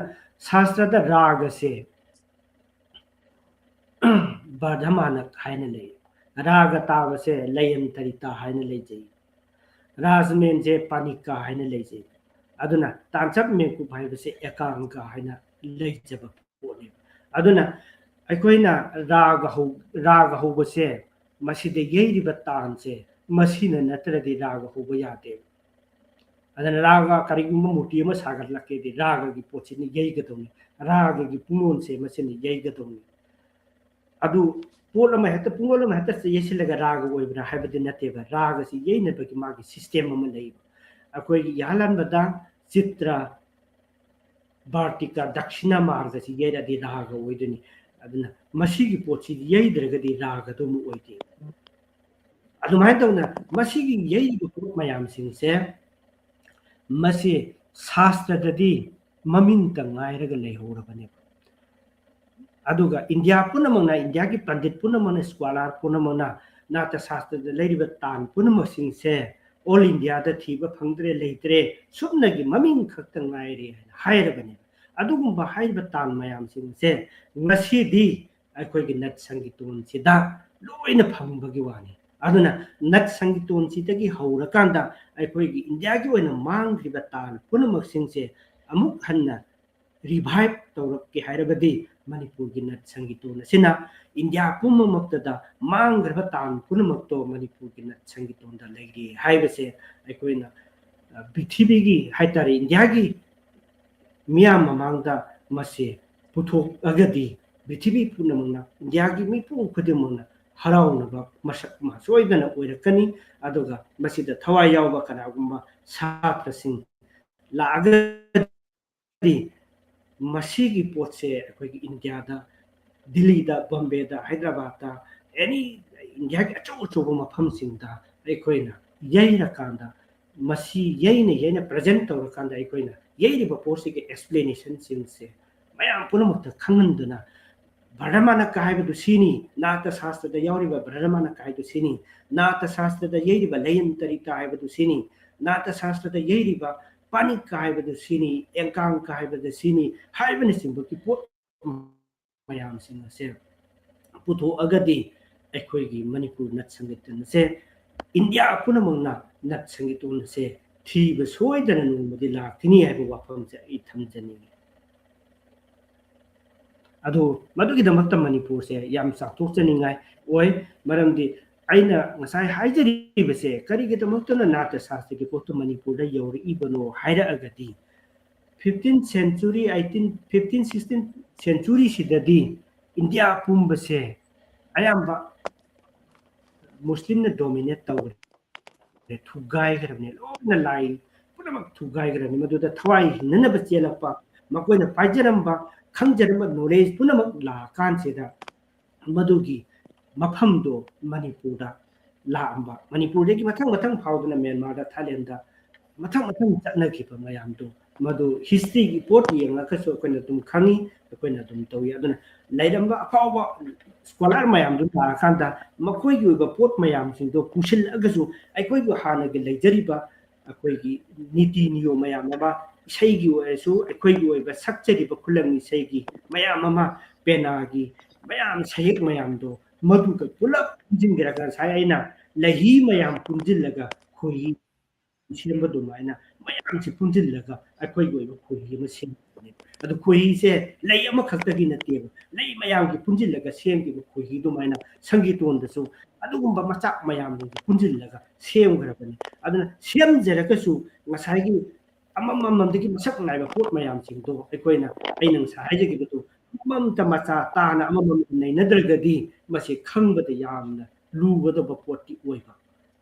ꯁꯥꯁꯇ꯭ꯔꯗ ꯔꯥꯒꯁꯦ ꯕꯔꯙꯃꯥꯅ ꯍꯥꯏꯅ ꯂꯩ꯫ ꯔꯥꯒ ꯇꯥꯕꯁꯦ ꯂꯌꯟꯇꯔꯤꯇꯥ ꯍꯥꯏꯅ ꯂꯩꯖꯩ꯫ ꯔꯥꯖꯃꯦꯟꯁꯦ ꯄꯥꯅꯤꯀꯥ ꯍꯥꯏꯅ ꯂꯩꯖꯩ꯫ ꯑꯗꯨꯅ ꯇꯥꯟꯆꯞ ꯃꯦꯟꯀꯨꯞ ꯍꯥꯏꯕꯁꯦ ꯑꯦꯀꯥꯡꯀ ꯍꯥꯏꯅ ꯂꯩꯖꯕ ꯄꯣꯠꯅꯤ꯫ ꯑꯗꯨꯅ ꯑꯩꯈꯣꯏꯅ ꯔꯥꯒ ꯍꯧ-, ꯔꯥꯒ ꯍꯧꯕꯁꯦ ꯃꯁꯤꯗ ꯌꯩꯔꯤꯕ ꯇꯥꯟꯁꯦ ꯃꯁꯤꯅ ꯅꯠꯇ꯭ꯔꯗꯤ ꯔꯥꯒ ꯍꯧꯕ ꯌꯥꯗꯦꯕ꯫ ꯑꯗꯨꯅ ꯔꯥꯒ ꯀꯔꯤꯒꯨꯝꯕ ꯃꯨꯔꯇꯤ ꯑꯃ ꯁꯥꯒꯠꯂꯛꯀꯦꯗꯤ ꯔꯥꯒꯒꯤ ꯄꯣꯠꯁꯤꯅ ꯌꯩꯒꯗꯧꯅꯤ, ꯔꯥꯒꯒꯤ ꯄꯨꯡꯂꯣꯟꯁꯦ ꯃꯁꯤꯅ ꯌꯩꯒꯗꯧꯅꯤ꯫ ꯑꯗꯨ ꯄꯣꯠ ꯑꯃ ꯍꯦꯛꯇ, ꯄꯨꯡꯂꯣꯟ ꯑꯃ ꯍꯦꯛꯇ ꯌꯩꯁꯤꯜꯂꯒ ꯔꯥꯒ ꯑꯣꯏꯕ꯭ꯔꯥ ꯍꯥꯏꯕꯗꯤ ꯅꯠꯇꯦꯕ꯫ ꯔꯥꯒꯁꯤ ꯌꯩꯅꯕꯒꯤ ꯃꯥꯒꯤ system ꯑꯃ ꯂꯩꯕ꯫ ꯑꯩꯈꯣꯏꯒꯤ ꯏꯍꯥꯟ ꯍꯥꯟꯕꯗ ꯆꯤꯇ꯭ꯔ, ꯚꯥꯔꯇꯤꯀꯥ, ꯗꯛꯁꯤꯅꯥ ꯃꯥꯔꯒꯁꯤ ꯌꯩꯔꯗꯤ ꯔꯥꯒ ꯑꯣꯏꯗꯣꯏꯅꯤ꯫ ꯑꯗꯨꯅ ꯃꯁꯤꯒꯤ ꯄꯣꯠꯁꯤ ꯌꯩꯗ꯭ꯔꯒꯗꯤ ꯔꯥꯒꯗꯨ ꯑꯃꯨꯛ ꯑꯣꯏꯗꯦ꯫ ꯑꯗꯨꯃꯥꯏꯅ ꯇꯧꯅ ꯃꯁꯤꯒꯤ ꯌꯩꯔꯤꯕ ꯄꯣꯠ ꯃꯌꯥꯝꯁꯤꯡꯁꯦ ꯃꯁꯤ ꯁꯥꯁꯇ꯭ꯔꯗꯗꯤ ꯃꯃꯤꯡꯇ ꯉꯥꯏꯔꯒ ꯂꯩꯍꯧꯔꯕꯅꯦꯕ꯫ ꯑꯗꯨꯒ ꯏꯟꯗꯤꯌꯥ ꯄꯨꯝꯅꯃꯛꯅ, ꯏꯟꯗꯤꯌꯥꯒꯤ ꯄꯟꯗꯤꯠ ꯄꯨꯝꯅꯃꯛꯅ, ꯁ꯭ꯀꯣꯂꯥꯔ ꯄꯨꯝꯅꯃꯛꯅ ꯅꯥꯇ ꯁꯥꯁꯇ꯭ꯔꯗ ꯂꯩꯔꯤꯕ ꯇꯥꯟ ꯄꯨꯝꯅꯃꯛꯁꯤꯡꯁꯦ ꯑꯣꯜ ꯏꯟꯗꯤꯌꯥꯗ ꯊꯤꯕ ꯐꯪꯗ꯭ꯔꯦ, ꯂꯩꯇ꯭ꯔꯦ, ꯁꯨꯞꯅꯒꯤ ꯃꯃꯤꯡ ꯈꯛꯇ ꯉꯥꯏꯔꯦ ꯍꯥꯏꯅ ꯍꯥꯏꯔꯕꯅꯦꯕ꯫ ꯑꯗꯨꯒꯨꯝꯕ ꯍꯥꯏꯔꯤꯕ ꯇꯥꯟ ꯃꯌꯥꯝꯁꯤꯡꯁꯦ ꯉꯁꯤꯗꯤ ꯑꯩꯈꯣꯏꯒꯤ ꯅꯠ ꯁꯪꯒꯤꯇꯣꯟꯁꯤꯗ ꯂꯣꯏꯅ ꯐꯪꯕꯒꯤ ꯋꯥꯅꯤ꯫ ꯑꯗꯨꯅ ꯅꯠ ꯁꯪꯒꯤꯇꯣꯟꯁꯤꯗꯒꯤ ꯍꯧꯔꯀꯥꯟꯗ ꯑꯩꯈꯣꯏꯒꯤ ꯏꯟꯗꯤꯌꯥꯒꯤ ꯑꯣꯏꯅ ꯃꯥꯡꯈ꯭ꯔꯤꯕ ꯇꯥꯟ ꯄꯨꯝꯅꯃꯛꯁꯤꯡꯁꯦ ꯑꯃꯨꯛ ꯍꯟꯅ ꯔꯤꯚꯥꯏꯚ ꯇꯧꯔꯛꯀꯦ ꯍꯥꯏꯔꯒꯗꯤ ꯃꯅꯤꯄꯨꯔꯒꯤ ꯅꯠ ꯁꯪꯒꯤꯇꯣꯟ ꯑꯁꯤꯅ ꯏꯟꯗꯤꯌꯥ ꯄꯨꯝꯅꯃꯛꯇꯗ ꯃꯥꯡꯈ꯭ꯔꯕ ꯇꯥꯟ ꯄꯨꯝꯅꯃꯛꯇꯣ ꯃꯅꯤꯄꯨꯔꯒꯤ ꯅꯠ ꯁꯪꯒꯤꯇꯣꯟꯗ ꯂꯩꯔꯤ ꯍꯥꯏꯕꯁꯦ ꯑꯩꯈꯣꯏꯅ, ꯑ, ꯄ꯭ꯔꯤꯊꯤꯕꯤꯒꯤ ꯍꯥꯏꯇꯥꯔꯦ, ꯏꯟꯗꯤꯌꯥꯒꯤ ꯃꯤꯌꯥꯝ ꯃꯃꯥꯡꯗ ꯃꯁꯤ ꯄꯨꯊꯣꯛꯑꯒꯗꯤ ꯄ꯭ꯔꯤꯊꯤꯕꯤ ꯄꯨꯝꯅꯃꯛꯅ, ꯏꯟꯗꯤꯌꯥꯒꯤ ꯃꯤꯄꯨꯝ ꯈꯨꯗꯤꯡꯃꯛꯅ ꯍꯔꯥꯎꯅꯕ ꯃꯁꯛ ꯑꯃ ꯁꯣꯏꯗꯅ ꯑꯣꯏꯔꯛꯀꯅꯤ꯫ ꯑꯗꯨꯒ ꯃꯁꯤꯗ ꯊꯋꯥꯏ ꯌꯥꯎꯕ ꯀꯅꯥꯒꯨꯝꯕ ꯁꯥꯇ꯭ꯔꯁꯤꯡ ꯂꯥꯛꯑꯒꯗꯤ ꯃꯁꯤꯒꯤ ꯄꯣꯠꯁꯦ ꯑꯩꯈꯣꯏꯒꯤ ꯏꯟꯗꯤꯌꯥꯗ, ꯗꯤꯜꯂꯤꯗ, ꯕꯣꯝꯕꯦꯗ, ꯍꯥꯏꯗ꯭ꯔꯕꯥꯗꯇ, ꯑꯦꯅꯤ ꯏꯟꯗꯤꯌꯥꯒꯤ ꯑꯆꯧ ꯑꯆꯧꯕ ꯃꯐꯝꯁꯤꯡꯗ ꯑꯩꯈꯣꯏꯅ ꯌꯩꯔꯀꯥꯟꯗ, ꯃꯁꯤ ꯌꯩꯅ ꯌꯩꯅ ꯄ꯭ꯔꯖꯦꯟ ꯇꯧꯔꯀꯥꯟꯗ ꯑꯩꯈꯣꯏꯅ ꯌꯩꯔꯤꯕ ꯄꯣꯠꯁꯤꯒꯤ ꯑꯦꯛꯁꯄ꯭ꯂꯦꯅꯦꯁꯟꯁꯤꯡꯁꯦ ꯃꯌꯥꯝ ꯄꯨꯝꯅꯃꯛꯇ ꯈꯪꯍꯟꯗꯨꯅ, ꯕ꯭ꯔꯍꯃꯅꯀ ꯍꯥꯏꯕꯗꯨ ꯁꯤꯅꯤ, ꯅꯥꯇ ꯁꯥꯁꯇ꯭ꯔꯗ ꯌꯥꯎꯔꯤꯕ ꯕ꯭ꯔꯍꯃꯅꯀ ꯍꯥꯏꯕꯗꯨ ꯁꯤꯅꯤ, ꯅꯥꯇ ꯁꯥꯁꯇ꯭ꯔꯗ ꯌꯩꯔꯤꯕ ꯂꯌꯟꯇꯔꯤꯀ ꯍꯥꯏꯕꯗꯨ ꯁꯤꯅꯤ, ꯅꯥꯇ ꯁꯥꯁꯇ꯭ꯔꯗ ꯌꯩꯔꯤꯕ ꯄꯥꯅꯤꯛꯀ ꯍꯥꯏꯕꯗꯨ ꯁꯤꯅꯤ, ꯑꯦꯡꯀꯥꯡꯀ ꯍꯥꯏꯕꯗꯨ ꯁꯤꯅꯤ ꯍꯥꯏꯕꯅꯆꯤꯡꯕꯒꯤ ꯄꯣꯠ ꯃꯌꯥꯝꯁꯤꯡ ꯑꯁꯦ ꯄꯨꯊꯣꯛꯑꯒꯗꯤ ꯑꯩꯈꯣꯏꯒꯤ ꯃꯅꯤꯄꯨꯔ ꯅꯠ ꯁꯪꯒꯤꯇꯣꯟ ꯑꯁꯦ, ꯏꯟꯗꯤꯌꯥ ꯄꯨꯝꯅꯃꯛꯅ ꯅꯠ ꯁꯪꯒꯤꯇꯣꯟ ꯑꯁꯦ ꯊꯤꯕ ꯁꯣꯏꯗꯅ ꯅꯣꯡꯃꯗꯤ ꯂꯥꯛꯈꯤꯅꯤ ꯍꯥꯏꯕ ꯋꯥꯐꯝꯁꯦ ꯑꯩ ꯊꯝꯖꯅꯤꯡꯉꯤ꯫ ꯑꯗꯨ ꯃꯗꯨꯒꯤꯗꯃꯛꯇ ꯃꯅꯤꯄꯨꯔꯁꯦ ꯌꯥꯝ ꯆꯥꯎꯊꯣꯛꯆꯅꯤꯡꯉꯥꯏ ꯑꯣꯏ꯫ ꯃꯔꯝꯗꯤ ꯑꯩꯅ ꯉꯁꯥꯏ ꯍꯥꯏꯖꯔꯤꯕꯁꯦ, ꯀꯔꯤꯒꯤꯗꯃꯛꯇꯅ ꯅꯥꯇ ꯁꯥꯁꯇ꯭ꯔꯒꯤ ꯄꯣꯠꯇꯨ ꯃꯅꯤꯄꯨꯔꯗ ꯌꯧꯔꯛꯏꯕꯅꯣ ꯍꯥꯏꯔꯛꯑꯒꯗꯤ, fifteen century, eighteen, fifteen, sixteen ꯁꯦꯟꯆꯨꯔꯤꯁꯤꯗꯗꯤ ꯏꯟꯗꯤꯌꯥ ꯄꯨꯝꯕꯁꯦ ꯑꯌꯥꯝꯕ ꯃꯨꯁꯂꯤꯝꯅ ꯗꯣꯃꯤꯅꯦꯠ ꯇꯧꯈ꯭ꯔꯦ, ꯊꯨꯒꯥꯏꯈ꯭ꯔꯕꯅꯦ, ꯂꯣꯏꯅ ꯂꯥꯏ ꯄꯨꯝꯅꯃꯛ ꯊꯨꯒꯥꯏꯈ꯭ꯔꯕꯅꯤ꯫ ꯃꯗꯨꯗ ꯊꯋꯥꯏ ꯍꯤꯡꯅꯅꯕ ꯆꯦꯜꯂꯛꯄ, ꯃꯈꯣꯏꯅ ꯄꯥꯏꯖꯔꯝꯕ, ꯈꯪꯖꯔꯝꯕ ꯅꯣꯂꯦꯖ ꯄꯨꯝꯅꯃꯛ ꯂꯥꯛꯑꯀꯥꯟꯁꯤꯗ ꯃꯗꯨꯒꯤ ꯃꯐꯝꯗꯣ ꯃꯅꯤꯄꯨꯔꯗ ꯂꯥꯛꯑꯝꯕ, ꯃꯅꯤꯄꯨꯔꯗꯒꯤ ꯃꯊꯪ ꯃꯊꯪ ꯐꯥꯎꯗꯅ ꯃ꯭ꯌꯥꯟꯃꯥꯔꯗ, ꯊꯥꯏꯂꯦꯟꯗ ꯃꯊꯪ ꯃꯊꯪ ꯆꯠꯅꯈꯤꯕ ꯃꯌꯥꯝꯗꯣ, ꯃꯗꯨ historyꯒꯤ ꯄꯣꯠ ꯌꯦꯡꯉꯒꯁꯨ ꯑꯩꯈꯣꯏꯅ ꯑꯗꯨꯝ ꯈꯪꯉꯤ, ꯑꯩꯈꯣꯏꯅ ꯑꯗꯨꯝ ꯇꯧꯏ꯫ ꯑꯗꯨꯅ ꯂꯩꯔꯝꯕ ꯑꯐꯥꯎꯕ scholar ꯃꯌꯥꯝꯗꯨ ꯂꯥꯛꯑꯀꯥꯟꯗ ꯃꯈꯣꯏꯒꯤ ꯑꯣꯏꯕ ꯄꯣꯠ ꯃꯌꯥꯝꯁꯤꯡꯗꯣ ꯄꯨꯁꯤꯜꯂꯛꯑꯒꯁꯨ ꯑꯩꯈꯣꯏꯒꯤ ꯍꯥꯟꯅꯒꯤ ꯂꯩꯖꯔꯤꯕ ꯑꯩꯈꯣꯏꯒꯤ ꯅꯤꯇꯤ ꯅꯤꯌꯣꯝ ꯃꯌꯥꯝ ꯑꯃ, ꯏꯁꯩꯒꯤ ꯑꯣꯏꯔꯁꯨ ꯑꯩꯈꯣꯏꯒꯤ ꯑꯣꯏꯕ ꯁꯛꯆꯔꯤꯕ ꯈꯨꯂꯪ ꯏꯁꯩꯒꯤ ꯃꯌꯥꯝ ꯑꯃ, ꯄꯦꯅꯥꯒꯤ ꯃꯌꯥꯝ, ꯁꯍꯦꯛ ꯃꯌꯥꯝꯗꯣ ꯃꯗꯨꯒ ꯄꯨꯂꯞ ꯄꯨꯟꯁꯤꯟꯕꯤꯔꯒ ꯉꯁꯥꯏ ꯑꯩꯅ ꯂꯩꯍꯤ ꯃꯌꯥꯝ ꯄꯨꯟꯁꯤꯜꯂꯒ ꯈꯣꯏꯍꯤ ꯁꯦꯝꯕ ꯑꯗꯨꯃꯥꯏꯅ ꯃꯌꯥꯝꯁꯤ ꯄꯨꯟꯁꯤꯜꯂꯒ ꯑꯩꯈꯣꯏꯒꯤ ꯑꯣꯏꯕ ꯈꯣꯏꯍꯤ ꯑꯃ ꯁꯦꯝꯕꯅꯦ꯫ ꯑꯗꯨ ꯈꯣꯏꯍꯤꯁꯦ ꯂꯩ ꯑꯃꯈꯛꯇꯒꯤ ꯅꯠꯇꯦꯕ, ꯂꯩ ꯃꯌꯥꯝꯒꯤ ꯄꯨꯟꯁꯤꯜꯂꯒ ꯁꯦꯝꯈꯤꯕ ꯈꯣꯏꯍꯤ ꯑꯗꯨꯃꯥꯏꯅ ꯁꯪꯒꯤꯇꯣꯟꯗꯁꯨ ꯑꯗꯨꯒꯨꯝꯕ ꯃꯆꯥꯛ ꯃꯌꯥꯝꯗꯨꯒꯤ ꯄꯨꯟꯁꯤꯜꯂꯒ ꯁꯦꯝꯈ꯭ꯔꯕꯅꯤ꯫ ꯑꯗꯨꯅ ꯁꯦꯝꯖꯔꯒꯁꯨ ꯉꯁꯥꯏꯒꯤ ꯑꯃꯃꯝꯗꯒꯤ ꯃꯁꯛ ꯅꯥꯏꯕ ꯄꯣꯠ ꯃꯌꯥꯝꯁꯤꯡꯗꯣ ꯑꯩꯈꯣꯏꯅ, ꯑꯩꯅ ꯉꯁꯥꯏ ꯍꯥꯏꯖꯈꯤꯕꯗꯣ, ꯑꯃꯃꯝꯇ ꯃꯆꯥ ꯇꯥꯅ ꯑꯃꯃꯝ ꯅꯩꯅꯗ꯭ꯔꯒꯗꯤ ꯃꯁꯤ ꯈꯪꯕꯗ ꯌꯥꯝꯅ ꯂꯨꯒꯗꯕ ꯄꯣꯠꯇꯤ ꯑꯣꯏꯕ꯫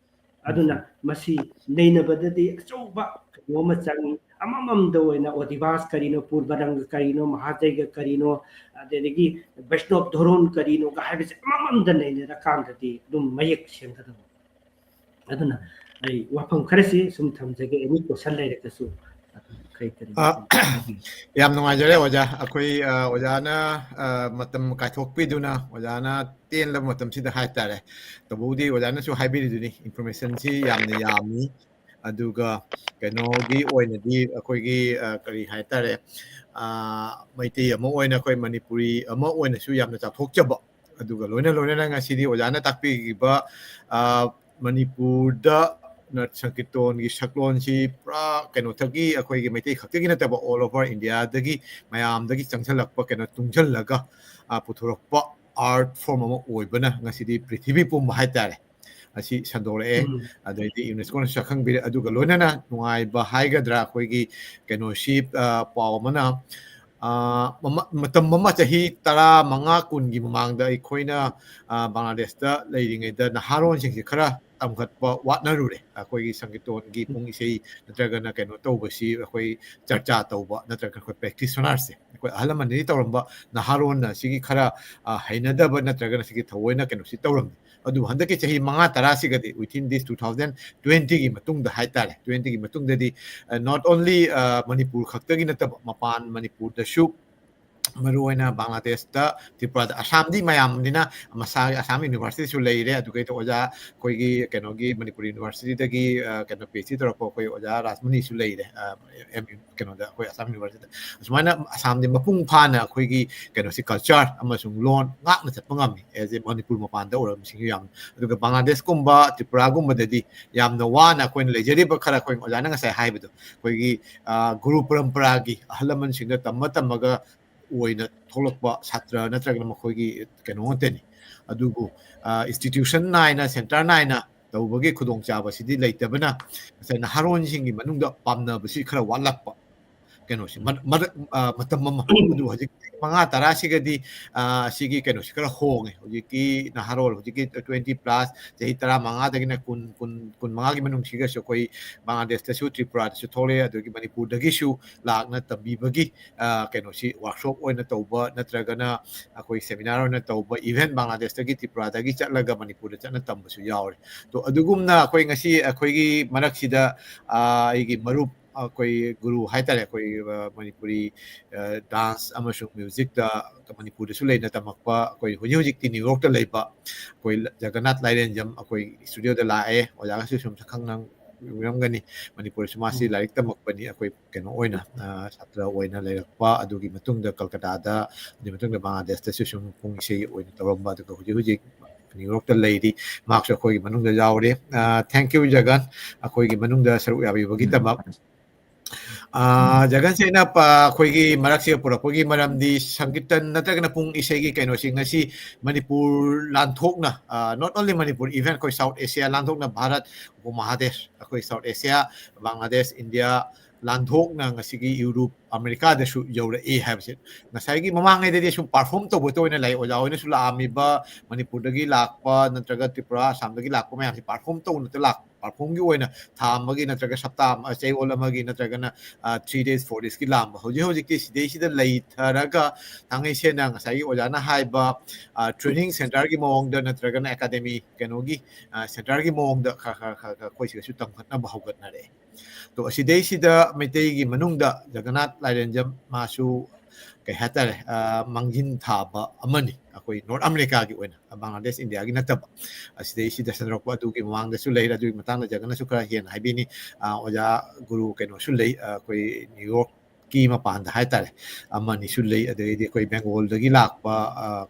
ꯑꯗꯨꯅ ꯃꯁꯤ ꯅꯩꯅꯕꯗꯗꯤ ꯑꯆꯧꯕ ꯀꯩꯅꯣ ꯑꯃ ꯆꯪꯉꯤ꯫ ꯑꯃꯃꯝꯗ ꯑꯣꯏꯅ ꯑꯣꯗꯤꯕꯥꯁ ꯀꯔꯤꯅꯣ, ꯄꯨꯔꯕꯔꯪꯒ ꯀꯔꯤꯅꯣ, ꯃꯍꯥꯖꯩꯒ ꯀꯔꯤꯅꯣ, ꯑꯗꯨꯗꯒꯤ ꯕꯩꯁꯅꯣꯞ ꯙꯣꯔꯣꯟ ꯀꯔꯤꯅꯣꯒ ꯍꯥꯏꯕꯁꯦ ꯑꯃꯃꯝꯗ ꯅꯩꯅꯔꯀꯥꯟꯗꯗꯤ ꯑꯗꯨꯝ ꯃꯌꯦꯛ ꯁꯦꯡꯒꯗꯕ꯫ ꯑꯗꯨꯅ ꯑꯩ ꯋꯥꯐꯝ ꯈꯔꯁꯤ ꯁꯨꯝ ꯊꯝꯖꯒꯦ, any question ꯂꯩꯔꯒꯁꯨ꯫ ꯑꯗꯨꯝ ꯀꯔꯤ ꯀꯔꯤ ꯑ, ꯃꯇꯦꯡ ꯄꯥꯡꯕꯤꯒꯦ? ꯌꯥꯝ ꯅꯨꯡꯉꯥꯏꯖꯔꯦ ꯑꯣꯖꯥ꯫ ꯑꯩꯈꯣꯏ, ꯑ, ꯑꯣꯖꯥꯅ, ꯑ, ꯃꯇꯝ ꯀꯥꯏꯊꯣꯛꯄꯤꯗꯨꯅ, ꯑꯣꯖꯥꯅ ꯇꯦꯟꯂꯕ ꯃꯇꯝꯁꯤꯗ ꯍꯥꯏꯇꯥꯔꯦ꯫ ꯇꯧꯕꯕꯨꯗꯤ ꯑꯣꯖꯥꯅꯁꯨ ꯍꯥꯏꯕꯤꯔꯤꯗꯨꯅꯤ, informationꯁꯤ ꯌꯥꯝꯅ ꯌꯥꯝꯃꯤ꯫ ꯑꯗꯨꯒ ꯀꯩꯅꯣꯒꯤ ꯑꯣꯏꯅꯗꯤ ꯑꯩꯈꯣꯏꯒꯤ, ꯑ, ꯀꯔꯤ ꯍꯥꯏꯇꯥꯔꯦ, ꯑ, ꯃꯩꯇꯩ ꯑꯃ ꯑꯣꯏꯅ, ꯑꯩꯈꯣꯏ ꯃꯅꯤꯄꯨꯔꯤ ꯑꯃ ꯑꯣꯏꯅꯁꯨ ꯌꯥꯝꯅ ꯆꯥꯎꯊꯣꯛꯆꯕ꯫ ꯑꯗꯨꯒ ꯂꯣꯏꯅ ꯂꯣꯏꯅꯅ ꯉꯁꯤꯗꯤ ꯑꯣꯖꯥꯅ ꯇꯥꯛꯄꯤꯈꯤꯕ, ꯑ, ꯃꯅꯤꯄꯨꯔꯗ ꯅ-, ꯁꯪꯀꯤꯔꯇꯣꯟꯒꯤ ꯁꯛꯂꯣꯟꯁꯤ ꯄꯨꯔꯥ ꯀꯩꯅꯣꯗꯒꯤ, ꯑꯩꯈꯣꯏꯒꯤ ꯃꯩꯇꯩ ꯈꯛꯇꯒꯤ ꯅꯠꯇꯕ, all over Indiaꯗꯒꯤ ꯃꯌꯥꯝꯗꯒꯤ ꯆꯪꯁꯜꯂꯛꯄ, ꯀꯩꯅꯣ, ꯇꯨꯡꯁꯜꯂꯒ, ꯑ, ꯄꯨꯊꯣꯔꯛꯄ art form ꯑꯃ ꯑꯣꯏꯕꯅ ꯉꯁꯤꯗꯤ ꯄ꯭ꯔꯤꯊꯤꯕꯤ ꯄꯨꯝꯕ ꯍꯥꯏꯇꯥꯔꯦ, ꯑꯁꯤ ꯁꯟꯗꯣꯔꯛꯑꯦ꯫ ꯎꯝ꯫ ꯑꯗꯩꯗꯤ UNESCOꯅꯁꯨ ꯁꯛꯈꯪꯕꯤꯔꯦ꯫ ꯑꯗꯨꯒ ꯂꯣꯏꯅꯅ ꯅꯨꯡꯉꯥꯏꯕ ꯍꯥꯏꯒꯗ꯭ꯔꯥ, ꯑꯩꯈꯣꯏꯒꯤ ꯀꯩꯅꯣꯁꯤ, ꯑ, ꯄꯥꯎ ꯑꯃꯅ, ꯑ, ꯃꯃ-, ꯃꯇꯝ ꯑꯃ, ꯆꯍꯤ ꯇꯔꯥꯃꯉꯥ, ꯀꯨꯟꯒꯤ ꯃꯃꯥꯡꯗ ꯑꯩꯈꯣꯏꯅ, ꯑ, ꯕꯪꯒ꯭ꯂꯥꯗꯦꯁꯇ ꯂꯩꯔꯤꯉꯩꯗ ꯅꯍꯥꯔꯣꯟꯁꯤꯡꯁꯦ ꯈꯔ ꯇꯝꯈꯠꯄ ꯋꯥꯠꯅꯔꯨꯔꯦ꯫ ꯑꯩꯈꯣꯏꯒꯤ ꯁꯪꯒꯤꯇꯣꯟꯒꯤ ꯎꯝ꯫ ꯄꯨꯡ ꯏꯁꯩ ꯅꯠꯇ꯭ꯔꯒꯅ ꯀꯩꯅꯣ ꯇꯧꯕꯁꯤ, ꯑꯩꯈꯣꯏ ꯆꯔꯆꯥ ꯇꯧꯕ ꯅꯠꯇ꯭ꯔꯒ ꯑꯩꯈꯣꯏ practitionerꯁꯦ, ꯑꯩꯈꯣꯏ ꯑꯍꯜ ꯂꯃꯟꯗꯒꯤ ꯇꯧꯔꯝꯕ ꯅꯍꯥꯔꯣꯟꯅ ꯁꯤꯒꯤ ꯈꯔ, ꯑ, ꯍꯩꯅꯗꯕ ꯅꯠꯇ꯭ꯔꯒꯅ ꯁꯤꯒꯤ ꯊꯑꯣꯏꯅ ꯀꯩꯅꯣꯁꯤ ꯇꯧꯔꯝꯗꯦ꯫ ꯑꯗꯨ ꯍꯟꯗꯛꯀꯤ ꯆꯍꯤ ꯃꯉꯥ ꯇꯔꯥꯁꯤꯒꯗꯤ, within this two thousand twenty ꯒꯤ ꯃꯇꯨꯡꯗ ꯍꯥꯏꯇꯥꯔꯦ, twenty ꯒꯤ ꯃꯇꯨꯡꯗꯗꯤ, ꯅꯣꯠ ꯑꯣꯟꯂꯤ ꯃꯅꯤꯄꯨꯔ ꯈꯛꯇꯒꯤ ꯅꯠꯇꯕ, ꯃꯄꯥꯟ ꯃꯅꯤꯄꯨꯔꯗꯁꯨ, ꯃꯔꯨꯑꯣꯏꯅ ꯕꯪꯒ꯭ꯂꯥꯗꯦꯁꯇ, ꯇ꯭ꯔꯤꯄꯨꯔꯥꯗ, ꯑꯁꯥꯝꯗꯤ ꯃꯌꯥꯝꯅꯤꯅ ꯃꯁꯥꯒꯤ ꯑꯁꯥꯝ ꯌꯨꯅꯤꯚꯔꯁꯤꯇꯤꯁꯨ ꯂꯩꯔꯦ, ꯑꯗꯨꯒ ꯑꯩꯈꯣꯏ ꯑꯣꯖꯥ, ꯑꯩꯈꯣꯏꯒꯤ ꯀꯩꯅꯣꯒꯤ ꯃꯅꯤꯄꯨꯔ ꯌꯨꯅꯤꯚꯔꯁꯤꯇꯤꯗꯒꯤ, ꯑ, ꯀꯩꯅꯣ, ꯄꯤ ꯑꯩꯆ ꯗꯤ ꯇꯧꯔꯛꯄ ꯑꯩꯈꯣꯏ ꯑꯣꯖꯥ ꯔꯥꯖꯃꯅꯤꯁꯨ ꯂꯩꯔꯦ, ꯑ, ꯑꯦꯝ ꯌꯨ, ꯀꯩꯅꯣꯗ, ꯑꯩꯈꯣꯏ ꯑꯁꯥꯝ ꯌꯨꯅꯤꯚꯔꯁꯤꯇꯤꯗ꯫ ꯑꯁꯨꯃꯥꯏꯅ ꯑꯁꯥꯝꯗꯤ ꯃꯄꯨꯡ ꯐꯥꯅ ꯑꯩꯈꯣꯏꯒꯤ ꯀꯩꯅꯣꯁꯤ, ꯀꯜꯆꯔ ꯑꯃꯁꯨꯡ ꯂꯣꯟ ꯉꯥꯛꯅ ꯆꯠꯄ ꯉꯝꯃꯤ, ꯑꯦꯁ ꯑꯦ ꯃꯅꯤꯄꯨꯔ ꯃꯄꯥꯟꯗ ꯑꯣꯏꯔꯝꯕꯁꯤꯡꯁꯨ ꯌꯥꯝ꯫ ꯑꯗꯨꯒ ꯕꯪꯒ꯭ꯂꯥꯗꯦꯁꯀꯨꯝꯕ, ꯇ꯭ꯔꯤꯄꯨꯔꯥꯒꯨꯝꯕꯗꯗꯤ ꯌꯥꯝꯅ ꯋꯥꯅ ꯑꯩꯈꯣꯏꯅ ꯂꯩꯖꯔꯤꯕ ꯈꯔ, ꯑꯩꯈꯣꯏ ꯑꯣꯖꯥꯅ ꯉꯁꯥꯏ ꯍꯥꯏꯕꯗꯣ, ꯑꯩꯈꯣꯏꯒꯤ, ꯑ, ꯒꯨꯔꯨ ꯄꯔꯝꯄꯔꯥꯒꯤ ꯑꯍꯜ ꯂꯃꯟꯁꯤꯡꯗ ꯇꯝꯃ ꯇꯝꯃꯒ ꯑꯣꯏꯅ ꯊꯣꯛꯂꯛꯄ ꯁꯥꯇ꯭ꯔ ꯅꯠꯇ꯭ꯔꯒꯅ ꯃꯈꯣꯏꯒꯤ ꯀꯩꯅꯣ ꯉꯥꯛꯇꯅꯤ꯫ ꯑꯗꯨꯕꯨ, ꯑ, ꯏꯟꯁꯇꯤꯇ꯭ꯌꯨꯁꯟ ꯅꯥꯏꯅ, ꯁꯦꯟꯇꯔ ꯅꯥꯏꯅ ꯇꯧꯕꯒꯤ ꯈꯨꯗꯣꯡꯆꯥꯕꯁꯤꯗꯤ ꯂꯩꯇꯕꯅ, ꯉꯁꯥꯏ ꯅꯍꯥꯔꯣꯟꯁꯤꯡꯒꯤ ꯃꯅꯨꯡꯗ ꯄꯥꯝꯅꯕꯁꯤ ꯈꯔ ꯋꯥꯠꯂꯛꯄ ꯀꯩꯅꯣꯁꯤ, ꯃꯔꯛ, ꯃꯔꯛ, ꯑ, ꯃꯇꯝ ꯑꯃ꯫ ꯑꯗꯨ ꯍꯧꯖꯤꯛ ꯃꯉꯥ ꯇꯔꯥꯁꯤꯒꯗꯤ, ꯑ, ꯁꯤꯒꯤ ꯀꯩꯅꯣꯁꯤ ꯈꯔ ꯍꯣꯡꯉꯦ꯫ ꯍꯧꯖꯤꯛꯀꯤ ꯅꯍꯥꯔꯣꯜ, ꯍꯧꯖꯤꯛꯀꯤ twenty plus, ꯆꯍꯤ ꯇꯔꯥꯃꯉꯥꯗꯒꯤꯅ ꯀꯨꯟ, ꯀꯨꯟ, ꯀꯨꯟꯃꯉꯥꯒꯤ ꯃꯅꯨꯡꯁꯤꯒꯁꯨ ꯑꯩꯈꯣꯏ ꯕꯪꯒ꯭ꯂꯥꯗꯦꯁꯇꯁꯨ, ꯇ꯭ꯔꯤꯄꯨꯔꯥꯗꯁꯨ ꯊꯣꯛꯂꯛꯑꯦ, ꯑꯗꯒꯤ ꯃꯅꯤꯄꯨꯔꯗꯒꯤꯁꯨ ꯂꯥꯛꯅ ꯇꯝꯕꯤꯕꯒꯤ, ꯑ, ꯀꯩꯅꯣꯁꯤ, ꯋꯥꯔꯛꯁꯣꯞ ꯑꯣꯏꯅ ꯇꯧꯕ ꯅꯠꯇ꯭ꯔꯒꯅ ꯑꯩꯈꯣꯏ ꯁꯦꯃꯤꯅꯥꯔ ꯑꯣꯏꯅ ꯇꯧꯕ, even ꯕꯪꯒ꯭ꯂꯥꯗꯦꯁꯇꯒꯤ ꯇ꯭ꯔꯤꯄꯨꯔꯥꯗꯒꯤ ꯆꯠꯂꯒ ꯃꯅꯤꯄꯨꯔꯗ ꯆꯠꯅ ꯇꯝꯕꯁꯨ ꯌꯥꯎꯔꯦ꯫ ꯇꯣ, ꯑꯗꯨꯒꯨꯝꯅ ꯑꯩꯈꯣꯏ ꯉꯁꯤ, ꯑꯩꯈꯣꯏꯒꯤ ꯃꯔꯛꯁꯤꯗ, ꯑ, ꯑꯩꯒꯤ ꯃꯔꯨꯞ, ꯑꯩꯈꯣꯏ ꯒꯨꯔꯨ ꯍꯥꯏꯇꯥꯔꯦ, ꯑꯩꯈꯣꯏ, ꯑ, ꯃꯅꯤꯄꯨꯔꯤ, ꯑ, ꯗꯥꯟꯁ ꯑꯃꯁꯨꯡ ꯃ꯭ꯌꯨꯖꯤꯛꯇ ꯃꯅꯤꯄꯨꯔꯗꯁꯨ ꯂꯩꯅ ꯇꯝꯃꯛꯄ, ꯑꯩꯈꯣꯏ ꯍꯧꯖꯤꯛ ꯍꯧꯖꯤꯛꯇꯤ ꯅ꯭ꯌꯨ ꯌꯣꯔꯛꯇ ꯂꯩꯕ ꯑꯩꯈꯣꯏ ꯖꯒꯟꯅꯥꯊ ꯂꯥꯏꯔꯦꯟꯖꯝ ꯑꯩꯈꯣꯏ ꯁ꯭ꯇꯨꯗꯤꯑꯣꯗ ꯂꯥꯛꯑꯦ꯫ ꯑꯣꯖꯥꯒꯁꯨ ꯁꯨꯝ ꯁꯛꯈꯪꯅꯔꯝꯒꯅꯤ꯫ ꯃꯅꯤꯄꯨꯔꯗꯁꯨ ꯃꯥꯁꯤ ꯎꯝ꯫ ꯂꯥꯏꯔꯤꯛ ꯇꯝꯃꯛꯄꯅꯤ, ꯑꯩꯈꯣꯏ ꯀꯩꯅꯣ ꯑꯣꯏꯅ, ꯑ, ꯁꯥꯇ꯭ꯔ ꯑꯣꯏꯅ ꯂꯩꯔꯛꯄ, ꯑꯗꯨꯒꯤ ꯃꯇꯨꯡꯗ ꯀꯜꯀꯇꯥꯗ, ꯑꯗꯨꯒꯤ ꯃꯇꯨꯡꯗ ꯕꯪꯒ꯭ꯂꯥꯗꯦꯁꯇꯁꯨ ꯁꯨꯝ ꯄꯨꯡ ꯏꯁꯩ ꯑꯣꯏꯅ ꯇꯧꯔꯝꯕ, ꯑꯗꯨꯒ ꯍꯧꯖꯤꯛ ꯍꯧꯖꯤꯛ ꯅ꯭ꯌꯨ ꯌꯣꯔꯛꯇ ꯂꯩꯔꯤ꯫ ꯃꯍꯥꯛꯁꯨ ꯑꯩꯈꯣꯏꯒꯤ ꯃꯅꯨꯡꯗ ꯌꯥꯎꯔꯦ꯫ ꯑ, thank you, ꯖꯒꯟ, ꯑꯩꯈꯣꯏꯒꯤ ꯃꯅꯨꯡꯗ ꯁꯔꯨꯛ ꯌꯥꯕꯤꯕꯒꯤꯗꯃꯛ꯫ ꯑ, ꯖꯒꯟꯁꯦ ꯑꯩꯅ ꯄ-, ꯑꯩꯈꯣꯏꯒꯤ ꯃꯔꯛꯁꯤꯗ ꯄꯨꯔꯛꯄꯒꯤ ꯃꯔꯝꯗꯤ ꯁꯪꯀꯤꯔꯇꯟ ꯅꯠꯇ꯭ꯔꯒꯅ ꯄꯨꯡ ꯏꯁꯩꯒꯤ ꯀꯩꯅꯣꯁꯤ ꯉꯁꯤ ꯃꯅꯤꯄꯨꯔ ꯂꯥꯟꯊꯣꯛꯅ, ꯑ, not only ꯃꯅꯤꯄꯨꯔ, even ꯑꯩꯈꯣꯏ ꯁꯥꯎꯠ ꯑꯦꯁꯤꯌꯥ ꯂꯥꯟꯊꯣꯛꯅ ꯚꯥꯔꯠ ꯎꯄꯃꯍꯥꯗꯦꯁ, ꯑꯩꯈꯣꯏ ꯁꯥꯎꯠ ꯑꯦꯁꯤꯌꯥ, ꯕꯪꯒ꯭ꯂꯥꯗꯦꯁ, ꯏꯟꯗꯤꯌꯥ ꯂꯥꯟꯊꯣꯛꯅ ꯉꯁꯤꯒꯤ ꯌꯨꯔꯣꯞ, ꯑꯃꯦꯔꯤꯀꯥꯗꯁꯨ ꯌꯧꯔꯛꯏ ꯍꯥꯏꯕꯁꯦ ꯉꯁꯥꯏꯒꯤ ꯃꯃꯥꯡꯉꯩꯗꯗꯤ ꯁꯨꯝ ꯄꯔꯐꯣꯔꯝ ꯇꯧꯕꯇ ꯑꯣꯏꯅ ꯂꯩ꯫ ꯑꯣꯖꯥ ꯍꯣꯏꯅꯁꯨ ꯂꯥꯛꯑꯝꯃꯤꯕ ꯃꯅꯤꯄꯨꯔꯗꯒꯤ ꯂꯥꯛꯄ ꯅꯠꯇ꯭ꯔꯒ ꯇ꯭ꯔꯤꯄꯨꯔꯥ, ꯑꯁꯥꯝꯗꯒꯤ ꯂꯥꯛꯄ ꯃꯌꯥꯝꯁꯦ ꯄꯔꯐꯣꯔꯝ ꯇꯧꯅꯗ ꯂꯥꯛꯄ꯫ ꯄꯥꯔꯐꯣꯝꯒꯤ ꯑꯣꯏꯅ ꯊꯥ ꯑꯃꯒꯤ ꯅꯠꯇ꯭ꯔꯒ ꯁꯞꯇꯥ ꯑꯃ, ꯆꯌꯣꯜ ꯑꯃꯒꯤ ꯅꯠꯇ꯭ꯔꯒꯅ ꯊ꯭ꯔꯤ ꯗꯦꯖ ꯐꯣꯔ ꯗꯦꯖꯀꯤ ꯂꯥꯛꯑꯝꯕ꯫ ꯍꯧꯖꯤꯛ ꯍꯧꯖꯤꯛꯇꯤ ꯁꯤꯗꯩꯁꯤꯗ ꯂꯩꯊꯔꯒ ꯊꯥꯡꯉꯩ ꯁꯦꯡꯅ ꯉꯁꯥꯏꯒꯤ ꯑꯣꯖꯥꯅ ꯍꯥꯏꯕ ꯇ꯭ꯔꯦꯅꯤꯡ ꯁꯦꯟꯇꯔꯒꯤ ꯃꯑꯣꯡꯗ ꯅꯠꯇ꯭ꯔꯒꯅ ꯑꯦꯀꯥꯗꯃꯤ ꯀꯩꯅꯣꯒꯤ ꯁꯦꯟꯇꯔꯒꯤ ꯃꯑꯣꯡꯗ ꯈꯔ ꯈꯔ ꯈꯔ ꯈꯔ ꯑꯩꯈꯣꯏ ꯁꯤꯗꯁꯨ ꯇꯝꯈꯠꯅꯕ ꯍꯧꯒꯠꯅꯔꯛꯑꯦ꯫ ꯑꯗꯣ ꯑꯁꯤꯗꯩꯁꯤꯗ ꯃꯩꯇꯩꯒꯤ ꯃꯅꯨꯡꯗ ꯖꯒꯅꯥꯊ ꯂꯥꯏꯔꯦꯟꯖꯝ ꯃꯥꯁꯨ ꯀꯩ ꯍꯥꯏꯇꯥꯔꯦ, ꯃꯥꯡꯖꯤꯟ ꯊꯥꯕ ꯑꯃꯅꯤ ꯑꯩꯈꯣꯏ ꯅꯣꯔꯠ ꯑꯃꯦꯔꯤꯀꯥꯒꯤ ꯑꯣꯏꯅ, ꯕꯪꯒ꯭ꯂꯥꯗꯦꯁ ꯏꯟꯗꯤꯌꯥꯒꯤ ꯅꯠꯇꯕ꯫ ꯑꯁꯤꯗꯩꯁꯤꯗ ꯁꯟꯗꯣꯔꯛꯄ ꯑꯗꯨꯒꯤ ꯃꯃꯥꯡꯗꯁꯨ ꯂꯩꯔꯦ꯫ ꯑꯗꯨꯒꯤ ꯃꯇꯥꯡꯗ ꯖꯒꯅꯁꯨ ꯈꯔ ꯍꯦꯟꯅ ꯍꯥꯏꯕꯤꯅꯤ꯫ ꯑꯣꯖꯥ ꯒꯨꯔꯨ ꯀꯩꯅꯣꯁꯨ ꯂꯩ, ꯑꯩꯈꯣꯏ ꯅ꯭ꯌꯨ ꯌꯣꯔꯛꯀꯤ ꯃꯄꯥꯟꯗ ꯍꯥꯏꯇꯥꯔꯦ, ꯑꯃꯅꯤꯁꯨ ꯂꯩ꯫ ꯑꯗꯒꯤꯗꯤ ꯑꯩꯈꯣꯏ ꯕꯦꯡꯒꯣꯜꯗꯒꯤ ꯂꯥꯛꯄ,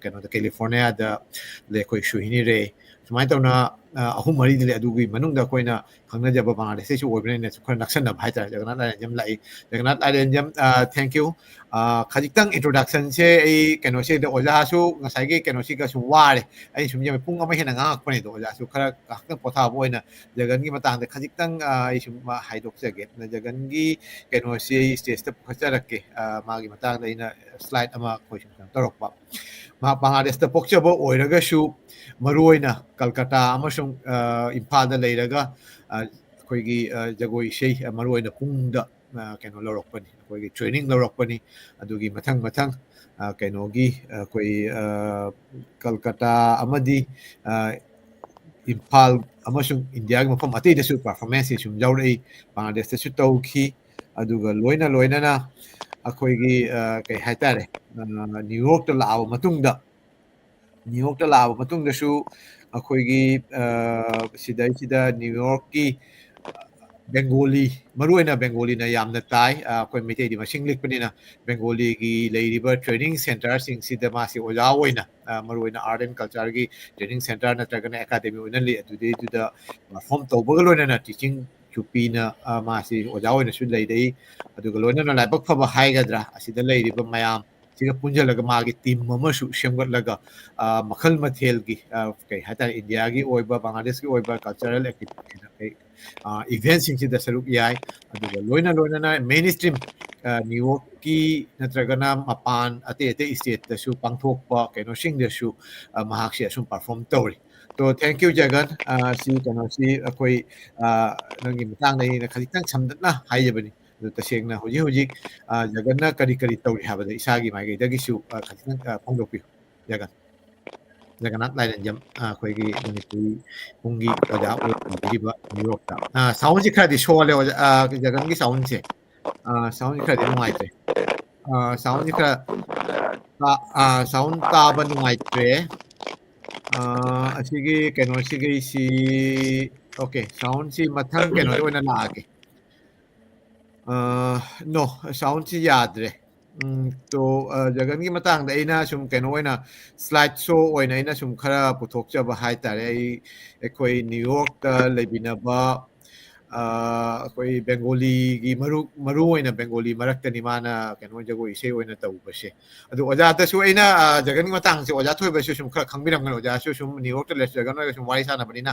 ꯀꯩꯅꯣꯗ, ꯀꯦꯂꯤꯐꯣꯔꯅꯤꯌꯥꯗ ꯂꯩ ꯑꯩꯈꯣꯏ ꯁꯨꯍꯤꯅꯤ ꯔꯦ꯫ ꯁꯨꯃꯥꯏꯅ ꯇꯧꯅ ꯑꯍꯨꯝ ꯃꯔꯤꯗꯤ ꯂꯩ꯫ ꯑꯗꯨꯒꯤ ꯃꯅꯨꯡꯗ ꯑꯩꯈꯣꯏꯅ ꯈꯪꯅꯖꯕ ꯕꯪꯒ꯭ꯂꯥꯗꯦꯁꯇꯩꯁꯨ ꯑꯣꯏꯕꯅꯤꯅ ꯈꯔ ꯅꯛꯁꯟꯅꯕ ꯍꯥꯏꯇꯥꯔꯦ꯫ ꯖꯒꯅꯥꯊ ꯂꯥꯏꯔꯦꯟꯖꯝ ꯂꯥꯛꯏ꯫ Jagannath ꯂꯥꯏꯔꯦꯟꯖꯝ, thank you꯫ ꯈꯖꯤꯛꯇꯪ introductionꯁꯦ ꯑꯩ ꯀꯩꯅꯣꯁꯤꯗ ꯑꯣꯖꯥꯁꯨ ꯉꯁꯥꯏꯒꯤ ꯀꯩꯅꯣꯁꯤꯒꯁꯨ ꯋꯥꯔꯦ꯫ ꯑꯩ ꯁꯨꯝ ꯌꯦꯡꯉꯦ, ꯄꯨꯡ ꯑꯃ ꯍꯦꯟꯅ ꯉꯥꯡꯉꯛꯄꯅꯦ꯫ ꯑꯗꯣ ꯑꯣꯖꯥꯁꯨ ꯈꯔ ꯉꯥꯏꯍꯥꯛꯇꯪ ꯄꯣꯊꯥꯕ ꯑꯣꯏꯅ ꯖꯒꯟꯒꯤ ꯃꯇꯥꯡꯗ ꯈꯖꯤꯛꯇꯪ ꯑꯩ ꯁꯨꯝ ꯍꯥꯏꯗꯣꯛꯆꯒꯦ꯫ ꯖꯒꯟꯒꯤ ꯀꯩꯅꯣꯁꯤ ꯑꯩ stageꯇ ꯄꯨꯈꯠꯆꯔꯛꯀꯦ꯫ ꯃꯥꯒꯤ ꯃꯇꯥꯡꯗ ꯑꯩꯅ slide ꯑꯃ ꯑꯩꯈꯣꯏ ꯁꯨꯝ ꯀꯩꯅꯣ ꯇꯧꯔꯛꯄ꯫ ꯃꯍꯥꯛ ꯕꯪꯒ꯭ꯂꯥꯗꯦꯁꯇ ꯄꯣꯛꯆꯕ ꯑꯣꯏꯔꯒꯁꯨ ꯃꯔꯨꯑꯣꯏꯅ ꯀꯜꯀꯇꯥ ꯑꯃꯁꯨꯡ ꯏꯝꯐꯥꯜꯗ ꯂꯩꯔꯒ ꯑꯩꯈꯣꯏꯒꯤ ꯖꯒꯣꯏ ꯏꯁꯩ ꯃꯔꯨꯑꯣꯏꯅ ꯄꯨꯡꯗ ꯀꯩꯅꯣ ꯂꯧꯔꯛꯄꯅꯤ, ꯑꯩꯈꯣꯏꯒꯤ training ꯂꯧꯔꯛꯄꯅꯤ꯫ ꯑꯗꯨꯒꯤ ꯃꯊꯪ ꯃꯊꯪ ꯀꯩꯅꯣꯒꯤ ꯑꯩꯈꯣꯏ ꯀꯜꯀꯇꯥ ꯑꯃꯗꯤ ꯏꯝꯐꯥꯜ ꯑꯃꯁꯨꯡ ꯏꯟꯗꯤꯌꯥꯒꯤ ꯃꯐꯝ ꯑꯇꯩꯗꯁꯨ performanceꯁꯤ ꯁꯨꯝ ꯌꯥꯎꯔꯛꯏ꯫ ꯕꯪꯒ꯭ꯂꯥꯗꯦꯁꯇꯁꯨ ꯇꯧꯈꯤ꯫ ꯑꯗꯨꯒ ꯂꯣꯏꯅ ꯂꯣꯏꯅꯅ ꯑꯩꯈꯣꯏꯒꯤ ꯀꯩ ꯍꯥꯏꯇꯥꯔꯦ, ꯅ꯭ꯌꯨ ꯌꯣꯔꯛꯇ ꯂꯥꯛꯑꯕ ꯃꯇꯨꯡꯗ ꯅ꯭ꯌꯨ ꯌꯣꯔꯛꯇ ꯂꯥꯛꯑꯕ ꯃꯇꯨꯡꯗꯁꯨ ꯑꯩꯈꯣꯏꯒꯤ ꯁꯤꯗꯩꯁꯤꯗ ꯅ꯭ꯌꯨ ꯌꯣꯔꯛꯀꯤ ꯕꯦꯡꯒꯣꯂꯤ, ꯃꯔꯨꯑꯣꯏꯅ ꯕꯦꯡꯒꯣꯂꯤꯅ ꯌꯥꯝꯅ ꯇꯥꯏ꯫ ꯑꯩꯈꯣꯏ ꯃꯩꯇꯩꯗꯤ ꯃꯁꯤꯡ ꯂꯤꯛꯄꯅꯤꯅ ꯕꯦꯡꯒꯣꯂꯤꯒꯤ ꯂꯩꯔꯤꯕ training centreꯁꯤꯡꯁꯤꯗ ꯃꯥꯁꯤ ꯑꯣꯖꯥ ꯑꯣꯏꯅ, ꯃꯔꯨꯑꯣꯏꯅ art and cultureꯒꯤ training centre ꯅꯠꯇ꯭ꯔꯒꯅ ꯑꯦꯀꯥꯗꯃꯤ ꯑꯣꯏꯅ ꯂꯩ꯫ ꯑꯗꯨꯗꯩꯗꯨꯗ perform ꯇꯧꯕꯒ ꯂꯣꯏꯅꯅ teaching ꯁꯨ ꯄꯤꯅ ꯃꯥꯁꯤ ꯑꯣꯖꯥ ꯑꯣꯏꯅꯁꯨ ꯂꯩꯔꯛꯏ꯫ ꯑꯗꯨꯒ ꯂꯣꯏꯅꯅ ꯂꯥꯏꯕꯛ ꯐꯕ ꯍꯥꯏꯒꯗ꯭ꯔꯥ, ꯑꯁꯤꯗ ꯂꯩꯔꯤꯕ ꯃꯌꯥꯝ ꯁꯤꯒ ꯄꯨꯟꯁꯤꯜꯂꯒ ꯃꯥꯒꯤ team ꯑꯃꯁꯨ ꯁꯦꯝꯒꯠꯂꯒ ꯃꯈꯜ ꯃꯊꯦꯜꯒꯤ, ꯀꯩ ꯍꯥꯏꯇꯥꯔꯦ, ꯏꯟꯗꯤꯌꯥꯒꯤ ꯑꯣꯏꯕ, ꯕꯪꯒ꯭ꯂꯥꯗꯦꯁꯀꯤ ꯑꯣꯏꯕ cultural activity eventꯁꯤꯡꯁꯤꯗ ꯁꯔꯨꯛ ꯌꯥꯏ꯫ ꯑꯗꯨꯒ ꯂꯣꯏꯅ ꯂꯣꯏꯅꯅ mainstream ꯅ꯭ꯌꯨ ꯌꯣꯔꯛꯀꯤ ꯅꯠꯇ꯭ꯔꯒꯅ ꯃꯄꯥꯟ ꯑꯇꯩ ꯑꯇꯩ ꯏꯁꯇꯦꯠꯇꯁꯨ ꯄꯥꯡꯊꯣꯛꯄ ꯀꯩꯅꯣꯁꯤꯡꯗꯁꯨ ꯃꯍꯥꯛꯁꯦ ꯑꯁꯨꯝ ꯄꯔꯐꯣꯔꯝ ꯇꯧꯔꯤ꯫ ꯇꯣ, thank you, ꯖꯒꯟ꯫ ꯁꯤ ꯀꯩꯅꯣꯁꯤ ꯑꯩꯈꯣꯏ ꯅꯪꯒꯤ ꯃꯇꯥꯡꯗ ꯑꯩꯅ ꯈꯖꯤꯛꯇꯪ ꯁꯝꯂꯞꯅ ꯍꯥꯏꯖꯕꯅꯤ꯫ ꯑꯗꯨ ꯇꯁꯦꯡꯅ ꯍꯧꯖꯤꯛ ꯍꯧꯖꯤꯛ ꯖꯒꯟꯅ ꯀꯔꯤ ꯀꯔꯤ ꯇꯧꯔꯤ ꯍꯥꯏꯕꯗ ꯏꯁꯥꯒꯤ ꯃꯥꯏꯀꯩꯗꯒꯤꯁꯨ ꯈꯖꯤꯛꯇꯪ ꯐꯣꯡꯗꯣꯛꯄꯤꯌꯨ, ꯖꯒꯟ꯫ ꯖꯒꯟꯅꯥꯊ ꯂꯥꯏꯔꯦꯟꯖꯝ, ꯑꯩꯈꯣꯏꯒꯤ ꯃꯅꯤꯄꯨꯔꯤ ꯄꯨꯡꯒꯤ ꯑꯣꯖꯥ ꯑꯣꯏꯕꯤꯔꯤꯕ ꯅ꯭ꯌꯨ ꯌꯣꯔꯛꯇ꯫ ꯁꯥꯎꯟꯁꯤ ꯈꯔꯗꯤ ꯁꯣꯜꯂꯦ ꯑꯣꯖꯥ, ꯖꯒꯟꯒꯤ ꯁꯥꯎꯟꯁꯦ꯫ ꯁꯥꯎꯟꯁꯤ ꯈꯔꯗꯤ ꯅꯨꯡꯉꯥꯏꯇ꯭ꯔꯦ꯫ ꯁꯥꯎꯟꯁꯤ ꯈꯔ ꯁꯥꯎꯟ ꯇꯥꯕ ꯅꯨꯡꯉꯥꯏꯇ꯭ꯔꯦ꯫ ꯑꯁꯤꯒꯤ ꯀꯩꯅꯣꯁꯤꯒꯤꯁꯤ, ꯑꯣꯀꯦ, ꯁꯥꯎꯟꯁꯤ ꯃꯊꯪ ꯀꯩꯅꯣꯗ ꯑꯣꯏꯅ ꯂꯥꯛꯑꯒꯦ꯫ ꯅꯣ, ꯁꯥꯎꯟꯁꯤ ꯌꯥꯗ꯭ꯔꯦ꯫ ꯎꯝ, ꯇꯣ, ꯖꯒꯟꯒꯤ ꯃꯇꯥꯡꯗ ꯑꯩꯅ ꯁꯨꯝ ꯀꯩꯅꯣ ꯑꯣꯏꯅ ꯁ꯭ꯂꯥꯏꯗ ꯁꯣ ꯑꯣꯏꯅ ꯑꯩꯅ ꯁꯨꯝ ꯈꯔ ꯄꯨꯊꯣꯛꯆꯕ ꯍꯥꯏꯇꯥꯔꯦ꯫ ꯑꯩ, ꯑꯩꯈꯣꯏ ꯅ꯭ꯌꯨ ꯌꯣꯔꯛꯇ ꯂꯩꯃꯤꯟꯅꯕ ꯑꯩꯈꯣꯏ ꯕꯦꯡꯒꯣꯂꯤꯒꯤ ꯃꯔꯨ ꯃꯔꯨ ꯑꯣꯏꯅ ꯕꯦꯡꯒꯣꯂꯤ ꯃꯔꯛꯇꯅꯤ ꯃꯥꯅ ꯀꯩꯅꯣ ꯖꯒꯣꯏ ꯏꯁꯩ ꯑꯣꯏꯅ ꯇꯧꯕꯁꯦ꯫ ꯑꯗꯨ ꯑꯣꯖꯥꯗꯁꯨ ꯑꯩꯅ ꯖꯒꯟꯒꯤ ꯃꯇꯥꯡꯁꯦ ꯑꯣꯖꯥ ꯊꯣꯏꯕꯁꯨ ꯁꯨꯝ ꯈꯔ ꯈꯪꯕꯤꯔꯝꯒꯅꯤ꯫ ꯑꯣꯖꯥꯁꯨ ꯁꯨꯝ ꯅ꯭ꯌꯨ ꯌꯣꯔꯛꯇ ꯂꯩꯔꯁꯨ ꯖꯒꯟ ꯑꯣꯏꯔꯒ ꯁꯨꯝ ꯋꯥꯔꯤ ꯁꯥꯟꯅꯕꯅꯤꯅ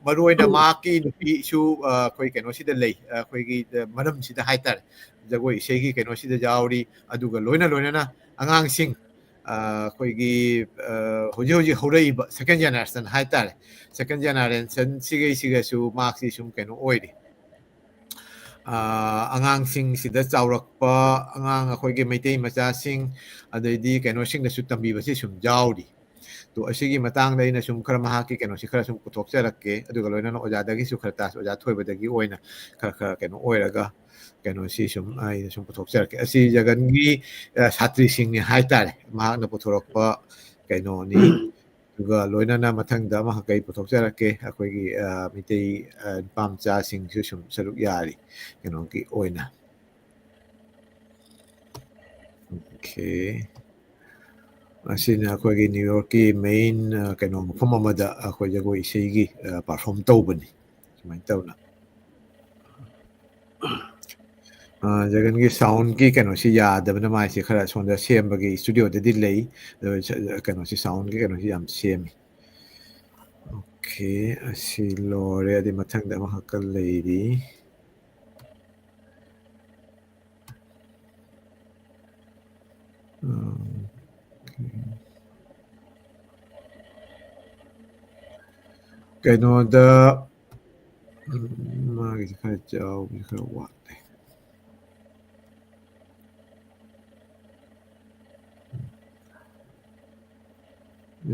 ꯃꯔꯨ ꯑꯣꯏꯅ ꯃꯍꯥꯛꯀꯤ ꯅꯨꯄꯤꯁꯨ ꯑꯩꯈꯣꯏ ꯀꯩꯅꯣꯁꯤꯗ ꯂꯩ, ꯑꯩꯈꯣꯏꯒꯤ ꯃꯔꯝꯁꯤꯗ ꯍꯥꯏꯇꯥꯔꯦ, ꯖꯒꯣꯏ ꯏꯁꯩꯒꯤ ꯀꯩꯅꯣꯁꯤꯗ ꯌꯥꯎꯔꯤ꯫ ꯑꯗꯨꯒ ꯂꯣꯏꯅ ꯂꯣꯏꯅꯅ ꯑꯉꯥꯡꯁꯤꯡ ꯑꯩꯈꯣꯏꯒꯤ ꯍꯧꯖꯤꯛ ꯍꯧꯖꯤꯛ ꯍꯧꯔꯛꯏꯕ ꯁꯦꯀꯦꯟ ꯖꯦꯅꯦꯔꯦꯁꯟ ꯍꯥꯏꯇꯥꯔꯦ, ꯁꯦꯀꯦꯟ ꯖꯦꯅꯦꯔꯦꯁꯟꯁꯤꯒꯩꯁꯤꯒꯁꯨ ꯃꯍꯥꯛꯁꯤ ꯁꯨꯝ ꯀꯩꯅꯣ ꯑꯣꯏꯔꯤ꯫ ꯑꯉꯥꯡꯁꯤꯡꯁꯤꯗ ꯆꯥꯎꯔꯛꯄ ꯑꯉꯥꯡ ꯑꯩꯈꯣꯏꯒꯤ ꯃꯩꯇꯩ ꯃꯆꯥꯁꯤꯡ, ꯑꯗꯩꯗꯤ ꯀꯩꯅꯣꯁꯤꯡꯗꯁꯨ ꯇꯝꯕꯤꯕꯁꯤ ꯁꯨꯝ ꯌꯥꯎꯔꯤ꯫ ꯇꯣ, ꯑꯁꯤꯒꯤ ꯃꯇꯥꯡꯗ ꯑꯩꯅ ꯁꯨꯝ ꯈꯔ ꯃꯍꯥꯛꯀꯤ ꯀꯩꯅꯣꯁꯤ ꯈꯔ ꯁꯨꯝ ꯄꯨꯊꯣꯛꯆꯔꯛꯀꯦ, ꯑꯗꯨꯒ ꯂꯣꯏꯅꯅ ꯑꯣꯖꯥꯗꯒꯤꯁꯨ ꯈꯔ ꯇꯥꯁꯤ, ꯑꯣꯖꯥ ꯊꯣꯏꯕꯗꯒꯤ ꯑꯣꯏꯅ ꯈꯔ ꯈꯔ ꯀꯩꯅꯣ ꯑꯣꯏꯔꯒ ꯀꯩꯅꯣꯁꯤ ꯁꯨꯝ ꯑꯩꯅ ꯁꯨꯝ ꯄꯨꯊꯣꯛꯆꯔꯛꯀꯦ꯫ ꯑꯁꯤ ꯖꯒꯟꯒꯤ ꯁꯥꯇ꯭ꯔꯤꯁꯤꯡꯅꯤ ꯍꯥꯏꯇꯥꯔꯦ, ꯃꯍꯥꯛꯅ ꯄꯨꯊꯣꯔꯛꯄ ꯀꯩꯅꯣꯅꯤ꯫ ꯑꯗꯨꯒ ꯂꯣꯏꯅꯅ ꯃꯊꯪꯗ ꯑꯃꯈꯛ ꯑꯩ ꯄꯨꯊꯣꯛꯆꯔꯛꯀꯦ, ꯑꯩꯈꯣꯏꯒꯤ ꯃꯩꯇꯩ ꯅꯨꯄꯥ ꯃꯆꯥꯁꯤꯡꯁꯨ ꯁꯨꯝ ꯁꯔꯨꯛ ꯌꯥꯔꯤ ꯀꯩꯅꯣꯒꯤ ꯑꯣꯏꯅ꯫ ꯑꯣꯀꯦ, ꯑꯁꯤꯅ ꯑꯩꯈꯣꯏꯒꯤ ꯅ꯭ꯌꯨ ꯌꯣꯔꯛꯀꯤ ꯃꯦꯟ ꯀꯩꯅꯣ ꯃꯐꯝ ꯑꯃꯗ ꯑꯩꯈꯣꯏ ꯖꯒꯣꯏ ꯏꯁꯩꯒꯤ ꯄꯔꯐꯣꯝ ꯇꯧꯕꯅꯤ꯫ ꯁꯨꯃꯥꯏꯅ ꯇꯧꯅ ꯖꯒꯟꯒꯤ ꯁꯥꯎꯟꯒꯤ ꯀꯩꯅꯣꯁꯤ ꯌꯥꯗꯕꯅ ꯃꯥꯏꯁꯦ ꯈꯔ ꯁꯣꯝꯗ ꯁꯦꯝꯕꯒꯤ ꯏꯁꯇꯨꯗꯤꯑꯣꯗꯗꯤ ꯂꯩ, ꯀꯩꯅꯣꯁꯤ ꯁꯥꯎꯟꯒꯤ ꯀꯩꯅꯣꯁꯤ ꯌꯥꯝ ꯁꯦꯝꯃꯤ꯫ ꯑꯣꯀꯦ, ꯑꯁꯤ ꯂꯣꯏꯔꯦ꯫ ꯑꯗꯩ ꯃꯊꯪꯗ ꯑꯃꯈꯛꯀ ꯂꯩꯔꯤ꯫ ꯀꯩꯅꯣꯗ, ꯎꯝ, ꯃꯥꯒꯤꯁꯦ ꯈꯔ ꯆꯥꯎꯕꯁꯦ ꯈꯔ ꯋꯥꯠꯂꯦ꯫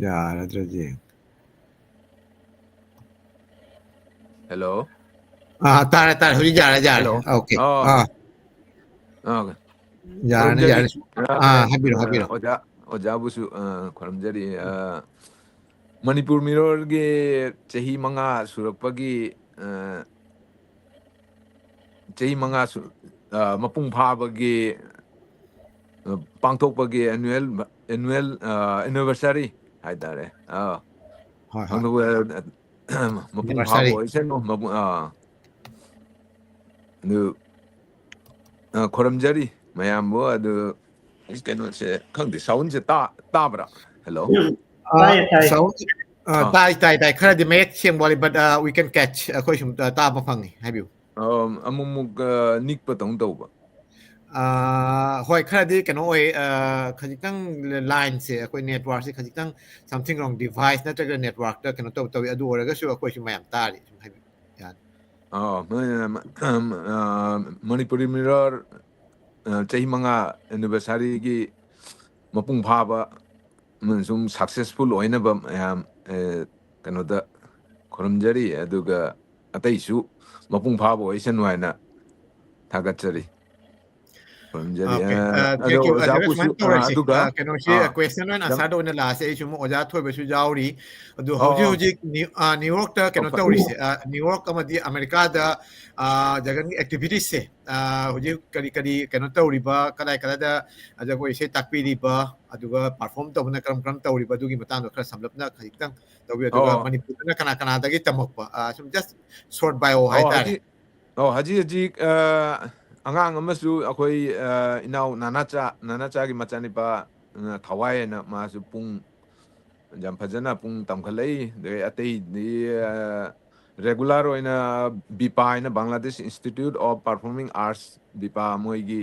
ꯌꯥꯔꯗ꯭ꯔꯗꯤ꯫ Hello. ꯑꯥ, ꯇꯥꯔꯦ, ꯇꯥꯔꯦ꯫ ꯍꯧꯖꯤꯛ ꯌꯥꯔꯦ, ꯌꯥꯔꯦ꯫ Hello. OK. ꯑꯥ꯫ ꯑꯥ, ꯑꯥ, ꯌꯥꯔꯅꯤ, ꯈꯨꯔꯨꯝꯖꯔꯤ꯫ ꯌꯥꯔꯅꯤ꯫ ꯑꯥ, ꯍꯥꯏꯕꯤꯔꯣ, ꯑꯥ, ꯍꯥꯏꯕꯤꯔꯣ꯫ ꯑꯣꯖꯥ, ꯑꯣꯖꯥꯕꯨꯁꯨ, ꯑꯥ, ꯈꯨꯔꯨꯝꯖꯔꯤ꯫ ꯑꯥ, ꯃꯅꯤꯄꯨꯔ ꯃꯤꯔꯣꯜꯒꯤ ꯆꯍꯤ ꯃꯉꯥ ꯁꯨꯔꯛꯄꯒꯤ, ꯑꯥ, ꯆꯍꯤ ꯃꯉꯥ ꯁꯨ-, ꯑꯥ, ꯃꯄꯨꯡ ꯐꯥꯕꯒꯤ, ꯑꯥ, ꯄꯥꯡꯊꯣꯛꯄꯒꯤ annual, annual, ꯑꯥ, anniversary ꯍꯥꯏꯇꯥꯔꯦ꯫ ꯑꯥ, ꯍꯣꯏ, ꯍꯣꯏ꯫ ꯄꯥꯡꯊꯣꯛꯄ, ꯃꯄꯨꯡ ꯐꯥꯕ Anniversary꯫ ꯑꯣꯏꯁꯅꯨ, ꯃꯄꯨꯡ-, ꯑꯥ, ꯑꯗꯨ, ꯑꯥ, ꯈꯨꯔꯨꯝꯖꯔꯤ ꯃꯌꯥꯝꯕꯨ꯫ ꯑꯗꯨ ꯀꯩꯅꯣꯁꯦ ꯈꯪꯗꯦ, soundꯁꯦ ꯇꯥ-, ꯇꯥꯕ꯭ꯔꯥ? Hello? ꯑꯥ, ꯇꯥꯏꯌꯦ, ꯇꯥꯏꯌꯦ꯫ sound, ꯑꯥ, ꯑꯥ꯫ ꯇꯥꯏ, ꯇꯥꯏ, ꯇꯥꯏ꯫ ꯈꯔꯗꯤ ꯃꯌꯦꯛ ꯁꯦꯡꯕ ꯋꯥꯠꯂꯤ, but, ah, we can catch꯫ ꯑꯩꯈꯣꯏ ꯁꯨꯝ, ꯑꯥ, ꯇꯥꯕ ꯐꯪꯉꯤ꯫ ꯍꯥꯏꯕꯤꯌꯨ꯫ ꯑꯥ, ꯑꯃꯨꯛ ꯑꯃꯨꯛ, ꯑꯥ, ꯅꯤꯛꯄꯗꯧꯅ ꯇꯧꯕ꯫ ꯑꯥ, ꯍꯣꯏ, ꯈꯔꯗꯤ ꯀꯩꯅꯣ ꯑꯣꯏ, ꯑꯥ, ꯈꯖꯤꯛꯇꯪ lineꯁꯦ, ꯑꯩꯈꯣꯏ networkꯁꯦ ꯈꯖꯤꯛꯇꯪ something wrong, device ꯅꯠꯇ꯭ꯔꯒ networkꯇ ꯀꯩꯅꯣ ꯇꯧ-, ꯇꯧꯏ꯫ ꯑꯗꯨ ꯑꯣꯏꯔꯒꯁꯨ ꯑꯩꯈꯣꯏꯁꯨ ꯃꯌꯥꯝ ꯇꯥꯔꯤ꯫ ꯁꯨꯝ ꯍꯥꯏꯕꯤꯌꯨ꯫ ꯌꯥꯅꯤ꯫ ꯑꯥ, ꯃ-, ꯑꯥ, ꯃꯅꯤꯄꯨꯔꯤ ꯃꯤꯔꯣꯜ, ꯑꯥ, ꯆꯍꯤ ꯃꯉꯥ anniversaryꯒꯤ ꯃꯄꯨꯡ ꯐꯥꯕ ꯑꯃꯁꯨꯡ successful ꯑꯣꯏꯅꯕ ꯃꯌꯥꯝ, ꯑꯦ, ꯀꯩꯅꯣꯗ ꯈꯨꯔꯨꯝꯖꯔꯤ, ꯑꯗꯨꯒ ꯑꯇꯩꯁꯨ ꯃꯄꯨꯡ ꯐꯥꯕ ꯑꯣꯏꯁꯅꯨ ꯍꯥꯏꯅ ꯊꯥꯒꯠꯆꯔꯤ꯫ ꯈꯨꯔꯨꯝꯖꯔꯤ꯫ OK. ꯑ, ꯑ, ꯑꯗꯣ thank you. ꯑ, ꯑꯣꯖꯥꯕꯨꯁꯨ, ꯁꯨꯃꯥꯏꯅ ꯑ, ꯇꯧꯔꯁꯤ꯫ ꯑꯗꯨꯒ, ꯑ, ꯀꯩꯅꯣꯁꯤ, ꯑ, ꯑ, question and ꯌꯥꯝ- answerꯗ ꯑꯣꯏꯅ ꯂꯥꯛꯑꯁꯦ꯫ ꯑꯩꯁꯨ ꯑꯃꯨꯛ ꯑꯣꯖꯥ ꯊꯣꯏꯕꯁꯨ ꯌꯥꯎꯔꯤ꯫ ꯑꯗꯨ ꯑꯣ, ꯍꯧꯖꯤꯛ ꯑꯣ꯫ ꯍꯧꯖꯤꯛ ꯅ꯭ꯌꯨ-, ꯑ, ꯅ꯭ꯌꯨꯌꯣꯔꯛꯇ ꯀꯩꯅꯣ ꯑꯣ, ꯐ- ꯇꯧꯔꯤꯁꯦ, ꯑ, ꯅ꯭ꯌꯨꯌꯣꯔꯛ ꯑꯃꯗꯤ ꯑꯃꯦꯔꯤꯀꯥꯗ, ꯑ, ꯖꯒꯟꯒꯤ activitiesꯁꯦ, ꯑ, ꯍꯧꯖꯤꯛ ꯀꯔꯤ ꯀꯔꯤ ꯀꯩꯅꯣ ꯇꯧꯔꯤꯕ, ꯀꯗꯥꯏ ꯀꯗꯥꯏꯗ ꯖꯒꯣꯏ ꯏꯁꯩ ꯇꯥꯛꯄꯤꯔꯤꯕ, ꯑꯗꯨꯒ perform ꯇꯧꯕꯅ ꯀꯔꯝ ꯀꯔꯝ ꯇꯧꯔꯤꯕ, ꯑꯗꯨꯒꯤ ꯃꯇꯥꯡꯗ ꯈꯔ ꯁꯝꯂꯞꯅ ꯈꯖꯤꯛꯇꯪ ꯇꯧꯕꯤꯌꯨ꯫ ꯑꯗꯨꯒ ꯑꯣ꯫ ꯃꯅꯤꯄꯨꯔꯗꯅ ꯀꯅꯥ ꯀꯅꯥꯗꯒꯤ ꯇꯝꯃꯛꯄ, ꯑ, ꯁꯨꯝ just short bio ꯑꯣ, ꯍꯥꯏꯇꯥꯔꯦ꯫ ꯍꯧꯖꯤꯛ, ꯑꯣ, ꯍꯧꯖꯤꯛ ꯍꯧꯖꯤꯛ, ꯑ, ꯑꯉꯥꯡ ꯑꯃꯁꯨ ꯑꯩꯈꯣꯏ, ꯑ, ꯏꯅꯥꯎ ꯅꯥꯅꯥꯆꯥ, ꯅꯥꯅꯥꯆꯥꯒꯤ ꯃꯆꯥꯅꯤꯄꯥ, ꯑ, ꯊꯋꯥꯏ ꯍꯥꯏꯅ, ꯃꯥꯁꯨ ꯄꯨꯡ ꯌꯥꯝ ꯐꯖꯅ ꯄꯨꯡ ꯇꯝꯈꯠꯂꯛꯏ꯫ ꯑꯗꯩ ꯑꯇꯩꯗꯤ, ꯑ, regular ꯑꯣꯏꯅ ꯕꯤꯄꯥ ꯍꯥꯏꯅ Bangladesh Institute of Performing Arts, ꯕꯤꯄꯥ, ꯃꯣꯏꯒꯤ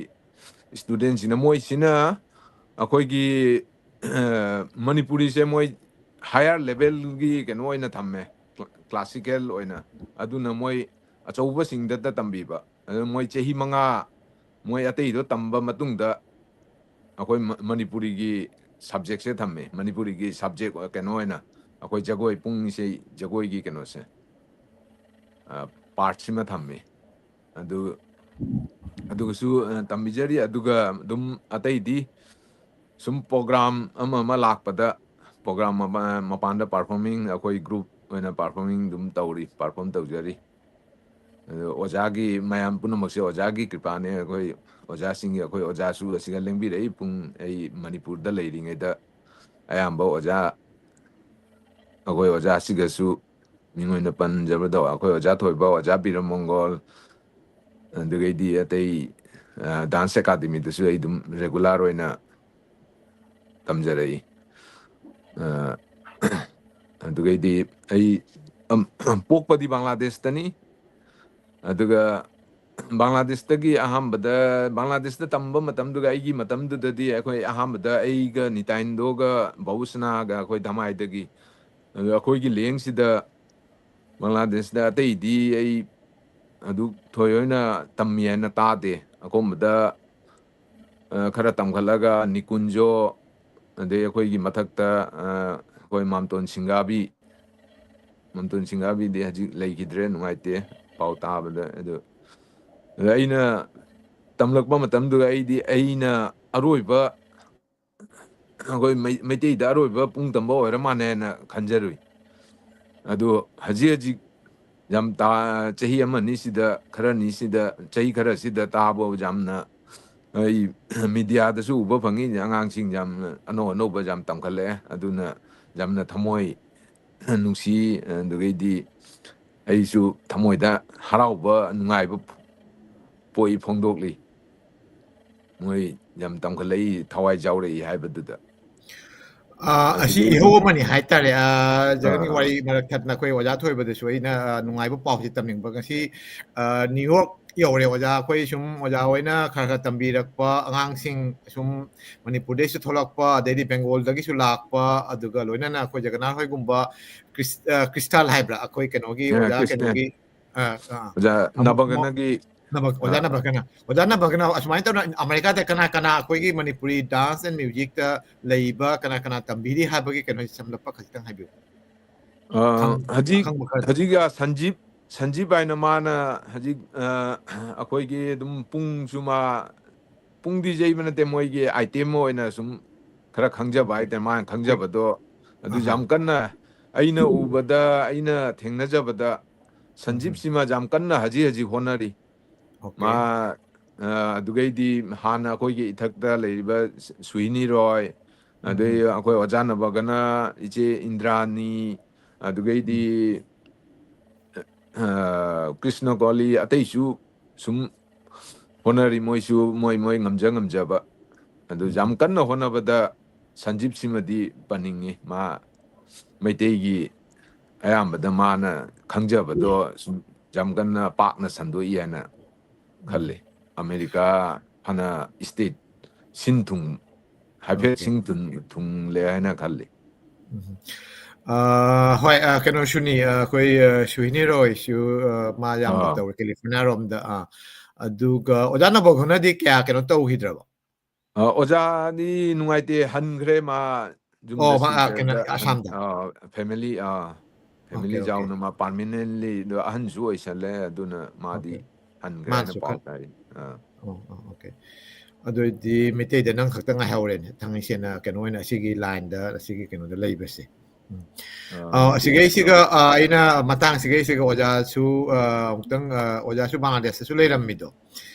studentꯁꯤꯡꯅ, ꯃꯣꯏꯁꯤꯅ ꯑꯩꯈꯣꯏꯒꯤ, ꯑ, ꯃꯅꯤꯄꯨꯔꯤꯁꯦ ꯃꯣꯏ higher levelꯒꯤ ꯀꯩꯅꯣ ꯑꯣꯏꯅ ꯊꯝꯃꯦ꯫ ꯀ꯭ꯂꯥꯁꯤꯀꯦꯜ ꯑꯣꯏꯅ꯫ ꯑꯗꯨꯅ ꯃꯣꯏ ꯑꯆꯧꯕꯁꯤꯡꯗꯇ ꯇꯝꯕꯤꯕ꯫ ꯑꯗꯨ ꯃꯣꯏ ꯆꯍꯤ ꯃꯉꯥ ꯃꯣꯏ ꯑꯇꯩꯗꯣ ꯇꯝꯕ ꯃꯇꯨꯡꯗ ꯑꯩꯈꯣꯏ ꯃ-, ꯃꯅꯤꯄꯨꯔꯤꯒꯤ ꯁꯕꯖꯦꯛꯁꯦ ꯊꯝꯃꯦ꯫ ꯃꯅꯤꯄꯨꯔꯤꯒꯤ ꯁꯕꯖꯦꯛ ꯀꯩꯅꯣ ꯑꯣꯏꯅ ꯑꯩꯈꯣꯏ ꯖꯒꯣꯏ, ꯄꯨꯡ ꯏꯁꯩ ꯖꯒꯣꯏꯒꯤ ꯀꯩꯅꯣꯁꯦ, ꯑ, ꯄꯥꯔꯠꯁꯤꯃ ꯊꯝꯃꯦ꯫ ꯑꯗꯨ, ꯑꯗꯨꯒꯁꯨ, ꯑ, ꯇꯝꯕꯤꯖꯔꯤ꯫ ꯑꯗꯨꯒ ꯑꯗꯨꯝ ꯑꯇꯩꯗꯤ ꯁꯨꯝ ꯄ꯭ꯔꯣꯒ꯭ꯔꯥꯝ ꯑꯃ ꯑꯃ ꯂꯥꯛꯄꯗ, ꯄ꯭ꯔꯣꯒ꯭ꯔꯥꯝ ꯃꯄꯥ-, ꯃꯄꯥꯟꯗ ꯄꯔꯐꯣꯔꯃꯤꯡ, ꯑꯩꯈꯣꯏ ꯒ꯭ꯔꯨꯞ ꯑꯣꯏꯅ ꯄꯔꯐꯣꯔꯃꯤꯡ ꯑꯗꯨꯝ ꯇꯧꯔꯤ, ꯄꯔꯐꯣꯔꯝ ꯇꯧꯖꯔꯤ꯫ ꯑꯗꯣ ꯑꯣꯖꯥꯒꯤ, ꯃꯌꯥꯝ ꯄꯨꯝꯅꯃꯛꯁꯦ ꯑꯣꯖꯥꯒꯤ ꯀ꯭ꯔꯤꯄꯥꯅꯦ꯫ ꯑꯩꯈꯣꯏ ꯑꯣꯖꯥꯁꯤꯡꯒꯤ, ꯑꯩꯈꯣꯏ ꯑꯣꯖꯥꯁꯨ ꯑꯁꯤꯒ ꯂꯦꯡꯕꯤꯔꯛꯏ꯫ ꯄꯨꯡ, ꯑꯩ ꯃꯅꯤꯄꯨꯔꯗ ꯂꯩꯔꯤꯉꯩꯗ ꯑꯌꯥꯝꯕ ꯑꯣꯖꯥ, ꯑꯩꯈꯣꯏ ꯑꯣꯖꯥꯁꯤꯒꯁꯨ ꯃꯤꯡ ꯑꯣꯏꯅ ꯄꯟꯖꯕꯗꯣ, ꯑꯩꯈꯣꯏ ꯑꯣꯖꯥ ꯊꯣꯏꯕ, ꯑꯣꯖꯥ ꯕꯤꯔꯃꯪꯒꯣꯜ, ꯑꯗꯨꯗꯒꯤꯗꯤ ꯑꯇꯩ, ꯑ, ꯗꯥꯟꯁ ꯑꯦꯀꯥꯗꯃꯤꯗꯁꯨ ꯑꯩ ꯑꯗꯨꯝ ꯔꯦꯒꯨꯂꯔ ꯑꯣꯏꯅ ꯇꯝꯖꯔꯛꯏ꯫ ꯑ, ꯑꯗꯨꯗꯒꯤꯗꯤ ꯑꯩ, ꯑꯝ, ꯄꯣꯛꯄꯗꯤ ꯕꯪꯒ꯭ꯂꯥꯗꯦꯁꯇꯅꯤ꯫ ꯑꯗꯨꯒ ꯕꯪꯒ꯭ꯂꯥꯗꯦꯁꯇꯒꯤ ꯑꯍꯥꯟꯕꯗ, ꯕꯪꯒ꯭ꯂꯥꯗꯦꯁꯇ ꯇꯝꯕ ꯃꯇꯝꯗꯨꯒ ꯑꯩꯒꯤ ꯃꯇꯝꯗꯨꯗꯗꯤ ꯑꯩꯈꯣꯏ ꯑꯍꯥꯟꯕꯗ ꯑꯩꯒ ꯅꯤꯇꯥꯏꯟꯗꯣꯒ ꯕꯥꯕꯨꯁꯅꯥꯒ ꯑꯩꯈꯣꯏ ꯙꯃꯥꯏꯗꯒꯤ꯫ ꯑꯗꯨ ꯑꯩꯈꯣꯏꯒꯤ ꯂꯦꯡꯁꯤꯗ ꯕꯪꯒ꯭ꯂꯥꯗꯦꯁꯇ ꯑꯇꯩꯗꯤ ꯑꯩ ꯑꯗꯨ ꯊꯣꯏ ꯑꯣꯏꯅ ꯇꯝꯃꯤ ꯍꯥꯏꯅ ꯇꯥꯗꯦ꯫ ꯑꯀꯣꯟꯕꯗ, ꯑ, ꯈꯔ ꯇꯝꯈꯠꯂꯒ ꯅꯤꯀꯨꯟꯖꯣ, ꯑꯗꯩ ꯑꯩꯈꯣꯏꯒꯤ ꯃꯊꯛꯇ, ꯑ, ꯑꯩꯈꯣꯏ ꯃꯥꯝꯇꯣꯟ ꯁꯤꯡꯒꯥꯕꯤ, ꯃꯥꯝꯇꯣꯟ ꯁꯤꯡꯒꯥꯕꯤꯗꯤ ꯍꯧꯖꯤꯛ ꯂꯩꯈꯤꯗ꯭ꯔꯦ, ꯅꯨꯡꯉꯥꯏꯇꯦ ꯄꯥꯎ ꯇꯥꯕꯗ꯫ ꯑꯗꯨ, ꯑꯗ ꯑꯩꯅ ꯇꯝꯂꯛꯄ ꯃꯇꯝꯗꯨꯗ ꯑꯩꯗꯤ ꯑꯩꯅ ꯑꯔꯣꯏꯕ, ꯑꯩꯈꯣꯏ ꯃꯩ-, ꯃꯩꯇꯩꯗ ꯑꯔꯣꯏꯕ ꯄꯨꯡ ꯇꯝꯕ ꯑꯣꯏꯔ ꯃꯥꯜꯂꯦꯅ ꯈꯟꯖꯔꯨꯏ꯫ ꯑꯗꯨ ꯍꯧꯖꯤꯛ ꯍꯧꯖꯤꯛ ꯌꯥꯝ ꯇꯥ-, ꯆꯍꯤ ꯑꯃ ꯑꯅꯤꯁꯤꯗ, ꯈꯔ ꯑꯅꯤꯁꯤꯗ, ꯆꯍꯤ ꯈꯔꯁꯤꯗ ꯇꯥꯕ ꯌꯥꯝꯅ, ꯑꯩ ꯃꯤꯗꯤꯌꯥꯗꯁꯨ ꯎꯕ ꯐꯪꯉꯤ, ꯑꯉꯥꯡꯁꯤꯡ ꯌꯥꯝꯅ ꯑꯅꯧ ꯑꯅꯧꯕ ꯌꯥꯝ ꯇꯝꯈꯠꯂꯛꯑꯦ꯫ ꯑꯗꯨꯅ ꯌꯥꯝꯅ ꯊꯃꯣꯏ ꯅꯨꯡꯁꯤ, ꯑꯗꯨꯗꯒꯤꯗꯤ ꯑꯩꯁꯨ ꯊꯃꯣꯏꯗ ꯍꯔꯥꯎꯕ, ꯅꯨꯡꯉꯥꯏꯕ ꯄꯣꯛꯏ, ꯐꯣꯡꯗꯣꯛꯂꯤ꯫ ꯃꯣꯏ ꯌꯥꯝ ꯇꯝꯈꯠꯂꯛꯏ, ꯊꯋꯥꯏ ꯌꯥꯎꯔꯛꯏ ꯍꯥꯏꯕꯗꯨꯗ꯫ ꯑ, ꯑꯁꯤ ꯑꯗꯨꯗꯒꯤ ꯏꯍꯧ ꯑꯃꯅꯤ ꯍꯥꯏꯇꯥꯔꯦ꯫ ꯑ, ꯖꯒꯟꯒꯤ ꯑꯥ꯫ ꯋꯥꯔꯤ ꯃꯔꯛ ꯊꯠꯅ ꯑꯩꯈꯣꯏ ꯑꯣꯖꯥ ꯊꯣꯏꯕꯗꯁꯨ ꯑꯩꯅ, ꯑ, ꯅꯨꯡꯉꯥꯏꯕ ꯄꯥꯎꯁꯤ ꯇꯝꯅꯤꯡꯕ꯫ ꯉꯁꯤ, ꯑ, ꯅ꯭ꯌꯨ ꯌꯣꯔꯛ ꯌꯧꯔꯦ ꯑꯣꯖꯥ꯫ ꯑꯩꯈꯣꯏ ꯁꯨꯝ ꯑꯣꯖꯥ ꯍꯣꯏꯅ ꯈꯔ ꯈꯔ ꯇꯝꯕꯤꯔꯛꯄ ꯑꯉꯥꯡꯁꯤꯡ ꯁꯨꯝ ꯃꯅꯤꯄꯨꯔꯗꯩꯁꯨ ꯊꯣꯛꯂꯛꯄ, ꯑꯗꯩꯗꯤ ꯕꯦꯡꯒꯣꯜꯗꯒꯤꯁꯨ ꯂꯥꯛꯄ, ꯑꯗꯨꯒ ꯂꯣꯏꯅꯅ ꯑꯩꯈꯣꯏ ꯖꯒꯟꯅꯥꯊ ꯍꯣꯏꯒꯨꯝꯕ ꯀ꯭ꯔꯤꯁ-, ꯑ, ꯀ꯭ꯔꯤꯁꯇꯥꯜ ꯍꯥꯏꯕ꯭ꯔꯥ? ꯑꯩꯈꯣꯏ ꯀꯩꯅꯣꯒꯤ ꯑ, ꯑꯣꯖꯥ ꯀ꯭ꯔꯤꯁꯇꯥꯜ꯫ ꯀꯩꯅꯣꯒꯤ, ꯑ, ꯑ, ꯑꯣꯖꯥ ꯑꯃ-, ꯅꯕꯒꯅꯒꯤ, ꯅꯕ-, ꯑꯣꯖꯥ ꯑ, ꯅꯕꯒꯅ, ꯑꯣꯖꯥ ꯅꯕꯒꯅ ꯑꯁꯨꯃꯥꯏꯅ ꯇꯧꯅ ꯑꯃꯦꯔꯤꯀꯥꯗ ꯀꯅꯥ ꯀꯅꯥ ꯑꯩꯈꯣꯏꯒꯤ ꯃꯅꯤꯄꯨꯔꯤ dance and musicꯇ ꯂꯩꯕ ꯀꯅꯥ ꯀꯅꯥ ꯇꯝꯕꯤꯔꯤ ꯍꯥꯏꯕꯒꯤ ꯀꯩꯅꯣ ꯁꯝꯂꯞꯄ ꯈꯖꯤꯛꯇꯪ ꯍꯥꯏꯕꯤꯌꯨ꯫ ꯑ, ꯈꯪ-, ꯍꯧꯖꯤꯛ, ꯑꯈꯪꯕ ꯈꯔ꯫ ꯍꯧꯖꯤꯛ, ꯑ, ꯁꯟꯖꯤꯞ, ꯁꯟꯖꯤꯞ ꯍꯥꯏꯅ ꯃꯥꯅ ꯍꯧꯖꯤꯛ, ꯑ, ꯑꯩꯈꯣꯏꯒꯤ ꯑꯗꯨꯝ ꯄꯨꯡꯁꯨ ꯃꯥ, ꯄꯨꯡꯗꯤ ꯌꯩꯕ ꯅꯠꯇꯦ, ꯃꯣꯏꯒꯤ item ꯑꯣꯏꯅ ꯁꯨꯝ ꯈꯔ ꯈꯪꯖꯕ ꯍꯥꯏꯇꯥꯔꯦ, ꯃꯥꯅ ꯈꯪꯖꯕꯗꯣ꯫ ꯑꯗꯨ ꯑꯍꯥ꯫ ꯌꯥꯝ ꯀꯟꯅ ꯑꯩꯅ ꯎꯕꯗ, ꯑꯩꯅ ꯊꯦꯡꯅꯖꯕꯗ, ꯎꯝ꯫ ꯁꯟꯖꯤꯞꯁꯤꯃ ꯌꯥꯝ ꯀꯟꯅ ꯍꯧꯖꯤꯛ ꯍꯧꯖꯤꯛ ꯍꯣꯠꯅꯔꯤ꯫ ꯑꯣꯀꯦ꯫ ꯃꯥ, ꯑ, ꯑꯗꯨꯒꯩꯗꯤ ꯍꯥꯟꯅ ꯑꯩꯈꯣꯏꯒꯤ ꯏꯊꯛꯇ ꯂꯩꯔꯤꯕ ꯁꯨꯍꯤꯅꯤ ꯔꯣꯏ, ꯑꯗꯩ ꯎꯝ꯫ ꯑꯩꯈꯣꯏ ꯑꯣꯖꯥ ꯅꯕꯒꯅ, ꯏꯆꯦ ꯏꯟꯗ꯭ꯔꯥꯅꯤ, ꯑꯗꯨꯒꯩꯗꯤ, ꯎꯝ꯫ ꯑ, ꯀ꯭ꯔꯤꯁꯅ ꯀꯣꯂꯤ, ꯑꯇꯩꯁꯨ ꯁꯨꯝ ꯍꯣꯠꯅꯔꯤ, ꯃꯣꯏꯁꯨ ꯃꯣꯏ ꯃꯣꯏ ꯉꯝꯖ ꯉꯝꯖꯕ꯫ ꯑꯗꯨ ꯌꯥꯝ ꯎꯝ꯫ ꯀꯟꯅ ꯍꯣꯠꯅꯕꯗ ꯁꯟꯖꯤꯞꯁꯤꯃꯗꯤ ꯄꯟꯅꯤꯡꯉꯤ꯫ ꯃꯥ ꯃꯩꯇꯩꯒꯤ ꯑꯌꯥꯝꯕꯗ ꯃꯥꯅ ꯈꯪꯖꯕꯗꯣ ꯁꯨꯝ ꯌꯥꯝ ꯀꯟꯅ ꯄꯥꯛꯅ ꯁꯟꯗꯣꯛꯏ ꯍꯥꯏꯅ ꯎꯝ꯫ ꯈꯜꯂꯤ꯫ ꯑꯃꯦꯔꯤꯀꯥ ꯐꯅ state ꯁꯤꯟ ꯊꯨꯡ, ꯍꯥꯏꯐꯦꯠ ꯑꯣꯀꯦ꯫ ꯁꯤꯟ ꯊꯨꯡ, ꯊꯨꯡꯂꯦ ꯍꯥꯏꯅ ꯈꯜꯂꯤ꯫ ꯎꯝ꯫ ꯑ, ꯍꯣꯏ, ꯑ, ꯀꯩꯅꯣꯁꯨꯅꯤ, ꯑ, ꯑꯩꯈꯣꯏ, ꯑ, ꯁꯨꯍꯤꯅꯤ ꯔꯣꯏꯁꯨ, ꯑ, ꯃꯥ ꯌꯥꯝꯅ ꯑꯥ꯫ ꯇꯧꯔꯦ, ꯀꯦꯂꯤꯐꯣꯔꯅꯤꯌꯥ ꯔꯣꯝꯗ꯫ ꯑ, ꯑꯗꯨꯒ ꯑꯣꯖꯥ ꯅꯕꯒꯅꯗꯤ ꯀꯌꯥ ꯀꯩꯅꯣ ꯇꯧꯈꯤꯗ꯭ꯔꯕ? ꯑ, ꯑꯣꯖꯥꯗꯤ ꯅꯨꯡꯉꯥꯏꯇꯦ, ꯍꯟꯈ꯭ꯔꯦ ꯃꯥ ꯌꯨꯝꯗ ꯑꯣ, ꯃꯥ, ꯑ, ꯀꯩꯅꯣ, ꯁꯤꯈ꯭ꯔꯦꯗ, ꯑꯍꯟ-, ꯑꯁꯥꯝꯗ? ꯑ, family, ꯑ, family ꯑꯣꯀꯦ, ꯑꯣꯀꯦ꯫ ꯆꯥꯎꯅ ꯃꯥ permanently ꯑꯗꯣ ꯑꯍꯟꯁꯨ ꯑꯣꯏꯁꯜꯂꯦ, ꯑꯗꯨꯅ ꯃꯥꯗꯤ ꯑꯣꯀꯦ꯫ ꯍꯟꯈ꯭ꯔꯦ ꯍꯥꯏꯅ ꯃꯥꯅꯁꯨ ꯄꯥꯎ ꯈꯔ-, ꯇꯥꯏ꯫ ꯑ꯫ ꯑꯣ, ꯑꯣ, ꯑꯣꯀꯦ꯫ ꯑꯗꯨ ꯑꯣꯏꯗꯤ ꯃꯩꯇꯩꯗ ꯅꯪ ꯈꯛꯇ ꯉꯥꯏꯍꯧꯔꯦꯅꯦ, ꯊꯥꯡꯃꯩ ꯁꯦꯡꯅ ꯀꯩꯅꯣ ꯑꯣꯏꯅ ꯑꯁꯤꯒꯤ line ꯗ, ꯑꯁꯤꯒꯤ ꯀꯩꯅꯣꯗ ꯂꯩꯕꯁꯦ꯫ ꯎꯝ꯫ ꯑ, ꯑ, ꯃꯩꯇꯩ ꯑꯁꯤꯒꯩꯁꯤꯒ, ꯑ, ꯑꯩꯅ ꯃꯇꯥꯡꯁꯤꯒꯩꯁꯤꯒ ꯑꯣꯖꯥꯁꯨ, ꯑ, ꯑꯃꯨꯛꯇꯪ, ꯑ, ꯑꯣꯖꯥꯁꯨ ꯕꯪꯒ꯭ꯂꯥꯗꯦꯁꯇꯁꯨ ꯂꯩꯔꯝꯃꯤꯗꯣ꯫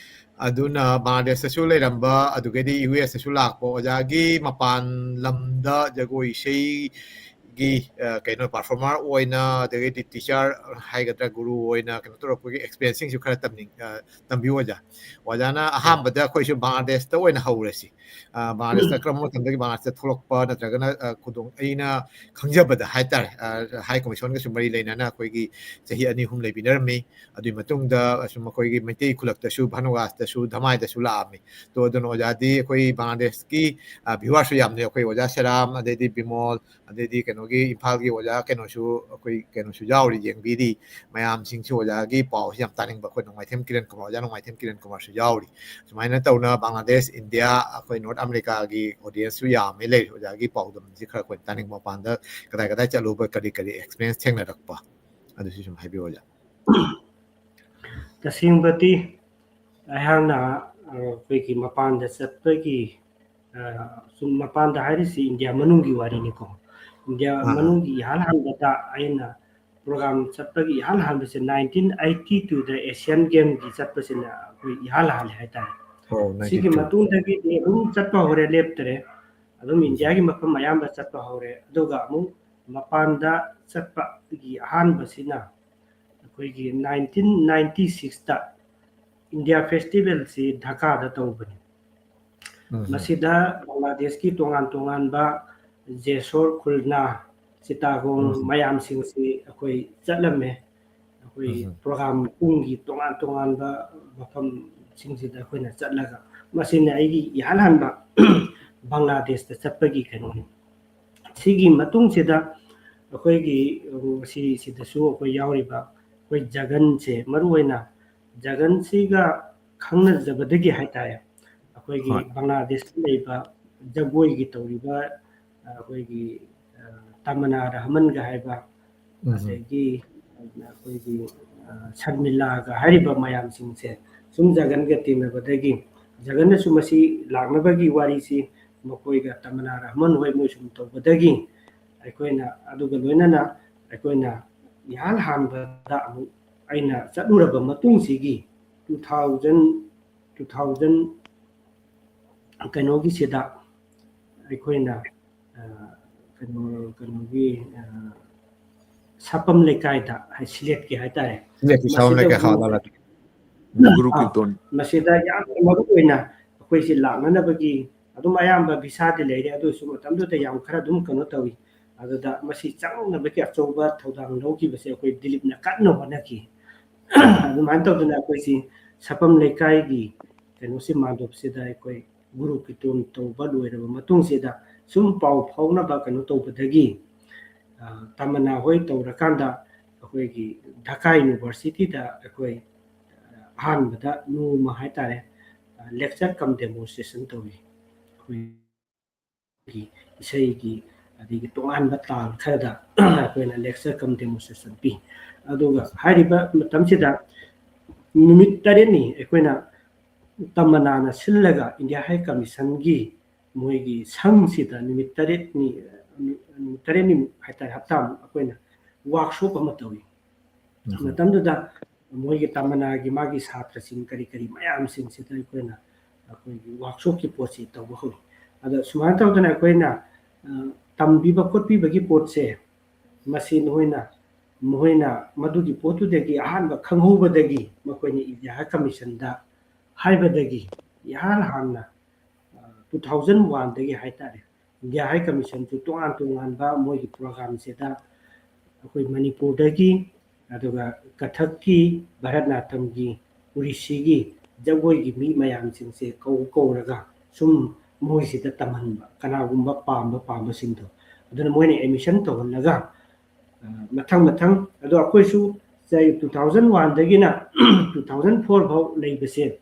ꯑꯗꯨꯅ ꯕꯪꯒ꯭ꯂꯥꯗꯦꯁꯇꯁꯨ ꯂꯩꯔꯝꯕ, ꯑꯗꯨꯒꯩꯗꯤ U S ꯇꯁꯨ ꯂꯥꯛꯄ ꯑꯣꯖꯥꯒꯤ ꯃꯄꯥꯟ ꯂꯝꯗ ꯖꯒꯣꯏ ꯏꯁꯩꯒꯤ, ꯑ, ꯀꯩꯅꯣ, performer ꯑꯣꯏꯅ, ꯑꯗꯒꯤꯗꯤ teacher ꯍꯥꯏꯒꯗ꯭ꯔꯥ, ꯒꯨꯔꯨ ꯑꯣꯏꯅ ꯀꯩꯅꯣ ꯇꯧꯔꯛꯄꯒꯤ experience ꯁꯤꯡꯁꯨ ꯈꯔ ꯇꯝꯅꯤꯡ-, ꯑ, ꯇꯝꯕꯤꯌꯨ ꯑꯣꯖꯥ꯫ ꯑꯣꯖꯥꯅ ꯎꯝ꯫ ꯑꯍꯥꯟꯕꯗ ꯑꯩꯈꯣꯏꯁꯨ ꯕꯪꯒ꯭ꯂꯥꯗꯦꯁꯇ ꯑꯣꯏꯅ ꯍꯧꯔꯁꯤ꯫ ꯑ, ꯕꯪꯒ꯭ꯂꯥꯗꯦꯁꯇ ꯀꯔꯝꯕ ꯃꯇꯝꯗꯒꯤ ꯕꯪꯒ꯭ꯂꯥꯗꯦꯁꯇ ꯊꯣꯛꯂꯛꯄ ꯅꯠꯇ꯭ꯔꯒꯅ, ꯑ, ꯈꯨꯗꯣꯡ-, ꯑꯩꯅ ꯈꯪꯖꯕꯗ ꯍꯥꯏꯇꯥꯔꯦ, ꯑ, High Commission ꯒꯁꯨ ꯃꯔꯤ ꯂꯩꯅꯅ ꯑꯩꯈꯣꯏꯒꯤ ꯆꯍꯤ ꯑꯅꯤ ꯑꯍꯨꯝ ꯂꯩꯕꯤꯅꯔꯝꯃꯤ꯫ ꯑꯗꯨꯒꯤ ꯃꯇꯨꯡꯗ ꯑꯁꯨꯝ ꯑꯩꯈꯣꯏꯒꯤ ꯃꯩꯇꯩ ꯈꯨꯜꯂꯛꯇꯁꯨ, ꯚꯥꯅꯨꯒꯥꯁꯇꯁꯨ, ꯙꯃꯥꯏꯗꯁꯨ ꯂꯥꯛꯑꯝꯃꯤ꯫ ꯇꯣ, ꯑꯗꯨꯅ ꯑꯣꯖꯥꯗꯤ ꯑꯩꯈꯣꯏ ꯕꯪꯒ꯭ꯂꯥꯗꯦꯁꯀꯤ, ꯑ, viewer ꯁꯨ ꯌꯥꯝꯅ ꯑꯩꯈꯣꯏ ꯑꯣꯖꯥ ꯁꯦꯔꯥꯝ, ꯑꯗꯩꯗꯤ ꯕꯤꯃꯣꯜ, ꯑꯗꯩꯗꯤ ꯀꯩꯅꯣꯒꯤ ꯏꯝꯐꯥꯜꯒꯤ ꯑꯣꯖꯥ ꯀꯩꯅꯣꯁꯨ, ꯑꯩꯈꯣꯏ ꯀꯩꯅꯣꯁꯨ ꯌꯥꯎꯔꯤ, ꯌꯦꯡꯕꯤꯔꯤ꯫ ꯃꯌꯥꯝꯁꯤꯡꯁꯨ ꯑꯣꯖꯥꯒꯤ ꯄꯥꯎꯁꯤ ꯌꯥꯝ ꯇꯥꯅꯤꯡꯕ꯫ ꯑꯩꯈꯣꯏ ꯅꯣꯡꯃꯥꯏꯊꯦꯝ ꯀꯤꯔꯟ ꯀꯨꯃꯥꯔ, ꯑꯣꯖꯥ ꯅꯣꯡꯃꯥꯏꯊꯦꯝ ꯀꯤꯔꯟ ꯀꯨꯃꯥꯔꯁꯨ ꯌꯥꯎꯔꯤ꯫ ꯁꯨꯃꯥꯏꯅ ꯇꯧꯅ ꯕꯪꯒ꯭ꯂꯥꯗꯦꯁ, ꯏꯟꯗꯤꯌꯥ, ꯑꯩꯈꯣꯏ ꯅꯣꯔꯠ ꯑꯃꯦꯔꯤꯀꯥꯒꯤ audience ꯁꯨ ꯌꯥꯝꯃꯦ ꯂꯩꯔꯤ꯫ ꯑꯣꯖꯥꯒꯤ ꯄꯥꯎꯗꯝꯁꯤ ꯈꯔ ꯑꯩꯈꯣꯏ ꯇꯥꯅꯤꯡꯕ꯫ ꯃꯄꯥꯟꯗ ꯀꯗꯥꯏ ꯀꯗꯥꯏ ꯆꯠꯂꯨꯕ, ꯀꯔꯤ ꯀꯔꯤ experience ꯊꯦꯡꯅꯔꯛꯄ, ꯑꯗꯨꯁꯨ ꯁꯨꯝ ꯍꯥꯏꯕꯤꯌꯨ ꯑꯣꯖꯥ꯫ ꯇꯁꯦꯡꯕꯗꯤ ꯑꯩꯍꯥꯛꯅ, ꯑ, ꯑꯩꯈꯣꯏꯒꯤ ꯃꯄꯥꯟꯗ ꯆꯠꯄꯒꯤ, ꯑ, ꯁꯨꯝ ꯃꯄꯥꯟꯗ ꯍꯥꯏꯔꯤꯁꯤ ꯏꯟꯗꯤꯌꯥ ꯃꯅꯨꯡꯒꯤ ꯋꯥꯔꯤꯅꯤꯀꯣ꯫ ꯏꯟꯗꯤꯌꯥ ꯑꯥ, ꯑꯥ꯫ ꯃꯅꯨꯡꯒꯤ ꯏꯍꯥꯟ ꯍꯥꯟꯕꯗ ꯑꯩꯅ program ꯆꯠꯄꯒꯤ ꯏꯍꯥꯟ ꯍꯥꯟꯕꯁꯦ nineteen eighty two ꯗ Asian Game ꯒꯤ ꯆꯠꯄꯁꯤꯅ ꯑꯩꯈꯣꯏ ꯏꯍꯥꯟ ꯍꯥꯜꯂꯦ ꯍꯥꯏꯇꯥꯔꯦ꯫ ꯑꯣ, ꯁꯤꯒꯤ ninety two꯫ ꯃꯇꯨꯡꯗꯒꯤꯗꯤ ꯑꯗꯨꯝ ꯆꯠꯄ ꯍꯧꯔꯦ, ꯂꯦꯞꯇꯔꯦ꯫ ꯑꯗꯨꯝ ꯎꯝ꯫ ꯏꯟꯗꯤꯌꯥꯒꯤ ꯃꯐꯝ ꯑꯌꯥꯝꯕ ꯆꯠꯄ ꯍꯧꯔꯦ꯫ ꯑꯗꯨꯒ ꯑꯃꯨꯛ ꯃꯄꯥꯟꯗ ꯆꯠꯄꯒꯤ ꯑꯍꯥꯟꯕꯁꯤꯅ ꯑꯩꯈꯣꯏꯒꯤ nineteen ninety six ꯇ ꯏꯟꯗꯤꯌꯥ festival ꯁꯤ ꯙꯀꯥꯗ ꯇꯧꯕꯅꯤ꯫ ꯎꯝ꯫ ꯃꯁꯤꯗ ꯕꯪꯒ꯭ꯂꯥꯗꯦꯁꯀꯤ ꯇꯣꯉꯥꯟ ꯇꯣꯉꯥꯟꯕ ꯖꯦꯁꯣꯔ, ꯈꯨꯜꯅꯥ, ꯆꯤꯇꯥꯒꯣꯡ ꯎꯝ꯫ ꯃꯌꯥꯝꯁꯤꯡꯁꯤ ꯑꯩꯈꯣꯏ ꯆꯠꯂꯝꯃꯦ꯫ ꯑꯩꯈꯣꯏ ꯎꯝ꯫ program ꯄꯨꯡꯒꯤ ꯇꯣꯉꯥꯟ ꯇꯣꯉꯥꯟꯕ ꯃꯐꯝꯁꯤꯡꯁꯤꯗ ꯑꯩꯈꯣꯏꯅ ꯆꯠꯂꯒ, ꯃꯁꯤꯅ ꯑꯩꯒꯤ ꯏꯍꯥꯟ ꯍꯥꯟꯕ ꯕꯪꯒ꯭ꯂꯥꯗꯦꯁꯇ ꯆꯠꯄꯒꯤ ꯀꯩꯅꯣꯅꯤ꯫ ꯁꯤꯒꯤ ꯃꯇꯨꯡꯁꯤꯗ ꯑꯩꯈꯣꯏꯒꯤ, ꯎꯝ, ꯁꯤ, ꯁꯤꯗꯁꯨ ꯑꯩꯈꯣꯏ ꯌꯥꯎꯔꯤꯕ ꯑꯩꯈꯣꯏ ꯖꯒꯟꯁꯦ, ꯃꯔꯨꯑꯣꯏꯅ ꯖꯒꯟꯁꯤꯒ ꯈꯪꯅꯖꯕꯗꯒꯤ ꯍꯥꯏꯇꯥꯔꯦ, ꯑꯩꯈꯣꯏꯒꯤ ꯍꯣꯏ꯫ ꯕꯪꯒ꯭ꯂꯥꯗꯦꯁꯇ ꯂꯩꯕ ꯖꯒꯣꯏꯒꯤ ꯇꯧꯔꯤꯕ, ꯑ, ꯑꯩꯈꯣꯏꯒꯤ, ꯑ, ꯇꯃꯅꯥ ꯔꯍꯃꯟꯒ ꯍꯥꯏꯕ, ꯎꯝ꯫ ꯑꯗꯒꯤ ꯑꯩꯈꯣꯏꯒꯤ, ꯑ, ꯁꯔꯃꯤꯂꯥꯒ ꯍꯥꯏꯔꯤꯕ ꯃꯌꯥꯝꯁꯤꯡꯁꯦ ꯁꯨꯝ ꯖꯒꯟꯒ ꯇꯤꯟꯅꯕꯗꯒꯤ, ꯖꯒꯟꯅꯁꯨ ꯃꯁꯤ ꯂꯥꯛꯅꯕꯒꯤ ꯋꯥꯔꯤꯁꯤ ꯃꯈꯣꯏꯒ ꯇꯃꯅꯥ ꯔꯍꯃꯟ ꯍꯣꯏ ꯃꯣꯏ ꯁꯨꯝ ꯇꯧꯕꯗꯒꯤ, ꯑꯩꯈꯣꯏꯅ ꯑꯗꯨꯒ ꯂꯣꯏꯅꯅ ꯑꯩꯈꯣꯏꯅ ꯏꯍꯥꯟ ꯍꯥꯟꯕꯗ ꯑꯃꯨꯛ ꯑꯩꯅ ꯆꯠꯂꯨꯔꯕ ꯃꯇꯨꯡꯁꯤꯒꯤ two thousand, two thousand ꯀꯩꯅꯣꯒꯤꯁꯤꯗ ꯑꯩꯈꯣꯏꯅ, ꯑ, ꯀꯩꯅꯣ, ꯀꯩꯅꯣꯒꯤ, ꯑ, ꯁꯥꯄꯝ ꯂꯩꯀꯥꯏꯗ, ꯍꯥꯏ, ꯁꯤꯂꯦꯠꯀꯤ ꯍꯥꯏꯇꯥꯔꯦ꯫ ꯁꯤꯂꯦꯠꯀꯤ ꯁꯥꯄꯝ ꯃꯁꯤꯗ ꯂꯩꯀꯥꯏ, ꯒꯨꯔꯨ ꯍꯥ, ꯂꯥ, ꯂꯥ꯫ ꯒꯨꯔꯨ ꯑꯥ, ꯀꯤꯔꯇꯣꯟ꯫ ꯃꯁꯤꯗ ꯌꯥꯝꯅ ꯃꯔꯨ ꯑꯣꯏꯅ ꯑꯩꯈꯣꯏꯁꯤ ꯂꯥꯛꯅꯅꯕꯒꯤ ꯑꯗꯨꯝ ꯑꯌꯥꯝꯕ visa ꯗꯤ ꯂꯩꯔꯦ, ꯑꯗꯨ ꯑꯣꯏꯔꯁꯨ ꯃꯇꯝꯗꯨꯗ ꯌꯥꯝ ꯈꯔ ꯑꯗꯨꯝ ꯀꯩꯅꯣ ꯇꯧꯏ꯫ ꯑꯗꯨꯗ ꯃꯁꯤ ꯆꯪꯅꯕꯒꯤ ꯑꯆꯧꯕ ꯊꯧꯗꯥꯡ ꯂꯧꯈꯤꯕꯁꯦ ꯑꯩꯈꯣꯏ ꯗꯤꯂꯤꯞꯅ ꯀꯟꯅ ꯍꯣꯠꯅꯈꯤ꯫ ꯑꯗꯨꯃꯥꯏꯅ ꯇꯧꯗꯅ ꯑꯩꯈꯣꯏꯁꯤ ꯁꯥꯄꯝ ꯂꯩꯀꯥꯏꯒꯤ ꯀꯩꯅꯣꯁꯤ, ꯃꯥꯟꯗꯣꯞꯁꯤꯗ ꯑꯩꯈꯣꯏ ꯒꯨꯔꯨ ꯀꯤꯔꯇꯣꯟ ꯇꯧꯕ ꯂꯣꯏꯔꯕ ꯃꯇꯨꯡꯁꯤꯗ ꯁꯨꯝ ꯄꯥꯎ ꯐꯥꯎꯅꯕ ꯀꯩꯅꯣ ꯇꯧꯕꯗꯒꯤ, ꯑ, ꯇꯃꯟꯅꯥ ꯍꯣꯏ ꯇꯧꯔꯀꯥꯟꯗ ꯑꯩꯈꯣꯏꯒꯤ ꯙꯥꯀꯥ ꯌꯨꯅꯤꯚꯔꯁꯤꯇꯤꯗ ꯑꯩꯈꯣꯏ, ꯑ, ꯑꯍꯥꯟꯕꯗ ꯅꯣꯡꯃ ꯍꯥꯏꯇꯥꯔꯦ, ꯑ, lecture cum demonstration ꯇꯧꯏ꯫ ꯑꯩꯈꯣꯏꯒꯤ ꯏꯁꯩꯒꯤ ꯑꯗꯒꯤ ꯇꯣꯉꯥꯟꯕ ꯇꯥꯜ ꯈꯔꯗ ꯑꯩꯈꯣꯏꯅ lecture cum demonstration ꯄꯤ꯫ ꯑꯗꯨꯒ ꯍꯥꯏꯔꯤꯕ ꯃꯇꯝꯁꯤꯗ ꯅꯨꯃꯤꯠ ꯇꯔꯦꯠꯅꯤ ꯑꯩꯈꯣꯏꯅ ꯇꯃꯟꯅꯥꯅ ꯁꯤꯜꯂꯒ ꯏꯟꯗꯤꯌꯥ ꯍꯥꯏ ꯀꯃꯤꯁꯟꯒꯤ ꯃꯣꯏꯒꯤ ꯁꯪꯁꯤꯗ ꯅꯨꯃꯤꯠ ꯇꯔꯦꯠꯅꯤ, ꯅꯨꯃꯤꯠ ꯇꯔꯦꯠꯅꯤꯃꯨꯛ ꯍꯥꯏꯇꯥꯔꯦ, ꯍꯞꯇꯥꯃꯨꯛ ꯑꯩꯈꯣꯏꯅ workshop ꯑꯃ ꯇꯧꯏ꯫ ꯃꯇꯝꯗꯨꯗ ꯃꯣꯏꯒꯤ ꯇꯃꯟꯅꯥꯒꯤ ꯃꯥꯒꯤ ꯁꯥꯇ꯭ꯔꯁꯤꯡ ꯀꯔꯤ ꯀꯔꯤ ꯃꯌꯥꯝꯁꯤꯡꯁꯤꯗ ꯑꯩꯈꯣꯏꯅ ꯑꯩꯈꯣꯏꯒꯤ workshopꯀꯤ ꯄꯣꯠꯁꯤ ꯇꯧꯕ ꯍꯧꯏ꯫ ꯑꯗꯣ ꯁꯨꯃꯥꯏꯅ ꯇꯧꯗꯅ ꯑꯩꯈꯣꯏꯅ, ꯑ, ꯇꯝꯕꯤꯕ ꯈꯣꯠꯄꯤꯕꯒꯤ ꯄꯣꯠꯁꯦ ꯃꯁꯤ ꯅꯈꯣꯏꯅ, ꯃꯈꯣꯏꯅ ꯃꯗꯨꯒꯤ ꯄꯣꯠꯇꯨꯗꯒꯤ ꯑꯍꯥꯟꯕ ꯈꯪꯍꯧꯕꯗꯒꯤ ꯃꯈꯣꯏꯅ ꯏꯟꯗꯤꯌꯥ ꯍꯥꯏ ꯀꯃꯤꯁꯟꯗ ꯍꯥꯏꯕꯗꯒꯤ ꯏꯍꯥꯟ ꯍꯥꯟꯅ, ꯑ, two thousand oneꯗꯒꯤ ꯍꯥꯏꯇꯥꯔꯦ, ꯏꯟꯗꯤꯌꯥ ꯍꯥꯏ ꯀꯃꯤꯁꯟꯁꯨ ꯇꯣꯉꯥꯟ ꯇꯣꯉꯥꯟꯕ ꯃꯣꯏꯒꯤ programꯁꯤꯗ ꯑꯩꯈꯣꯏ ꯃꯅꯤꯄꯨꯔꯗꯒꯤ, ꯑꯗꯨꯒ ꯀꯊꯛꯀꯤ, ꯚꯥꯔꯠꯅꯥꯇꯝꯒꯤ, ꯑꯣꯔꯤꯁꯤꯒꯤ ꯖꯒꯣꯏꯒꯤ ꯃꯤ ꯃꯌꯥꯝꯁꯤꯡꯁꯦ ꯀꯧ ꯀꯧꯔꯒ ꯁꯨꯝ ꯃꯣꯏꯁꯤꯗ ꯇꯝꯍꯟꯕ, ꯀꯅꯥꯒꯨꯝꯕ ꯄꯥꯝꯕ ꯄꯥꯝꯕꯁꯤꯡꯗꯣ꯫ ꯑꯗꯨꯅ ꯃꯣꯏꯅ admission ꯇꯧꯍꯜꯂꯒ, ꯑ, ꯃꯊꯪ ꯃꯊꯪ, ꯑꯗꯣ ꯑꯩꯈꯣꯏꯁꯨ ꯆꯍꯤ two thousand oneꯗꯒꯤꯅ two thousand four ꯐꯥꯎ ꯂꯩꯕꯁꯦ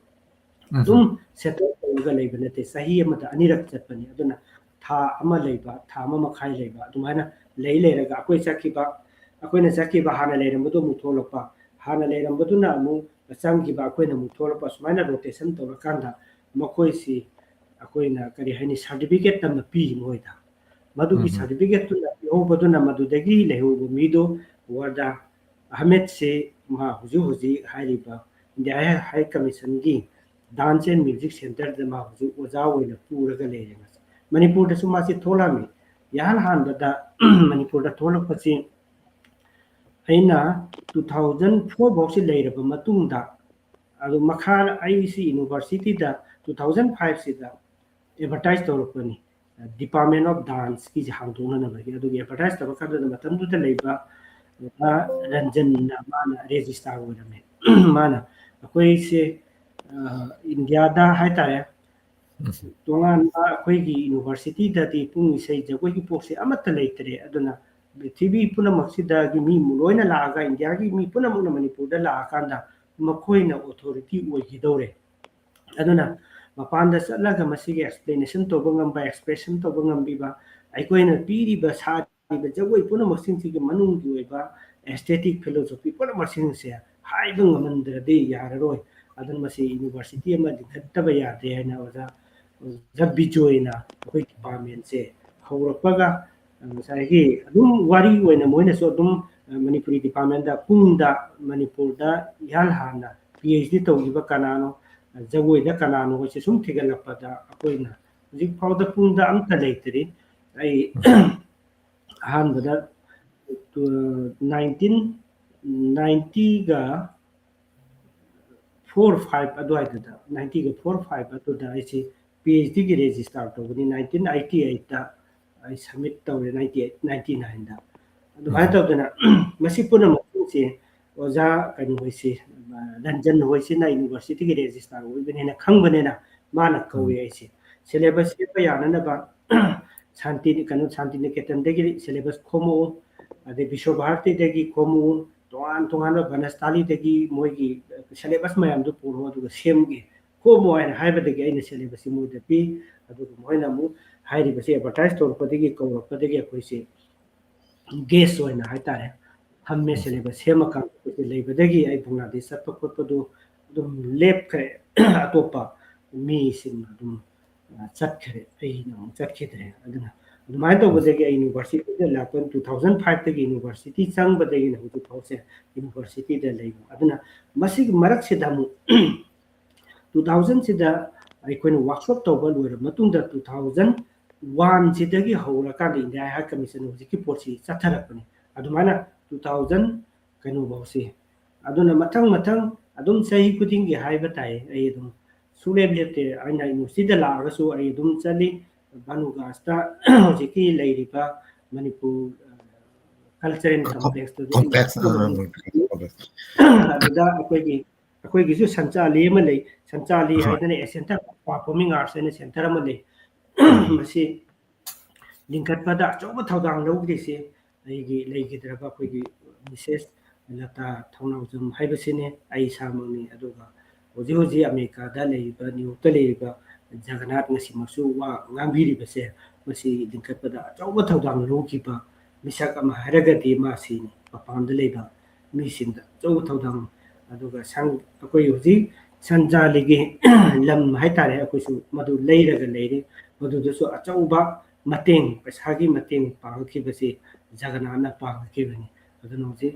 ꯑꯗꯨꯝ settle ꯇꯧꯔꯒ ꯂꯩꯕ ꯅꯠꯇꯦ, ꯆꯍꯤ ꯑꯃꯗ ꯑꯅꯤꯔꯛ ꯆꯠꯄꯅꯤ꯫ ꯑꯗꯨꯅ ꯊꯥ ꯑꯃ ꯂꯩꯕ, ꯊꯥ ꯑꯃ ꯃꯈꯥꯏ ꯂꯩꯕ, ꯑꯗꯨꯃꯥꯏꯅ ꯂꯩ ꯂꯩꯔꯒ ꯑꯩꯈꯣꯏ ꯆꯠꯈꯤꯕ, ꯑꯩꯈꯣꯏꯅ ꯆꯠꯈꯤꯕ ꯍꯥꯟꯅ ꯂꯩꯔꯝꯕꯗꯣ ꯑꯃꯨꯛ ꯊꯣꯛꯂꯛꯄ, ꯍꯥꯟꯅ ꯂꯩꯔꯝꯕꯗꯨꯅ ꯑꯃꯨꯛ ꯆꯪꯈꯤꯕ, ꯑꯩꯈꯣꯏꯅ ꯑꯃꯨꯛ ꯊꯣꯛꯂꯛꯄ, ꯁꯨꯃꯥꯏꯅ rotation ꯇꯧꯔꯀꯥꯟꯗ ꯃꯈꯣꯏꯁꯤ ꯑꯩꯈꯣꯏꯅ ꯀꯔꯤ ꯍꯥꯏꯅꯤ, certificate ꯇꯝꯅ ꯄꯤ ꯃꯣꯏꯗ꯫ ꯃꯗꯨꯒꯤ certificateꯇꯨꯅ ꯄꯤꯍꯧꯕꯗꯨꯅ ꯃꯗꯨꯗꯒꯤ ꯂꯩꯍꯧꯕ ꯃꯤꯗꯣ ꯋꯥꯔꯗꯥ ꯑꯍꯃꯦꯗꯁꯦ ꯃꯥ ꯍꯧꯖꯤꯛ ꯍꯧꯖꯤꯛ ꯍꯥꯏꯔꯤꯕ ꯏꯟꯗꯤꯌꯥ ꯍꯥꯏ ꯀꯃꯤꯁꯟꯒꯤ dance and music centreꯗ ꯃꯥ ꯍꯧꯖꯤꯛ ꯑꯣꯖꯥ ꯑꯣꯏꯅ ꯄꯨꯔꯒ ꯂꯩꯔꯦ꯫ ꯃꯥꯁꯦ ꯃꯅꯤꯄꯨꯔꯗꯁꯨ ꯃꯥꯁꯦ ꯊꯣꯛꯂꯛꯑꯝꯃꯤ꯫ ꯏꯍꯥꯟ ꯍꯥꯟꯕꯗ ꯃꯅꯤꯄꯨꯔꯗ ꯊꯣꯛꯂꯛꯄꯁꯤ ꯑꯩꯅ two thousand four ꯐꯥꯎꯁꯤ ꯂꯩꯔꯕ ꯃꯇꯨꯡꯗ, ꯑꯗꯨ ꯃꯈꯥ ꯑꯩꯁꯤ universityꯗ two thousand fiveꯁꯤꯗ advertise ꯇꯧꯔꯛꯄꯅꯤ, Department of Danceꯀꯤꯁꯦ ꯍꯥꯡꯗꯣꯛꯅꯅꯕꯒꯤ꯫ ꯑꯗꯨꯒꯤ advertise ꯇꯧꯔꯀꯥꯟꯗ ꯃꯇꯝꯗꯨꯗ ꯂꯩꯕ ꯑꯣꯖꯥ ꯔꯟꯖꯟꯅ ꯃꯥꯅ registrar ꯑꯣꯏꯔꯝꯃꯦ꯫ ꯃꯥꯅ ꯑꯩꯈꯣꯏꯁꯦ, ꯑ, ꯏꯟꯗꯤꯌꯥꯗ ꯍꯥꯏꯇꯥꯔꯦ, ꯇꯣꯉꯥꯟꯕ ꯑꯩꯈꯣꯏꯒꯤ ꯌꯨꯅꯤꯚꯔꯁꯤꯇꯤꯗꯗꯤ ꯄꯨꯡ ꯏꯁꯩ ꯖꯒꯣꯏꯒꯤ ꯄꯣꯠꯁꯦ ꯑꯃꯠꯇ ꯂꯩꯇ꯭ꯔꯦ꯫ ꯑꯗꯨꯅ ꯄ꯭ꯔꯤꯊꯤꯕꯤ ꯄꯨꯝꯅꯃꯛꯁꯤꯗꯒꯤ ꯃꯤ ꯂꯣꯏꯅ ꯂꯥꯛꯑꯒ, ꯏꯟꯗꯤꯌꯥꯒꯤ ꯃꯤ ꯄꯨꯝꯅꯃꯛꯅ ꯃꯅꯤꯄꯨꯔꯗ ꯂꯥꯛꯑꯀꯥꯟꯗ ꯃꯈꯣꯏꯅ ꯑꯣꯊꯣꯔꯤꯇꯤ ꯑꯣꯏꯈꯤꯗꯧꯔꯦ꯫ ꯑꯗꯨꯅ ꯃꯄꯥꯟꯗ ꯆꯠꯂꯒ ꯃꯁꯤꯒꯤ ꯑꯦꯛꯁꯄ꯭ꯂꯦꯅꯦꯁꯟ ꯇꯧꯕ ꯉꯝꯕ, ꯑꯦꯛꯁꯄ꯭ꯔꯦꯁꯟ ꯇꯧꯕ ꯉꯝꯕꯤꯕ, ꯑꯩꯈꯣꯏꯅ ꯄꯤꯔꯤꯕ, ꯁꯥꯔꯤꯕ ꯖꯒꯣꯏ ꯄꯨꯝꯅꯃꯛꯁꯤꯡꯁꯤꯒꯤ ꯃꯅꯨꯡꯒꯤ ꯑꯣꯏꯕ ꯑꯦꯁꯊꯦꯇꯤꯛ ꯐꯤꯂꯣꯁꯣꯐꯤ ꯄꯨꯝꯅꯃꯛꯁꯤꯡꯁꯦ ꯍꯥꯏꯕ ꯉꯝꯍꯟꯗ꯭ꯔꯗꯤ ꯌꯥꯔꯔꯣꯏ꯫ ꯑꯗꯨꯅ ꯃꯁꯤ ꯌꯨꯅꯤꯚꯔꯁꯤꯇꯤ ꯑꯃ ꯂꯤꯡꯈꯠꯇꯕ ꯌꯥꯗꯦ ꯍꯥꯏꯅ ꯑꯣꯖꯥ, ꯑꯣꯖꯥ ꯕꯤꯖꯣꯏꯅ ꯑꯩꯈꯣꯏ ꯗꯤꯄꯥꯔꯠꯃꯦꯟꯁꯦ ꯍꯧꯔꯛꯄꯒ ꯉꯁꯥꯏꯒꯤ ꯑꯗꯨꯝ ꯋꯥꯔꯤ ꯑꯣꯏꯅ ꯃꯣꯏꯅꯁꯨ ꯑꯗꯨꯝ ꯃꯅꯤꯄꯨꯔꯤ ꯗꯤꯄꯥꯔꯠꯃꯦꯟꯗ ꯄꯨꯡꯗ ꯃꯅꯤꯄꯨꯔꯗ ꯏꯍꯥꯟ ꯍꯥꯟꯅ ꯄꯤ ꯑꯩꯆ ꯗꯤ ꯇꯧꯈꯤꯕ ꯀꯅꯥꯅꯣ, ꯖꯒꯣꯏꯗ ꯀꯅꯥꯅꯣ ꯍꯥꯏꯁꯦ ꯁꯨꯝ ꯊꯤꯒꯠꯂꯛꯄꯗ ꯑꯩꯈꯣꯏꯅ ꯍꯧꯖꯤꯛ ꯐꯥꯎꯗ ꯄꯨꯡꯗ ꯑꯝꯇ ꯂꯩꯇ꯭ꯔꯤ꯫ ꯑꯩ ꯑꯍꯥꯟꯕꯗ nineteen ninety-ꯒ four five ꯑꯗꯨꯋꯥꯏꯗꯨꯗ, ninety-ꯒ four five ꯑꯗꯨꯗ ꯑꯩꯁꯤ ꯄꯤ ꯑꯩꯆ ꯗꯤꯒꯤ ꯔꯦꯖꯤꯁꯇꯥꯔ ꯇꯧꯕꯅꯤ꯫ Nineteen eighty-eightꯇ ꯑꯩ ꯁꯕꯃꯤꯠ ꯇꯧꯔꯦ, ninety eight, ninety nineꯗ꯫ ꯑꯗꯨꯃꯥꯏꯅ ꯇꯧꯗꯅ ꯃꯁꯤ ꯄꯨꯝꯅꯃꯛꯁꯦ ꯑꯣꯖꯥ ꯀꯩꯅꯣ ꯍꯣꯏꯁꯤ, ꯔꯟꯖꯟ ꯍꯣꯏꯁꯤꯅ ꯌꯨꯅꯤꯚꯔꯁꯤꯇꯤꯒꯤ ꯔꯦꯖꯤꯁꯇꯥꯔ ꯑꯣꯏꯕꯅꯤꯅ ꯈꯪꯕꯅꯤꯅ ꯃꯥꯅ ꯀꯧꯏ ꯑꯩꯁꯦ꯫ ꯁꯦꯂꯦꯕꯁ ꯁꯦꯝꯕ ꯌꯥꯅꯅꯕ ꯁꯥꯟꯇꯤ, ꯀꯩꯅꯣ, ꯁꯥꯟꯇꯤꯅꯤꯀꯦꯇꯟꯗꯒꯤ ꯁꯦꯂꯦꯕꯁ ꯈꯣꯝꯃꯛꯎ, ꯑꯗꯩ ꯕꯤꯁ꯭ꯋ ꯚꯥꯔꯇꯤꯗꯒꯤ ꯈꯣꯝꯃꯛꯎ, ꯇꯣꯉꯥꯟ ꯇꯣꯉꯥꯟꯕ ꯕꯅꯁꯊꯂꯤꯗꯒꯤ ꯃꯣꯏꯒꯤ ꯁꯦꯂꯦꯕꯁ ꯃꯌꯥꯝꯗꯨ ꯄꯨꯔꯛꯑꯣ, ꯑꯗꯨꯒ ꯁꯦꯝꯒꯦ, ꯈꯣꯝꯃꯣ ꯍꯥꯏꯅ ꯍꯥꯏꯕꯗꯒꯤ ꯑꯩꯅ ꯁꯦꯂꯦꯕꯁꯁꯤ ꯃꯣꯏꯗ ꯄꯤ꯫ ꯑꯗꯨꯒ ꯃꯣꯏꯅ ꯑꯃꯨꯛ ꯍꯥꯏꯔꯤꯕꯁꯤ ꯑꯦꯗꯚꯔꯇꯥꯏꯁ ꯇꯧꯔꯛꯄꯗꯒꯤ, ꯀꯧꯔꯛꯄꯗꯒꯤ ꯑꯩꯈꯣꯏꯁꯤ ꯒꯦꯁ ꯑꯣꯏꯅ ꯍꯥꯏꯇꯥꯔꯦ ꯊꯝꯃꯦ꯫ ꯁꯦꯂꯦꯕꯁ ꯁꯦꯝꯃꯀꯥꯟꯗ ꯑꯩꯈꯣꯏꯁꯦ ꯂꯩꯕꯗꯒꯤ ꯑꯩ ꯕꯪꯒ꯭ꯂꯥꯗꯦꯁ ꯆꯠꯄ ꯈꯣꯠꯄꯗꯨ ꯑꯗꯨꯝ ꯂꯦꯞꯈ꯭ꯔꯦ꯫ ꯑꯇꯣꯞꯄ ꯃꯤꯁꯤꯡꯅ ꯑꯗꯨꯝ, ꯑ, ꯆꯠꯈ꯭ꯔꯦ, ꯑꯩꯅ ꯑꯃꯨꯛ ꯆꯠꯈꯤꯗ꯭ꯔꯦ꯫ ꯑꯗꯨꯅ ꯑꯗꯨꯃꯥꯏꯅ ꯇꯧꯕꯗꯒꯤ ꯑꯩ ꯌꯨꯅꯤꯚꯔꯁꯤꯇꯤꯗ ꯂꯥꯛꯄ two thousand fiveꯇꯒꯤ ꯌꯨꯅꯤꯚꯔꯁꯤꯇꯤ ꯆꯪꯕꯗꯒꯤꯅ ꯍꯧꯖꯤꯛ ꯐꯥꯎꯁꯦ ꯌꯨꯅꯤꯚꯔꯁꯤꯇꯤꯗ ꯂꯩꯕ꯫ ꯑꯗꯨꯅ ꯃꯁꯤꯒꯤ ꯃꯔꯛꯁꯤꯗ ꯑꯃꯨꯛ two thousandꯁꯤꯗ ꯑꯩꯈꯣꯏꯅ ꯋꯥꯔꯛꯁꯣꯞ ꯇꯧꯕ ꯂꯣꯏꯔꯕ ꯃꯇꯨꯡꯗ two thousand oneꯁꯤꯗꯒꯤ ꯍꯧꯔꯀꯥꯟꯗ ꯏꯟꯗꯤꯌꯥ ꯍꯥꯏꯌꯔ ꯀꯃꯤꯁꯟ ꯍꯧꯖꯤꯛꯀꯤ ꯄꯣꯠꯁꯤ ꯆꯠꯊꯔꯛꯄꯅꯤ꯫ ꯑꯗꯨꯃꯥꯏꯅ two thousand ꯀꯩꯅꯣꯐꯥꯎꯁꯤ꯫ ꯑꯗꯨꯅ ꯃꯊꯪ ꯃꯊꯪ ꯑꯗꯨꯝ ꯆꯍꯤ ꯈꯨꯗꯤꯡꯒꯤ ꯍꯥꯏꯕ ꯇꯥꯏ, ꯑꯩ ꯑꯗꯨꯝ ꯁꯨꯡꯂꯦꯞ ꯂꯦꯞꯇꯦ꯫ ꯑꯩꯅ ꯌꯨꯅꯤꯚꯔꯁꯤꯇꯤꯗ ꯂꯥꯛꯑꯒꯁꯨ ꯑꯩ ꯑꯗꯨꯝ ꯆꯠꯂꯤ꯫ ꯚꯥꯅꯨꯒꯥꯁꯇ ꯍꯧꯖꯤꯛꯀꯤ ꯂꯩꯔꯤꯕ ꯃꯅꯤꯄꯨꯔ, ꯑ, ꯀꯜꯆꯔꯦꯜ ꯀꯝ-, ꯀꯝꯄ꯭ꯂꯦꯛꯁꯇꯨꯗ ꯑꯩ ꯀꯝꯄ꯭ꯂꯦꯛꯁ, ꯑ, ꯑꯗꯨꯝ ꯃꯅꯤꯄꯨꯔ ꯀꯝꯄ꯭ꯂꯦꯛꯁ꯫ ꯑꯗꯨꯗ ꯑꯩꯈꯣꯏꯒꯤ, ꯑꯩꯈꯣꯏꯒꯤꯁꯨ ꯁꯟꯆꯥꯂꯤ ꯑꯃ ꯂꯩ꯫ ꯁꯟꯆꯥꯂꯤ ꯍꯣꯏ꯫ ꯍꯥꯏꯗꯅ A Center, Performing Arts ꯍꯥꯏꯅ center ꯑꯃ ꯂꯩ꯫ ꯃꯁꯤ ꯂꯤꯡꯈꯠꯄꯗ ꯑꯆꯧꯕ ꯊꯧꯗꯥꯡ ꯂꯧꯈ꯭ꯔꯤꯁꯤ ꯑꯩꯒꯤ ꯂꯩꯈꯤꯗ꯭ꯔꯕ ꯑꯩꯈꯣꯏꯒꯤ Missus ꯂꯇꯥ ꯊꯧꯅꯥꯎꯖꯝ ꯍꯥꯏꯕꯁꯤꯅꯤ, ꯑꯩ ꯏꯁꯥꯃꯛꯅꯤ꯫ ꯑꯗꯨꯒ ꯍꯧꯖꯤꯛ ꯍꯧꯖꯤꯛ ꯑꯃꯦꯔꯤꯀꯥꯗ ꯂꯩꯔꯤꯕ, ꯅ꯭ꯌꯨ ꯌꯣꯔꯛꯇ ꯂꯩꯔꯤꯕ ꯖꯒꯅꯥꯊ ꯉꯁꯤꯃꯛꯁꯨ ꯋꯥ ꯉꯥꯡꯕꯤꯔꯤꯕꯁꯦ, ꯃꯁꯤ ꯂꯤꯡꯈꯠꯄꯗ ꯑꯆꯧꯕ ꯊꯧꯗꯥꯡ ꯂꯧꯈꯤꯕ ꯃꯤꯁꯛ ꯑꯃ ꯍꯥꯏꯔꯒꯗꯤ ꯃꯥꯁꯤꯅꯤ꯫ ꯃꯄꯥꯟꯗ ꯂꯩꯕ ꯃꯤꯁꯤꯡꯗ ꯑꯆꯧꯕ ꯊꯧꯗꯥꯡ꯫ ꯑꯗꯨꯒ ꯁꯪ-, ꯑꯩꯈꯣꯏ ꯍꯧꯖꯤꯛ ꯁꯟꯆꯥꯂꯤꯒꯤ ꯂꯝ ꯍꯥꯏꯇꯥꯔꯦ, ꯑꯩꯈꯣꯏꯁꯨ ꯃꯗꯨ ꯂꯩꯔꯒ ꯂꯩꯔꯤ꯫ ꯃꯗꯨꯗꯁꯨ ꯑꯆꯧꯕ ꯃꯇꯦꯡ, ꯄꯩꯁꯥꯒꯤ ꯃꯇꯦꯡ ꯄꯥꯡꯉꯛꯈꯤꯕꯁꯤ ꯖꯒꯅꯥꯊꯅ ꯄꯥꯡꯉꯛꯈꯤꯕꯅꯤ꯫ ꯑꯗꯨꯅ ꯍꯧꯖꯤꯛ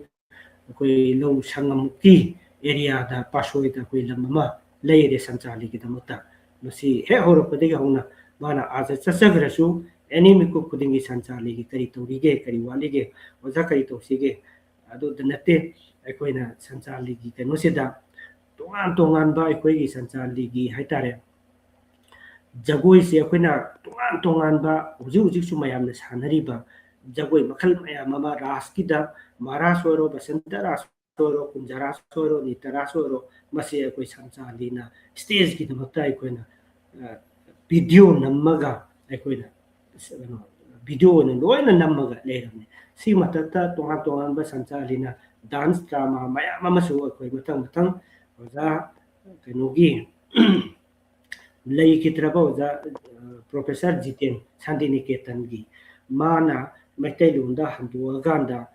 ꯑꯩꯈꯣꯏ ꯂꯧ ꯁꯪꯉꯝꯃꯨꯛꯀꯤ areaꯗ, ꯄꯥꯠꯁꯣꯏꯗ ꯑꯩꯈꯣꯏ ꯂꯝ ꯑꯃ ꯂꯩꯔꯦ ꯁꯟꯆꯥꯂꯤꯒꯤꯗꯃꯛꯇ꯫ ꯃꯁꯤ ꯍꯦꯛ ꯍꯧꯔꯛꯄꯗꯒꯤ ꯍꯧꯅ ꯃꯥꯅ ꯑꯥꯗ ꯆꯠꯆꯈ꯭ꯔꯁꯨ, any ꯃꯤꯀꯨꯞ ꯈꯨꯗꯤꯡꯒꯤ ꯁꯟꯆꯥꯂꯤꯒꯤ ꯀꯔꯤ ꯇꯧꯔꯤꯒꯦ, ꯀꯔꯤ ꯋꯥꯠꯂꯤꯒꯦ, ꯑꯣꯖꯥ ꯀꯔꯤ ꯇꯧꯁꯤꯒꯦ, ꯑꯗꯨꯗ ꯅꯠꯇꯦ꯫ ꯑꯩꯈꯣꯏꯅ ꯁꯟꯆꯥꯂꯤꯒꯤ ꯀꯩꯅꯣꯁꯤꯗ ꯇꯣꯉꯥꯟ ꯇꯣꯉꯥꯟꯕ ꯑꯩꯈꯣꯏꯒꯤ ꯁꯟꯆꯥꯂꯤꯒꯤ ꯍꯥꯏꯇꯥꯔꯦ, ꯖꯒꯣꯏꯁꯦ ꯑꯩꯈꯣꯏꯅ ꯇꯣꯉꯥꯟ ꯇꯣꯉꯥꯟꯕ ꯍꯧꯖꯤꯛ ꯍꯧꯖꯤꯛꯁꯨ ꯃꯌꯥꯝꯅ ꯁꯥꯟꯅꯔꯤꯕ ꯖꯒꯣꯏ ꯃꯈꯜ ꯃꯌꯥꯝ ꯑꯃ, ꯔꯥꯁꯀꯤꯗ ꯃꯍꯥꯔꯥꯁ ꯑꯣꯏꯔꯣ, ꯕꯁꯟꯇ ꯔꯥꯁ ꯑꯣꯏꯔꯣ, ꯀꯨꯟꯖ ꯔꯥꯁ ꯑꯣꯏꯔꯣ, ꯅꯤꯇ ꯔꯥꯁ ꯑꯣꯏꯔꯣ, ꯃꯁꯤ ꯑꯩꯈꯣꯏ ꯁꯟꯆꯥꯂꯤꯅ stageꯀꯤꯗꯃꯛꯇ ꯑꯩꯈꯣꯏꯅ, ꯑ, video ꯅꯝꯃꯒ ꯑꯩꯈꯣꯏꯅ, ꯀꯩꯅꯣ, video ꯑꯣꯏꯅ ꯂꯣꯏꯅ ꯅꯝꯃꯒ ꯂꯩꯔꯕꯅꯤ꯫ ꯁꯤ ꯃꯊꯛꯇ ꯇꯣꯉꯥꯟ ꯇꯣꯉꯥꯟꯕ ꯁꯟꯆꯥꯂꯤꯅ dance drama ꯃꯌꯥꯝ ꯑꯃꯁꯨ ꯑꯩꯈꯣꯏ ꯃꯊꯪ ꯃꯊꯪ ꯑꯣꯖꯥ ꯀꯩꯅꯣꯒꯤ ꯂꯩꯈꯤꯗ꯭ꯔꯕ ꯑꯣꯖꯥ, ꯑ, Professor ꯖꯤꯇꯦꯟ ꯁꯥꯟꯇꯤꯅꯤꯀꯦꯇꯟꯒꯤ, ꯃꯥꯅ ꯃꯩꯇꯩꯂꯣꯟꯗ ꯍꯟꯗꯣꯛꯑꯀꯥꯟꯗ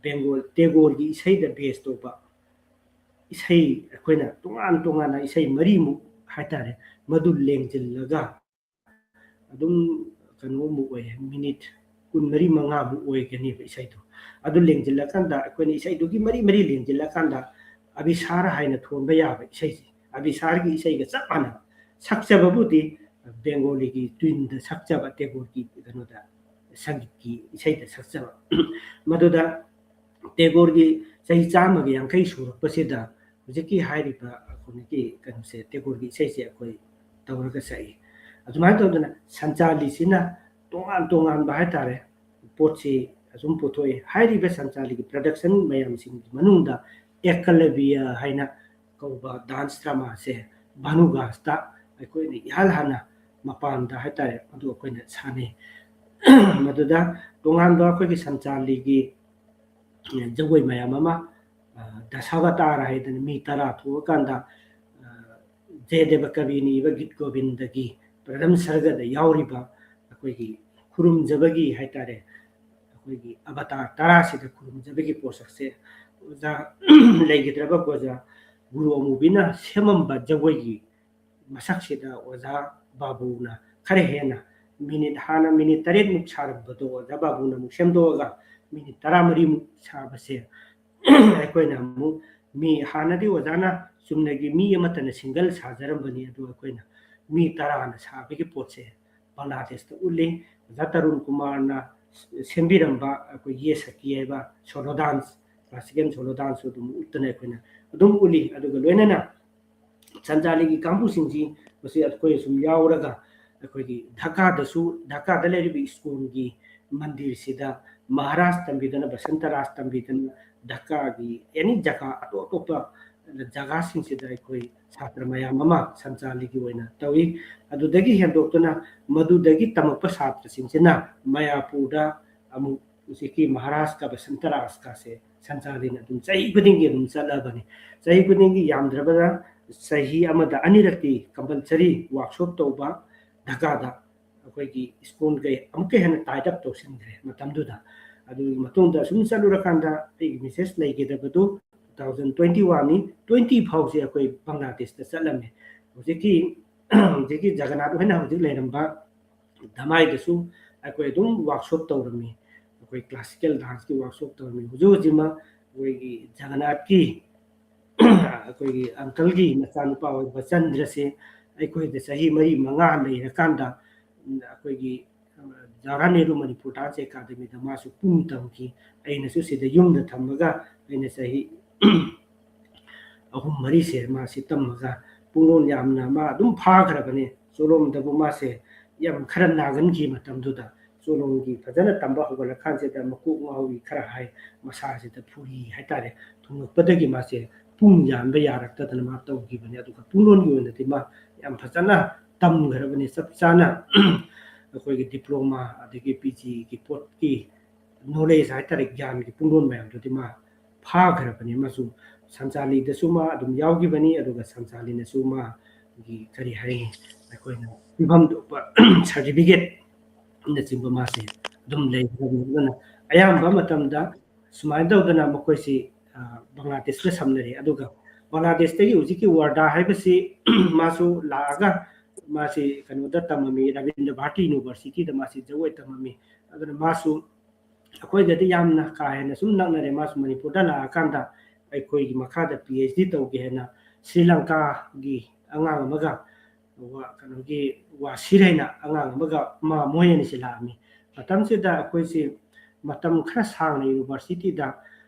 ꯕꯦꯡꯒꯣꯜ, ꯇꯦꯒꯣꯔꯒꯤ ꯏꯁꯩꯗ base ꯇꯧꯕ ꯏꯁꯩ, ꯑꯩꯈꯣꯏꯅ ꯇꯣꯉꯥꯟ ꯇꯣꯉꯥꯟꯅ ꯏꯁꯩ ꯃꯔꯤꯃꯨꯛ ꯍꯥꯏꯇꯥꯔꯦ, ꯃꯗꯨ ꯂꯦꯡꯁꯤꯜꯂꯒ ꯑꯗꯨꯝ ꯀꯩꯅꯣꯃꯨꯛ ꯑꯣꯏ, minute ꯀꯨꯟꯃꯔꯤ ꯃꯉꯥꯃꯨꯛ ꯑꯣꯏꯒꯅꯦꯕ ꯏꯁꯩꯗꯣ꯫ ꯑꯗꯨ ꯂꯦꯡꯁꯤꯜꯂꯀꯥꯟꯗ ꯑꯩꯈꯣꯏꯅ ꯏꯁꯩꯗꯨꯒꯤ ꯃꯔꯤ ꯃꯔꯤ ꯂꯦꯡꯁꯤꯜꯂꯀꯥꯟꯗ ꯑꯕꯤꯁꯥꯔ ꯍꯥꯏꯅ ꯊꯣꯟꯕ ꯌꯥꯕ ꯏꯁꯩꯁꯦ, ꯑꯕꯤꯁꯥꯔꯒꯤ ꯏꯁꯩꯒ ꯆꯞ ꯃꯥꯟꯅꯕ, ꯁꯛꯆꯕꯕꯨꯗꯤ ꯕꯦꯡꯒꯣꯂꯤꯒꯤ tuneꯗ ꯁꯛꯆꯕ, ꯇꯦꯒꯣꯔꯒꯤ ꯀꯩꯅꯣꯗ, ꯁꯪꯒꯤꯠꯀꯤ ꯏꯁꯩꯗ ꯁꯛꯆꯕ꯫ ꯃꯗꯨꯗ ꯇꯦꯒꯣꯔꯒꯤ ꯆꯍꯤ ꯆꯥꯝꯃꯒ ꯌꯥꯡꯈꯩ ꯁꯨꯔꯛꯄꯁꯤꯗ ꯍꯧꯖꯤꯛꯀꯤ ꯍꯥꯏꯔꯤꯕ ꯑꯩꯈꯣꯏꯒꯤ ꯀꯩꯅꯣꯁꯦ, ꯇꯦꯒꯣꯔꯒꯤ ꯏꯁꯩꯁꯦ ꯑꯩꯈꯣꯏ ꯇꯧꯔꯒ ꯁꯛꯏ꯫ ꯑꯗꯨꯃꯥꯏꯅ ꯇꯧꯗꯅ ꯁꯟꯆꯥꯂꯤꯁꯤꯅ ꯇꯣꯉꯥꯟ ꯇꯣꯉꯥꯟꯕ ꯍꯥꯏꯇꯥꯔꯦ, ꯄꯣꯠꯁꯤ ꯑꯁꯨꯝ ꯄꯨꯊꯣꯛꯏ꯫ ꯍꯥꯏꯔꯤꯕ ꯁꯟꯆꯥꯂꯤꯒꯤ production ꯃꯌꯥꯝꯁꯤꯡꯒꯤ ꯃꯅꯨꯡꯗ ꯑꯦꯀꯂꯕꯤꯌꯥ ꯍꯥꯏꯅ ꯀꯧꯕ dance dramaꯁꯦ ꯚꯥꯅꯨꯒꯥꯁꯇ ꯑꯩꯈꯣꯏꯅ ꯏꯍꯥꯟ ꯍꯥꯟꯅ ꯃꯄꯥꯟꯗ ꯍꯥꯏꯇꯥꯔꯦ, ꯃꯗꯨ ꯑꯩꯈꯣꯏꯅ ꯁꯥꯟꯅꯩ꯫ ꯃꯗꯨꯗ ꯇꯣꯉꯥꯟꯕ ꯑꯩꯈꯣꯏꯒꯤ ꯁꯟꯆꯥꯂꯤꯒꯤ ꯖꯒꯣꯏ ꯃꯌꯥꯝ ꯑꯃ, ꯑ, ꯗꯁꯥꯕꯇꯥꯔ ꯍꯥꯏꯗꯅ ꯃꯤ ꯇꯔꯥ ꯊꯣꯛꯑꯀꯥꯟꯗ, ꯑ, ꯖꯌꯗꯦꯕ ꯀꯕꯤꯅ ꯏꯕ ꯒꯤꯠ ꯒꯣꯕꯤꯟꯗꯒꯤ ꯄ꯭ꯔꯊꯝ ꯁꯔꯒꯗ ꯌꯥꯎꯔꯤꯕ ꯑꯩꯈꯣꯏꯒꯤ ꯈꯨꯔꯨꯝꯖꯕꯒꯤ ꯍꯥꯏꯇꯥꯔꯦ, ꯑꯩꯈꯣꯏꯒꯤ ꯑꯕꯇꯥꯔ ꯇꯔꯥꯁꯤꯗ ꯈꯨꯔꯨꯝꯖꯕꯒꯤ ꯄꯣꯠꯁꯛꯁꯦ ꯑꯣꯖꯥ ꯂꯩꯈꯤꯗ꯭ꯔꯕ ꯑꯣꯖꯥ ꯒꯨꯔꯨ ꯑꯃꯨꯕꯤꯅ ꯁꯦꯝꯃꯝꯕ ꯖꯒꯣꯏꯒꯤ ꯃꯁꯛꯁꯤꯗ ꯑꯣꯖꯥ ꯕꯥꯕꯨꯅ ꯈꯔ ꯍꯦꯟꯅ ꯃꯤꯅꯤꯠ, ꯍꯥꯟꯅ ꯃꯤꯅꯤꯠ ꯇꯔꯦꯠꯃꯨꯛ ꯁꯥꯔꯝꯕꯗꯣ ꯑꯣꯖꯥ ꯕꯥꯕꯨꯅ ꯑꯃꯨꯛ ꯁꯦꯝꯗꯣꯛꯑꯒ ꯃꯤꯅꯤꯠ ꯇꯔꯥꯃꯔꯤꯃꯨꯛ ꯁꯥꯕꯁꯦ ꯑꯩꯈꯣꯏꯅ ꯑꯃꯨꯛ ꯃꯤ, ꯍꯥꯟꯅꯗꯤ ꯑꯣꯖꯥꯅ ꯆꯨꯝꯅꯒꯤ ꯃꯤ ꯑꯃꯠꯇꯅ ꯁꯤꯡꯒꯜ ꯁꯥꯖꯔꯝꯕꯅꯤ, ꯑꯗꯨ ꯑꯩꯈꯣꯏꯅ ꯃꯤ ꯇꯔꯥꯅ ꯁꯥꯕꯒꯤ ꯄꯣꯠꯁꯦ ꯕꯪꯒ꯭ꯂꯥꯗꯦꯁꯇ ꯎꯠꯂꯤ꯫ ꯑꯣꯖꯥ ꯇꯔꯨꯟ ꯀꯨꯃꯥꯔꯅ ꯁꯦꯝꯕꯤꯔꯝꯕ ꯑꯩꯈꯣꯏ ꯌꯦ ꯁꯈꯤ ꯍꯥꯏꯕ ꯁꯣꯂꯣ ꯗꯥꯟꯁ, ꯀ꯭ꯂꯥꯁꯤꯀꯦꯜ ꯁꯣꯂꯣ ꯗꯥꯟꯁꯁꯨ ꯑꯗꯨꯝ ꯎꯠꯇꯅ ꯑꯩꯈꯣꯏꯅ ꯑꯗꯨꯝ ꯎꯠꯂꯤ꯫ ꯑꯗꯨꯒ ꯂꯣꯏꯅꯅ ꯁꯟꯆꯥꯂꯤꯒꯤ ꯀꯥꯡꯕꯨꯁꯤꯡꯁꯤ ꯃꯁꯤ ꯑꯩꯈꯣꯏ ꯁꯨꯝ ꯌꯥꯎꯔꯒ ꯑꯩꯈꯣꯏꯒꯤ ꯙꯀꯥꯗꯁꯨ, ꯙꯀꯥꯗ ꯂꯩꯔꯤꯕ ꯏꯁꯀꯣꯟꯒꯤ ꯃꯟꯗꯤꯔꯁꯤꯗ ꯃꯍꯥꯔꯥꯖ ꯇꯝꯕꯤꯗꯅ, ꯕꯁꯟꯇ ꯔꯥꯖ ꯇꯝꯕꯤꯗꯅ, ꯙꯀꯥꯒꯤ ꯑꯦꯅꯤ ꯖꯒꯥ, ꯑꯇꯣꯞ ꯑꯇꯣꯞꯄ ꯖꯒꯥꯁꯤꯡꯁꯤꯗ ꯑꯩꯈꯣꯏ ꯁꯥꯇ꯭ꯔ ꯃꯌꯥꯝ ꯑꯃ ꯁꯟꯆꯥꯂꯤꯒꯤ ꯑꯣꯏꯅ ꯇꯧꯏ꯫ ꯑꯗꯨꯗꯒꯤ ꯍꯦꯟꯗꯣꯛꯇꯨꯅ ꯃꯗꯨꯗꯒꯤ ꯇꯝꯃꯛꯄ ꯁꯥꯇ꯭ꯔꯁꯤꯡꯁꯤꯅ ꯃꯌꯥꯄꯨꯔꯗ ꯑꯃꯨꯛ ꯍꯧꯖꯤꯛꯀꯤ ꯃꯍꯥꯔꯥꯖꯀ ꯕꯁꯟꯇ ꯔꯥꯖꯀꯁꯦ ꯁꯟꯆꯥꯂꯤꯅ ꯑꯗꯨꯝ ꯆꯍꯤ ꯈꯨꯗꯤꯡꯒꯤ ꯑꯗꯨꯝ ꯆꯠꯂꯕꯅꯤ꯫ ꯆꯍꯤ ꯈꯨꯗꯤꯡꯒꯤ ꯌꯥꯝꯗ꯭ꯔꯕꯗ ꯆꯍꯤ ꯑꯃꯗ ꯑꯅꯤꯔꯛꯇꯤ compulsory workshop ꯇꯧꯕ ꯙꯀꯥꯗ ꯑꯩꯈꯣꯏꯒꯤ ꯏꯁꯀꯣꯟꯒ ꯑꯃꯨꯛꯀ ꯍꯦꯟꯅ tied up ꯇꯧꯁꯤꯟꯈ꯭ꯔꯦ ꯃꯇꯝꯗꯨꯗ꯫ ꯑꯗꯨꯒꯤ ꯃꯇꯨꯡꯗ ꯁꯨꯝ ꯆꯠꯂꯨꯔꯀꯥꯟꯗ ꯑꯩꯒꯤ message ꯂꯩꯒꯗꯕꯗꯨ two thousand twenty-one ꯅꯤ, twenty ꯐꯥꯎꯁꯦ ꯑꯩꯈꯣꯏ ꯕꯪꯒ꯭ꯂꯥꯗꯦꯁꯇ ꯆꯠꯂꯝꯃꯦ꯫ ꯍꯧꯖꯤꯛꯀꯤ, ꯍꯧꯖꯤꯛꯀꯤ ꯖꯒꯟꯅꯥꯊ ꯍꯣꯏꯅ ꯍꯧꯖꯤꯛ ꯂꯩꯔꯝꯕ ꯙꯃꯥꯏꯗꯁꯨ ꯑꯩꯈꯣꯏ ꯑꯗꯨꯝ workshop ꯇꯧꯔꯝꯃꯤ꯫ ꯑꯩꯈꯣꯏ classical danceꯀꯤ workshop ꯇꯧꯔꯝꯃꯤ꯫ ꯍꯧꯖꯤꯛ ꯍꯧꯖꯤꯛꯃꯛ ꯑꯩꯈꯣꯏꯒꯤ ꯖꯒꯟꯅꯥꯊꯀꯤ ꯑꯩꯈꯣꯏꯒꯤ uncleꯒꯤ ꯃꯆꯥꯅꯨꯄꯥ ꯑꯣꯏꯕ ꯆꯟꯗ꯭ꯔꯁꯦ ꯑꯩꯈꯣꯏꯗ ꯆꯍꯤ ꯃꯔꯤ ꯃꯉꯥ ꯂꯩꯔꯀꯥꯟꯗ, ꯎꯝ, ꯑꯩꯈꯣꯏꯒꯤ, ꯑ, ꯖꯋꯥꯍꯔꯂꯥꯜ ꯅꯦꯍꯔꯨ ꯃꯅꯤꯄꯨꯔ dance academyꯗ ꯃꯥꯁꯨ ꯄꯨꯡ ꯇꯝꯈꯤ꯫ ꯑꯩꯅꯁꯨ ꯁꯤꯗ ꯌꯨꯝꯗ ꯊꯝꯃꯒ ꯑꯩꯅ ꯆꯍꯤ ꯑꯍꯨꯝ ꯃꯔꯤꯁꯦ ꯃꯥꯁꯤ ꯇꯝꯃꯒ ꯄꯨꯡꯂꯣꯟ ꯌꯥꯝꯅ ꯃꯥ ꯑꯗꯨꯝ ꯐꯥꯈ꯭ꯔꯕꯅꯤ꯫ ꯆꯣꯂꯣꯝꯗꯕꯨ ꯃꯥꯁꯦ ꯌꯥꯝ ꯈꯔ ꯅꯥꯒꯟꯈꯤ ꯃꯇꯝꯗꯨꯗ꯫ ꯆꯣꯂꯣꯝꯒꯤ ꯐꯖꯅ ꯇꯝꯕ ꯍꯧꯒꯠꯂꯀꯥꯟꯁꯤꯗ ꯃꯀꯣꯛ ꯉꯥꯎꯏ ꯈꯔ ꯍꯥꯏ, ꯃꯁꯥꯁꯤꯗ ꯐꯨꯔꯤ ꯍꯥꯏꯇꯥꯔꯦ, ꯊꯨꯡꯉꯛꯄꯗꯒꯤ ꯃꯥꯁꯦ ꯄꯨꯡ ꯌꯥꯟꯕ ꯌꯥꯔꯛꯇꯗꯅ ꯃꯥ ꯇꯧꯈꯤꯕꯅꯤ꯫ ꯑꯗꯨꯒ ꯄꯨꯡꯂꯣꯟꯒꯤ ꯑꯣꯏꯅꯗꯤ ꯃꯥ ꯌꯥꯝ ꯐꯖꯅ ꯇꯝꯈ꯭ꯔꯕꯅꯤ꯫ ꯆꯞ ꯆꯥꯅ ꯑꯩꯈꯣꯏꯒꯤ diploma ꯑꯗꯒꯤ PG ꯒꯤ ꯄꯣꯠꯀꯤ knowledge ꯍꯥꯏꯇꯥꯔꯦ, ꯒ꯭ꯌꯥꯟꯒꯤ ꯄꯨꯡꯂꯣꯟ ꯃꯌꯥꯝꯗꯨꯗꯤ ꯃꯥ ꯐꯥꯈ꯭ꯔꯕꯅꯤ꯫ ꯃꯥꯁꯨ ꯁꯟꯆꯥꯂꯤꯗꯁꯨ ꯃꯥ ꯑꯗꯨꯝ ꯌꯥꯎꯈꯤꯕꯅꯤ, ꯑꯗꯨꯒ ꯁꯟꯆꯥꯂꯤꯅꯁꯨ ꯃꯥꯒꯤ, ꯀꯔꯤ ꯍꯥꯏꯅꯤ, ꯑꯩꯈꯣꯏꯅ ꯄꯤꯐꯝ ꯊꯣꯛꯄ certificate ꯅꯆꯤꯡꯕ ꯃꯥꯁꯦ ꯑꯗꯨꯝ ꯂꯩꯈ꯭ꯔꯕꯅꯤ꯫ ꯑꯗꯨꯅ ꯑꯌꯥꯝꯕ ꯃꯇꯝꯗ ꯁꯨꯃꯥꯏꯅ ꯇꯧꯗꯅ ꯃꯈꯣꯏꯁꯤ, ꯑ, ꯕꯪꯒ꯭ꯂꯥꯗꯦꯁꯀ ꯁꯝꯅꯔꯦ꯫ ꯑꯗꯨꯒ ꯕꯪꯒ꯭ꯂꯥꯗꯦꯁꯇꯒꯤ ꯍꯧꯖꯤꯛꯀꯤ ꯋꯥꯔꯗꯥ ꯍꯥꯏꯕꯁꯤ ꯃꯥꯁꯨ ꯂꯥꯛꯑꯒ ꯃꯥꯁꯤ ꯀꯩꯅꯣꯗ ꯇꯝꯃꯝꯃꯤ, ꯔꯕꯤꯟꯗ꯭ꯔ ꯚꯥꯔꯇꯤ ꯌꯨꯅꯤꯚꯔꯁꯤꯇꯤꯗ ꯃꯥꯁꯤ ꯖꯒꯣꯏ ꯇꯝꯃꯝꯃꯤ꯫ ꯑꯗꯨꯅ ꯃꯥꯁꯨ ꯑꯩꯈꯣꯏꯒꯗꯤ ꯌꯥꯝꯅ ꯀꯥ ꯍꯦꯟꯅ ꯁꯨꯝ ꯅꯛꯅꯔꯦ꯫ ꯃꯥꯁꯨ ꯃꯅꯤꯄꯨꯔꯗ ꯂꯥꯛꯑꯀꯥꯟꯗ ꯑꯩꯈꯣꯏꯒꯤ ꯃꯈꯥꯗ PhD ꯇꯧꯒꯦ ꯍꯥꯏꯅ ꯁ꯭ꯔꯤ ꯂꯪꯀꯥꯒꯤ ꯑꯉꯥꯡ ꯑꯃꯒ, ꯋꯥ-, ꯀꯩꯅꯣꯒꯤ ꯋꯥꯁꯤꯔ ꯍꯥꯏꯅ ꯑꯉꯥꯡ ꯑꯃꯒ ꯃꯥ, ꯃꯣꯏ ꯑꯅꯤꯁꯤ ꯂꯥꯛꯑꯝꯃꯤ꯫ ꯃꯇꯝꯁꯤꯗ ꯑꯩꯈꯣꯏꯁꯤ ꯃꯇꯝ ꯈꯔ ꯁꯥꯡꯅ ꯌꯨꯅꯤꯚꯔꯁꯤꯇꯤꯗ,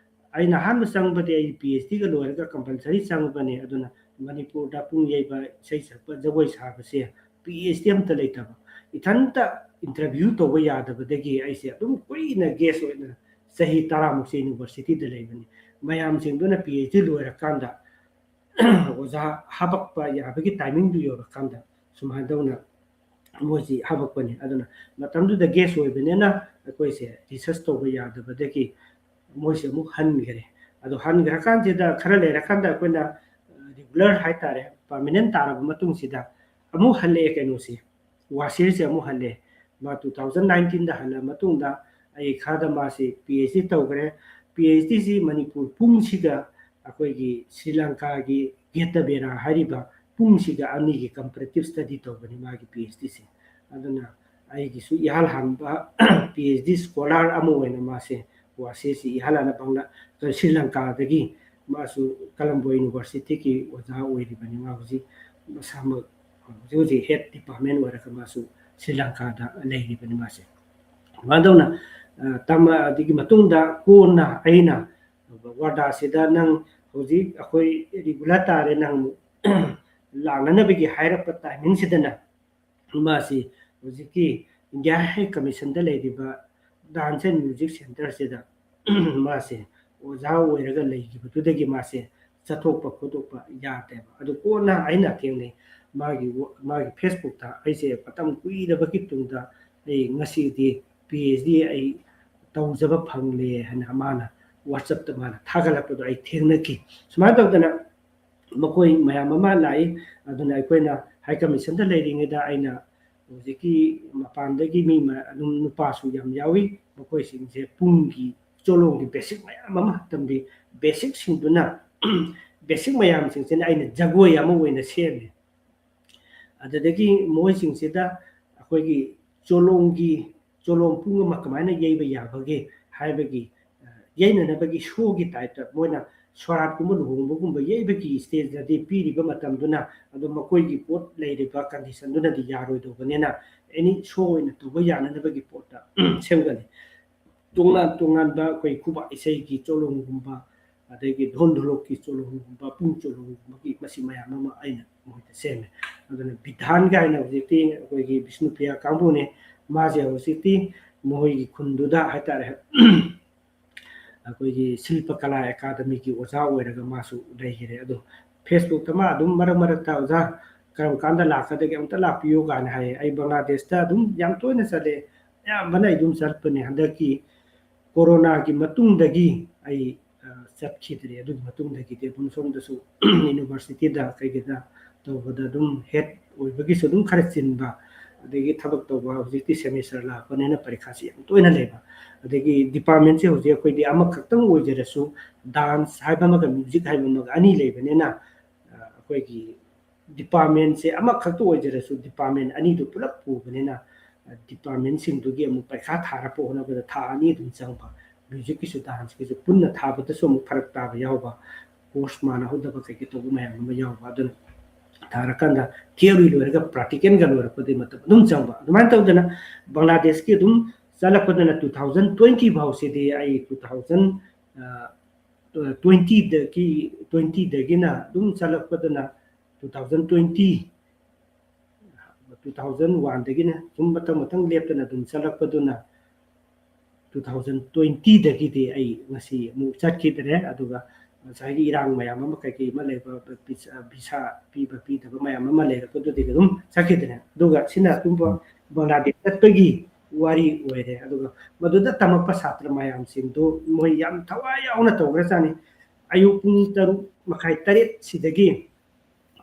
ꯑꯩꯅ ꯑꯍꯥꯟꯕ ꯆꯪꯕꯗꯤ ꯑꯩ PhD ꯒ ꯂꯣꯏꯔꯒ compulsory ꯆꯪꯕꯅꯤ꯫ ꯑꯗꯨꯅ ꯃꯅꯤꯄꯨꯔꯗ ꯄꯨꯡ ꯌꯩꯕ, ꯏꯁꯩ ꯁꯛꯄ, ꯖꯒꯣꯏ ꯁꯥꯕꯁꯦ PhD ꯑꯝꯇ ꯂꯩꯇꯕ, ꯏꯊꯟꯇ interview ꯇꯧꯕ ꯌꯥꯗꯕꯗꯒꯤ ꯑꯩꯁꯦ ꯑꯗꯨꯝ ꯀꯨꯏꯅ guest ꯑꯣꯏꯅ ꯆꯍꯤ ꯇꯔꯥꯃꯨꯛꯁꯦ ꯌꯨꯅꯤꯚꯔꯁꯤꯇꯤꯗ ꯂꯩꯕꯅꯤ꯫ ꯃꯌꯥꯝꯁꯤꯡꯗꯨꯅ PhD ꯂꯣꯏꯔꯀꯥꯟꯗ ꯑꯣꯖꯥ ꯍꯥꯄꯛꯄ ꯌꯥꯕꯒꯤ timing ꯗꯨ ꯌꯧꯔꯀꯥꯟꯗ ꯁꯨꯃꯥꯏꯅ ꯇꯧꯅ ꯃꯣꯏꯁꯤ ꯍꯥꯄꯛꯄꯅꯤ꯫ ꯑꯗꯨꯅ ꯃꯇꯝꯗꯨꯗ guest ꯑꯣꯏꯕꯅꯤꯅ ꯑꯩꯈꯣꯏꯁꯦ research ꯇꯧꯕ ꯌꯥꯗꯕꯗꯒꯤ ꯃꯣꯏꯁꯦ ꯑꯃꯨꯛ ꯍꯟꯈꯔꯦ꯫ ꯑꯗꯣ ꯍꯟꯈ꯭ꯔꯀꯥꯟꯁꯤꯗ ꯈꯔ ꯂꯩꯔꯀꯥꯟꯗ ꯑꯩꯈꯣꯏꯅ, ꯑ, regular ꯍꯥꯏꯇꯥꯔꯦ, permanent ꯇꯥꯔꯕ ꯃꯇꯨꯡꯁꯤꯗ ꯑꯃꯨꯛ ꯍꯜꯂꯛꯑꯦ ꯀꯩꯅꯣꯁꯦ, ꯋꯥꯁꯤꯔꯁꯦ ꯑꯃꯨꯛ ꯍꯜꯂꯦ꯫ ꯃꯥ two thousand nineteen ꯗ ꯍꯜꯂ ꯃꯇꯨꯡꯗ ꯑꯩ ꯈꯥꯗ ꯃꯥꯁꯤ PhD ꯇꯧꯈ꯭ꯔꯦ꯫ PhD ꯁꯤ ꯃꯅꯤꯄꯨꯔ ꯄꯨꯡꯁꯤꯒ ꯑꯩꯈꯣꯏꯒꯤ ꯁ꯭ꯔꯤ ꯂꯪꯀꯥꯒꯤ ꯒꯦꯇꯕꯦꯔꯥ ꯍꯥꯏꯔꯤꯕ ꯄꯨꯡꯁꯤꯒ ꯑꯅꯤꯒꯤ comparative study ꯇꯧꯕꯅꯤ ꯃꯥꯒꯤ PhD ꯁꯦ꯫ ꯑꯗꯨꯅ ꯑꯩꯒꯤꯁꯨ ꯏꯍꯥꯟ ꯍꯥꯟꯕ PhD scholar ꯑꯃ ꯑꯣꯏꯅ ꯃꯥꯁꯦ ꯋꯥꯁꯤꯔꯁꯤ ꯏꯍꯥꯟ ꯍꯥꯟꯅ ꯕꯪꯒ꯭ꯂꯥ-, ꯁ꯭ꯔꯤ ꯂꯪꯀꯥꯗꯒꯤ ꯃꯥꯁꯨ ꯀꯂꯝꯕꯣ ꯌꯨꯅꯤꯚꯔꯁꯤꯇꯤꯒꯤ ꯑꯣꯖꯥ ꯑꯣꯏꯔꯤꯕꯅꯤ꯫ ꯃꯥ ꯍꯧꯖꯤꯛ ꯃꯁꯥꯃꯛ ꯍꯧꯖꯤꯛ ꯍꯧꯖꯤꯛ head department ꯑꯣꯏꯔꯒ ꯃꯥꯁꯨ ꯁ꯭ꯔꯤ ꯂꯪꯀꯥꯗ ꯂꯩꯔꯤꯕꯅꯤ ꯃꯥꯁꯦ꯫ ꯑꯗꯨꯃꯥꯏꯅ ꯇꯧꯅ, ꯑ, ꯇꯝꯃ-, ꯑꯗꯨꯒꯤ ꯃꯇꯨꯡꯗ ꯀꯣꯟꯅ ꯑꯩꯅ ꯋꯥꯔꯗꯥꯁꯤꯗ ꯅꯪ ꯍꯧꯖꯤꯛ ꯑꯩꯈꯣꯏ regular ꯇꯥꯔꯦ, ꯅꯪ ꯑꯃꯨꯛ ꯂꯥꯛꯅꯅꯕꯒꯤ ꯍꯥꯏꯔꯛꯄ timing ꯁꯤꯗꯅ ꯃꯥꯁꯤ ꯍꯧꯖꯤꯛꯀꯤ India High Commission ꯗ ꯂꯩꯔꯤꯕ Dance and Music Centre ꯁꯤꯗ ꯃꯥꯁꯦ ꯑꯣꯖꯥ ꯑꯣꯏꯔꯒ ꯂꯩꯈꯤꯕꯗꯨꯗꯒꯤ ꯃꯥꯁꯦ ꯆꯠꯊꯣꯛꯄ ꯈꯣꯠꯇꯣꯛꯄ ꯌꯥꯗꯦꯕ꯫ ꯑꯗꯨ ꯀꯣꯟꯅ ꯑꯩꯅ ꯊꯦꯡꯅꯩ, ꯃꯥꯒꯤ ꯋ-, ꯃꯥꯒꯤ Facebook-ꯇ ꯑꯩꯁꯦ ꯃꯇꯝ ꯀꯨꯏꯔꯕꯒꯤ ꯇꯨꯡꯗ ꯑꯩ ꯉꯁꯤꯗꯤ PhD ꯑꯩ ꯇꯧꯖꯕ ꯐꯪꯂꯦ ꯍꯥꯏꯅ ꯃꯥꯅ WhatsApp-ꯇ ꯃꯥꯅ ꯊꯥꯒꯠꯂꯛꯄꯗꯣ ꯑꯩ ꯊꯦꯡꯅꯈꯤ꯫ ꯁꯨꯃꯥꯏꯅ ꯇꯧꯗꯅ ꯃꯈꯣꯏ ꯃꯌꯥꯝ ꯑꯃ ꯂꯥꯛꯏ꯫ ꯑꯗꯨꯅ ꯑꯩꯈꯣꯏꯅ High Commission-ꯗ ꯂꯩꯔꯤꯉꯩꯗ ꯑꯩꯅ ꯍꯧꯖꯤꯛꯀꯤ ꯃꯄꯥꯟꯗꯒꯤ ꯃꯤ ꯃ-, ꯑꯗꯨꯝ ꯅꯨꯄꯥꯁꯨ ꯌꯥꯝ ꯌꯥꯎꯏ꯫ ꯃꯈꯣꯏꯁꯤꯡꯁꯦ ꯄꯨꯡꯒꯤ ꯆꯣꯂꯣꯝꯒꯤ basic ꯃꯌꯥꯝ ꯑꯃ ꯇꯝꯕꯤ꯫ Basic-ꯁꯤꯡꯗꯨꯅ, basic ꯃꯌꯥꯝꯁꯤꯡꯁꯤꯅ ꯑꯩꯅ ꯖꯒꯣꯏ ꯑꯃ ꯑꯣꯏꯅ ꯁꯦꯝꯃꯦ꯫ ꯑꯗꯨꯗꯒꯤ ꯃꯣꯏꯁꯤꯡꯁꯤꯗ ꯑꯩꯈꯣꯏꯒꯤ ꯆꯣꯂꯣꯝꯒꯤ, ꯆꯣꯂꯣꯝ ꯄꯨꯡ ꯑꯃ ꯀꯃꯥꯏꯅ ꯌꯩꯕ ꯌꯥꯕꯒꯦ ꯍꯥꯏꯕꯒꯤ, ꯑ, ꯌꯩꯅꯅꯕꯒꯤ show-ꯒꯤ type-ꯇ ꯃꯣꯏꯅ ꯁꯣꯔꯥꯠꯀꯨꯝꯕ ꯂꯨꯍꯣꯡꯕꯒꯨꯝꯕ ꯌꯩꯕꯒꯤ stage-ꯇꯗꯤ ꯄꯤꯔꯤꯕ ꯃꯇꯝꯗꯨꯅ, ꯑꯗꯨ ꯃꯈꯣꯏꯒꯤ ꯄꯣꯠ ꯂꯩꯔꯤꯕ condition-ꯗꯨꯅꯗꯤ ꯌꯥꯔꯣꯏꯗꯧꯕꯅꯤꯅ any show ꯑꯣꯏꯅ ꯇꯧꯕ ꯌꯥꯅꯅꯕꯒꯤ ꯄꯣꯠꯇ ꯁꯦꯝꯒꯠꯂꯤ꯫ ꯇꯣꯉꯥꯟ ꯇꯣꯉꯥꯟꯕ ꯑꯩꯈꯣꯏ ꯈꯨꯕꯥꯛ ꯏꯁꯩꯒꯤ ꯆꯣꯂꯣꯝꯒꯨꯝꯕ, ꯑꯗꯒꯤ ꯙꯣꯟ ꯙꯣꯂꯣꯛꯀꯤ ꯆꯣꯂꯣꯝꯒꯨꯝꯕ, ꯄꯨꯡ ꯆꯣꯂꯣꯝꯒꯨꯝꯕꯒꯤ ꯃꯁꯤ ꯃꯌꯥꯝ ꯑꯃ ꯑꯩꯅ ꯃꯣꯏꯗ ꯁꯦꯝꯃꯦ꯫ ꯑꯗꯨꯅ ꯕꯤꯙꯥꯟ ꯀꯥꯏꯅ ꯍꯧꯖꯤꯛꯇꯤ ꯑꯩꯈꯣꯏꯒꯤ ꯕꯤꯁꯅꯨꯄ꯭ꯔꯤꯌꯥ ꯀꯥꯡꯕꯨꯅꯦ, ꯃꯥꯁꯦ ꯍꯧꯖꯤꯛꯇꯤ ꯃꯈꯣꯏꯒꯤ ꯈꯨꯟꯗꯨꯗ ꯍꯥꯏꯇꯥꯔꯦ, ꯑꯩꯈꯣꯏꯒꯤ ꯁꯤꯜꯄ ꯀꯂꯥ ꯑꯦꯀꯥꯗꯃꯤꯒꯤ ꯑꯣꯖꯥ ꯑꯣꯏꯔꯒ ꯃꯥꯁꯨ ꯂꯩꯈꯔꯦ꯫ ꯑꯗꯣ Facebook-ꯇ ꯃꯥ ꯑꯗꯨꯝ ꯃꯔꯛ ꯃꯔꯛꯇ "ꯑꯣꯖꯥ, ꯀꯔꯝ ꯀꯥꯟꯗ ꯂꯥꯛꯀꯗꯒꯦ, ꯑꯝꯇ ꯂꯥꯛꯄꯤꯌꯨ" ꯀꯥꯏꯅ ꯍꯥꯏꯌꯦ꯫ ꯑꯩ ꯕꯪꯒ꯭ꯂꯥꯗꯦꯁꯇ ꯑꯗꯨꯝ ꯌꯥꯝ ꯇꯣꯏꯅ ꯆꯠꯂꯦ, ꯑꯌꯥꯝꯕꯅ ꯑꯩ ꯑꯗꯨꯝ ꯆꯠꯄꯅꯦ꯫ ꯍꯟꯗꯛꯀꯤ ꯀꯣꯔꯣꯅꯥꯒꯤ ꯃꯇꯨꯡꯗꯒꯤ ꯑꯩ, ꯑ, ꯆꯠꯈꯤꯗ꯭ꯔꯦ꯫ ꯑꯗꯨꯒꯤ ꯃꯇꯨꯡꯗꯒꯤꯗꯤ ꯑꯗꯨꯝ ꯁꯣꯝꯗꯁꯨ university-ꯗ ꯀꯩꯒꯤꯗ ꯇꯧꯕꯗ ꯑꯗꯨꯝ head ꯑꯣꯏꯕꯒꯤꯁꯨ ꯑꯗꯨꯝ ꯈꯔ ꯆꯤꯟꯕ, ꯑꯗꯒꯤ ꯊꯕꯛ ꯇꯧꯕ, ꯍꯧꯖꯤꯛꯇꯤ semester ꯂꯥꯛꯄꯅꯤꯅ ꯄꯔꯤꯈꯥꯁꯤ ꯌꯥꯝ ꯇꯣꯏꯅ ꯂꯩꯕ, ꯑꯗꯒꯤ department-ꯁꯦ ꯍꯧꯖꯤꯛ ꯑꯩꯈꯣꯏꯗꯤ ꯑꯃꯈꯛꯇꯪ ꯑꯣꯏꯖꯔꯁꯨ, dance ꯍꯥꯏꯕ ꯑꯃꯒ music ꯍꯥꯏꯕ ꯑꯃꯒ ꯑꯅꯤ ꯂꯩꯕꯅꯤꯅ, ꯑ, ꯑꯩꯈꯣꯏꯒꯤ department-ꯁꯦ ꯑꯃꯈꯛꯇ ꯑꯣꯏꯖꯔꯁꯨ department ꯑꯅꯤꯗꯨ ꯄꯨꯂꯞ ꯄꯨꯕꯅꯤꯅ, ꯑ, department-ꯁꯤꯡꯗꯨꯒꯤ ꯑꯃꯨꯛ ꯄꯔꯤꯈꯥ ꯊꯥꯔꯛꯄ ꯍꯣꯠꯅꯕꯗ ꯊꯥ ꯑꯅꯤ ꯑꯗꯨꯝ ꯆꯪꯕ, music-ꯀꯤꯁꯨ dance-ꯀꯤꯁꯨ ꯄꯨꯟꯅ ꯊꯥꯕꯗꯁꯨ ꯑꯃꯨꯛ ꯐꯔꯛ ꯇꯥꯕ ꯌꯥꯎꯕ, course ꯃꯥꯟꯅꯍꯧꯗꯕ ꯀꯩꯀꯩ ꯇꯧꯕ ꯃꯌꯥꯝ ꯑꯃ ꯌꯥꯎꯕ꯫ ꯑꯗꯨꯅ ꯊꯥꯔꯀꯥꯟꯗ theory ꯂꯣꯏꯔꯒ practical-ꯒ ꯂꯣꯏꯔꯛꯄꯗꯤ ꯃꯇꯝ ꯑꯗꯨꯝ ꯆꯪꯕ꯫ ꯑꯗꯨꯃꯥꯏꯅ ꯇꯧꯗꯅ ꯕꯪꯒ꯭ꯂꯥꯗꯦꯁꯀꯤ ꯑꯗꯨꯝ ꯆꯠꯂꯛꯄꯗꯨꯅ two thousand twenty ꯐꯥꯎꯁꯤꯗꯤ ꯑꯩ two thousand, ꯑ, twenty-ꯗꯒꯤ, twenty-ꯗꯒꯤꯅ ꯑꯗꯨꯝ ꯆꯠꯂꯛꯄꯗꯨꯅ two thousand twenty, two thousand one-ꯗꯒꯤꯅ ꯁꯨꯝ ꯃꯊꯪ ꯃꯊꯪ ꯂꯦꯞꯇꯅ ꯑꯗꯨꯝ ꯆꯠꯂꯛꯄꯗꯨꯅ two thousand twenty-ꯗꯒꯤꯗꯤ ꯑꯩ ꯉꯁꯤ ꯑꯃꯨꯛ ꯆꯠꯈꯤꯗ꯭ꯔꯦ꯫ ꯑꯗꯨꯒ ꯉꯁꯥꯏꯒꯤ ꯏꯔꯥꯡ ꯃꯌꯥꯝ ꯑꯃ, ꯀꯩꯀꯩ ꯑꯃ ꯂꯩꯕ, ꯚꯤꯁꯥ ꯄꯤꯕ ꯄꯤꯗꯕ ꯃꯌꯥꯝ ꯑꯃ ꯂꯩꯔꯛꯄꯗꯨꯗꯒꯤ ꯑꯗꯨꯝ ꯆꯠꯈꯤꯗ꯭ꯔꯦ꯫ ꯑꯗꯨꯒ ꯁꯤꯅ ꯑꯗꯨꯝꯕ ꯕꯪꯒ꯭ꯂꯥꯗꯦꯁ ꯆꯠꯄꯒꯤ ꯋꯥꯔꯤ ꯑꯣꯏꯔꯦ꯫ ꯑꯗꯨꯒ ꯃꯗꯨꯗ ꯇꯝꯃꯛꯄ ꯁꯥꯇ꯭ꯔ ꯃꯌꯥꯝꯁꯤꯡꯗꯨ ꯃꯣꯏ ꯌꯥꯝ ꯊꯋꯥꯏ ꯌꯥꯎꯅ ꯇꯧꯈ꯭ꯔꯖꯥꯠꯅꯤ꯫ ꯑꯌꯨꯛ ꯄꯨꯡ ꯇꯔꯨꯛ ꯃꯈꯥꯏ, ꯇꯔꯦꯠ ꯁꯤꯗꯒꯤ,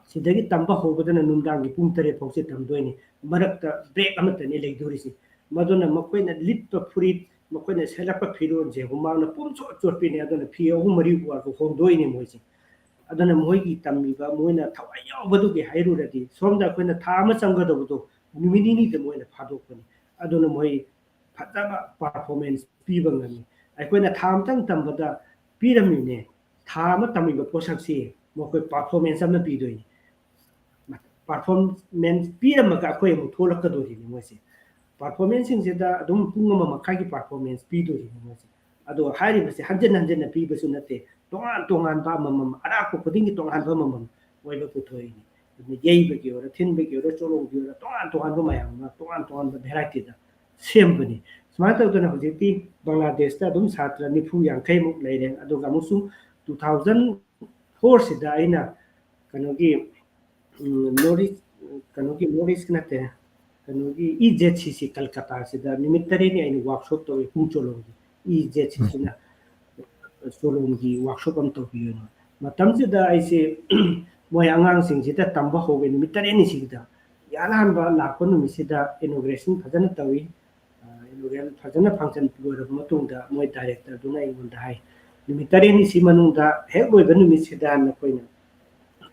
ꯁꯤꯗꯒꯤ ꯇꯝꯕ ꯍꯧꯕꯗꯅ ꯅꯨꯡꯗꯥꯡꯒꯤ ꯄꯨꯡ ꯇꯔꯦꯠ ꯐꯥꯎꯁꯦ ꯇꯝꯗꯣꯏꯅꯤ꯫ ꯃꯔꯛꯇ ꯕ꯭ꯔꯦꯛ ꯑꯃꯠꯇꯅꯤ ꯂꯩꯗꯣꯔꯤꯁꯤ꯫ ꯃꯗꯨꯅ ꯃꯈꯣꯏꯅ ꯂꯤꯠꯄ ꯐꯨꯔꯤꯠ, ꯃꯈꯣꯏꯅ ꯁꯦꯠꯂꯛꯄ ꯐꯤꯔꯣꯜꯁꯦ ꯍꯨꯃꯥꯡꯅ ꯄꯨꯝꯆꯣꯠ ꯆꯣꯠꯄꯤꯅꯤ꯫ ꯑꯗꯨꯅ ꯐꯤ ꯑꯍꯨꯝ ꯃꯔꯤ ꯋꯥꯏꯕ ꯍꯣꯡꯗꯣꯛꯏꯅꯦ ꯃꯣꯏꯁꯦ꯫ ꯑꯗꯨꯅ ꯃꯣꯏꯒꯤ ꯇꯝꯃꯤꯕ, ꯃꯣꯏꯅ ꯊꯋꯥꯏ ꯌꯥꯎꯕꯗꯨꯒꯤ ꯍꯥꯏꯔꯨꯔꯗꯤ, ꯁꯣꯝꯗ ꯑꯩꯈꯣꯏꯅ ꯊꯥ ꯑꯃ ꯆꯪꯒꯗꯧꯕꯗꯣ ꯅꯨꯃꯤꯠ ꯅꯤꯅꯤꯗ ꯃꯣꯏꯅ ꯐꯥꯗꯣꯛꯄꯅꯤ꯫ ꯑꯗꯨꯅ ꯃꯣꯏ ꯐꯖꯕ ꯄꯔꯐꯣꯔꯃꯦꯟꯁ ꯄꯤꯕ ꯉꯝꯃꯤ꯫ ꯑꯩꯈꯣꯏꯅ ꯊꯥ ꯑꯃꯇꯪ ꯇꯝꯕꯗ ꯄꯤꯔꯝꯃꯤꯅꯦ, ꯊꯥ ꯑꯃ ꯇꯝꯃꯤꯕ ꯄꯣꯠꯁꯛꯁꯤ ꯃꯈꯣꯏ ꯄꯔꯐꯣꯔꯃꯦꯟꯁ ꯑꯃ ꯄꯤꯗꯣꯏꯅꯤ꯫ ꯄꯔꯐꯣꯔꯃꯦꯟꯁ ꯄꯤꯔꯝꯃꯒ ꯑꯩꯈꯣꯏ ꯑꯃꯨꯛ ꯊꯣꯛꯂꯛꯀꯗꯣꯔꯤꯅꯤ ꯃꯣꯏꯁꯦ꯫ ꯄꯔꯐꯣꯔꯃꯦꯟꯁꯁꯤꯡꯁꯤꯗ ꯑꯗꯨꯝ ꯄꯨꯡ ꯑꯃ ꯃꯈꯥꯏꯒꯤ ꯄꯔꯐꯣꯔꯃꯦꯟꯁ ꯄꯤꯗꯣꯔꯤꯅꯤ ꯃꯣꯏꯁꯦ꯫ ꯑꯗꯣ ꯍꯥꯏꯔꯤꯕꯁꯦ ꯍꯟꯖꯤꯟ ꯍꯟꯖꯤꯟꯅ ꯄꯤꯕꯁꯨ ꯅꯠꯇꯦ, ꯇꯣꯉꯥꯟ ꯇꯣꯉꯥꯟꯕ ꯑꯃꯃꯝ, ꯑꯔꯥꯛꯄ ꯈꯨꯗꯤꯡꯒꯤ ꯇꯣꯉꯥꯟꯕ ꯑꯃꯃꯝ ꯑꯣꯏꯕ ꯄꯨꯊꯣꯛꯏꯅꯤ꯫ ꯑꯗꯨꯅ ꯌꯩꯕꯒꯤ ꯑꯣꯏꯔꯣ, ꯊꯤꯟꯕꯒꯤ ꯑꯣꯏꯔꯣ, ꯆꯣꯂꯣꯝꯒꯤ ꯑꯣꯏꯔꯣ, ꯇꯣꯉꯥꯟ ꯇꯣꯉꯥꯟꯕ ꯃꯌꯥꯝ ꯑꯃ, ꯇꯣꯉꯥꯟ ꯇꯣꯉꯥꯟꯕ ꯚꯦꯔꯥꯏꯇꯤꯗ ꯁꯦꯝꯕꯅꯤ꯫ ꯁꯨꯃꯥꯏꯅ ꯇꯧꯗꯅ ꯍꯧꯖꯤꯛꯇꯤ ꯕꯪꯒ꯭ꯂꯥꯗꯦꯁꯇ ꯑꯗꯨꯝ ꯁꯥꯇ꯭ꯔ ꯅꯤꯐꯨ ꯌꯥꯡꯈꯩꯃꯨꯛ ꯂꯩꯔꯦ꯫ ꯑꯗꯨꯒ ꯑꯃꯨꯛꯁꯨ ꯇꯨ ꯊꯥꯎꯖꯟ ꯐꯣꯔꯁꯤꯗ ꯑꯩꯅ ꯀꯩꯅꯣꯒꯤ, ꯎꯝ, ꯅꯣꯔꯠ ꯏꯁ, ꯀꯩꯅꯣꯒꯤ, ꯅꯣꯔꯠ ꯏꯁ ꯅꯠꯇꯦ, ꯀꯩꯅꯣꯒꯤ, ꯏ ꯖꯦꯠ ꯁꯤ ꯁꯤ ꯀꯜꯀꯇꯥꯁꯤꯗ ꯅꯨꯃꯤꯠ ꯇꯔꯦꯠꯅꯤ ꯑꯩꯅ ꯋꯥꯛꯁꯣꯞ ꯇꯧꯏ, ꯄꯨꯡ ꯆꯣꯂꯣꯝꯒꯤ꯫ ꯏ ꯖꯦꯠ ꯁꯤ ꯁꯤꯅ ꯆꯣꯂꯣꯝꯒꯤ ꯋꯥꯛꯁꯣꯞ ꯑꯃ ꯇꯧꯕꯤꯌꯨꯅ꯫ ꯃꯇꯝꯁꯤꯗ ꯑꯩꯁꯦ ꯃꯣꯏ ꯑꯉꯥꯡꯁꯤꯡꯁꯤꯗ ꯇꯝꯕ ꯍꯧꯋꯦ ꯅꯨꯃꯤꯠ ꯇꯔꯦꯠꯅꯤꯁꯤꯗ꯫ ꯑꯍꯥꯟꯕ ꯂꯥꯛꯄ ꯅꯨꯃꯤꯠꯁꯤꯗ ꯏꯅꯣꯒ꯭ꯔꯦꯁꯟ ꯐꯖꯅ ꯇꯧꯏ꯫ ꯑ, ꯏꯅꯣꯒ꯭ꯔꯦꯁꯟ ꯐꯖꯅ ꯐꯪꯁꯟ ꯂꯣꯏꯔꯕ ꯃꯇꯨꯡꯗ ꯃꯣꯏ ꯗꯥꯏꯔꯦꯛꯇꯔꯗꯨꯅ ꯑꯩꯉꯣꯟꯗ ꯍꯥꯏ, "ꯅꯨꯃꯤꯠ ꯇꯔꯦꯠꯅꯤꯁꯤ ꯃꯅꯨꯡꯗ ꯍꯦꯛ ꯂꯣꯏꯕ ꯅꯨꯃꯤꯠꯁꯤꯗ ꯅꯈꯣꯏꯅ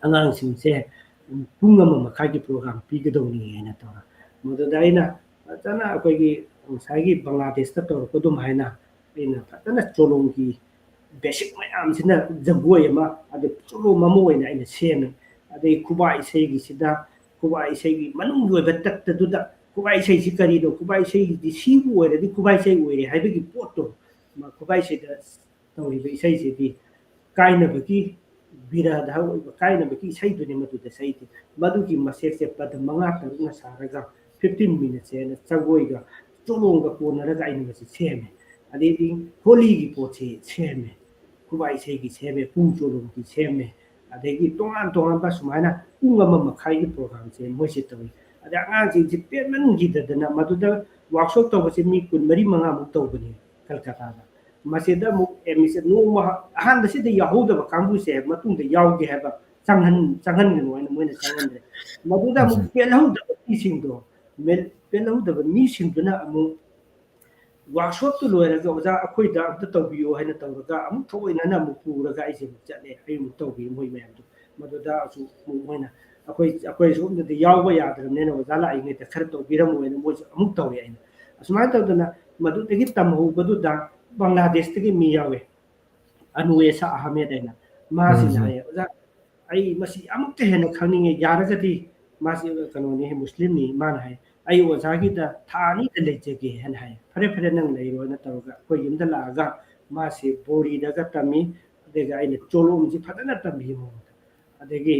ꯑꯉꯥꯡꯁꯤꯡꯁꯦ ꯄꯨꯡ ꯑꯃ ꯃꯈꯥꯏꯒꯤ ꯄ꯭ꯔꯣꯒ꯭ꯔꯥꯝ ꯄꯤꯒꯗꯧꯅꯤ" ꯍꯥꯏꯅ ꯇꯧꯔ, ꯃꯗꯨꯗ ꯑꯩꯅ ꯐꯖꯅ ꯑꯩꯈꯣꯏꯒꯤ ꯉꯁꯥꯏꯒꯤ ꯕꯪꯒ꯭ꯂꯥꯗꯦꯁꯇ ꯇꯧꯔꯛꯄ ꯑꯗꯨꯝ ꯍꯥꯏꯅ ꯑꯩꯅ ꯐꯖꯅ ꯆꯣꯂꯣꯝꯒꯤ ꯕꯦꯁꯤꯛ ꯃꯌꯥꯝꯁꯤꯅ, ꯖꯒꯣꯏ ꯑꯃ, ꯑꯗꯩ ꯆꯣꯂꯣꯝ ꯑꯃ ꯑꯣꯏꯅ ꯑꯩꯅ ꯁꯦꯝꯃꯦ꯫ ꯑꯗꯩ ꯈꯨꯕꯥꯛ ꯏꯁꯩꯒꯤꯁꯤꯗ, ꯈꯨꯕꯥꯛ ꯏꯁꯩꯒꯤ ꯃꯅꯨꯡꯒꯤ ꯑꯣꯏꯕ ꯇꯠꯇꯗꯨꯗ ꯈꯨꯕꯥꯛ ꯏꯁꯩꯁꯤ ꯀꯔꯤꯅꯣ, ꯈꯨꯕꯥꯛ ꯏꯁꯩꯁꯤꯗꯤ ꯁꯤꯕꯨ ꯑꯣꯏꯔꯗꯤ ꯈꯨꯕꯥꯛ ꯏꯁꯩ ꯑꯣꯏꯔꯦ ꯍꯥꯏꯕꯒꯤ ꯄꯣꯠꯇꯣ, ꯃ-, ꯈꯨꯕꯥꯛ ꯏꯁꯩꯗ ꯇꯧꯔꯤꯕ ꯏꯁꯩꯁꯤꯗꯤ ꯀꯥꯏꯅꯕꯒꯤ, ꯕꯤꯔꯍꯗ ꯑꯣꯏꯕ ꯀꯥꯏꯅꯕꯒꯤ ꯏꯁꯩꯗꯨꯅꯤ ꯃꯗꯨꯗ ꯁꯛꯏꯗꯤ꯫ ꯃꯗꯨꯒꯤ ꯃꯁꯦꯛꯁꯦ ꯄꯗ ꯃꯉꯥ ꯇꯔꯨꯛꯅ ꯁꯥꯔꯒ ꯐꯤꯐꯇꯤꯟ ꯃꯤꯅꯠꯁꯦ ꯑꯩꯅ ꯖꯒꯣꯏꯒ ꯆꯣꯂꯣꯝꯒ ꯀꯣꯟꯅꯔꯒ ꯑꯩꯅ ꯃꯁꯤ ꯁꯦꯝꯃꯦ꯫ ꯑꯗꯩꯗꯤ ꯍꯣꯂꯤꯒꯤ ꯄꯣꯠꯁꯤ ꯁꯦꯝꯃꯦ꯫ ꯈꯨꯕꯥꯛ ꯏꯁꯩꯒꯤ ꯁꯦꯝꯃꯦ, ꯄꯨꯡ ꯆꯣꯂꯣꯝꯒꯤ ꯁꯦꯝꯃꯦ, ꯑꯗꯒꯤ ꯇꯣꯉꯥꯟ ꯇꯣꯉꯥꯟꯕ ꯁꯨꯃꯥꯏꯅ ꯄꯨꯡ ꯑꯃ ꯃꯈꯥꯏꯒꯤ ꯄ꯭ꯔꯣꯒ꯭ꯔꯥꯝꯁꯦ ꯃꯣꯏꯁꯦ ꯇꯧꯏ꯫ ꯑꯗꯩ ꯑꯉꯥꯡꯁꯤꯡꯁꯤ ꯄꯦꯟꯃꯟꯈꯤꯗꯗꯅ ꯃꯗꯨꯗ ꯋꯥꯔꯛꯁꯣꯞ ꯇꯧꯕꯁꯦ ꯃꯤ ꯀꯨꯟꯃꯔꯤ ꯃꯉꯥꯃꯨꯛ ꯇꯧꯕꯅꯤ ꯀꯜꯀꯇꯥꯗ꯫ ꯃꯁꯤꯗ ꯑꯃꯨꯛ ꯑꯦꯗꯃꯤꯁꯟ ꯅꯣꯡꯃ ꯑꯍꯥꯟꯕꯁꯤꯗ ꯌꯥꯎꯍꯧꯗꯕ ꯀꯥꯡꯕꯨꯁꯦ ꯃꯇꯨꯡꯗ ꯌꯥꯎꯒꯦ ꯍꯥꯏꯕ ꯆꯪꯍꯟ-, ꯆꯪꯍꯟꯒꯅꯨ ꯍꯥꯏꯅ ꯃꯣꯏꯅ ꯆꯪꯍꯟꯗ꯭ꯔꯦ꯫ ꯃꯗꯨꯗ ꯑꯃꯨꯛ ꯎꯝ꯫ ꯄꯦꯜꯍꯧꯗꯕ ꯃꯤꯁꯤꯡꯗꯣ, ꯃꯦꯜ-, ꯄꯦꯜꯍꯧꯗꯕ ꯃꯤꯁꯤꯡꯗꯨꯅ ꯑꯃꯨꯛ ꯋꯥꯔꯛꯁꯣꯞꯇꯨ ꯂꯣꯏꯔꯒ "ꯑꯣꯖꯥ, ꯑꯩꯈꯣꯏꯗ ꯑꯝꯇ ꯇꯧꯕꯤꯌꯨ" ꯍꯥꯏꯅ ꯇꯧꯔꯒ ꯑꯃꯨꯛ ꯊꯑꯣꯏꯅꯅ ꯑꯃꯨꯛ ꯄꯨꯔꯒ ꯑꯩꯁꯦ ꯑꯃꯨꯛ ꯆꯠꯂꯦ꯫ ꯑꯩ ꯑꯃꯨꯛ ꯇꯧꯕꯤ ꯃꯣꯏ ꯃꯌꯥꯝꯗꯣ꯫ ꯃꯗꯨꯗ ꯑꯃꯨꯛ ꯃꯣꯏꯅ ꯑꯩꯈꯣꯏ, ꯑꯩꯈꯣꯏ ꯁꯣꯝꯗꯗꯤ ꯌꯥꯎꯕ ꯌꯥꯗ꯭ꯔꯕꯅꯤꯅ ꯑꯣꯖꯥ ꯂꯥꯛꯏꯉꯩꯗ ꯈꯔ ꯇꯧꯕꯤꯔꯝꯃꯣ ꯍꯥꯏꯅ ꯃꯣꯏꯁꯨ ꯑꯃꯨꯛ ꯇꯧꯔꯦ꯫ ꯑꯩꯅ ꯑꯁꯨꯃꯥꯏꯅ ꯇꯧꯗꯅ ꯃꯗꯨꯗꯒꯤ ꯇꯝꯍꯧꯕꯗꯨꯗ ꯕꯪꯒ꯭ꯂꯥꯗꯦꯁꯇꯒꯤ ꯃꯤ ꯌꯥꯎꯋꯦ, ꯑꯅꯨꯋꯦꯁꯥ ꯑꯍꯃꯦꯗ ꯍꯥꯏꯅ꯫ ꯃꯥꯁꯤꯅ ꯎꯝ꯫ ꯍꯥꯏꯌꯦ, "ꯑꯣꯖꯥ, ꯑꯩ ꯃꯁꯤ ꯑꯃꯨꯛꯀ ꯍꯦꯟꯅ ꯈꯪꯅꯤꯡꯉꯦ, ꯌꯥꯔꯒꯗꯤ", ꯃꯥꯁꯤ ꯀꯩꯅꯣꯅꯤ, ꯃꯨꯁꯂꯤꯝꯅꯤ, ꯃꯥꯅ ꯍꯥꯏ, "ꯑꯩ ꯑꯣꯖꯥꯒꯤꯗ ꯊꯥ ꯑꯅꯤꯗ ꯂꯩꯖꯒꯦ" ꯍꯥꯏꯅ ꯍꯥꯏ꯫ "ꯐꯔꯦ, ꯐꯔꯦ, ꯅꯪ ꯂꯩꯔꯣꯅ" ꯇꯧꯔꯒ ꯑꯩꯈꯣꯏ ꯌꯨꯝꯗ ꯂꯥꯛꯑꯒ ꯃꯥꯁꯤ ꯕꯣꯔꯤꯗꯒ ꯇꯝꯃꯤ, ꯑꯗꯨꯒ ꯑꯩꯅ ꯆꯣꯂꯣꯝꯁꯤ ꯐꯖꯅ ꯇꯝꯕꯤ ꯃꯉꯣꯟꯗ꯫ ꯑꯗꯒꯤ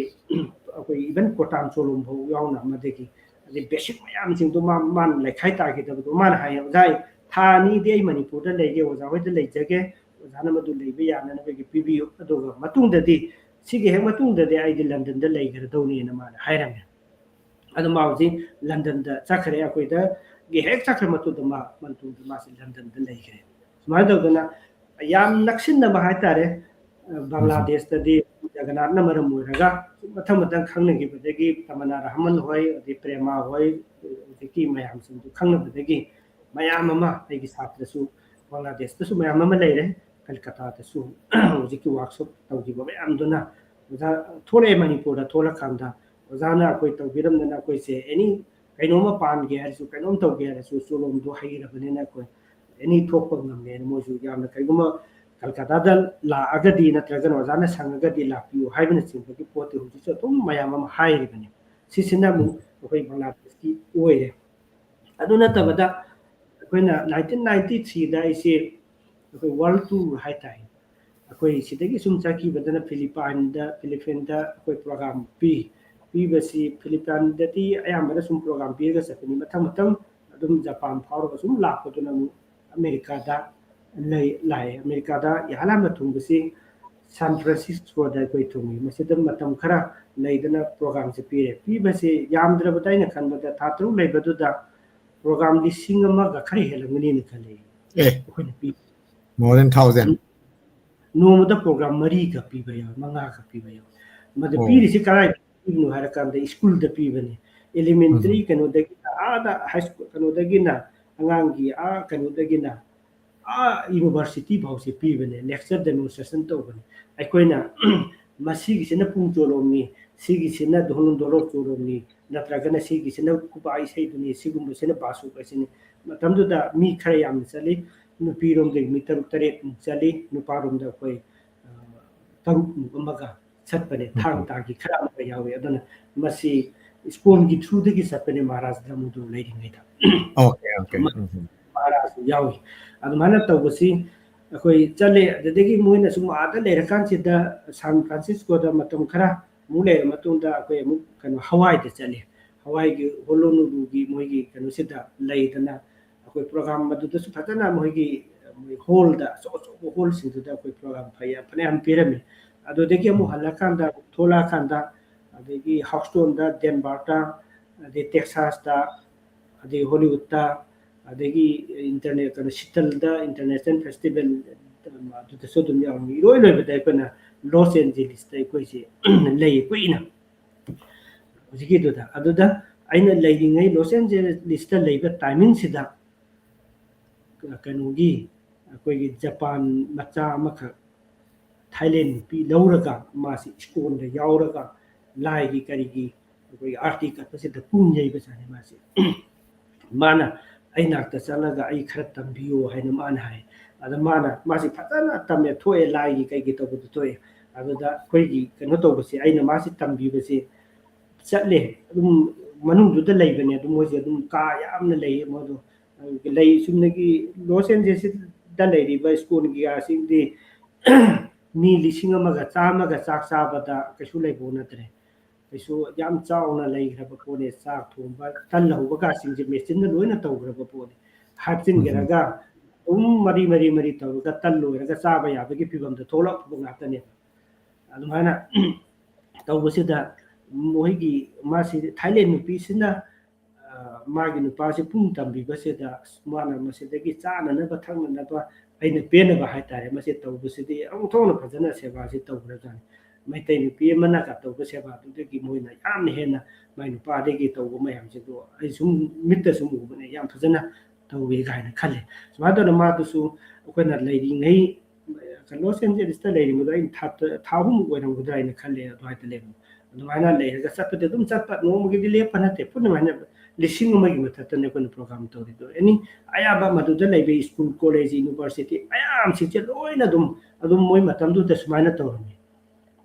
ꯑꯩꯈꯣꯏ even ꯀꯣꯇꯥꯟ ꯆꯣꯂꯣꯝ ꯐꯥꯎ ꯌꯥꯎꯅ, ꯃꯗꯒꯤ ꯑꯗꯩ ꯕꯦꯁꯤꯛ ꯃꯌꯥꯝꯁꯤꯡꯗꯣ ꯃꯥ-, ꯃꯥꯅ ꯂꯩꯈꯥꯏ ꯇꯥꯈꯤꯗꯕꯗꯣ ꯃꯥꯅ ꯍꯥꯏꯌꯦ, "ꯑꯣꯖꯥ, ꯑꯩ ꯊꯥ ꯑꯅꯤꯗꯤ ꯑꯩ ꯃꯅꯤꯄꯨꯔꯗ ꯂꯩꯒꯦ, ꯑꯣꯖꯥ ꯍꯣꯏꯗ ꯂꯩꯖꯒꯦ, ꯑꯣꯖꯥꯅ ꯃꯗꯨ ꯂꯩꯕ ꯌꯥꯅꯅꯕꯒꯤ ꯄꯤꯕꯤꯌꯨ, ꯑꯗꯨꯒ ꯃꯇꯨꯡꯗꯗꯤ, ꯁꯤꯒꯤ ꯍꯦꯛ ꯃꯇꯨꯡꯗꯗꯤ ꯑꯩꯗꯤ ꯂꯟꯗꯟꯗ ꯂꯩꯒꯗꯧꯅꯦꯅ" ꯃꯥꯅ ꯍꯥꯏꯔꯝꯃꯦ꯫ ꯑꯗꯣ ꯃꯥ ꯍꯧꯖꯤꯛ ꯂꯟꯗꯟꯗ ꯆꯠꯈ꯭ꯔꯦ, ꯑꯩꯈꯣꯏꯗꯒꯤ ꯍꯦꯛ ꯆꯠꯈ꯭ꯔ ꯃꯇꯨꯡꯗ ꯃꯥ ꯃꯅꯤꯄꯨꯔꯗ ꯃꯥꯁꯤ ꯂꯟꯗꯟꯗ ꯂꯩꯈ꯭ꯔꯦ꯫ ꯁꯨꯃꯥꯏꯅ ꯇꯧꯗꯅ ꯌꯥꯝ ꯅꯛꯁꯤꯟꯅꯕ ꯍꯥꯏꯇꯥꯔꯦ꯫ ꯑ, ꯎꯝ꯫ ꯕꯪꯒ꯭ꯂꯥꯗꯦꯁꯇꯗꯤ ꯖꯒꯅꯥꯊꯅ ꯃꯔꯝ ꯑꯣꯏꯔꯒ ꯃꯊꯪ ꯃꯊꯪ ꯈꯪꯅꯈꯤꯕꯗꯒꯤ ꯇꯃꯟꯅꯥ ꯔꯍꯃꯟ ꯍꯣꯏ, ꯑꯗꯩ ꯄ꯭ꯔꯦꯃꯥ ꯍꯣꯏ, ꯍꯧꯖꯤꯛꯀꯤ ꯃꯌꯥꯝꯁꯤꯡꯗꯨ ꯈꯪꯅꯕꯗꯒꯤ ꯃꯌꯥꯝ ꯑꯃ ꯑꯩꯒꯤ ꯁꯥꯇ꯭ꯔꯁꯨ ꯕꯪꯒ꯭ꯂꯥꯗꯦꯁꯇꯁꯨ ꯃꯌꯥꯝ ꯑꯃ ꯂꯩꯔꯦ, ꯀꯜꯀꯇꯥꯗꯁꯨ ꯍꯧꯖꯤꯛꯀꯤ ꯋꯥꯔꯛꯁꯣꯞ ꯇꯧꯈꯤꯕ ꯃꯌꯥꯝꯗꯨꯅ ꯑꯣꯖꯥ ꯊꯣꯛꯂꯛꯑꯦ, ꯃꯅꯤꯄꯨꯔꯗ ꯊꯣꯛꯂꯀꯥꯟꯗ ꯑꯣꯖꯥꯅ ꯑꯩꯈꯣꯏ ꯇꯧꯕꯤꯔꯝꯗꯅ ꯑꯩꯈꯣꯏꯁꯦ ꯑꯦꯅꯤ ꯀꯩꯅꯣꯝꯃ ꯄꯥꯟꯒꯦ ꯍꯥꯏꯔꯁꯨ, ꯀꯩꯅꯣꯝ ꯇꯧꯒꯦ ꯍꯥꯏꯔꯁꯨ ꯆꯣꯂꯣꯝꯗꯣ ꯍꯩꯔꯕꯅꯤꯅ ꯑꯩꯈꯣꯏ ꯑꯦꯅꯤ ꯊꯣꯛꯄ ꯉꯝꯃꯦꯅ ꯃꯣꯏꯁꯨ ꯌꯥꯝꯅ ꯀꯩꯒꯨꯝꯕ ꯀꯜꯀꯇꯥꯗ ꯂꯥꯛꯑꯒꯗꯤ ꯅꯠꯇ꯭ꯔꯒꯅ ꯑꯣꯖꯥꯅ ꯁꯪꯉꯒꯗꯤ ꯂꯥꯛꯄꯤꯌꯨ ꯍꯥꯏꯕꯅꯆꯤꯡꯕꯒꯤ ꯄꯣꯠꯇꯤ ꯍꯧꯖꯤꯛꯁꯨ ꯑꯗꯨꯝ ꯃꯌꯥꯝ ꯑꯃ ꯍꯥꯏꯔꯤꯕꯅꯤ꯫ ꯁꯤꯁꯤꯅ ꯑꯃꯨꯛ ꯑꯩꯈꯣꯏ ꯕꯪꯒ꯭ꯂꯥꯗꯦꯁꯀꯤ ꯑꯣꯏꯔꯦ꯫ ꯑꯗꯨ ꯅꯠꯇꯕꯗ ꯑꯩꯈꯣꯏꯅ nineteen ninety three ꯗ ꯑꯩꯁꯦ ꯑꯩꯈꯣꯏ world tour ꯍꯥꯏꯇꯥꯔꯦ, ꯑꯩꯈꯣꯏ ꯁꯤꯗꯒꯤ ꯁꯨꯝ ꯆꯠꯈꯤꯕꯗꯅ ꯐꯤꯂꯤꯄꯥꯏꯟꯗ, ꯐꯤꯂꯤꯄꯤꯟꯗ ꯑꯩꯈꯣꯏ ꯄ꯭ꯔꯣꯒ꯭ꯔꯥꯝ ꯄꯤ꯫ ꯄꯤꯕꯁꯤ ꯐꯤꯂꯤꯄꯥꯏꯟꯗꯗꯤ ꯑꯌꯥꯝꯕꯅ ꯁꯨꯝ ꯄ꯭ꯔꯣꯒ꯭ꯔꯥꯝ ꯄꯤꯔꯒ ꯆꯠꯄꯅꯤ꯫ ꯃꯊꯪ ꯃꯊꯪ ꯑꯗꯨꯝ ꯖꯄꯥꯟ ꯐꯥꯎꯔꯒ ꯁꯨꯝ ꯂꯥꯛꯄꯗꯨꯅ ꯑꯃꯨꯛ ꯑꯃꯦꯔꯤꯀꯥꯗ ꯂꯩ, ꯂꯥꯛꯑꯦ꯫ ꯑꯃꯦꯔꯤꯀꯥꯗ ꯏꯍꯥꯟ ꯍꯥꯟꯕ ꯊꯨꯡꯕꯁꯤ ꯁꯥꯟ ꯐ꯭ꯔꯥꯟꯁꯤꯁꯀꯣꯗ ꯑꯩꯈꯣꯏ ꯊꯨꯡꯉꯤ꯫ ꯃꯁꯤꯗ ꯃꯇꯝ ꯈꯔ ꯂꯩꯗꯅ ꯄ꯭ꯔꯣꯒ꯭ꯔꯥꯝꯁꯦ ꯄꯤꯔꯦ꯫ ꯄꯤꯕꯁꯤ ꯌꯥꯝꯗ꯭ꯔꯕꯗ ꯑꯩꯅ ꯈꯟꯕꯗ ꯊꯥ ꯇꯔꯨꯛ ꯂꯩꯕꯗꯨꯗ ꯄ꯭ꯔꯣꯒ꯭ꯔꯥꯝ ꯂꯤꯁꯤꯡ ꯑꯃꯒ ꯈꯔ ꯍꯦꯜꯂꯝꯒꯅꯤꯅ ꯈꯜꯂꯦ꯫ ꯑꯦ, ꯑꯩꯈꯣꯏꯅ ꯄꯤ more than thousand. ꯅꯣꯡꯃꯗ ꯄ꯭ꯔꯣꯒ꯭ꯔꯥꯝ ꯃꯔꯤꯒ ꯄꯤꯕ ꯌꯥꯎꯏ, ꯃꯉꯥꯒ ꯄꯤꯕ ꯌꯥꯎꯏ꯫ ꯃꯗꯨ ꯑꯣ꯫ ꯄꯤꯔꯤꯁꯤ ꯀꯗꯥꯏꯗ ꯄꯤꯕꯅꯣ ꯍꯥꯏꯔꯀꯥꯟꯗ ꯁ꯭ꯀꯨꯜꯗ ꯄꯤꯕꯅꯤ꯫ ꯏꯂꯤꯃꯦꯟꯇꯔꯤ ꯎꯝ꯫ ꯀꯩꯅꯣꯗꯒꯤꯅ ꯑꯥꯗ ꯍꯥꯏ ꯁ꯭ꯀꯨꯜ ꯀꯩꯅꯣꯗꯒꯤꯅ ꯑꯉꯥꯡꯒꯤ ꯑꯥ ꯀꯩꯅꯣꯗꯒꯤꯅ ꯑꯥ ꯌꯨꯅꯤꯚꯔꯁꯤꯇꯤ ꯐꯥꯎꯁꯤ ꯄꯤꯕꯅꯦ, ꯂꯦꯛꯆꯔ ꯗꯦꯃꯣꯟꯁꯇ꯭ꯔꯦꯁꯟ ꯇꯧꯕꯅꯤ꯫ ꯑꯩꯈꯣꯏꯅ ꯃꯁꯤꯒꯤꯁꯤꯅ ꯄꯨꯡ ꯆꯣꯂꯣꯝꯅꯤ, ꯁꯤꯒꯤꯁꯤꯅ ꯙꯣꯂꯨꯟ ꯙꯣꯂꯣꯛ ꯆꯣꯂꯣꯝꯅꯤ, ꯅꯠꯇ꯭ꯔꯒꯅ ꯁꯤꯒꯤꯁꯤꯅ ꯈꯨꯕꯥꯛ ꯏꯁꯩꯗꯨꯅꯤ, ꯁꯤꯒꯨꯝꯕꯁꯤꯅ ꯕꯥꯁꯨꯛ ꯑꯁꯤꯅꯤ꯫ ꯃꯇꯝꯗꯨꯗ ꯃꯤ ꯈꯔ ꯌꯥꯝꯅ ꯆꯠꯂꯤ, ꯅꯨꯄꯤꯔꯣꯝꯗꯒꯤ ꯃꯤ ꯇꯔꯨꯛ ꯇꯔꯦꯠꯃꯨꯛ ꯆꯠꯂꯤ, ꯅꯨꯄꯥꯔꯣꯝꯗ ꯑꯩꯈꯣꯏ, ꯑ, ꯇꯔꯨꯛꯃꯨꯛ ꯑꯃꯒ ꯆꯠꯄꯅꯦ꯫ ꯎꯝ꯫ ꯊꯥꯡ ꯇꯥꯒꯤ ꯈꯔ ꯑꯃꯒ ꯌꯥꯎꯏ꯫ ꯑꯗꯨꯅ ꯃꯁꯤ ꯁ꯭ꯀꯨꯜꯒꯤ ꯊ꯭ꯔꯨꯗꯒꯤ ꯆꯠꯄꯅꯦ, ꯃꯍꯥꯔꯥꯖ ꯗꯥꯃꯨꯗꯣ ꯂꯩꯔꯤꯉꯩꯗ꯫ Okay, okay. ꯑꯃ ꯎꯝ, ꯎꯝ. ꯃꯍꯥꯔꯥꯖꯁꯨ ꯌꯥꯎꯏ꯫ ꯑꯗꯨꯃꯥꯏꯅ ꯇꯧꯕꯁꯤ ꯑꯩꯈꯣꯏ ꯆꯠꯂꯦ꯫ ꯑꯗꯨꯗꯒꯤ ꯃꯣꯏꯅ ꯁꯨꯝ ꯑꯥꯗ ꯂꯩꯔꯀꯥꯟꯁꯤꯗ ꯁꯥꯟ ꯐ꯭ꯔꯥꯟꯁꯤꯁꯀꯣꯗ ꯃꯇꯝ ꯈꯔ ꯑꯃꯨꯛ ꯂꯩꯔ ꯃꯇꯨꯡꯗ ꯑꯩꯈꯣꯏ ꯑꯃꯨꯛ ꯀꯩꯅꯣ ꯍꯋꯥꯏꯗ ꯆꯠꯂꯦ꯫ ꯍꯋꯥꯏꯒꯤ ꯍꯣꯂꯣꯅꯨꯂꯨꯒꯤ ꯃꯣꯏꯒꯤ ꯀꯩꯅꯣꯁꯤꯗ ꯂꯩꯗꯅ ꯑꯩꯈꯣꯏ ꯄ꯭ꯔꯣꯒ꯭ꯔꯥꯝ ꯑꯗꯨꯗꯁꯨ ꯐꯖꯅ ꯃꯣꯏꯒꯤ, ꯃꯣꯏ ꯍꯣꯜꯗ, ꯑꯆꯧ ꯑꯆꯧꯕ ꯍꯣꯜꯁꯤꯡꯗꯨꯗ ꯑꯩꯈꯣꯏ ꯄ꯭ꯔꯣꯒ꯭ꯔꯥꯝ ꯐꯩ-, ꯐꯅꯌꯥꯝ ꯄꯤꯔꯝꯃꯤ꯫ ꯑꯗꯨꯗꯒꯤ ꯑꯃꯨꯛ ꯎꯝ꯫ ꯍꯜꯂꯛꯀꯥꯟꯗ, ꯊꯣꯛꯂꯛꯑꯀꯥꯟꯗ, ꯑꯗꯒꯤ ꯍꯥꯎꯁꯇꯣꯟꯗ, ꯗꯦꯟꯕꯥꯔꯛꯇ, ꯑꯗꯩ ꯇꯦꯛꯁꯥꯁꯇ, ꯑꯗꯩ ꯍꯣꯂꯤꯋꯨꯗꯇ, ꯑꯗꯒꯤ ꯏꯟꯇꯔꯅꯦ-, ꯀꯩꯅꯣ, ꯁꯤꯇꯜꯗ, ꯏꯟꯇꯔꯅꯦꯁꯅꯦꯜ ꯐꯦꯁꯇꯤꯚꯦꯜ, ꯑꯗꯨꯗꯁꯨ ꯑꯗꯨꯝ ꯌꯥꯎꯔꯝꯃꯤ꯫ ꯏꯔꯣꯏ ꯂꯣꯏꯕꯗ ꯑꯩꯈꯣꯏꯅ ꯂꯣꯁ ꯑꯦꯟꯖꯦꯂꯤꯁꯇ ꯑꯩꯈꯣꯏꯁꯦ ꯂꯩ ꯀꯨꯏꯅ꯫ ꯍꯧꯖꯤꯛꯀꯤꯗꯨꯗ, ꯑꯗꯨꯗ ꯑꯩꯅ ꯂꯩꯔꯤꯉꯩ, ꯂꯣꯁ ꯑꯦꯟꯖꯦꯂꯤꯁꯇ ꯂꯩꯕ ꯇꯥꯏꯃꯤꯡꯁꯤꯗ, ꯀꯩꯅꯣꯒꯤ, ꯑꯩꯈꯣꯏꯒꯤ ꯖꯄꯥꯟ ꯃꯆꯥ ꯑꯃꯈꯛ, ꯊꯥꯏꯂꯦꯟ ꯅꯨꯄꯤ ꯂꯧꯔꯒ ꯃꯥꯁꯤ ꯁ꯭ꯀꯨꯜꯗ ꯌꯥꯎꯔꯒ ꯂꯥꯏꯒꯤ ꯀꯔꯤꯒꯤ ꯑꯩꯈꯣꯏꯒꯤ ꯑꯥꯔꯇꯤ ꯀꯠꯄꯁꯤꯗ ꯄꯨꯡ ꯌꯩꯕꯖꯥꯠꯅꯤ ꯃꯥꯁꯤ꯫ ꯃꯥꯅ ꯑꯩ ꯅꯥꯛꯇ ꯆꯠꯂꯒ "ꯑꯩ ꯈꯔ ꯇꯝꯕꯤꯌꯨ" ꯍꯥꯏꯅ ꯃꯥꯅ ꯍꯥꯏ꯫ ꯑꯗ ꯃꯥꯅ, ꯃꯥꯁꯤ ꯐꯖꯅ ꯇꯝꯃꯦ, ꯊꯣꯛꯑꯦ, ꯂꯥꯏꯒꯤ ꯀꯩꯒꯤ ꯇꯧꯕꯗꯨ ꯊꯣꯛꯑꯦ꯫ ꯑꯗꯨꯗ ꯑꯩꯈꯣꯏꯒꯤ ꯀꯩꯅꯣ ꯇꯧꯕꯁꯦ, ꯑꯩꯅ ꯃꯥꯁꯤ ꯇꯝꯕꯤꯕꯁꯦ ꯆꯠꯂꯦ꯫ ꯑꯗꯨꯝ ꯃꯅꯨꯡꯗꯨꯗ ꯂꯩꯕꯅꯦ, ꯑꯗꯨꯝ ꯃꯣꯏꯁꯦ ꯑꯗꯨꯝ ꯀꯥ ꯌꯥꯝꯅ ꯂꯩꯌꯦ ꯃꯣꯏꯗꯣ꯫ ꯂꯩ, ꯆꯨꯝꯅꯒꯤ ꯂꯣꯁ ꯑꯦꯟꯖꯦꯂꯤꯁꯇ ꯂꯩꯔꯤꯕ ꯁ꯭ꯀꯨꯜꯒꯤ ꯀꯌꯥꯁꯤꯡꯗꯤ ꯃꯤ ꯂꯤꯁꯤꯡ ꯑꯃꯒ ꯆꯥꯝꯃꯒ ꯆꯥꯛ ꯆꯥꯕꯗ ꯀꯩꯁꯨ ꯂꯩꯕ ꯅꯠꯇ꯭ꯔꯦ꯫ ꯀꯩꯁꯨ ꯌꯥꯝ ꯆꯥꯎꯅ ꯂꯩꯈ꯭ꯔꯕ ꯄꯣꯠꯅꯦ꯫ ꯆꯥꯛ ꯊꯣꯡꯕ, ꯇꯜ ꯍꯧꯕꯒꯁꯤꯡꯁꯦ ꯃꯦꯆꯤꯟꯅ ꯂꯣꯏꯅ ꯇꯧꯈ꯭ꯔꯕ ꯄꯣꯠꯅꯤ꯫ ꯍꯥꯞꯆꯤꯟꯈ꯭ꯔꯒ ꯑꯗꯨꯝ ꯃꯔꯤ ꯃꯔꯤ ꯃꯔꯤ ꯇꯧꯔꯒ ꯇꯟ ꯂꯣꯏꯔꯒ ꯆꯥꯕ ꯌꯥꯕꯒꯤ ꯐꯤꯕꯝꯗ ꯊꯣꯛꯂꯛꯄ ꯉꯥꯛꯇꯅꯦꯕ꯫ ꯑꯗꯨꯃꯥꯏꯅ ꯇꯧꯕꯁꯤꯗ ꯃꯣꯏꯒꯤ, ꯃꯥꯁꯤ ꯊꯥꯏꯂꯦꯟ ꯅꯨꯄꯤꯁꯤꯅ, ꯑ, ꯃꯥꯒꯤ ꯅꯨꯄꯥꯁꯤ ꯄꯨꯡ ꯇꯝꯕꯤꯕꯁꯤꯗ, ꯑꯁ, ꯃꯥꯅ ꯃꯁꯤꯗꯒꯤ ꯆꯥꯅꯅꯕ ꯊꯛꯅꯅꯕ ꯑꯩꯅ ꯄꯦꯟꯅꯕ ꯍꯥꯏꯇꯥꯔꯦ, ꯃꯁꯤ ꯇꯧꯕꯁꯤꯗꯤ ꯑꯃꯨꯛ ꯊꯣꯛꯅ ꯐꯖꯅ ꯁꯦꯕꯥꯁꯤ ꯇꯧꯈ꯭ꯔꯖꯥꯠꯅꯤ꯫ ꯃꯩꯇꯩ ꯅꯨꯄꯤ ꯑꯃꯅꯒ ꯇꯧꯕ ꯁꯦꯕꯥꯗꯨꯗꯒꯤ ꯃꯣꯏꯅ ꯌꯥꯝꯅ ꯍꯦꯟꯅ ꯃꯥꯏ ꯅꯨꯄꯥꯗꯒꯤ ꯇꯧꯕ ꯃꯌꯥꯝꯁꯤꯡꯗꯣ ꯑꯩ ꯁꯨꯝ ꯃꯤꯠꯇ ꯁꯨꯝ ꯎꯕꯅꯦ, ꯌꯥꯝ ꯐꯖꯅ ꯇꯧꯋꯦ ꯀꯥꯏꯅ ꯈꯜꯂꯦ꯫ ꯁꯨꯃꯥꯏꯅ ꯇꯧꯗꯅ ꯃꯥꯗꯨꯁꯨ ꯑꯩꯈꯣꯏꯅ ꯂꯩꯔꯤꯉꯩ, ꯂꯣꯁ ꯑꯦꯟꯖꯦꯂꯤꯁꯇ ꯂꯩꯔꯤꯕꯗꯣ ꯑꯩꯅ ꯊꯥ, ꯊꯥ ꯑꯍꯨꯝꯃꯨꯛ ꯑꯣꯏꯔꯝꯒꯗ꯭ꯔꯥ ꯍꯥꯏꯅ ꯈꯜꯂꯦ ꯑꯗꯨꯋꯥꯏꯗ ꯂꯩꯕ꯫ ꯑꯗꯨꯃꯥꯏꯅ ꯂꯩꯔꯒ ꯆꯠꯄꯗꯤ ꯑꯗꯨꯝ ꯆꯠꯄ, ꯅꯣꯡꯃꯒꯤꯗꯤ ꯂꯦꯞꯄ ꯅꯠꯇꯦ, ꯄꯨꯟꯅ ꯍꯥꯏꯅ ꯂꯤꯁꯤꯡ ꯑꯃꯒꯤ ꯃꯊꯛꯇꯅꯦ ꯑꯩꯈꯣꯏꯅ ꯄ꯭ꯔꯣꯒ꯭ꯔꯥꯝ ꯇꯧꯔꯤꯗꯣ꯫ ꯑꯦꯅꯤ, ꯑꯌꯥꯝꯕ ꯃꯗꯨꯗ ꯂꯩꯕ ꯁ꯭ꯀꯨꯜ, ꯀꯣꯂꯦꯖ, ꯌꯨꯅꯤꯚꯔꯁꯤꯇꯤ ꯃꯌꯥꯝꯁꯤꯡꯁꯦ ꯂꯣꯏꯅ ꯑꯗꯨꯝ, ꯑꯗꯨꯝ ꯃꯣꯏ ꯃꯇꯝꯗꯨꯗ ꯁꯨꯃꯥꯏꯅ ꯇꯧꯔꯝꯃꯤ꯫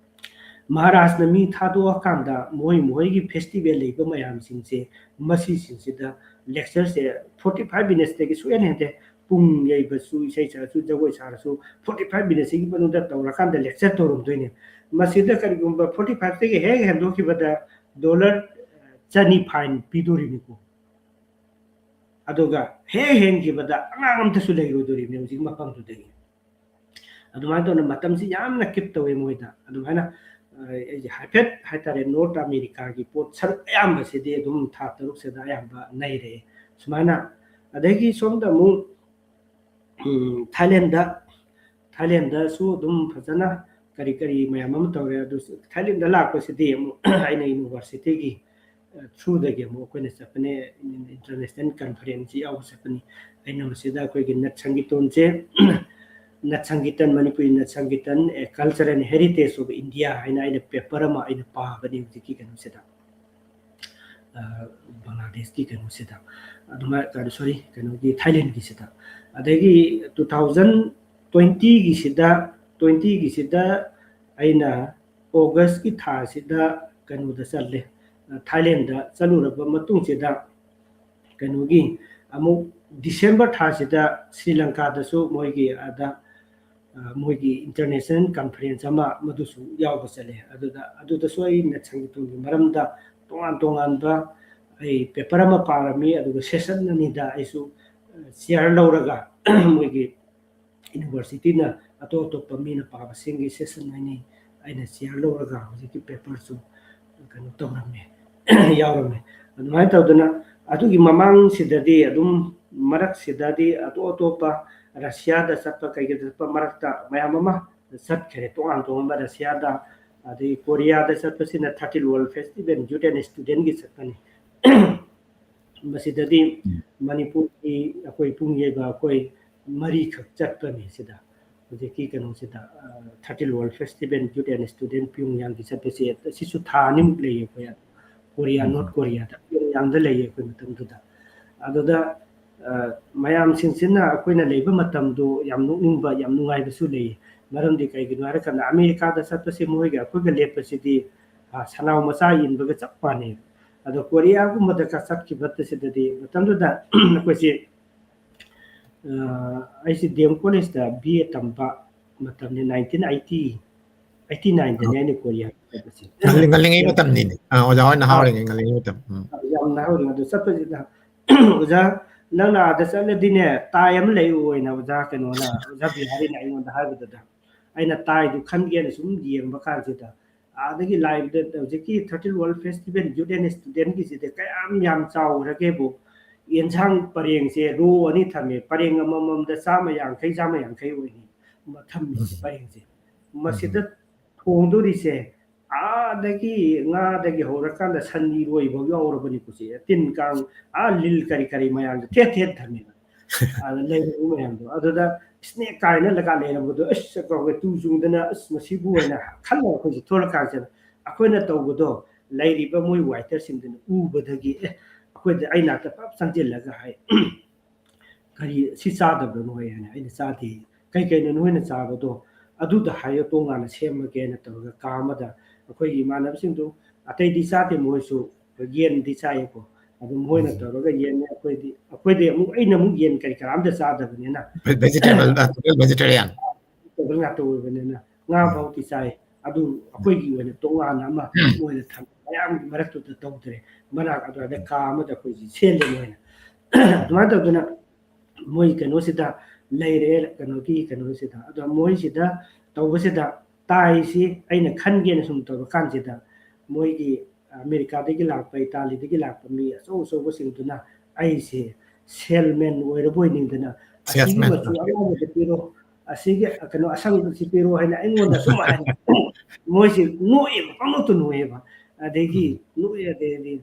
ꯃꯍꯥꯔꯥꯖꯅ ꯃꯤ ꯊꯥꯗꯣꯛꯑꯀꯥꯟꯗ ꯃꯣꯏ ꯃꯣꯏꯒꯤ ꯐꯦꯁꯇꯤꯚꯦꯜ ꯂꯩꯕ ꯃꯌꯥꯝꯁꯤꯡꯁꯦ, ꯃꯁꯤꯁꯤꯡꯁꯤꯗ ꯂꯦꯛꯆꯔꯁꯦ ꯐꯣꯔꯇꯤ ꯐꯥꯏꯚ ꯃꯤꯅꯠꯁꯇꯒꯤ ꯁꯨꯛꯍꯦꯟ ꯍꯦꯟꯗꯦ꯫ ꯄꯨꯡ ꯌꯩꯕꯁꯨ, ꯏꯁꯩ ꯁꯛꯑꯁꯨ, ꯖꯒꯣꯏ ꯁꯥꯔꯁꯨ, ꯐꯣꯔꯇꯤ ꯐꯥꯏꯚ ꯃꯤꯅꯠꯁꯤꯒꯤ ꯃꯅꯨꯡꯗ ꯇꯧꯔꯀꯥꯟꯗ ꯂꯦꯛꯆꯔ ꯇꯧꯔꯝꯗꯣꯏꯅꯦ꯫ ꯃꯁꯤꯗ ꯀꯔꯤꯒꯨꯝꯕ ꯐꯣꯔꯇꯤ ꯐꯥꯏꯚꯇꯒꯤ ꯍꯦꯛ ꯍꯦꯟꯗꯣꯛꯈꯤꯕꯗ ꯗꯣꯂꯔ ꯆꯅꯤ ꯐꯥꯏꯟ ꯄꯤꯗꯣꯔꯤꯅꯤꯀꯣ꯫ ꯑꯗꯨꯒ ꯍꯦꯛ ꯍꯦꯟꯈꯤꯕꯗ ꯑꯉꯥꯡ ꯑꯝꯇꯁꯨ ꯂꯩꯔꯣꯏꯗꯣꯔꯤꯕꯅꯤ ꯍꯧꯖꯤꯛ ꯃꯐꯝꯗꯨꯗꯒꯤ꯫ ꯑꯗꯨꯃꯥꯏꯅ ꯇꯧꯅ ꯃꯇꯝꯁꯤ ꯌꯥꯝꯅ ꯀꯤꯞ ꯇꯧꯋꯦ ꯃꯣꯏꯗ꯫ ꯑꯗꯨꯃꯥꯏꯅ, ꯑ, ꯑꯩꯁꯦ ꯍꯥꯏꯐꯦꯠ ꯍꯥꯏꯇꯥꯔꯦ, ꯅꯣꯔꯠ ꯑꯃꯦꯔꯤꯀꯥꯒꯤ ꯄꯣꯠ ꯁꯔꯨꯛ ꯑꯌꯥꯝꯕꯁꯤꯗꯤ ꯑꯗꯨꯝ ꯊꯥ ꯇꯔꯨꯛꯁꯤꯗ ꯑꯌꯥꯝꯕ ꯅꯩꯔꯛꯑꯦ꯫ ꯁꯨꯃꯥꯏꯅ, ꯑꯗꯒꯤ ꯁꯣꯝꯗ ꯑꯃꯨꯛ, ꯎꯝ, ꯊꯥꯏꯂꯦꯟꯗ, ꯊꯥꯏꯂꯦꯟꯗꯁꯨ ꯑꯗꯨꯝ ꯐꯖꯅ ꯀꯔꯤ ꯀꯔꯤ ꯃꯌꯥꯝ ꯑꯃ ꯇꯧꯔꯦ꯫ ꯑꯗꯨ ꯊꯥꯏꯂꯦꯟꯗ ꯂꯥꯛꯄꯁꯤꯗꯤ ꯑꯃꯨꯛ ꯑꯩꯅ ꯌꯨꯅꯤꯚꯔꯁꯤꯇꯤꯒꯤ, ꯑ, ꯊ꯭ꯔꯨꯗꯒꯤ ꯑꯃꯨꯛ ꯑꯩꯈꯣꯏꯅ ꯆꯠꯄꯅꯦ, ꯏꯟꯇꯔꯅꯦꯁꯅꯦꯜ ꯀꯟꯐꯔꯦꯟꯁꯁꯤ ꯌꯥꯎꯕ ꯆꯠꯄꯅꯤ꯫ ꯑꯩꯅ ꯃꯁꯤꯗ ꯑꯩꯈꯣꯏꯒꯤ ꯅꯠ ꯁꯪꯒꯤꯇꯣꯟꯁꯦ, ꯅꯠ ꯁꯪꯒꯤꯇꯟ, ꯃꯅꯤꯄꯨꯔꯤ ꯅꯠ ꯁꯪꯒꯤꯇꯟ, A Culture and Heritage of India ꯍꯥꯏꯅ ꯑꯩꯅ ꯄꯦꯄꯔ ꯑꯃ ꯑꯩꯅ ꯄꯥꯕꯅꯤ ꯍꯧꯖꯤꯛꯀꯤ ꯀꯩꯅꯣꯁꯤꯗ, ꯑ, ꯕꯪꯒ꯭ꯂꯥꯗꯦꯁꯀꯤ ꯀꯩꯅꯣꯁꯤꯗ, ꯑꯗꯨꯃꯥꯏ-, ꯀꯩꯅꯣ, ꯁꯣꯔꯤ, ꯀꯩꯅꯣꯒꯤ, ꯊꯥꯏꯂꯦꯟꯒꯤꯁꯤꯗ꯫ ꯑꯗꯒꯤ two thousand twenty ꯒꯤꯁꯤꯗ, twenty ꯒꯤꯁꯤꯗ ꯑꯩꯅ ꯑꯣꯒꯁꯀꯤ ꯊꯥꯁꯤꯗ ꯀꯩꯅꯣꯗ ꯆꯠꯂꯦ, ꯊꯥꯏꯂꯦꯟꯗ ꯆꯠꯂꯨꯔꯕ ꯃꯇꯨꯡꯁꯤꯗ ꯀꯩꯅꯣꯒꯤ ꯑꯃꯨꯛ ꯗꯤꯁꯦꯝꯕꯔ ꯊꯥꯁꯤꯗ ꯁ꯭ꯔꯤ ꯂꯪꯀꯥꯗꯁꯨ ꯃꯣꯏꯒꯤ ꯑꯥꯗ, ꯑ, ꯃꯣꯏꯒꯤ ꯏꯟꯇꯔꯅꯦꯁꯅꯦꯜ ꯀꯟꯐꯔꯦꯟꯁ ꯑꯃ ꯃꯗꯨꯁꯨ ꯌꯥꯎꯕ ꯆꯠꯂꯦ꯫ ꯑꯗꯨꯗ, ꯑꯗꯨꯗꯁꯨ ꯑꯩ ꯅꯠ ꯁꯪꯒꯤꯇꯣꯟꯒꯤ ꯃꯔꯝꯗ ꯇꯣꯉꯥꯟ ꯇꯣꯉꯥꯟꯕ ꯑꯩ ꯄꯦꯄꯔ ꯑꯃ ꯄꯥꯔꯝꯃꯤ, ꯑꯗꯨꯒ ꯁꯦꯁꯟ ꯑꯅꯤꯗ ꯑꯩꯁꯨ ꯁꯤꯌꯥꯔ ꯂꯧꯔꯒ ꯃꯣꯏꯒꯤ ꯌꯨꯅꯤꯚꯔꯁꯤꯇꯤꯅ ꯑꯇꯣꯞ ꯑꯇꯣꯞꯄ ꯃꯤꯅ ꯄꯥꯕꯁꯤꯡꯒꯤ ꯁꯦꯁꯟ ꯑꯅꯤ ꯑꯩꯅ ꯁꯤꯌꯥꯔ ꯂꯧꯔꯒ ꯍꯧꯖꯤꯛꯀꯤ ꯄꯦꯄꯔꯁꯨ ꯀꯩꯅꯣ ꯇꯧꯔꯝꯃꯦ, ꯌꯥꯎꯔꯝꯃꯦ꯫ ꯑꯗꯨꯃꯥꯏꯅ ꯇꯧꯗꯅ ꯑꯗꯨꯒꯤ ꯃꯃꯥꯡꯁꯤꯗꯗꯤ ꯑꯗꯨꯝ ꯃꯔꯛꯁꯤꯗꯗꯤ ꯑꯇꯣꯞ ꯑꯇꯣꯞꯄ ꯔꯁꯤꯌꯥꯗ ꯆꯠꯄ, ꯀꯩꯒꯤꯗ ꯆꯠꯄ, ꯃꯔꯛꯇ ꯃꯌꯥꯝ ꯑꯃ ꯆꯠꯈ꯭ꯔꯦ꯫ ꯇꯣꯉꯥꯟ ꯇꯣꯉꯥꯟꯕ ꯔꯁꯤꯌꯥꯗ, ꯑꯗꯩ ꯀꯣꯔꯤꯌꯥꯗ ꯆꯠꯄꯁꯤꯅ Thirteen World Festival Youth and Studentꯒꯤ ꯆꯠꯄꯅꯤ꯫ ꯃꯁꯤꯗꯗꯤ ꯃꯅꯤꯄꯨꯔꯒꯤ ꯑꯩꯈꯣꯏ ꯄꯨꯡ ꯌꯩꯕ ꯑꯩꯈꯣꯏ ꯃꯔꯤꯈꯛ ꯆꯠꯄꯅꯤ ꯁꯤꯗ꯫ ꯍꯧꯖꯤꯛꯀꯤ ꯀꯩꯅꯣꯁꯤꯗ, ꯑ, Thirteen World Festival Youth and Student ꯄꯤꯌꯣꯡꯌꯥꯡꯒꯤ ꯆꯠꯄꯁꯦ, ꯁꯤꯁꯨ ꯊꯥ ꯑꯅꯤꯃꯨꯛ ꯂꯩꯌꯦ ꯑꯩꯈꯣꯏ꯫ ꯀꯣꯔꯤꯌꯥ, ꯎꯝ꯫ ꯅꯣꯔꯠ ꯀꯣꯔꯤꯌꯥꯗ, ꯄꯤꯌꯣꯡꯌꯥꯡꯗ ꯂꯩꯌꯦ ꯑꯩꯈꯣꯏ ꯃꯇꯝꯗꯨꯗ꯫ ꯑꯗꯨꯗ, ꯑ, ꯃꯌꯥꯝꯁꯤꯡꯁꯤꯅ ꯑꯩꯈꯣꯏꯅ ꯂꯩꯕ ꯃꯇꯝꯗꯣ ꯌꯥꯝ ꯅꯣꯛꯅꯤꯡꯕ, ꯌꯥꯝ ꯅꯨꯡꯉꯥꯏꯕꯁꯨ ꯂꯩꯌꯦ꯫ ꯃꯔꯝꯗꯤ ꯀꯩꯒꯤꯅꯣ ꯍꯥꯏꯔꯀꯥꯟꯗ, ꯑꯃꯦꯔꯤꯀꯥꯗ ꯆꯠꯄꯁꯦ ꯃꯣꯏꯒ ꯑꯩꯈꯣꯏꯒ ꯂꯦꯞꯄꯁꯤꯗꯤ, ꯑ, ꯁꯅꯥꯎ ꯃꯆꯥ ꯏꯟꯕꯒ ꯆꯞ ꯃꯥꯟꯅꯩ꯫ ꯑꯗꯣ ꯀꯣꯔꯤꯌꯥꯒꯨꯝꯕꯗꯒ ꯆꯠꯈꯤꯕꯗ ꯁꯤꯗꯗꯤ ꯃꯇꯝꯗꯨꯗ ꯑꯩꯈꯣꯏꯁꯤ, ꯑ, ꯑꯩꯁꯤ ꯗꯤ ꯑꯦꯝ ꯀꯣꯂꯦꯖꯇ ꯕꯤ ꯑꯦ ꯇꯝꯕ ꯃꯇꯝꯅꯤ, nineteen eighty, eighty nineꯗꯅꯤ ꯑꯩꯅ ꯀꯣꯔꯤꯌꯥ ꯆꯠꯄꯁꯦ꯫ ꯉꯜꯂꯤ-, ꯉꯜꯂꯤꯉꯩ ꯌꯥꯝ ꯃꯇꯝꯅꯤꯅꯦ꯫ ꯑ, ꯑꯣꯖꯥ ꯍꯣꯏ ꯅꯍꯥ ꯑꯥ, ꯑꯣꯏꯔꯤꯉꯩ ꯉꯜꯂꯤꯉꯩ ꯃꯇꯝ꯫ ꯎꯝ꯫ ꯌꯥꯝ ꯅꯍꯥ ꯑꯣꯏꯔꯤꯉꯩ꯫ ꯑꯗꯨ ꯆꯠꯄꯁꯤꯗ, "ꯑꯣꯖꯥ, ꯅꯪꯅ ꯑꯥꯗ ꯆꯠꯂꯗꯤꯅꯦ, ꯇꯥꯏ ꯑꯃ ꯂꯩꯌꯨ" ꯍꯥꯏꯅ ꯑꯣꯖꯥ ꯀꯩꯅꯣꯅ, ꯑꯣꯖꯥ ꯕꯤꯍꯥꯔꯤꯅ ꯑꯩꯉꯣꯟꯗ ꯍꯥꯏꯕꯗꯨꯗ, ꯑꯩꯅ ꯇꯥꯏꯗꯨ ꯈꯟꯒꯦꯅ ꯁꯨꯝ ꯌꯦꯡꯕ ꯀꯥꯟꯁꯤꯗ, ꯑꯥꯗꯒꯤ ꯂꯥꯛꯏꯕꯗ ꯍꯧꯖꯤꯛꯀꯤ Thirteen World Festival Youth and Studentꯒꯤꯁꯤꯗꯤ ꯀꯌꯥꯝ ꯌꯥꯝ ꯆꯥꯎꯈ꯭ꯔꯒꯦꯕꯨ, ꯌꯦꯟꯁꯥꯡ ꯄꯔꯦꯡꯁꯦ ꯔꯣ ꯑꯅꯤ ꯊꯝꯃꯦ, ꯄꯔꯦꯡ ꯑꯃꯃꯝꯗ ꯆꯥꯝꯃ ꯌꯥꯡꯈꯩ, ꯆꯥꯝꯃ ꯌꯥꯡꯈꯩ ꯑꯣꯏꯅꯤ ꯊꯝꯃꯤꯁꯦ, ꯎꯝ꯫ ꯄꯔꯦꯡꯁꯦ꯫ ꯎꯝ꯫ ꯃꯁꯤꯗ ꯊꯣꯡꯗꯣꯔꯤꯁꯦ, ꯑꯥꯗꯒꯤ ꯉꯥꯗꯒꯤ ꯍꯧꯔꯀꯥꯟꯗ ꯁꯟ ꯏꯔꯣꯏꯐꯥꯎ ꯌꯥꯎꯔꯕꯅꯤꯀꯣ ꯁꯤ꯫ ꯇꯤꯟ ꯀꯥꯡ, ꯑꯥ, ꯂꯤꯜ ꯀꯔꯤ ꯀꯔꯤ ꯃꯌꯥꯝꯁꯦ ꯊꯦꯠ ꯊꯦꯠ ꯊꯝꯃꯦꯕ꯫ ꯑꯗ ꯂꯩꯔꯝꯕ ꯃꯌꯥꯝꯗꯣ꯫ ꯑꯗꯨꯗ snake ꯀꯥꯏꯅ ꯂꯒꯥ ꯂꯩꯔꯝꯕꯗꯣ, ꯑꯁ, ꯑꯩꯈꯣꯏ ꯇꯨ ꯆꯨꯡꯗꯅ, "ꯑꯁ, ꯃꯁꯤꯕꯨ" ꯍꯥꯏꯅ ꯈꯜꯂꯒ ꯑꯩꯈꯣꯏꯁꯦ ꯊꯣꯛꯂꯛꯀꯥꯟꯁꯤꯗ, ꯑꯩꯈꯣꯏꯅ ꯇꯧꯕꯗꯣ ꯂꯩꯔꯤꯕ ꯃꯣꯏ waiterꯁꯤꯡꯗꯨꯅ ꯎꯕꯗꯒꯤ, ꯑꯦ, ꯑꯩꯈꯣꯏꯗ, ꯑꯩ ꯅꯥꯛꯇ ꯄꯞ ꯆꯪꯁꯤꯜꯂꯒ ꯍꯥꯏ, "ꯀꯔꯤ, ꯁꯤ ꯆꯥꯗꯕ꯭ꯔꯣ ꯅꯣꯏ?" ꯍꯥꯏꯅ꯫ ꯑꯩꯅ, "ꯆꯥꯗꯦ"꯫ "ꯀꯩ ꯀꯩꯅꯣ ꯅꯣꯏꯅ ꯆꯥꯕꯗꯣ? ꯑꯗꯨꯗ ꯍꯥꯏꯌꯣ, ꯇꯣꯉꯥꯟꯅ ꯁꯦꯝꯃꯒꯦꯅ" ꯇꯧꯔꯒ ꯀꯥ ꯑꯃꯗ ꯑꯩꯈꯣꯏꯒꯤ ꯏꯃꯥꯟꯅꯕꯁꯤꯡꯗꯨ ꯑꯇꯩꯗꯤ ꯆꯥꯗꯦ, ꯃꯣꯏꯁꯨ ꯌꯦꯟꯗꯤ ꯆꯥꯏꯌꯦꯀꯣ꯫ ꯑꯗꯨ ꯃꯣꯏꯅ ꯎꯝ꯫ ꯇꯧꯔꯒ ꯌꯦꯟꯅꯦ, ꯑꯩꯈꯣꯏꯗꯤ, ꯑꯩꯈꯣꯏꯗꯤ ꯑꯃꯨꯛ, ꯑꯩꯅ ꯑꯃꯨꯛ ꯌꯦꯟ ꯀꯔꯤ ꯀꯔꯥ ꯑꯝꯇ ꯆꯥꯗꯕꯅꯤꯅ꯫ Ve-, vegetable, ꯑ, total vegetarian꯫ Vegetable ꯉꯥꯛꯇ ꯑꯣꯏꯕꯅꯤꯅ ꯉꯥ ꯎꯝ꯫ ꯐꯥꯎꯗꯤ ꯆꯥꯏ꯫ ꯑꯗꯨ ꯑꯩꯈꯣꯏꯒꯤ ꯑꯣꯏꯅ ꯇꯣꯉꯥꯟꯅ ꯑꯃ ꯎꯝ꯫ ꯑꯣꯏꯅ ꯊꯝ-, ꯃꯌꯥꯝꯒꯤ ꯃꯔꯛꯇꯨꯗ ꯇꯧꯗ꯭ꯔꯦ꯫ ꯃꯅꯥꯛ ꯑꯗꯨꯋꯥꯏꯗ ꯀꯥ ꯑꯃꯗ ꯑꯩꯈꯣꯏꯁꯤ ꯁꯦꯝꯂꯦ ꯃꯣꯏꯅ꯫ ꯑꯗꯨꯃꯥꯏꯅ ꯇꯧꯗꯅ ꯃꯣꯏ ꯀꯩꯅꯣꯁꯤꯗ ꯂꯩꯔꯦ, ꯀꯩꯅꯣꯒꯤ ꯀꯩꯅꯣꯁꯤꯗ꯫ ꯑꯗꯣ ꯃꯣꯏꯁꯤꯗ ꯇꯧꯕꯁꯤꯗ ꯇꯥꯏꯁꯤ ꯑꯩꯅ ꯈꯟꯒꯦꯅ ꯁꯨꯝ ꯇꯧꯔꯀꯥꯟꯁꯤꯗ, ꯃꯣꯏꯒꯤ ꯑꯃꯦꯔꯤꯀꯥꯗꯒꯤ ꯂꯥꯛꯄ, ꯏꯇꯥꯂꯤꯗꯒꯤ ꯂꯥꯛꯄ ꯃꯤ ꯑꯆꯧ ꯑꯆꯧꯕꯁꯤꯡꯗꯨꯅ ꯑꯩꯁꯦ ꯁꯦꯜꯃꯦꯟ ꯑꯣꯏꯔꯕꯣꯏ ꯅꯤꯡꯗꯅ, "ꯑꯁꯤꯒꯤ ꯁꯦꯜꯁꯃꯦꯟ ꯃꯆꯨ ꯑꯉꯥꯡꯕꯁꯤ ꯄꯤꯔꯣ, ꯑꯁꯤꯒꯤ ꯀꯩꯅꯣ ꯑꯁꯪꯕꯁꯤ ꯄꯤꯔꯣ" ꯍꯥꯏꯅ ꯑꯩꯉꯣꯟꯗ ꯁꯨꯝ ꯍꯥꯏ꯫ ꯃꯣꯏꯁꯤ ꯅꯣꯛꯑꯦꯕ, ꯄꯪꯅꯣꯛꯇ ꯅꯣꯛꯑꯦꯕ꯫ ꯑꯗꯩꯗꯤ ꯎꯝ꯫ ꯅꯣꯛꯑꯦ, ꯑꯗꯩꯗꯤ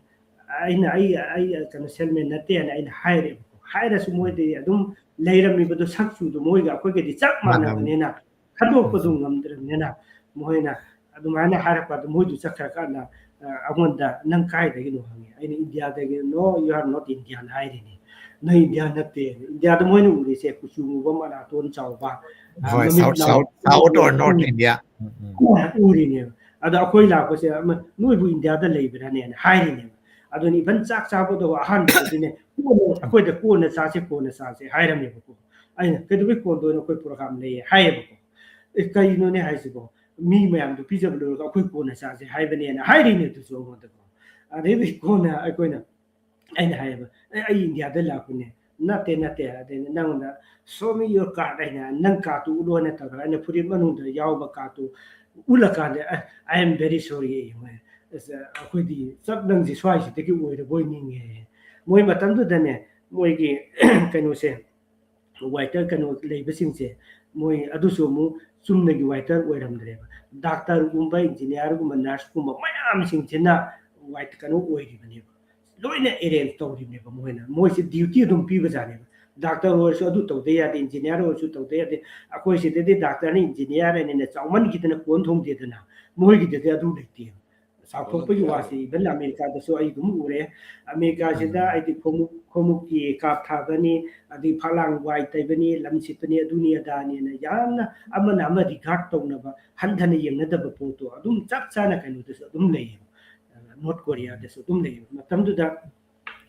ꯑꯩꯅ, "ꯑꯩ, ꯑꯩ ꯀꯩꯅꯣ ꯁꯦꯜꯃꯦꯟ ꯅꯠꯇꯦ" ꯍꯥꯏꯅ ꯑꯩꯅ ꯍꯥꯏꯔꯦꯕꯀꯣ꯫ ꯍꯥꯏꯔꯁꯨ ꯃꯣꯏꯗꯤ ꯑꯗꯨꯝ ꯂꯩꯔꯝꯃꯤꯕꯗꯣ, ꯁꯛꯆꯨꯗꯣ ꯃꯣꯏꯒ ꯑꯩꯈꯣꯏꯒꯗꯤ ꯆꯞ ꯃꯥꯟꯅꯕꯅꯤ꯫ ꯃꯥꯟꯅꯕꯅꯤꯅ, ꯈꯟꯗꯣꯛꯄꯗꯨ ꯎꯝ꯫ ꯉꯝꯗ꯭ꯔꯕꯅꯤꯅ, ꯃꯣꯏꯅ ꯑꯗꯨꯃꯥꯏꯅ ꯍꯥꯏꯔꯛꯄ ꯑꯗꯨ ꯃꯣꯏꯗꯨ ꯆꯠꯈ꯭ꯔꯀꯥꯟꯗ, ꯑ, ꯑꯩꯉꯣꯟꯗ, "ꯅꯪ ꯀꯥꯏꯗꯒꯤꯅꯣ?" ꯍꯪꯉꯦ꯫ ꯑꯩꯅ, "India ꯗꯒꯤ"꯫ "No, you are not Indian" ꯍꯥꯏꯔꯤꯅꯤ꯫ "ꯅꯪ ꯏꯟꯗꯤꯌꯥ ꯅꯠꯇꯦ꯫ ꯏꯟꯗꯤꯌꯥꯗ ꯃꯣꯏꯅ ꯎꯔꯤꯁꯦ ꯀꯨꯆꯨ ꯃꯨꯕ, ꯃꯅꯥꯇꯣꯟ ꯆꯥꯎꯕ, ꯑ, ꯍꯣꯏ, ꯃꯃꯤꯠ South, ꯂꯥꯎ-, South, South or North um. India꯫ ꯎꯝ, ꯎꯝ꯫ ꯎꯔꯤꯅꯦꯕ꯫ ꯑꯗ ꯑꯩꯈꯣꯏ ꯂꯥꯛꯄꯁꯦ ꯑꯃ, "ꯅꯣꯏꯕꯨ ꯏꯟꯗꯤꯌꯥꯗ ꯂꯩꯕ꯭ꯔꯥꯅꯦꯅ" ꯍꯥꯏꯔꯤꯅꯦꯕ꯫ ꯑꯗꯨꯅ even ꯆꯥꯛ ꯆꯥꯕꯗꯣ ꯑꯍꯥꯟꯕꯗꯗꯤꯅꯦ, "ꯀꯣꯟꯅ, ꯑꯩꯈꯣꯏꯗ ꯀꯣꯟꯅ ꯆꯥꯁꯦ, ꯀꯣꯟꯅ ꯆꯥꯁꯦ" ꯍꯥꯏꯔꯝꯃꯦꯕꯀꯣ꯫ ꯑꯩꯅ, "ꯀꯩꯗꯧꯕꯩ ꯀꯣꯟꯗꯣꯏꯅꯣ? ꯑꯩꯈꯣꯏ program ꯂꯩꯌꯦ" ꯍꯥꯏꯌꯦꯕꯀꯣ꯫ "ꯑꯦ, ꯀꯩꯅꯣꯅꯦ ꯍꯥꯏꯁꯤꯕꯣ? ꯃꯤ ꯃꯌꯥꯝꯗꯣ ꯄꯤꯖꯕ ꯂꯣꯏꯔꯒ ꯑꯩꯈꯣꯏ ꯀꯣꯟꯅ ꯆꯥꯁꯦ ꯍꯥꯏꯕꯅꯦꯅ" ꯍꯥꯏꯔꯤꯅꯦ ꯑꯗꯨꯁꯨ ꯑꯩꯉꯣꯟꯗꯀꯣ꯫ ꯑꯗꯩꯗꯤ ꯀꯣꯟꯅ ꯑꯩꯈꯣꯏꯅ, ꯑꯩꯅ ꯍꯥꯏꯌꯦꯕ, "ꯑꯦ, ꯑꯩ ꯏꯟꯗꯤꯌꯥꯗ ꯂꯥꯛꯄꯅꯦ"꯫ "ꯅꯠꯇꯦ, ꯅꯠꯇꯦ", ꯑꯗꯩꯗꯤ ꯅꯉꯣꯟꯗ "Show me your card" ꯍꯥꯏꯅ, "ꯅꯪ card ꯇꯨ ꯎꯠꯂꯣ" ꯍꯥꯏꯅ ꯇꯧꯔꯒ ꯑꯩꯅ ꯐꯨꯔꯤꯠ ꯃꯅꯨꯡꯗ ꯌꯥꯎꯕ card ꯇꯨ ꯎꯠꯂꯀꯥꯟꯗ, "ꯑ, I am very sorry" ꯑꯩ ꯃꯣꯏ, ꯑꯁ, ꯑꯩꯈꯣꯏꯗꯤ ꯆꯞ ꯅꯪꯁꯦ ꯁ꯭ꯋꯥꯏꯁꯤꯗꯒꯤ ꯑꯣꯏꯔꯕꯣꯏ ꯅꯤꯡꯉꯦ꯫ ꯃꯣꯏ ꯃꯇꯝꯗꯨꯗꯅꯦ, ꯃꯣꯏꯒꯤ ꯀꯩꯅꯣꯁꯦ, waiter ꯀꯩꯅꯣ ꯂꯩꯕꯁꯤꯡꯁꯦ, ꯃꯣꯏ ꯑꯗꯨꯁꯨ ꯑꯃꯨꯛ ꯆꯨꯝꯅꯒꯤ waiter ꯑꯣꯏꯔꯝꯗ꯭ꯔꯦꯕ꯫ Doctor ꯒꯨꯝꯕ, engineer ꯒꯨꯝꯕ, nurse ꯀꯨꯝꯕ ꯃꯌꯥꯝꯁꯤꯡꯁꯤꯅ waiter ꯀꯩꯅꯣ ꯑꯣꯏꯔꯤꯕꯅꯦꯕ꯫ ꯂꯣꯏꯅ arrange ꯇꯧꯔꯤꯕꯅꯦꯕ ꯃꯣꯏꯅ꯫ ꯃꯣꯏꯁꯦ duty ꯑꯗꯨꯝ ꯄꯤꯕꯖꯥꯠꯅꯦꯕ꯫ Doctor ꯑꯣꯏꯔꯁꯨ ꯑꯗꯨ ꯇꯧꯗ ꯌꯥꯗꯦ, engineer ꯑꯣꯏꯔꯁꯨ ꯇꯧꯗ ꯌꯥꯗꯦ꯫ ꯑꯩꯈꯣꯏ ꯁꯤꯗꯗꯤ doctor ꯅ engineer ꯍꯥꯏꯅꯤꯅ ꯆꯥꯎꯃꯟꯈꯤꯗꯅ ꯀꯣꯟ ꯊꯣꯡꯗꯦꯗꯅ꯫ ꯃꯣꯏꯒꯤꯗꯗꯤ ꯑꯗꯨ ꯂꯩꯇꯦꯕ꯫ ꯆꯥꯎꯊꯣꯛꯄꯒꯤ ꯋꯥꯁꯦ even ꯑꯃꯦꯔꯤꯀꯥꯗꯁꯨ ꯑꯩ ꯑꯗꯨꯝ ꯎꯔꯦ꯫ ꯑꯃꯦꯔꯤꯀꯥꯁꯤꯗ ꯎꯝ꯫ ꯍꯥꯏꯗꯤ ꯈꯣꯡꯎꯞ, ꯈꯣꯡꯎꯞꯀꯤ ꯀꯥꯞ ꯊꯥꯕꯅꯤ, ꯑꯗꯩ ꯐꯛꯂꯥꯡ ꯋꯥꯏ ꯇꯩꯕꯅꯤ, ꯂꯝ ꯁꯤꯠꯄꯅꯤ, ꯑꯗꯨꯅꯤ ꯑꯗꯥꯅꯤꯅ ꯌꯥꯝꯅ ꯑꯃꯅ ꯑꯃ regard ꯇꯧꯅꯕ, ꯍꯟꯊꯅ ꯌꯦꯡꯅꯗꯕ ꯄꯣꯠꯇꯣ ꯑꯗꯨꯝ ꯆꯞ ꯆꯥꯅ ꯀꯩꯅꯣꯗꯁꯨ ꯑꯗꯨꯝ ꯂꯩꯌꯦꯕ꯫ North Korea ꯗꯁꯨ ꯑꯗꯨꯝ ꯂꯩꯌꯦꯕ꯫ ꯃꯇꯝꯗꯨꯗ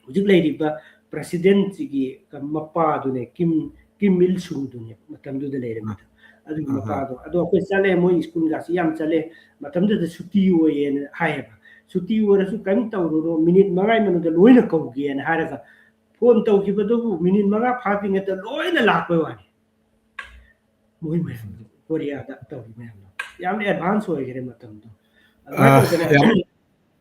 ꯍꯧꯖꯤꯛ ꯂꯩꯔꯤꯕ president ꯁꯤꯒꯤ ꯃꯄꯥꯗꯨꯅꯦ, ꯀꯤꯝ, ꯀꯤꯝ ꯏꯜ ꯁꯨꯡꯗꯨꯅꯦ ꯃꯇꯝꯗꯨꯗ ꯂꯩꯔꯝꯃꯤꯗꯣ꯫ ꯑꯗꯨꯒꯤ ꯑꯍꯥ꯫ ꯃꯄꯥꯗꯣ꯫ ꯑꯗꯣ ꯑꯩꯈꯣꯏ ꯆꯠꯂꯦ, ꯃꯣꯏ school ꯒꯥꯁꯤ ꯌꯥꯝ ꯆꯠꯂꯦ꯫ ꯃꯇꯝꯗꯨꯗ ꯁꯨꯇꯤ ꯑꯣꯏꯌꯦꯅ ꯍꯥꯏꯌꯦꯕ꯫ "ꯁꯨꯇꯤ ꯑꯣꯏꯔꯁꯨ ꯀꯔꯤꯝ ꯇꯧꯔꯨꯅꯨ, minute ꯃꯉꯥꯒꯤ ꯃꯅꯨꯡꯗ ꯂꯣꯏꯅ ꯀꯧꯒꯦꯅ" ꯍꯥꯏꯔꯒ ꯐꯣꯟ ꯇꯧꯈꯤꯕꯗꯨꯕꯨ ꯃꯤꯅꯤꯠ ꯃꯉꯥ ꯐꯥꯗ꯭ꯔꯤꯉꯩꯗ ꯂꯣꯏꯅ ꯂꯥꯛꯄꯩ ꯋꯥꯅꯤ꯫ ꯃꯣꯏ ꯃꯌꯥꯝꯗꯣ, ꯀꯣꯔꯤꯌꯥꯗ ꯇꯧꯔꯤ ꯃꯌꯥꯝꯗꯣ ꯌꯥꯝ ꯑꯦꯗꯚꯥꯟꯁ ꯑꯣꯏꯈꯔꯦ ꯃꯇꯝꯗꯣ꯫ ꯑꯗꯨꯃꯥꯏꯅ ꯑꯥ, ꯇꯧꯗꯅ ꯌꯥꯝ,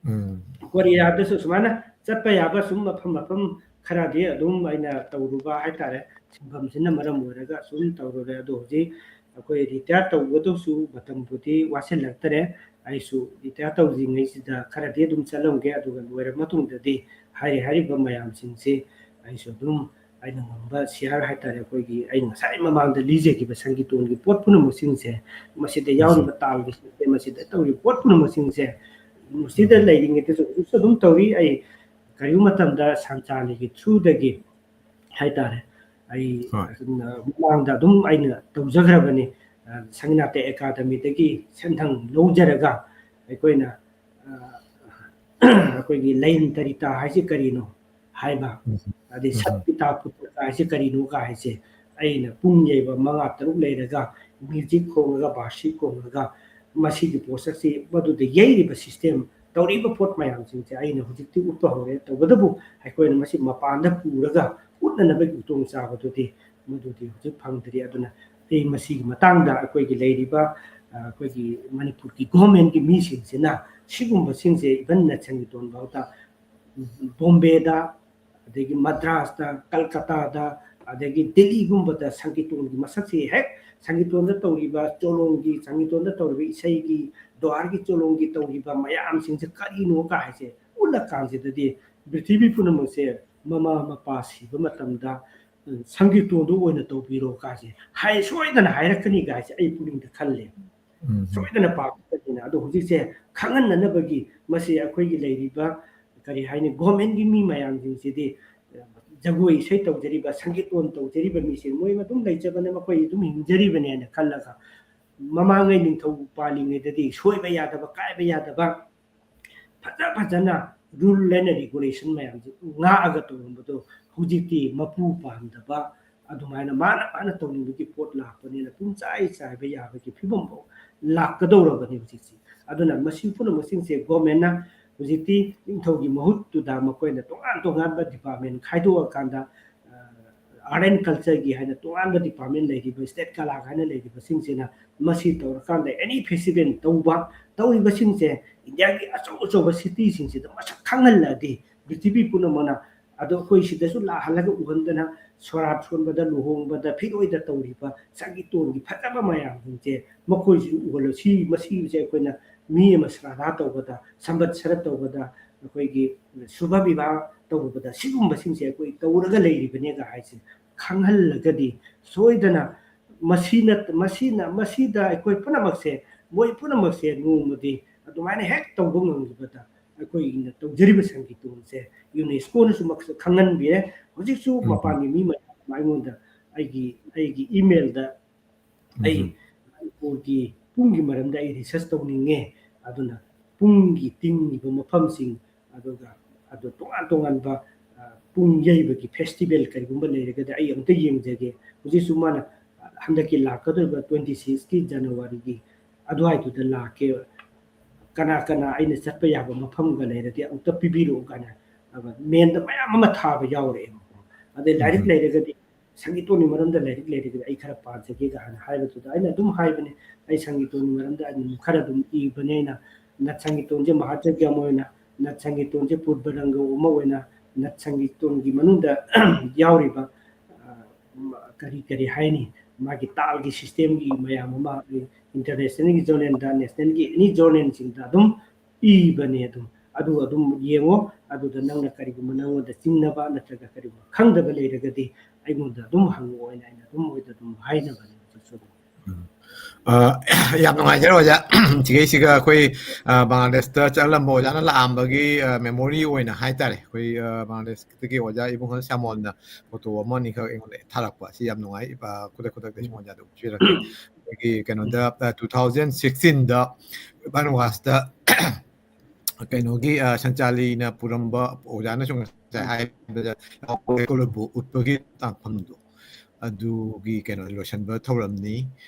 ꯎꯝ꯫ ꯀꯣꯔꯤꯌꯥꯗꯁꯨ ꯁꯨꯃꯥꯏꯅ ꯆꯠꯄ ꯌꯥꯕ ꯁꯨꯝ ꯃꯐꯝ ꯃꯐꯝ ꯈꯔꯗꯤ ꯑꯗꯨꯝ ꯑꯩꯅ ꯇꯧꯔꯨꯕ ꯍꯥꯏꯇꯥꯔꯦ, ꯁꯤꯟꯐꯝꯁꯤꯅ ꯃꯔꯝ ꯑꯣꯏꯔꯒ ꯁꯨꯝ ꯇꯧꯔꯨꯔꯦ꯫ ꯑꯗꯣ ꯍꯧꯖꯤꯛ ꯑꯩꯈꯣꯏ ꯔꯤꯇꯥꯌꯔ ꯇꯧꯒꯗꯧꯁꯨ ꯃꯇꯝꯕꯨꯗꯤ ꯋꯥꯠꯁꯤꯜꯂꯛꯇꯔꯦ꯫ ꯑꯩꯁꯨ ꯔꯤꯇꯥꯌꯔ ꯇꯧꯗ꯭ꯔꯤꯉꯩꯁꯤꯗ ꯈꯔꯗꯤ ꯑꯗꯨꯝ ꯆꯠꯂꯝꯒꯦ, ꯑꯗꯨꯒ ꯂꯣꯏꯔ ꯃꯇꯨꯡꯗꯗꯤ ꯍꯥꯏꯔꯤ ꯍꯥꯏꯔꯤꯕ ꯃꯌꯥꯝꯁꯤꯡꯁꯤ ꯑꯩꯁꯨ ꯑꯗꯨꯝ ꯑꯩꯅ ꯉꯝꯕ ꯁꯤꯌꯥꯔ ꯍꯥꯏꯇꯥꯔꯦ, ꯑꯩꯈꯣꯏꯒꯤ ꯑꯩꯅ ꯉꯁꯥꯏ ꯃꯃꯥꯡꯗ ꯂꯤꯖꯈꯤꯕ ꯁꯪꯒꯤꯇꯣꯟꯒꯤ ꯄꯣꯠ ꯄꯨꯝꯅꯃꯛꯁꯤꯡꯁꯦ, ꯃꯁꯤꯗ ꯎꯝ꯫ ꯌꯥꯎꯔꯤꯕ ꯇꯥꯜꯒꯤ ꯁꯤꯁꯇꯦꯝ ꯑꯁꯤꯗ ꯇꯧꯔꯤꯕ ꯄꯣꯠ ꯄꯨꯝꯅꯃꯛꯁꯤꯡꯁꯦ, ꯃꯁꯤꯗ ꯎꯝ꯫ ꯂꯩꯔꯤꯉꯩꯗꯁꯨ ꯍꯧꯖꯤꯛꯁꯨ ꯑꯗꯨꯝ ꯇꯧꯔꯤ꯫ ꯑꯩ ꯀꯔꯤꯒꯨꯝꯕ ꯃꯇꯝꯗ ꯁꯟꯆꯥꯟꯒꯤ ꯊ꯭ꯔꯨꯗꯒꯤ ꯍꯥꯏꯇꯥꯔꯦ, ꯑꯩ ꯍꯣꯏ꯫ ꯑꯗꯨꯝ, ꯑ, ꯃꯃꯥꯡꯗ ꯑꯗꯨꯝ ꯑꯩꯅ ꯇꯧꯖꯈ꯭ꯔꯕꯅꯤ꯫ ꯑ, ꯁꯪꯒꯤꯅꯥꯇ ꯑꯦꯀꯥꯗꯃꯤꯗꯒꯤ ꯁꯦꯟꯊꯪ ꯂꯧꯖꯔꯒ ꯑꯩꯈꯣꯏꯅ, ꯑ, ꯑꯩꯈꯣꯏꯒꯤ ꯂꯌꯟ ꯇꯔꯤꯇꯥ ꯍꯥꯏꯁꯤ ꯀꯔꯤꯅꯣ ꯍꯥꯏꯕ, ꯎꯝ꯫ ꯑꯗꯩ ꯎꯝ꯫ ꯁꯠ ꯄꯤꯇꯥ ꯄꯨꯇ꯭ꯔꯀꯥ ꯍꯥꯏꯁꯤ ꯀꯔꯤꯅꯣꯒ ꯍꯥꯏꯁꯦ ꯑꯩꯅ ꯄꯨꯡ ꯌꯩꯕ ꯃꯉꯥ ꯇꯔꯨꯛ ꯂꯩꯔꯒ ꯃ꯭ꯌꯨꯖꯤꯛ ꯈꯣꯡꯉꯒ, ꯕꯥꯔꯁꯤ ꯈꯣꯡꯉꯒ, ꯃꯁꯤꯒꯤ ꯄꯣꯠꯁꯛꯁꯤ ꯃꯗꯨꯗ ꯌꯩꯔꯤꯕ ꯁꯤꯁꯇꯦꯝ, ꯇꯧꯔꯤꯕ ꯄꯣꯠ ꯃꯌꯥꯝꯁꯤꯡꯁꯦ ꯑꯩꯅ ꯍꯧꯖꯤꯛꯇꯤ ꯎꯠꯄ ꯍꯧꯔꯦ꯫ ꯇꯧꯕꯇꯕꯨ ꯑꯩꯈꯣꯏꯅ ꯃꯁꯤ ꯃꯄꯥꯟꯗ ꯄꯨꯔꯒ ꯎꯠꯅꯅꯕꯒꯤ ꯈꯨꯗꯣꯡꯆꯥꯕꯗꯨꯗꯤ ꯃꯗꯨꯗꯤ ꯍꯧꯖꯤꯛ ꯐꯪꯗ꯭ꯔꯤ꯫ ꯑꯗꯨꯅ ꯑꯩ ꯃꯁꯤꯒꯤ ꯃꯇꯥꯡꯗ ꯑꯩꯈꯣꯏꯒꯤ ꯂꯩꯔꯤꯕ, ꯑ, ꯑꯩꯈꯣꯏꯒꯤ ꯃꯅꯤꯄꯨꯔꯒꯤ ꯒꯣꯔꯃꯦꯟꯒꯤ ꯃꯤꯁꯤꯡꯁꯤꯅ ꯁꯤꯒꯨꯝꯕꯁꯤꯡꯁꯦ ꯏꯚꯟ ꯅꯦꯁꯟꯒꯤ ꯇꯣꯟꯐꯥꯎꯗ ꯕꯣꯝꯕꯦꯗ, ꯑꯗꯒꯤ ꯃꯗ꯭ꯔꯥꯁꯇ, ꯀꯜꯀꯇꯥꯗ, ꯑꯗꯒꯤ ꯗꯤꯜꯂꯤꯒꯨꯝꯕꯗ ꯁꯪꯒꯤꯇꯣꯟꯒꯤ ꯃꯁꯛꯁꯤ ꯍꯦꯛ ꯁꯪꯒꯤꯇꯣꯟꯗ ꯇꯧꯔꯤꯕ ꯆꯣꯂꯣꯝꯒꯤ, ꯁꯪꯒꯤꯇꯣꯟꯗ ꯇꯧꯔꯤꯕ ꯏꯁꯩꯒꯤ, ꯗ꯭ꯋꯥꯔꯒꯤ ꯆꯣꯂꯣꯝꯒꯤ ꯇꯧꯔꯤꯕ ꯃꯌꯥꯝꯁꯤꯡꯁꯦ ꯀꯔꯤꯅꯣ ꯀꯥ ꯍꯥꯏꯁꯦ ꯎꯠꯂꯀꯥꯟꯁꯤꯗꯗꯤ ꯄ꯭ꯔꯤꯊꯤꯕꯤ ꯄꯨꯝꯅꯃꯛꯁꯦ ꯃꯃꯥ ꯃꯄꯥ ꯁꯤꯕ ꯃꯇꯝꯗ, ꯎꯝ, ꯁꯪꯒꯤꯇꯣꯟꯗꯨ ꯑꯣꯏꯅ ꯇꯧꯕꯤꯔꯣ ꯀꯥꯁꯦ ꯍꯥꯏ ꯁꯣꯏꯗꯅ ꯍꯥꯏꯔꯛꯀꯅꯤ ꯀꯥꯏꯁꯦ ꯑꯩ ꯄꯨꯛꯅꯤꯡꯗ ꯈꯜꯂꯦ꯫ ꯎꯝ꯫ ꯁꯣꯏꯗꯅ ꯄꯥꯝꯃꯛꯀꯅꯤꯅ꯫ ꯑꯗꯣ ꯍꯧꯖꯤꯛꯁꯦ ꯈꯪꯍꯟꯅꯅꯕꯒꯤ ꯃꯁꯤ ꯑꯩꯈꯣꯏꯒꯤ ꯂꯩꯔꯤꯕ, ꯀꯔꯤ ꯍꯥꯏꯅꯤ, ꯒꯣꯔꯃꯦꯟꯒꯤ ꯃꯤ ꯃꯌꯥꯝꯁꯤꯡꯁꯤꯗꯤ ꯖꯒꯣꯏ ꯏꯁꯩ ꯇꯧꯖꯔꯤꯕ, ꯁꯪꯒꯤꯠꯂꯣꯟ ꯇꯧꯖꯔꯤꯕ ꯃꯤꯁꯦ ꯃꯣꯏ ꯑꯗꯨꯝ ꯂꯩꯖꯕꯅꯦ, ꯃꯈꯣꯏ ꯑꯗꯨꯝ ꯍꯤꯡꯖꯔꯤꯕꯅꯦꯅ ꯈꯜꯂꯒ ꯃꯃꯥꯡꯉꯩ ꯅꯤꯡꯊꯧ ꯄꯥꯜꯂꯤꯉꯩꯗꯗꯤ ꯁꯣꯏꯕ ꯌꯥꯗꯕ, ꯀꯥꯏꯕ ꯌꯥꯗꯕ, ꯐꯖ ꯐꯖꯅ ꯔꯨꯜ ꯑꯦꯟ ꯔꯤꯒꯨꯂꯦꯁꯟ ꯃꯌꯥꯝꯁꯦ ꯉꯥꯛꯑꯒ ꯇꯧꯔꯝꯕꯗꯣ ꯍꯧꯖꯤꯛꯇꯤ ꯃꯄꯨ ꯄꯥꯝꯗꯕ, ꯑꯗꯨꯃꯥꯏꯅ ꯃꯥꯅ ꯃꯥꯅ ꯇꯧꯅꯤꯡꯕꯒꯤ ꯄꯣꯠ ꯂꯥꯛꯄꯅꯤꯅ ꯄꯨꯡꯆꯥꯏ ꯆꯥꯏꯕ ꯌꯥꯕꯒꯤ ꯐꯤꯕꯝꯐꯥꯎ ꯂꯥꯛꯀꯗꯧꯔꯕꯅꯤ ꯍꯧꯖꯤꯛꯁꯤ꯫ ꯑꯗꯨꯅ ꯃꯁꯤ ꯄꯨꯝꯅꯃꯛꯁꯤꯡꯁꯦ ꯒꯣꯔꯃꯦꯟꯅ ꯍꯧꯖꯤꯛꯇꯤ ꯅꯤꯡꯊꯧꯒꯤ ꯃꯍꯨꯠꯇꯨꯗ ꯃꯈꯣꯏꯅ ꯇꯣꯉꯥꯟ ꯇꯣꯉꯥꯟꯕ department ꯈꯥꯏꯗꯣꯛꯑꯀꯥꯟꯗ, ꯑ, Art and Cultureꯒꯤ ꯍꯥꯏꯅ ꯇꯣꯉꯥꯟꯕ department ꯂꯩꯔꯤꯕ, state Kala ꯍꯥꯏꯅ ꯂꯩꯔꯤꯕꯁꯤꯡꯁꯤꯅ ꯃꯁꯤ ꯇꯧꯔꯀꯥꯟꯗ any festival ꯇꯧꯕ, ꯇꯧꯔꯤꯕꯁꯤꯡꯁꯦ ꯏꯟꯗꯤꯌꯥꯒꯤ ꯑꯆꯧ ꯑꯆꯧꯕ cityꯁꯤꯡꯁꯤꯗ ꯃꯁꯛ ꯈꯪꯍꯜꯂꯗꯤ ꯄ꯭ꯔꯤꯊꯤꯕꯤ ꯄꯨꯝꯅꯃꯛꯅ, ꯑꯗꯣ ꯑꯩꯈꯣꯏ ꯁꯤꯗꯁꯨ ꯂꯥꯛꯍꯜꯂꯒ ꯎꯍꯟꯗꯅ ꯁꯣꯔꯥꯠ ꯁꯣꯟꯕꯗ, ꯂꯨꯍꯣꯡꯕꯗ, ꯐꯤꯔꯣꯏꯗ ꯇꯧꯔꯤꯕ ꯁꯪꯒꯤꯇꯣꯟꯒꯤ ꯐꯖꯕ ꯃꯌꯥꯝꯁꯤꯡꯁꯦ ꯃꯈꯣꯏꯁꯨ ꯎꯍꯜꯂꯣ꯫ ꯁꯤ, ꯃꯁꯤꯁꯦ ꯑꯩꯈꯣꯏꯅ ꯃꯤ ꯑꯃ ꯁ꯭ꯔꯥꯙꯥ ꯇꯧꯕꯗ, ꯁꯝꯕꯠꯁꯔ ꯇꯧꯕꯗ, ꯑꯩꯈꯣꯏꯒꯤ ꯁꯨꯚ ꯕꯤꯚꯥ ꯇꯧꯕꯗ ꯁꯤꯒꯨꯝꯕꯁꯤꯡꯁꯦ ꯑꯩꯈꯣꯏ ꯇꯧꯔꯒ ꯂꯩꯔꯤꯕꯅꯦꯒ ꯍꯥꯏꯁꯦ ꯈꯪꯍꯜꯂꯒꯗꯤ ꯁꯣꯏꯗꯅ ꯃꯁꯤꯅ, ꯃꯁꯤꯅ, ꯃꯁꯤꯗ ꯑꯩꯈꯣꯏ ꯄꯨꯝꯅꯃꯛꯁꯦ, ꯃꯣꯏ ꯄꯨꯝꯅꯃꯛꯁꯦ ꯅꯣꯡꯃꯗꯤ ꯑꯗꯨꯃꯥꯏꯅ ꯍꯦꯛ ꯇꯧꯕ ꯉꯝꯈꯤꯕꯗ ꯑꯩꯈꯣꯏꯅ ꯇꯧꯖꯔꯤꯕ ꯁꯪꯒꯤꯇꯣꯟꯁꯦ UNESCOꯅꯁꯨ ꯃꯁꯛ ꯈꯪꯍꯟꯕꯤꯔꯦ꯫ ꯍꯧꯖꯤꯛꯁꯨ ꯎꯝ꯫ ꯃꯄꯥꯟꯒꯤ ꯃꯤ ꯃꯌꯥꯝ ꯑꯃ ꯑꯩꯉꯣꯟꯗ ꯑꯩꯒꯤ, ꯑꯩꯒꯤ emailꯗ ꯑꯩ ꯎꯝ꯫ ꯃꯅꯤꯄꯨꯔꯒꯤ ꯄꯨꯡꯒꯤ ꯃꯔꯝꯗ ꯑꯩ research ꯇꯧꯅꯤꯡꯉꯦ, ꯑꯗꯨꯅ ꯄꯨꯡꯒꯤ ꯇꯤꯡꯉꯤꯕ ꯃꯐꯝꯁꯤꯡ, ꯑꯗꯨꯒ ꯑꯗꯨ ꯇꯣꯉꯥꯟ ꯇꯣꯉꯥꯟꯕ, ꯑ, ꯄꯨꯡ ꯌꯩꯕꯒꯤ festival ꯀꯔꯤꯒꯨꯝꯕ ꯂꯩꯔꯒꯗꯤ ꯑꯩ ꯑꯃꯨꯛꯇ ꯌꯦꯡꯖꯒꯦ꯫ ꯍꯧꯖꯤꯛꯁꯨ ꯃꯥꯅ ꯍꯟꯗꯛꯀꯤ ꯂꯥꯛꯀꯗꯧꯔꯤꯕ twenty sixꯀꯤ Januaryꯒꯤ ꯑꯗꯨꯋꯥꯏꯗꯨꯗ ꯂꯥꯛꯀꯦ, ꯀꯅꯥ ꯀꯅꯥ ꯑꯩꯅ ꯆꯠꯄ ꯌꯥꯕ ꯃꯐꯝꯒ ꯂꯩꯔꯗꯤ ꯑꯃꯨꯛꯇ ꯄꯤꯕꯤꯔꯛꯎ ꯀꯥꯏꯅ, ꯑꯗꯨꯒ mailꯗ ꯃꯌꯥꯝ ꯑꯃ ꯊꯥꯕ ꯌꯥꯎꯔꯛꯑꯦꯕꯀꯣ꯫ ꯑꯗꯩ ꯂꯥꯏꯔꯤꯛ ꯎꯝ꯫ ꯂꯩꯔꯒꯗꯤ, ꯁꯪꯒꯤꯇꯣꯟꯒꯤ ꯃꯔꯝꯗ ꯂꯥꯏꯔꯤꯛ ꯂꯩꯔꯒꯗꯤ ꯑꯩ ꯈꯔ ꯄꯥꯖꯒꯦꯒ ꯍꯥꯏꯅ ꯍꯥꯏꯕꯗꯨꯗ ꯑꯩꯅ ꯑꯗꯨꯝ ꯍꯥꯏꯕꯅꯦ, ꯑꯩ ꯁꯪꯒꯤꯇꯣꯟꯒꯤ ꯃꯔꯝꯗ ꯑꯗꯨꯝ ꯈꯔ ꯑꯗꯨꯝ ꯏꯕꯅꯦ꯫ ꯑꯩꯅ ꯅꯠ ꯁꯪꯒꯤꯇꯣꯟꯁꯦ ꯃꯍꯥ ꯆꯒ꯭ꯌꯝ ꯑꯣꯏꯅ, ꯅꯠ ꯁꯪꯒꯤꯇꯣꯟꯁꯦ ꯄꯨꯔꯕ ꯔꯪꯒ ꯑꯃ ꯑꯣꯏꯅ, ꯅꯠ ꯁꯪꯒꯤꯇꯣꯟꯒꯤ ꯃꯅꯨꯡꯗ ꯌꯥꯎꯔꯤꯕ, ꯑ, ꯀꯔꯤ ꯀꯔꯤ ꯍꯥꯏꯅꯤ, ꯃꯥꯒꯤ ꯇꯥꯜꯒꯤ systemꯒꯤ ꯃꯌꯥꯝ ꯑꯃ internationalꯒꯤ journalꯗ, nationalꯒꯤ any journalꯁꯤꯡꯗ ꯑꯗꯨꯝ ꯏꯕꯅꯦ꯫ ꯑꯗꯨꯝ ꯑꯗꯨ ꯑꯗꯨꯝ ꯌꯦꯡꯉꯣ꯫ ꯑꯗꯨꯗ ꯅꯪꯅ ꯀꯔꯤꯒꯨꯝꯕ ꯅꯪꯉꯣꯟꯗ ꯆꯤꯡꯅꯕ ꯅꯠꯇ꯭ꯔꯒ ꯀꯔꯤꯒꯨꯝꯕ ꯈꯪꯗꯕ ꯂꯩꯔꯒꯗꯤ ꯑꯩꯉꯣꯟꯗ ꯑꯗꯨꯝ ꯍꯪꯉꯛꯑꯣ ꯍꯥꯏꯅ ꯑꯩꯅ ꯑꯗꯨꯝ ꯃꯣꯏꯗ ꯑꯗꯨꯝ ꯍꯥꯏꯅꯕꯅꯦ ꯍꯧꯖꯤꯛꯁꯨ ꯑꯗꯨꯝ꯫ ꯎꯝ꯫ ꯑ, ꯌꯥꯝ ꯅꯨꯡꯉꯥꯏꯖꯔꯦ ꯑꯣꯖꯥ꯫ ꯁꯤꯒꯩꯁꯤꯒ ꯑꯩꯈꯣꯏ, ꯑ, ꯕꯪꯒ꯭ꯂꯥꯗꯦꯁꯇ ꯆꯠꯂꯝꯕ ꯑꯣꯖꯥꯅ ꯂꯥꯛꯑꯝꯕꯒꯤ, ꯑ, memory ꯑꯣꯏꯅ ꯍꯥꯏꯇꯥꯔꯦ꯫ ꯑꯩꯈꯣꯏ, ꯑ, ꯕꯪꯒ꯭ꯂꯥꯗꯦꯁꯇꯒꯤ ꯑꯣꯖꯥ ꯏꯕꯨꯡꯉꯣ ꯁ꯭ꯌꯥꯃꯣꯜꯅ photo ꯑꯃ ꯑꯅꯤꯈꯛ ꯑꯩꯉꯣꯟꯗ ꯊꯥꯔꯛꯄ꯫ ꯁꯤ ꯌꯥꯝ ꯅꯨꯡꯉꯥꯏ꯫ ꯑ, ꯈꯨꯗꯛ ꯈꯨꯗꯛꯇ ꯁꯨꯝ ꯑꯣꯖꯥꯗ ꯎꯠꯆꯔꯛꯀꯦ꯫ ꯑꯩꯈꯣꯏꯒꯤ ꯀꯩꯅꯣꯗ, ꯑ, two thousand sixteenꯗ ꯕꯟꯋꯥꯁꯇ ꯀꯩꯅꯣꯒꯤ, ꯑ, ꯁꯟꯆꯥꯂꯤꯅ ꯄꯨꯔꯝꯕ ꯑꯣꯖꯥꯅꯁꯨ ꯉꯁꯥꯏ ꯍꯥꯏꯕꯗ ꯀꯣꯂꯕꯨ ꯎꯠꯄꯒꯤ ꯇꯥꯡꯐꯝꯗꯣ ꯑꯗꯨꯒꯤ ꯀꯩꯅꯣ ꯂꯣꯏꯁꯤꯟꯕ ꯊꯧꯔꯝꯅꯤ꯫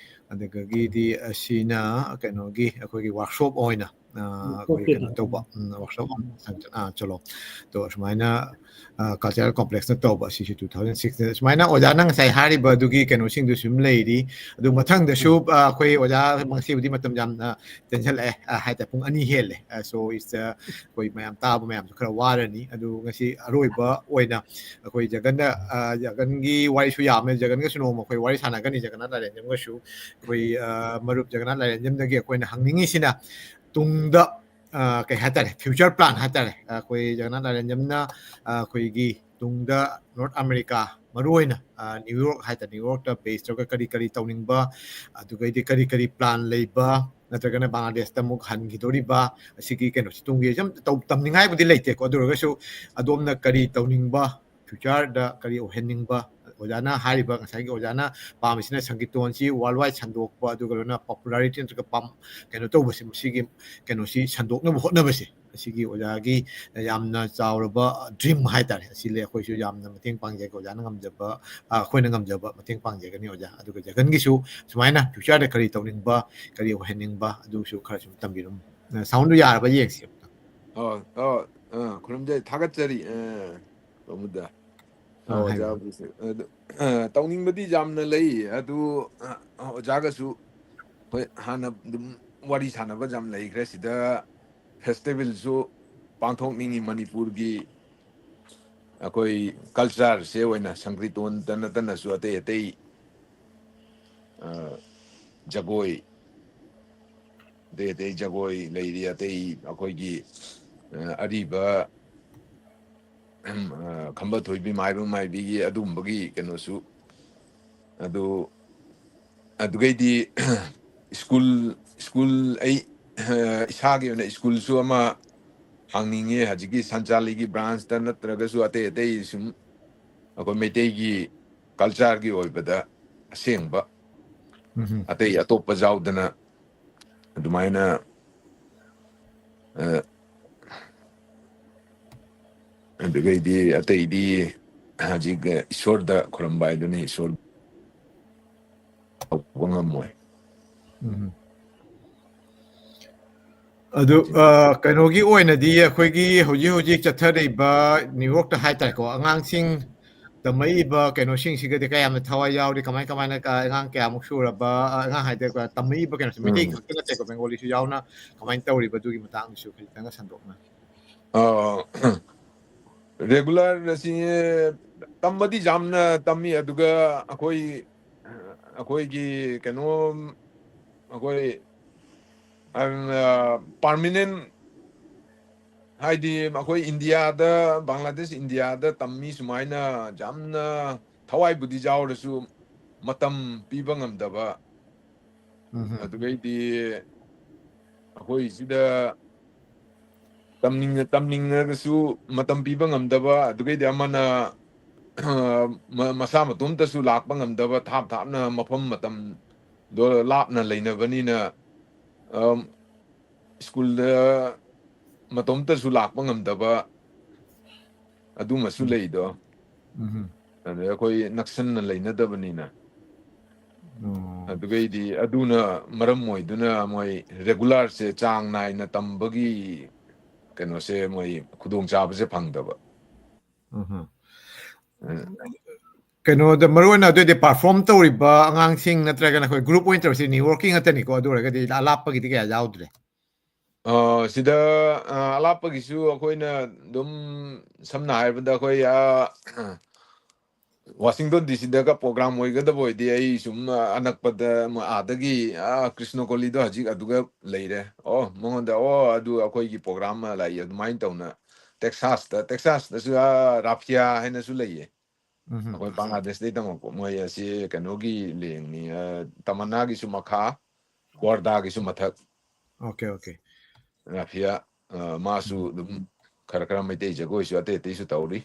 ꯑꯗꯨꯗꯒꯤꯗꯤ ꯑꯁꯤꯅ ꯀꯩꯅꯣꯒꯤ ꯑꯩꯈꯣꯏꯒꯤ workshop ꯑꯣꯏꯅ ꯑꯩꯈꯣꯏ ꯀꯩꯅꯣ ꯇꯧꯕ ꯋꯥꯔꯛꯁꯣꯞ ꯑꯃ, ꯆꯂꯣ, ꯑꯗꯣ ꯁꯨꯃꯥꯏꯅ ꯀꯜꯆꯔꯦꯜ ꯀꯣꯝꯄ꯭ꯂꯦꯛꯁꯅ ꯇꯧꯕ, ꯑꯁꯤꯁꯨ ꯇꯨ ꯊꯥꯎꯖꯟ ꯁꯤꯛꯁꯇ꯫ ꯁꯨꯃꯥꯏꯅ ꯑꯣꯖꯥꯅ ꯉꯁꯥꯏ ꯍꯥꯏꯔꯤꯕ ꯑꯗꯨꯒꯤ ꯀꯩꯅꯣꯁꯤꯡꯗꯨ ꯁꯨꯝ ꯂꯩꯔꯤ꯫ ꯑꯗꯨ ꯃꯊꯪꯗꯁꯨ ꯑꯩꯈꯣꯏ ꯑꯣꯖꯥ, ꯉꯁꯤꯕꯨꯗꯤ ꯃꯇꯝ ꯌꯥꯝꯅ ꯇꯦꯟꯁꯤꯜꯂꯛꯑꯦ, ꯍꯥꯏꯇꯥꯔꯦ, ꯄꯨꯡ ꯑꯅꯤ ꯍꯦꯜꯂꯦ꯫ ꯁꯣ ꯏꯁ ꯑꯩꯈꯣꯏ ꯃꯌꯥꯝ ꯇꯥꯕ ꯃꯌꯥꯝꯁꯨ ꯈꯔ ꯋꯥꯔꯅꯤ꯫ ꯑꯗꯨ ꯉꯁꯤ ꯑꯔꯣꯏꯕ ꯑꯣꯏꯅ ꯑꯩꯈꯣꯏ ꯖꯒꯟꯗ, ꯖꯒꯟꯒꯤ ꯋꯥꯔꯤꯁꯨ ꯌꯥꯝꯃꯦ, ꯖꯒꯟꯒꯁꯨ ꯅꯣꯡꯃ ꯑꯩꯈꯣꯏ ꯋꯥꯔꯤ ꯁꯥꯟꯅꯒꯅꯤ, ꯖꯒꯟꯅꯥꯊ ꯂꯥꯏꯔꯦꯟꯖꯝꯒꯁꯨ꯫ ꯑꯩꯈꯣꯏ ꯃꯔꯨꯞ ꯖꯒꯟꯅꯥꯊ ꯂꯥꯏꯔꯦꯟꯖꯝꯗꯒꯤ ꯑꯩꯈꯣꯏꯅ ꯍꯪꯅꯤꯡꯉꯤꯁꯤꯅ, ꯇꯨꯡꯗ ꯀꯩ ꯍꯥꯏꯇꯥꯔꯦ, ꯐ꯭ꯌꯨꯆꯔ ꯄ꯭ꯂꯥꯟ ꯍꯥꯏꯇꯥꯔꯦ, ꯑꯩꯈꯣꯏ ꯖꯒꯟꯅꯥꯊ ꯂꯥꯏꯔꯦꯟꯖꯝꯅ ꯑꯩꯈꯣꯏꯒꯤ ꯇꯨꯡꯗ ꯅꯣꯔꯠ ꯑꯃꯦꯔꯤꯀꯥ, ꯃꯔꯨꯑꯣꯏꯅ ꯅ꯭ꯌꯨ ꯌꯣꯔꯛ ꯍꯥꯏꯇꯥꯔꯦ, ꯅ꯭ꯌꯨ ꯌꯣꯔꯛꯇ ꯕꯦꯁ ꯇꯧꯔꯒ ꯀꯔꯤ ꯀꯔꯤ ꯇꯧꯅꯤꯡꯕ, ꯑꯗꯨꯒꯩꯗꯤ ꯀꯔꯤ ꯀꯔꯤ ꯄ꯭ꯂꯥꯟ ꯂꯩꯕ, ꯅꯠꯇ꯭ꯔꯒꯅ ꯕꯪꯒ꯭ꯂꯥꯗꯦꯁꯇ ꯑꯃꯨꯛ ꯍꯟꯈꯤꯗꯣꯔꯤꯕ, ꯑꯁꯤꯒꯤ ꯀꯩꯅꯣꯁꯤ ꯇꯨꯡꯒꯤ ꯁꯨꯝ ꯇꯧ-, ꯇꯝꯅꯤꯡꯉꯥꯏꯕꯨꯗꯤ ꯂꯩꯇꯦꯀꯣ, ꯑꯗꯨ ꯑꯣꯏꯔꯒꯁꯨ ꯑꯗꯣꯝꯅ ꯀꯔꯤ ꯇꯧꯅꯤꯡꯕ, ꯐ꯭ꯌꯨꯆꯔꯗ ꯀꯔꯤ ꯑꯣꯏꯍꯟꯅꯤꯡꯕ, ꯑꯣꯖꯥꯅ ꯍꯥꯏꯔꯤꯕ, ꯉꯁꯥꯏꯒꯤ ꯑꯣꯖꯥꯅ ꯄꯥꯝꯃꯤꯁꯤꯅ ꯁꯪꯀꯤꯔꯇꯣꯟꯁꯤ ꯋꯥꯔꯜ ꯋꯥꯏꯗ ꯁꯟꯗꯣꯛꯄ, ꯑꯗꯨꯒ ꯂꯣꯏꯅ ꯄꯣꯄꯨꯂꯥꯔꯤꯇꯤ ꯅꯠꯇ꯭ꯔꯒ ꯄꯥꯝ-, ꯀꯩꯅꯣ ꯇꯧꯕꯁꯦ, ꯃꯁꯤꯒꯤ ꯀꯩꯅꯣꯁꯤ ꯁꯟꯗꯣꯛꯅꯕ ꯍꯣꯠꯅꯕꯁꯦ, ꯑꯁꯤꯒꯤ ꯑꯣꯖꯥꯒꯤ ꯌꯥꯝꯅ ꯆꯥꯎꯔꯕ ꯗ꯭ꯔꯤꯝ ꯍꯥꯏꯇꯥꯔꯦ꯫ ꯑꯁꯤ ꯂꯩ, ꯑꯩꯈꯣꯏꯁꯨ ꯌꯥꯝꯅ ꯃꯇꯦꯡ ꯄꯥꯡꯖꯒꯦ, ꯑꯣꯖꯥꯅ ꯉꯝꯖꯕ, ꯑ, ꯑꯩꯈꯣꯏꯅ ꯉꯝꯖꯕ ꯃꯇꯦꯡ ꯄꯥꯡꯖꯒꯅꯤ ꯑꯣꯖꯥ꯫ ꯑꯗꯨꯒ ꯖꯒꯟꯒꯤꯁꯨ ꯁꯨꯃꯥꯏꯅ ꯐ꯭ꯌꯨꯆꯔꯗ ꯀꯔꯤ ꯇꯧꯅꯤꯡꯕ, ꯀꯔꯤ ꯑꯣꯏꯍꯟꯅꯤꯡꯕ, ꯑꯗꯨꯁꯨ ꯈꯔ ꯁꯨꯝ ꯇꯝꯕꯤꯔꯝꯃꯨ꯫ ꯑ, ꯁꯥꯎꯟꯗꯨ ꯌꯥꯔꯕ ꯌꯦꯡꯁꯤ ꯑꯝꯇ꯫ ꯑꯣ, ꯑꯣ, ꯑ, ꯈꯨꯔꯨꯝꯖꯩ, ꯊꯥꯒꯠꯆꯔꯤ, ꯑ, ꯄ꯭ꯔꯃꯣꯗ꯫ ꯑ, ꯑꯣ, ꯍꯥꯏꯕꯤꯌꯨ꯫ ꯑꯣꯖꯥꯕꯨꯁꯨ, ꯑꯗꯨ, ꯑ, ꯇꯧꯅꯤꯡꯕꯗꯤ ꯌꯥꯝꯅ ꯂꯩ꯫ ꯑꯗꯨ, ꯑ, ꯑꯣꯖꯥꯒꯁꯨ ꯍꯣꯏ, ꯍꯥꯟꯅ ꯑꯗꯨꯝ ꯋꯥꯔꯤ ꯁꯥꯟꯅꯕ ꯌꯥꯝ ꯂꯩꯈ꯭ꯔꯦ꯫ ꯁꯤꯗ ꯐꯦꯁꯇꯤꯚꯦꯜꯁꯨ ꯄꯥꯡꯊꯣꯛꯅꯤꯡꯉꯤ ꯃꯅꯤꯄꯨꯔꯒꯤ꯫ ꯑꯩꯈꯣꯏ ꯀꯜꯆꯔꯁꯦ ꯑꯣꯏꯅ ꯁꯪꯀ꯭ꯔꯤꯇꯣꯟꯇ ꯅꯠꯇꯅꯁꯨ ꯑꯇꯩ ꯑꯇꯩ, ꯑ, ꯖꯒꯣꯏ, ꯑꯇꯩ ꯑꯇꯩ ꯖꯒꯣꯏ ꯂꯩꯔꯤ, ꯑꯇꯩ ꯑꯩꯈꯣꯏꯒꯤ, ꯑ, ꯑꯔꯤꯕ, ꯑ, ꯈꯝꯕ ꯊꯣꯏꯕꯤ, ꯃꯥꯏꯕ ꯃꯥꯏꯕꯤꯒꯤ ꯑꯗꯨꯒꯨꯝꯕꯒꯤ ꯀꯩꯅꯣꯁꯨ꯫ ꯑꯗꯨ, ꯑꯗꯨꯒꯩꯗꯤ ꯁ꯭ꯀꯨꯜ, ꯁ꯭ꯀꯨꯜ ꯑꯩ, ꯑ, ꯏꯁꯥꯒꯤ ꯑꯣꯏꯅ ꯁ꯭ꯀꯨꯜꯁꯨ ꯑꯃ ꯍꯥꯡꯅꯤꯡꯉꯦ, ꯍꯧꯖꯤꯛꯀꯤ ꯁꯟꯆꯥꯂꯤꯒꯤ ꯕ꯭ꯔꯥꯟꯁꯇ ꯅꯠꯇ꯭ꯔꯒꯁꯨ ꯑꯇꯩ ꯑꯇꯩ ꯁꯨꯝ ꯑꯩꯈꯣꯏ ꯃꯩꯇꯩꯒꯤ ꯀꯜꯆꯔꯒꯤ ꯑꯣꯏꯕꯗ ꯑꯁꯦꯡꯕ, ꯎꯝꯍꯨꯝ꯫ ꯑꯇꯩ ꯑꯇꯣꯞꯄ ꯌꯥꯎꯗꯅ ꯑꯗꯨꯃꯥꯏꯅ, ꯑ, ꯑꯗꯨꯒꯩꯗꯤ ꯑꯇꯩꯗꯤ ꯍꯧꯖꯤꯛ ꯏꯁꯣꯔꯗ ꯈꯨꯔꯨꯝꯕ ꯍꯥꯏꯗꯨꯅꯤ, ꯏꯁꯣꯔ ꯇꯧꯕ ꯉꯝꯃꯣꯏ꯫ ꯎꯝ꯫ ꯑꯗꯨ, ꯑ, ꯀꯩꯅꯣꯒꯤ ꯑꯣꯏꯅꯗꯤ ꯑꯩꯈꯣꯏꯒꯤ ꯍꯧꯖꯤꯛ ꯍꯧꯖꯤꯛ ꯆꯠꯊꯔꯤꯕ ꯅ꯭ꯌꯨ ꯌꯣꯔꯛꯇ ꯍꯥꯏꯇꯥꯔꯦꯀꯣ, ꯑꯉꯥꯡꯁꯤꯡ ꯇꯝꯃꯛꯏꯕ ꯀꯩꯅꯣꯁꯤꯡꯁꯤꯒꯗꯤ ꯀꯌꯥꯝꯅ ꯊꯋꯥꯏ ꯌꯥꯎꯔꯤ? ꯀꯃꯥꯏ ꯀꯃꯥꯏꯅ ꯀ-, ꯑꯉꯥꯡ ꯀꯌꯥꯃꯨꯛ ꯁꯨꯔꯕ, ꯑ, ꯑꯉꯥꯡ ꯍꯥꯏꯗꯤ ꯇꯝꯃꯛꯏꯕ ꯀꯩꯅꯣꯁꯦ, ꯃꯩꯇꯩ ꯎꯝ꯫ ꯈꯛꯇ ꯅꯠꯇꯦꯀꯣ, ꯕꯦꯡꯒꯣꯂꯤꯁꯨ ꯌꯥꯎꯅ, ꯀꯃꯥꯏꯅ ꯇꯧꯔꯤꯕ ꯑꯗꯨꯒꯤ ꯃꯇꯥꯡꯗꯁꯨ ꯈꯤꯇꯪꯒ ꯁꯟꯗꯣꯛꯅ? ꯑ, regular ꯑꯁꯤ ꯇꯝꯕꯗꯤ ꯌꯥꯝꯅ ꯇꯝꯃꯤ, ꯑꯗꯨꯒ ꯑꯩꯈꯣꯏ, ꯑꯩꯈꯣꯏꯒꯤ ꯀꯩꯅꯣ, ꯑꯩꯈꯣꯏ, ꯑ, permanent, ꯍꯥꯏꯗꯤ ꯑꯩꯈꯣꯏ ꯏꯟꯗꯤꯌꯥꯗ, ꯕꯪꯒ꯭ꯂꯥꯗꯦꯁ, ꯏꯟꯗꯤꯌꯥꯗ ꯇꯝꯃꯤ ꯁꯨꯃꯥꯏꯅ ꯌꯥꯝꯅ ꯊꯋꯥꯏꯕꯨꯗꯤ ꯌꯥꯎꯔꯁꯨ ꯃꯇꯝ ꯄꯤꯕ ꯉꯝꯗꯕ, ꯎꯝꯍꯨꯝ꯫ ꯑꯗꯨꯒꯩꯗꯤ ꯑꯩꯈꯣꯏ ꯁꯤꯗ ꯇꯝꯅꯤꯡꯉ-, ꯇꯝꯅꯤꯡꯉꯒꯁꯨ ꯃꯇꯝ ꯄꯤꯕ ꯉꯝꯗꯕ, ꯑꯗꯨꯒꯩꯗꯤ ꯑꯃꯅ, ꯑ, ꯃ-, ꯃꯁꯥ ꯃꯇꯣꯝꯇꯁꯨ ꯂꯥꯛꯄ ꯉꯝꯗꯕ, ꯊꯥꯞ ꯊꯥꯞꯅ ꯃꯐꯝ ꯃꯇꯝꯗꯣ ꯂꯥꯞꯅ ꯂꯩꯅꯕꯅꯤꯅ, ꯑꯝ, ꯁ꯭ꯀꯨꯜꯗ ꯃꯇꯣꯝꯇꯁꯨ ꯂꯥꯛꯄ ꯉꯝꯗꯕ ꯑꯗꯨꯃꯁꯨ ꯎꯝ꯫ ꯂꯩꯗꯣ꯫ ꯎꯝꯍꯨꯝ꯫ ꯑꯗꯩ ꯑꯩꯈꯣꯏ ꯅꯛꯁꯟꯅ ꯂꯩꯅꯗꯕꯅꯤꯅ꯫ ꯑꯣ꯫ ꯑꯗꯨꯒꯩꯗꯤ ꯑꯗꯨꯅ ꯃꯔꯝ ꯑꯣꯏꯗꯨꯅ ꯃꯣꯏ regularꯁꯦ ꯆꯥꯡ ꯅꯥꯏꯅ ꯇꯝꯕꯒꯤ ꯀꯩꯅꯣꯁꯦ ꯃꯣꯏ ꯈꯨꯗꯣꯡꯆꯥꯕꯁꯦ ꯐꯪꯗꯕ꯫ ꯎꯝꯍꯨꯝ꯫ ꯎꯝ꯫ ꯀꯩꯅꯣꯗ ꯃꯔꯨ ꯑꯣꯏꯅ ꯑꯗꯨꯑꯣꯏꯗꯤ perform ꯇꯧꯔꯤꯕ ꯑꯉꯥꯡꯁꯤꯡ ꯅꯠꯇ꯭ꯔꯒꯅ ꯑꯩꯈꯣꯏ group ꯑꯣꯏꯅ ꯇꯧꯔꯤꯁꯦ networking ꯉꯥꯛꯇꯅꯤꯀꯣ? ꯑꯗꯨ ꯑꯣꯏꯔꯒꯗꯤ ꯑꯂꯥꯞꯄꯒꯤꯗꯤ ꯀꯌꯥ ꯌꯥꯎꯗ꯭ꯔꯦ? ꯑ, ꯁꯤꯗ, ꯑ, ꯑꯂꯥꯞꯄꯒꯤꯁꯨ ꯑꯩꯈꯣꯏꯅ ꯑꯗꯨꯝ ꯁꯝꯅ ꯍꯥꯏꯔꯕꯗ ꯑꯩꯈꯣꯏ, ꯑ, ꯋꯥꯁꯤꯡꯇꯟ ꯗꯤ ꯁꯤꯗꯒ program ꯑꯣꯏꯒꯗꯕ ꯑꯣꯏꯗꯤ ꯑꯩ ꯁꯨꯝ, ꯑ, ꯑꯅꯛꯄꯗ ꯃ-, ꯑꯥꯗꯒꯤ, ꯑ, ꯀ꯭ꯔꯤꯁꯅ ꯀꯣꯂꯤꯗꯣ ꯍꯧꯖꯤꯛ ꯑꯗꯨꯒ ꯂꯩꯔꯦ꯫ ꯑꯣ, ꯃꯉꯣꯟꯗ, "ꯑꯣ, ꯑꯗꯨ ꯑꯩꯈꯣꯏꯒꯤ program ꯑꯃ ꯂꯥꯛꯏ," ꯑꯗꯨꯃꯥꯏꯅ ꯇꯧꯅ ꯇꯦꯛꯁꯥꯁꯇ, ꯇꯦꯛꯁꯥꯁꯇꯁꯨ, ꯑ, ꯔꯥꯐꯤꯌꯥ ꯍꯥꯏꯅꯁꯨ ꯂꯩꯌꯦ꯫ ꯎꯝꯍꯨꯝ꯫ ꯑꯩꯈꯣꯏ ꯕꯪꯒ꯭ꯂꯥꯗꯦꯁꯇꯩ ꯇꯝꯃꯛꯄ꯫ ꯃꯣꯏ ꯑꯁꯤ ꯀꯩꯅꯣꯒꯤ ꯂꯦꯡꯅꯤ, ꯑ, ꯇꯃꯟꯅꯥꯒꯤꯁꯨ ꯃꯈꯥ, ꯋꯥꯔꯗꯥꯒꯤꯁꯨ ꯃꯊꯛ꯫ Okay, okay. ꯔꯥꯐꯤꯌꯥ, ꯑ, ꯃꯥꯁꯨ ꯎꯝ꯫ ꯑꯗꯨꯝ ꯈꯔ ꯈꯔ ꯃꯩꯇꯩ ꯖꯒꯣꯏꯁꯨ ꯑꯇꯩ ꯑꯇꯩꯁꯨ ꯇꯧꯔꯤ,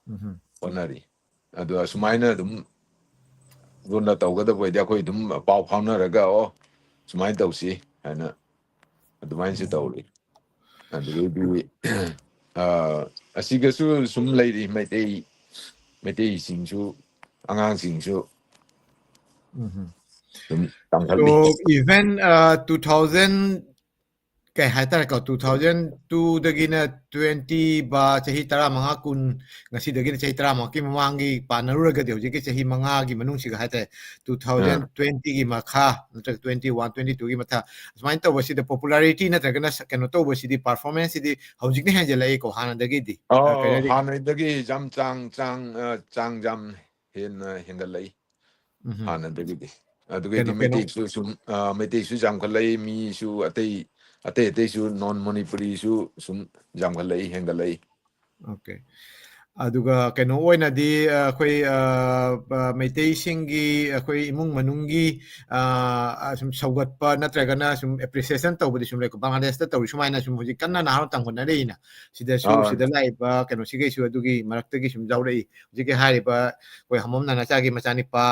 ꯎꯝꯍꯨꯝ꯫ ꯍꯣꯠꯅꯔꯤ꯫ ꯑꯗꯣ ꯑꯁꯨꯃꯥꯏꯅ ꯑꯗꯨꯝ ꯂꯨꯅ ꯇꯧꯒꯗꯕ ꯑꯣꯏꯗꯤ ꯑꯩꯈꯣꯏ ꯑꯗꯨꯝ ꯄꯥꯎ ꯐꯥꯎꯅꯔꯒ, "ꯑꯣ, ꯁꯨꯃꯥꯏꯅ ꯇꯧꯁꯤ," ꯍꯥꯏꯅ ꯑꯗꯨꯃꯥꯏꯅꯁꯨ ꯎꯝ꯫ ꯇꯧꯔꯤ꯫ ꯑꯗꯨꯗꯩꯗꯤ, ꯑ, ꯑꯁꯤꯒꯁꯨ ꯁꯨꯝ ꯂꯩꯔꯤ, ꯃꯩꯇꯩ, ꯃꯩꯇꯩꯁꯤꯡꯁꯨ, ꯑꯉꯥꯡꯁꯤꯡꯁꯨ ꯎꯝꯍꯨꯝ꯫ ꯑꯗꯨꯝ ꯇꯝꯈꯠꯂꯤ꯫ So, even, uh, two thousand ꯀꯩ ꯍꯥꯏꯇꯥꯔꯦꯀꯣ, two thousand two ꯗꯒꯤꯅ twenty ꯕꯥ ꯆꯍꯤ ꯇꯔꯥꯃꯉꯥ, ꯀꯨꯟ, ꯉꯁꯤꯗꯒꯤꯅ ꯆꯍꯤ ꯇꯔꯥꯃꯉꯥꯒꯤ ꯃꯃꯥꯡꯒꯤ ꯄꯥꯟꯅꯔꯨꯔꯒꯗꯤ, ꯍꯧꯖꯤꯛꯀꯤ ꯆꯍꯤ ꯃꯉꯥꯒꯤ ꯃꯅꯨꯡꯁꯤꯒ ꯍꯥꯏꯇꯥꯔꯦ, two thousand twenty ꯒꯤ ꯃꯈꯥ ꯅꯠꯇ꯭ꯔꯒ twenty one, twenty two ꯒꯤ ꯃꯊꯛ, ꯑꯁꯨꯃꯥꯏꯅ ꯇꯧꯕꯁꯤꯗ popularity ꯅꯠꯇ꯭ꯔꯒꯅ ꯁ-, ꯀꯩꯅꯣ ꯇꯧꯕꯁꯤꯗꯤ, performance ꯁꯤꯗꯤ ꯍꯧꯖꯤꯛꯅ ꯍꯦꯟꯖꯜꯂꯛꯏꯀꯣ ꯍꯥꯟꯅꯗꯒꯤꯗꯤ? ꯑ, ꯑ, ꯀꯩꯅꯣꯗꯤ ꯍꯥꯟꯅꯗꯒꯤ ꯌꯥꯝ ꯆꯥꯡ, ꯆꯥꯡ, ꯑ, ꯆꯥꯡ ꯌꯥꯝ ꯍꯦꯟꯅ ꯍꯦꯟꯒꯠꯂꯛꯏ ꯎꯝꯍꯨꯝ꯫ ꯍꯥꯟꯅꯗꯒꯤꯗꯤ꯫ ꯑꯗꯨꯒꯗꯤ ꯀꯩꯅꯣ, ꯀꯩꯅꯣ ꯃꯩꯇꯩꯁꯨ ꯁꯨꯝ, ꯑ, ꯃꯩꯇꯩꯁꯨ ꯌꯥꯝꯈꯠꯂꯛꯏ, ꯃꯤꯁꯨ ꯑꯇꯩ, ꯑꯇꯩ ꯑꯇꯩꯁꯨ non ꯃꯅꯤꯄꯨꯔꯤꯁꯨ ꯁꯨꯝ ꯌꯥꯝꯈꯠꯂꯛꯏ, ꯍꯦꯟꯒꯠꯂꯛꯏ꯫ ꯑꯣꯀꯦ꯫ ꯑꯗꯨꯒ ꯀꯩꯅꯣ ꯑꯣꯏꯅꯗꯤ, ꯑ, ꯑꯩꯈꯣꯏ, ꯑ, ꯑ, ꯃꯩꯇꯩꯁꯤꯡꯒꯤ ꯑꯩꯈꯣꯏ ꯏꯃꯨꯡ ꯃꯅꯨꯡꯒꯤ, ꯑ, ꯑ, ꯁꯨꯝ ꯁꯧꯒꯠꯄ ꯅꯠꯇ꯭ꯔꯒꯅ ꯁꯨꯝ appreciation ꯇꯧꯕꯗꯤ ꯁꯨꯝ ꯂꯩꯀꯣ꯫ ꯕꯪꯒ꯭ꯂꯥꯗꯦꯁꯇ ꯇꯧꯔꯤ ꯁꯨꯃꯥꯏꯅ ꯁꯨꯝ ꯍꯧꯖꯤꯛ ꯀꯟꯅ ꯅꯍꯥꯔꯣꯜ ꯇꯝꯈꯠꯅꯔꯛꯏꯅ꯫ ꯁꯤꯗꯁꯨ, ꯑꯥ꯫ ꯁꯤꯗ ꯂꯥꯛꯏꯕ ꯀꯩꯅꯣꯁꯤꯈꯩꯁꯨ ꯑꯗꯨꯒꯤ ꯃꯔꯛꯇꯒꯤ ꯁꯨꯝ ꯌꯥꯎꯔꯛꯏ꯫ ꯍꯧꯖꯤꯛꯀꯤ ꯍꯥꯏꯔꯤꯕ ꯑꯩꯈꯣꯏ ꯍꯝꯕꯝ ꯅꯥꯅꯥꯆꯥꯒꯤ ꯃꯆꯥꯅꯤꯄꯥ,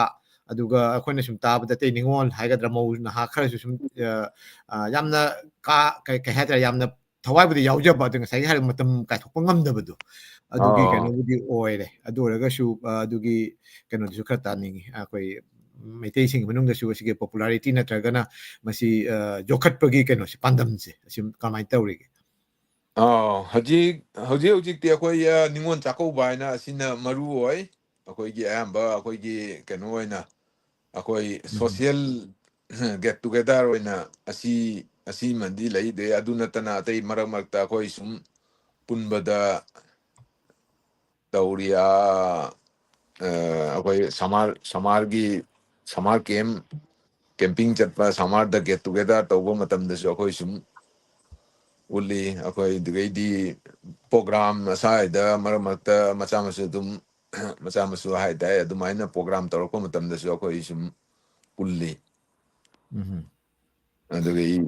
ꯑꯗꯨꯒ ꯑꯩꯈꯣꯏꯅ ꯁꯨꯝ ꯇꯥꯕꯗ ꯑꯇꯩ ꯅꯤꯉꯣꯜ ꯍꯥꯏꯒꯗ꯭ꯔꯥ, ꯃꯧ ꯅꯍꯥ ꯈꯔꯁꯨ ꯁꯨꯝ, ꯑ, ꯑ, ꯌꯥꯝꯅ ꯀꯥ-, ꯀꯩ, ꯀꯩ ꯍꯥꯏꯇꯥꯔꯦ, ꯌꯥꯝꯅ ꯊꯋꯥꯏꯕꯨꯗꯤ ꯌꯥꯎꯖꯕ, ꯑꯗꯨ ꯉꯁꯥꯏꯒꯤ ꯍꯥꯏꯔꯤꯕ ꯃꯇꯝ ꯀꯥꯏꯊꯣꯛꯄ ꯉꯝꯗꯕꯗꯣ, ꯑꯗꯨꯒꯤ ꯑꯥ꯫ ꯀꯩꯅꯣꯕꯨꯗꯤ ꯑꯣꯏꯔꯦ꯫ ꯑꯗꯨ ꯑꯣꯏꯔꯒꯁꯨ, ꯑ, ꯑꯗꯨꯒꯤ ꯀꯩꯅꯣꯗꯨꯁꯨ ꯈꯔ ꯇꯥꯅꯤꯡꯉꯤ꯫ ꯑꯩꯈꯣꯏ ꯃꯩꯇꯩꯁꯤꯡꯒꯤ ꯃꯅꯨꯡꯗꯁꯨ ꯑꯁꯤꯒꯤ popularity ꯅꯠꯇ꯭ꯔꯒꯅ ꯃꯁꯤ, ꯑ, ꯌꯣꯛꯈꯠꯄꯒꯤ ꯀꯩꯅꯣꯁꯦ, ꯄꯥꯟꯗꯝꯁꯦ, ꯑꯁꯤ ꯀꯃꯥꯏꯅ ꯇꯧꯔꯤꯒꯦ? ꯑꯥ, ꯍꯧꯖꯤꯛ, ꯍꯧꯖꯤꯛ ꯍꯧꯖꯤꯛꯇꯤ ꯑꯩꯈꯣꯏ, ꯑ, ꯅꯤꯉꯣꯜ ꯆꯥꯛꯀꯧꯕ ꯍꯥꯏꯅ ꯑꯁꯤꯅ ꯃꯔꯨ ꯑꯣꯏ꯫ ꯑꯩꯈꯣꯏꯒꯤ ꯑꯌꯥꯝꯕ ꯑꯩꯈꯣꯏꯒꯤ ꯀꯩꯅꯣ ꯑꯣꯏꯅ ꯑꯩꯈꯣꯏ ꯎꯝ꯫ Social get together ꯑꯣꯏꯅ ꯑꯁꯤ, ꯑꯁꯤꯃꯗꯤ ꯂꯩꯗꯦ꯫ ꯑꯗꯨ ꯅꯠꯇꯅ ꯑꯇꯩ ꯃꯔꯛ ꯃꯔꯛꯇ ꯑꯩꯈꯣꯏ ꯁꯨꯝ ꯄꯨꯟꯕꯗ ꯇꯧꯔꯤ꯫ ꯑꯥ, ꯑ, ꯑꯩꯈꯣꯏ summer, summerꯒꯤ, summer camp, camping ꯆꯠꯄ, summerꯗ get together ꯇꯧꯕ ꯃꯇꯝꯗꯁꯨ ꯑꯩꯈꯣꯏ ꯁꯨꯝ ꯎꯠꯂꯤ꯫ ꯑꯩꯈꯣꯏ ꯑꯗꯨꯗꯩꯗꯤ program ꯃꯁꯥꯏꯗ ꯃꯔꯛ ꯃꯔꯛꯇ ꯃꯆꯥ ꯃꯁꯨ ꯑꯗꯨꯝ, ꯃꯆꯥ ꯃꯁꯨ ꯍꯥꯏꯇꯥꯔꯦ, ꯑꯗꯨꯃꯥꯏꯅ program ꯇꯧꯔꯛꯄ ꯃꯇꯝꯗꯁꯨ ꯑꯩꯈꯣꯏ ꯁꯨꯝ ꯄꯨꯜꯂꯤ꯫ ꯎꯝꯍꯨꯝ꯫ ꯑꯗꯨꯒ ꯑꯩ,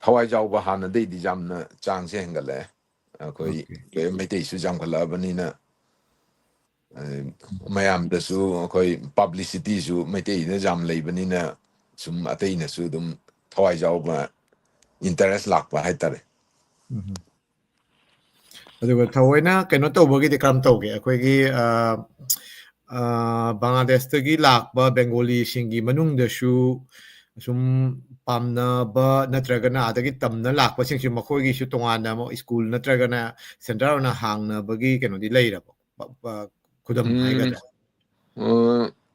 ꯊꯋꯥꯏ ꯌꯥꯎꯕ ꯍꯥꯟꯅꯗꯩꯗꯤ ꯌꯥꯝꯅ ꯆꯥꯡꯁꯦ ꯍꯦꯟꯒꯠꯂꯛꯑꯦ꯫ ꯑꯩꯈꯣꯏ ꯑꯣꯀꯦ꯫ ꯃꯩꯇꯩꯁꯨ ꯌꯥꯝꯈꯠꯂꯛꯑꯕꯅꯤꯅ, ꯑ, ꯃꯌꯥꯝꯗꯁꯨ ꯑꯩꯈꯣꯏ publicityꯁꯨ ꯃꯩꯇꯩꯗ ꯌꯥꯝ ꯂꯩꯕꯅꯤꯅ ꯁꯨꯝ ꯑꯇꯩꯅꯁꯨ ꯑꯗꯨꯝ ꯊꯋꯥꯏ ꯌꯥꯎꯕ, interest ꯂꯥꯛꯄ ꯍꯥꯏꯇꯥꯔꯦ꯫ ꯎꯝꯍꯨꯝ꯫ ꯑꯗꯨꯒ ꯊꯑꯣꯏꯅ ꯀꯩꯅꯣ ꯇꯧꯕꯒꯤꯗꯤ ꯀꯔꯝ ꯇꯧꯒꯦ? ꯑꯩꯈꯣꯏꯒꯤ, ꯑ, ꯑ, ꯕꯪꯒ꯭ꯂꯥꯗꯦꯁꯇꯒꯤ ꯂꯥꯛꯄ ꯕꯦꯡꯒꯣꯂꯤꯁꯤꯡꯒꯤ ꯃꯅꯨꯡꯗꯁꯨ, ꯁꯨꯝ ꯄꯥꯝꯅꯕ ꯅꯠꯇ꯭ꯔꯒꯅ ꯑꯥꯗꯒꯤ ꯇꯝꯅ ꯂꯥꯛꯄꯁꯤꯡꯁꯨ ꯃꯈꯣꯏꯒꯤꯁꯨ ꯇꯣꯉꯥꯟꯅ ꯑꯃꯨꯛ ꯁ꯭ꯀꯨꯜ ꯅꯠꯇ꯭ꯔꯒꯅ ꯁꯦꯟꯇꯔ ꯑꯣꯏꯅ ꯍꯥꯡꯅꯕꯒꯤ ꯀꯩꯅꯣꯗꯤ ꯂꯩꯔꯕꯣ? ꯄ-, ꯄ-, ꯈꯨꯗꯝ ꯎꯝ, ꯍꯥꯏꯒꯗ꯭ꯔꯥ? ꯑ,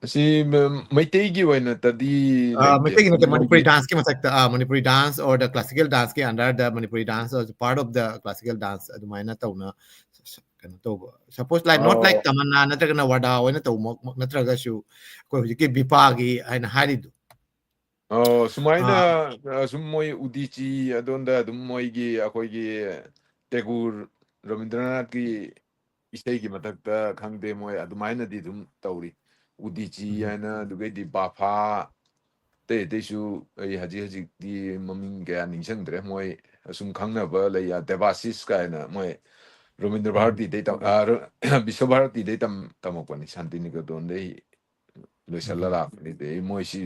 ꯑꯁꯤ ꯃ-, ꯃꯩꯇꯩꯒꯤ ꯑꯣꯏꯅꯗꯤ ꯑ, ꯂꯩꯇꯦ꯫ ꯃꯩꯇꯩꯒꯤ ꯅꯠꯇꯦ, ꯃꯅꯤꯄꯨꯔꯤ ꯃꯣꯏꯒꯤ ꯗꯥꯟꯁꯀꯤ ꯃꯊꯛꯇ, ꯑ, Manipuri dance or the classical ꯗꯥꯟꯁꯀꯤ under the Manipuri dance as part of the classical dance ꯑꯗꯨꯃꯥꯏꯅ ꯇꯧꯅ ꯁ-, ꯁ-, ꯀꯩꯅꯣ ꯇꯧꯕ, suppose like, not like ꯑꯣ꯫ ꯇꯃꯟꯅꯥ ꯅꯠꯇ꯭ꯔꯒꯅ ꯋꯥꯗꯥ ꯑꯣꯏꯅ ꯇꯧꯕꯃꯛ ꯅꯠꯇ꯭ꯔꯒꯁꯨ ꯑꯩꯈꯣꯏ ꯍꯧꯖꯤꯛꯀꯤ ꯕꯤꯄꯥꯒꯤ ꯍꯥꯏꯅ ꯍꯥꯏꯔꯤꯗꯣ꯫ ꯑꯣ, ꯁꯨꯃꯥꯏꯅ, ꯑꯥ꯫ ꯑ, ꯁꯨꯝ ꯃꯣꯏ ꯎꯗꯤꯆꯤ ꯑꯗꯣꯝꯗ ꯑꯗꯨꯝ ꯃꯣꯏꯒꯤ ꯑꯩꯈꯣꯏꯒꯤ ꯇꯦꯒꯨꯔ ꯔꯕꯤꯟꯗ꯭ꯔꯅꯥꯊꯀꯤ ꯏꯁꯩꯒꯤ ꯃꯊꯛꯇ ꯈꯪꯗꯦ, ꯃꯣꯏ ꯑꯗꯨꯃꯥꯏꯅꯗꯤ ꯑꯗꯨꯝ ꯇꯧꯔꯤ꯫ ꯎꯗꯤꯆꯤ ꯎꯝ꯫ ꯍꯥꯏꯅ, ꯑꯗꯨꯒꯩꯗꯤ ꯕꯥꯐꯥ, ꯑꯇꯩ ꯑꯇꯩꯁꯨ ꯑꯩ ꯍꯧꯖꯤꯛ ꯍꯧꯖꯤꯛꯇꯤ ꯃꯃꯤꯡ ꯀꯌꯥ ꯅꯤꯡꯁꯤꯡꯗ꯭ꯔꯦ꯫ ꯃꯣꯏ ꯑꯁꯨꯝ ꯈꯪꯅꯕ ꯂꯩ, ꯑ, ꯗꯦꯕꯥꯁꯤꯁ ꯀꯥꯏꯅ, ꯃꯣꯏ ꯔꯕꯤꯟꯗ꯭ꯔ ꯎꯝ꯫ ꯚꯥꯔꯇꯤꯗꯩ ꯇꯝ-, ꯑ, ꯔ-, ꯕꯤꯁ꯭ꯋ ꯚꯥꯔꯇꯤꯗꯩ ꯇꯝ-, ꯇꯝꯃꯛꯄꯅꯤ, ꯁꯥꯟꯇꯤꯅꯤꯀꯦꯇꯟꯗꯩ ꯂꯣꯏꯁꯜꯂ ꯎꯝ꯫ ꯂꯥꯛꯄꯅꯤ꯫ ꯑꯗꯩ ꯃꯣꯏꯁꯤ,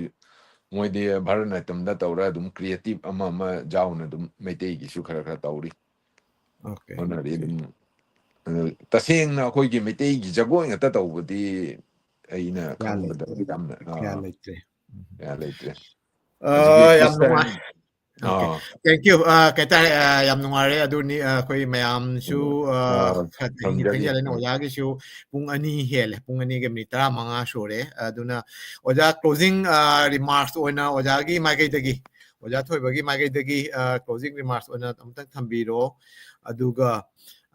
ꯃꯣꯏꯗꯤ ꯚꯥꯔꯠꯅꯥꯇ꯭ꯌꯝꯗ ꯇꯧꯔ ꯑꯗꯨꯝ creative ꯑꯃ ꯑꯃ ꯌꯥꯎꯅ ꯑꯗꯨꯝ ꯃꯩꯇꯩꯒꯤꯁꯨ ꯈꯔ ꯈꯔ ꯇꯧꯔꯤ꯫ Okay꯫ ꯍꯣꯠꯅꯔꯤ ꯑꯗꯨꯝ꯫ ꯑꯗꯨ ꯇꯁꯦꯡꯅ ꯑꯩꯈꯣꯏꯒꯤ ꯃꯩꯇꯩꯒꯤ ꯖꯒꯣꯏ ꯉꯥꯛꯇ ꯇꯧꯕꯗꯤ ꯑꯩꯅ ꯀꯌꯥ ꯈꯪꯕꯗ ꯂꯩꯇ꯭ꯔꯦ꯫ ꯌꯥꯝꯅ, ꯀꯌꯥ ꯑꯥ, ꯂꯩꯇ꯭ꯔꯦ꯫ ꯎꯝ꯫ ꯀꯌꯥ ꯂꯩꯇ꯭ꯔꯦ꯫ ꯑ, ꯍꯧꯖꯤꯛꯀꯤ ꯌꯥꯝ ꯈ꯭ꯔꯤꯁꯇꯥꯟ-, ꯅꯨꯡꯉꯥꯏ꯫ Okay꯫ ꯑꯥ꯫ Thank you꯫ ꯑ, ꯀꯩ ꯍꯥꯏꯇꯥꯔꯦ, ꯑ, ꯌꯥꯝ ꯅꯨꯡꯉꯥꯏꯔꯦ꯫ ꯑꯗꯨꯅꯤ, ꯑ, ꯑꯩꯈꯣꯏ ꯃꯌꯥꯝꯁꯨ, ꯑ, ꯑꯥ, ꯈꯔ ꯊꯦꯡꯗꯤ ꯊꯝꯖꯒꯦ꯫ ꯊꯦꯡꯖꯜꯂꯦ꯫ ꯎꯝ꯫ ꯑꯣꯖꯥꯒꯤꯁꯨ ꯄꯨꯡ ꯑꯅꯤ ꯍꯦꯜꯂꯦ, ꯄꯨꯡ ꯑꯅꯤꯒ ꯃꯤꯅꯤꯠ ꯇꯔꯥꯃꯉꯥ ꯁꯨꯔꯦ꯫ ꯑꯗꯨꯅ ꯑꯣꯖꯥ, closing, ꯑ, remarks ꯑꯣꯏꯅ ꯑꯣꯖꯥꯒꯤ ꯃꯥꯏꯀꯩꯗꯒꯤ, ꯑꯣꯖꯥ ꯊꯣꯏꯕꯒꯤ ꯃꯥꯏꯀꯩꯗꯒꯤ, ꯑ, closing remarks ꯑꯣꯏꯅ ꯑꯃꯨꯛꯇꯪ ꯊꯝꯕꯤꯔꯣ꯫ ꯑꯗꯨꯒ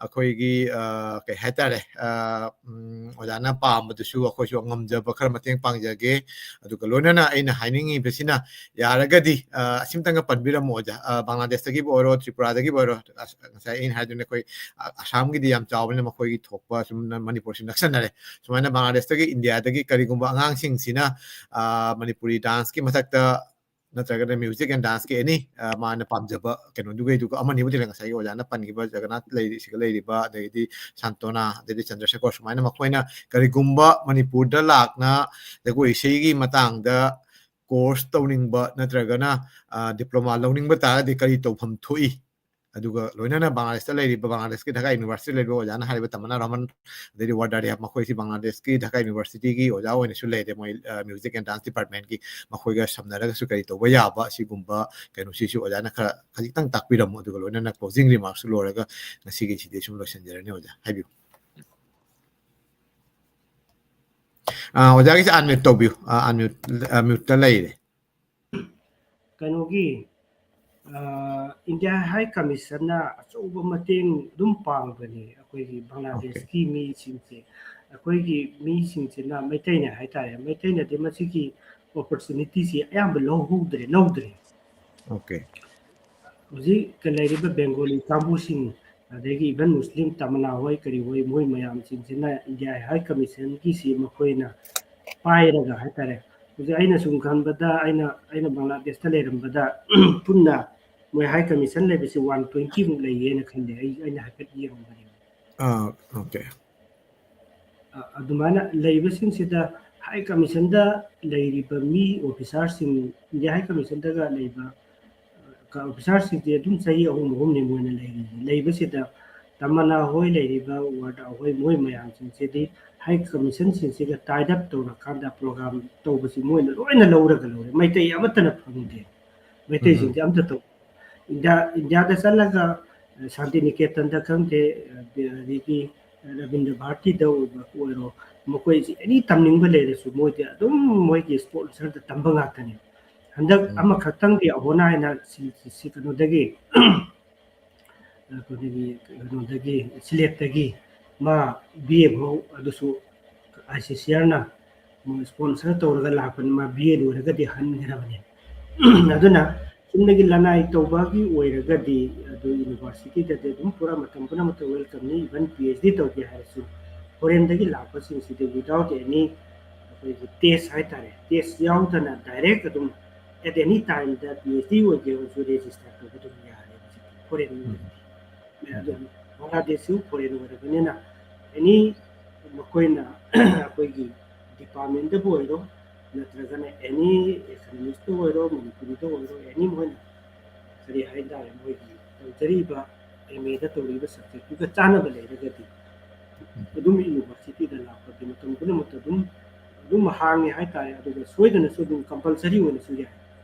ꯑꯩꯈꯣꯏꯒꯤ, ꯑ, ꯀꯩ ꯍꯥꯏꯇꯥꯔꯦ, ꯑ, ꯎꯝ, ꯑꯣꯖꯥꯅ ꯄꯥꯝꯕꯗꯨꯁꯨ ꯑꯩꯈꯣꯏꯁꯨ ꯉꯝꯖꯕ ꯈꯔ ꯃꯇꯦꯡ ꯄꯥꯡꯖꯒꯦ꯫ ꯑꯗꯨꯒ ꯂꯣꯏꯅꯅ ꯑꯩꯅ ꯍꯥꯏꯅꯤꯡꯉꯤꯕꯁꯤꯅ, ꯌꯥꯔꯒꯗꯤ, ꯑ, ꯑꯁꯤꯝꯇꯪꯒ ꯄꯟꯕꯤꯔꯝꯃꯣ ꯑꯣꯖꯥ, ꯑ, ꯕꯪꯒ꯭ꯂꯥꯗꯦꯁꯇꯒꯤꯕꯨ ꯑꯣꯏꯔꯣ, ꯇ꯭ꯔꯤꯄꯨꯔꯥꯗꯒꯤꯕꯨ ꯑꯣꯏꯔꯣ, ꯑꯁ, ꯉꯁꯥꯏ ꯑꯩꯅ ꯍꯥꯏꯗꯨꯅ ꯑꯩꯈꯣꯏ, ꯑ, ꯑꯁꯥꯝꯒꯤꯗꯤ ꯌꯥꯝ ꯆꯥꯎꯕꯅꯤꯅ ꯃꯈꯣꯏꯒꯤ ꯊꯣꯛꯄ ꯁꯨꯝ ꯃꯅꯤꯄꯨꯔꯁꯤ ꯅꯛꯁꯟꯅꯔꯦ꯫ ꯁꯨꯃꯥꯏꯅ ꯕꯪꯒ꯭ꯂꯥꯗꯦꯁꯇꯒꯤ ꯏꯟꯗꯤꯌꯥꯗꯒꯤ ꯀꯔꯤꯒꯨꯝꯕ ꯑꯉꯥꯡꯁꯤꯡꯁꯤꯅ, ꯑ, ꯃꯅꯤꯄꯨꯔꯤ ꯗꯥꯟꯁꯀꯤ ꯃꯊꯛꯇ ꯅꯠꯇ꯭ꯔꯒꯅ music and danceꯀꯤ any, ꯑ, ꯃꯥꯅ ꯄꯥꯝꯖꯕ ꯀꯩꯅꯣꯗꯨꯒꯩꯗꯨꯒ ꯑꯃꯅꯤꯕꯨꯗꯤ ꯂꯩ꯫ ꯉꯁꯥꯏꯒꯤ ꯑꯣꯖꯥꯅ ꯄꯟꯈꯤꯕ ꯖꯒꯟꯅꯥꯊ ꯂꯩꯔꯤ, ꯁꯤꯒ ꯂꯩꯔꯤꯕ, ꯑꯗꯩꯗꯤ ꯁꯥꯟꯇꯣꯅꯥ, ꯑꯗꯩꯗꯤ ꯆꯟꯗ꯭ꯔꯁꯦꯈꯣꯔ, ꯁꯨꯃꯥꯏꯅ ꯃꯈꯣꯏꯅ ꯀꯔꯤꯒꯨꯝꯕ ꯃꯅꯤꯄꯨꯔꯗ ꯂꯥꯛꯅ ꯖꯒꯣꯏ ꯏꯁꯩꯒꯤ ꯃꯇꯥꯡꯗ course ꯇꯧꯅꯤꯡꯕ ꯅꯠꯇ꯭ꯔꯒꯅ, ꯑ, diploma ꯂꯧꯅꯤꯡꯕ ꯇꯥꯔꯒꯗꯤ ꯀꯔꯤ ꯇꯧꯐꯝ ꯊꯣꯛꯏ? ꯑꯗꯨꯒ ꯂꯣꯏꯅꯅ ꯕꯪꯒ꯭ꯂꯥꯗꯦꯁꯇ ꯂꯩꯔꯤꯕ, ꯕꯪꯒ꯭ꯂꯥꯗꯦꯁꯀꯤ ꯙꯥꯀꯥ ꯌꯨꯅꯤꯚꯔꯁꯤꯇꯤ ꯂꯩꯕ ꯑꯣꯖꯥꯅ ꯍꯥꯏꯔꯤꯕ ꯇꯃꯟꯅꯥ ꯔꯍꯃꯟ, ꯑꯗꯩꯗꯤ ꯋꯥꯗꯥ ꯔꯤꯌꯥꯕ, ꯃꯈꯣꯏꯁꯤ ꯕꯪꯒ꯭ꯂꯥꯗꯦꯁꯀꯤ ꯙꯥꯀꯥ ꯌꯨꯅꯤꯚꯔꯁꯤꯇꯤꯒꯤ ꯑꯣꯖꯥ ꯑꯣꯏꯅꯁꯨ ꯂꯩꯔꯦ꯫ ꯃꯣꯏ, ꯑ, ꯃ꯭ꯌꯨꯖꯤꯛ ꯑꯦꯟ ꯗꯥꯟꯁ ꯗꯤꯄꯥꯔꯠꯃꯦꯟꯒꯤ, ꯃꯈꯣꯏꯒ ꯁꯝꯅꯔꯒꯁꯨ ꯀꯔꯤ ꯇꯧꯕ ꯌꯥꯕ, ꯑꯁꯤꯒꯨꯝꯕ ꯀꯩꯅꯣꯁꯤꯁꯨ ꯑꯣꯖꯥꯅ ꯈꯔ ꯈꯖꯤꯛꯇꯪ ꯇꯥꯛꯄꯤꯔꯝꯃꯣ, ꯑꯗꯨꯒ ꯂꯣꯏꯅꯅ ꯀ꯭ꯂꯣꯖꯤꯡ ꯔꯤꯃꯥꯔꯛꯁꯨ ꯂꯣꯏꯔꯒ ꯉꯁꯤꯒꯤꯁꯤꯗꯤ ꯁꯨꯝ ꯂꯣꯏꯁꯤꯟꯖꯔꯅꯤ꯫ ꯑꯣꯖꯥ, ꯍꯥꯏꯕꯤꯌꯨ꯫ ꯑ, ꯑꯣꯖꯥꯒꯤꯁꯦ unmute ꯇꯧꯕꯤꯌꯨ꯫ ꯑ, unmute, unmute ꯇ ꯂꯩꯔꯦ꯫ ꯀꯩꯅꯣꯒꯤ, ꯑ, ꯏꯟꯗꯤꯌꯥ ꯍꯥꯏ ꯀꯃꯤꯁꯟꯅ ꯑꯆꯧꯕ ꯃꯇꯦꯡ ꯑꯗꯨꯝ ꯄꯥꯡꯕꯅꯤ ꯑꯩꯈꯣꯏꯒꯤ ꯕꯪꯒ꯭ꯂꯥꯗꯦꯁꯀꯤ ꯃꯤꯁꯤꯡꯁꯦ꯫ ꯑꯩꯈꯣꯏꯒꯤ ꯃꯤꯁꯤꯡꯁꯤꯅ, ꯃꯩꯇꯩꯅ ꯍꯥꯏꯇꯥꯔꯦ, ꯃꯩꯇꯩꯅꯗꯤ ꯃꯁꯤꯒꯤ ꯑꯣꯄꯣꯔꯆꯨꯅꯤꯇꯤꯁꯤ ꯑꯌꯥꯝꯕ ꯂꯧꯍꯧꯗ꯭ꯔꯦ, ꯂꯧꯗ꯭ꯔꯦ꯫ ꯑꯣꯀꯦ꯫ ꯍꯧꯖꯤꯛ ꯂꯩꯔꯤꯕ ꯕꯦꯡꯒꯣꯂꯤ ꯀꯥꯡꯕꯨꯁꯤꯡ, ꯑꯗꯒꯤ even ꯃꯨꯁꯂꯤꯝ ꯇꯃꯅꯥ ꯍꯣꯏ, ꯀꯔꯤ ꯍꯣꯏ, ꯃꯣꯏ ꯃꯌꯥꯝꯁꯤꯡꯁꯤꯅ ꯏꯟꯗꯤꯌꯥ ꯍꯥꯏ ꯀꯃꯤꯁꯟꯒꯤꯁꯤ ꯃꯈꯣꯏꯅ ꯄꯥꯏꯔꯒ ꯍꯥꯏꯇꯥꯔꯦ꯫ ꯍꯧꯖꯤꯛ ꯑꯩꯅ ꯁꯨꯝ ꯈꯟꯕꯗ, ꯑꯩꯅ, ꯑꯩꯅ ꯕꯪꯒ꯭ꯂꯥꯗꯦꯁꯇ ꯂꯩꯔꯝꯕꯗ ꯄꯨꯟꯅ ꯃꯣꯏ ꯍꯥꯏ ꯀꯃꯤꯁꯟ ꯂꯩꯕꯁꯤ one twenty ꯃꯨꯛ ꯂꯩꯌꯦꯅ ꯈꯜꯂꯦ꯫ ꯑꯩ, ꯑꯩꯅ ꯍꯥꯏꯐꯦꯠ ꯌꯦꯡꯉꯝꯕꯅꯦ꯫ ꯑꯥ, ꯑꯣꯀꯦ꯫ ꯑ, ꯑꯗꯨꯃꯥꯏꯅ ꯂꯩꯕꯁꯤꯡꯁꯤꯗ ꯍꯥꯏ ꯀꯃꯤꯁꯟꯗ ꯂꯩꯔꯤꯕ ꯃꯤ, ꯑꯣꯐꯤꯁꯥꯔꯁꯤꯡ, ꯏꯟꯗꯤꯌꯥ ꯍꯥꯏ ꯀꯃꯤꯁꯟꯗꯒ ꯂꯩꯕ, ꯑ, ꯑꯣꯐꯤꯁꯥꯔꯁꯤꯡꯁꯦ ꯑꯗꯨꯝ ꯆꯍꯤ ꯑꯍꯨꯝ ꯑꯍꯨꯝꯅꯤ ꯃꯣꯏꯅ ꯂꯩꯔꯤꯁꯦ꯫ ꯂꯩꯕꯁꯤꯗ ꯇꯃꯟꯅꯥ ꯍꯣꯏ ꯂꯩꯔꯤꯕ, ꯋꯥꯔꯗꯥ ꯍꯣꯏ, ꯃꯣꯏ ꯃꯌꯥꯝꯁꯤꯡꯁꯤꯗꯤ ꯍꯥꯏ ꯀꯃꯤꯁꯟꯁꯤꯡꯁꯤꯒ tied up ꯇꯧꯔꯀꯥꯟꯗ ꯄ꯭ꯔꯣꯒ꯭ꯔꯥꯝ ꯇꯧꯕꯁꯤ ꯃꯣꯏꯅ ꯂꯣꯏꯅ ꯂꯧꯔꯒ ꯂꯧꯔꯦ꯫ ꯃꯩꯇꯩ ꯑꯃꯠꯇꯅ ꯐꯪꯗꯦ꯫ ꯃꯩꯇꯩꯁꯤꯡꯁꯦ ꯑꯝꯇ ꯇꯧ-, ꯏꯟꯗꯤꯌꯥ, ꯏꯟꯗꯤꯌꯥꯗ ꯆꯠꯂꯒ, ꯑ, ꯁꯥꯟꯇꯤꯅꯤꯀꯦꯇꯟꯗ ꯈꯪꯗꯦ, ꯑ, ꯑꯗꯒꯤ ꯔꯕꯤꯟꯗ꯭ꯔ ꯚꯥꯔꯇꯤꯗ ꯑꯣꯏꯕ ꯑꯣꯏꯔꯣ, ꯃꯈꯣꯏꯁꯤ ꯑꯦꯅꯤ ꯇꯝꯅꯤꯡꯕ ꯂꯩꯔꯁꯨ ꯃꯣꯏꯗꯤ ꯑꯗꯨꯝ ꯃꯣꯏꯒꯤ ꯁ꯭ꯄꯣꯟꯁꯔꯗ ꯇꯝꯕ ꯉꯥꯛꯇꯅꯤ꯫ ꯍꯟꯗꯛ ꯎꯝ꯫ ꯑꯃꯈꯛꯇꯪꯗꯤ ꯑꯍꯣꯅꯥ ꯍꯥꯏꯅ ꯁꯤ, ꯁꯤ, ꯁꯤ ꯀꯩꯅꯣꯗꯒꯤ, ꯑꯩꯈꯣꯏꯒꯤ ꯀꯩꯅꯣꯗꯒꯤ, ꯁꯤꯂꯦꯠꯇꯒꯤ ꯃꯥ ꯕꯤ ꯑꯦ ꯐꯥꯎ, ꯑꯗꯨꯁꯨ ꯑꯥꯏ ꯁꯤ ꯁꯤ ꯑꯥꯔꯅ ꯃꯣꯏ ꯁ꯭ꯄꯣꯟꯁꯔ ꯇꯧꯔꯒ ꯂꯥꯛꯄꯅꯤ꯫ ꯃꯥ ꯕꯤ ꯑꯦ ꯂꯣꯏꯔꯒꯗꯤ ꯍꯟꯈ꯭ꯔꯕꯅꯤ꯫ ꯑꯗꯨꯅ ꯆꯨꯝꯅꯒꯤ ꯂꯅꯥꯏ ꯇꯧꯕꯒꯤ ꯑꯣꯏꯔꯒꯗꯤ ꯑꯗꯨ ꯌꯨꯅꯤꯚꯔꯁꯤꯇꯤꯗꯗꯤ ꯑꯗꯨꯝ ꯄꯨꯔꯥ ꯃꯇꯝ ꯄꯨꯝꯅꯃꯛꯇ welcome ꯅꯤ꯫ Even ꯄꯤ ꯑꯩꯆ ꯗꯤ ꯇꯧꯒꯦ ꯍꯥꯏꯔꯁꯨ foreign ꯗꯒꯤ ꯂꯥꯛꯄꯁꯤꯡꯁꯤꯗꯤ without any ꯑꯩꯈꯣꯏꯒꯤ test ꯍꯥꯏꯇꯥꯔꯦ, test ꯌꯥꯎꯗꯅ direct ꯑꯗꯨꯝ at any time the P H D ꯑꯣꯏꯒꯦ ꯑꯣꯏꯔꯁꯨ register ꯇꯧꯕ ꯑꯗꯨꯝ ꯌꯥꯔꯦ ꯍꯧꯖꯤꯛꯇꯤ foreign ꯎꯝ꯫ ꯑꯣꯏꯔꯗꯤ꯫ ꯑꯗꯨ ꯎꯝ꯫ ꯕꯪꯒ꯭ꯂꯥꯗꯦꯁꯁꯨ foreign ꯑꯣꯏꯔꯕꯅꯤꯅ any ꯃꯈꯣꯏꯅ ꯑꯩꯈꯣꯏꯒꯤ department ꯇꯕꯨ ꯑꯣꯏꯔꯣ, ꯅꯠꯇ꯭ꯔꯒꯅ any economist ꯇ ꯑꯣꯏꯔꯣ, ꯃꯅꯤꯄꯨꯔꯤꯗ ꯑꯣꯏꯔꯣ, any ꯃꯣꯏꯅ ꯀꯔꯤ ꯍꯥꯏꯇꯥꯔꯦ, ꯃꯣꯏꯒꯤ ꯇꯝꯖꯔꯤꯕ ꯑꯦꯝ ꯑꯦꯗ ꯇꯧꯔꯤꯕ ꯁꯕꯖꯦꯛꯇꯨꯒ ꯆꯥꯟꯅꯕ ꯂꯩꯔꯒꯗꯤ ꯑꯗꯨꯝ ꯌꯨꯅꯤꯚꯔꯁꯤꯇꯤꯗ ꯂꯥꯛꯄꯒꯤ ꯃꯇꯝ ꯄꯨꯝꯅꯃꯛꯇ ꯑꯗꯨꯝ ꯑꯗꯨꯝ ꯍꯥꯡꯉꯦ ꯍꯥꯏꯇꯥꯔꯦ꯫ ꯑꯗꯨꯒ ꯁꯣꯏꯗꯅꯁꯨ ꯑꯗꯨꯝ ꯀꯝꯄꯜꯁꯔꯤ ꯑꯣꯏꯅꯁꯨ ꯌꯥꯏ,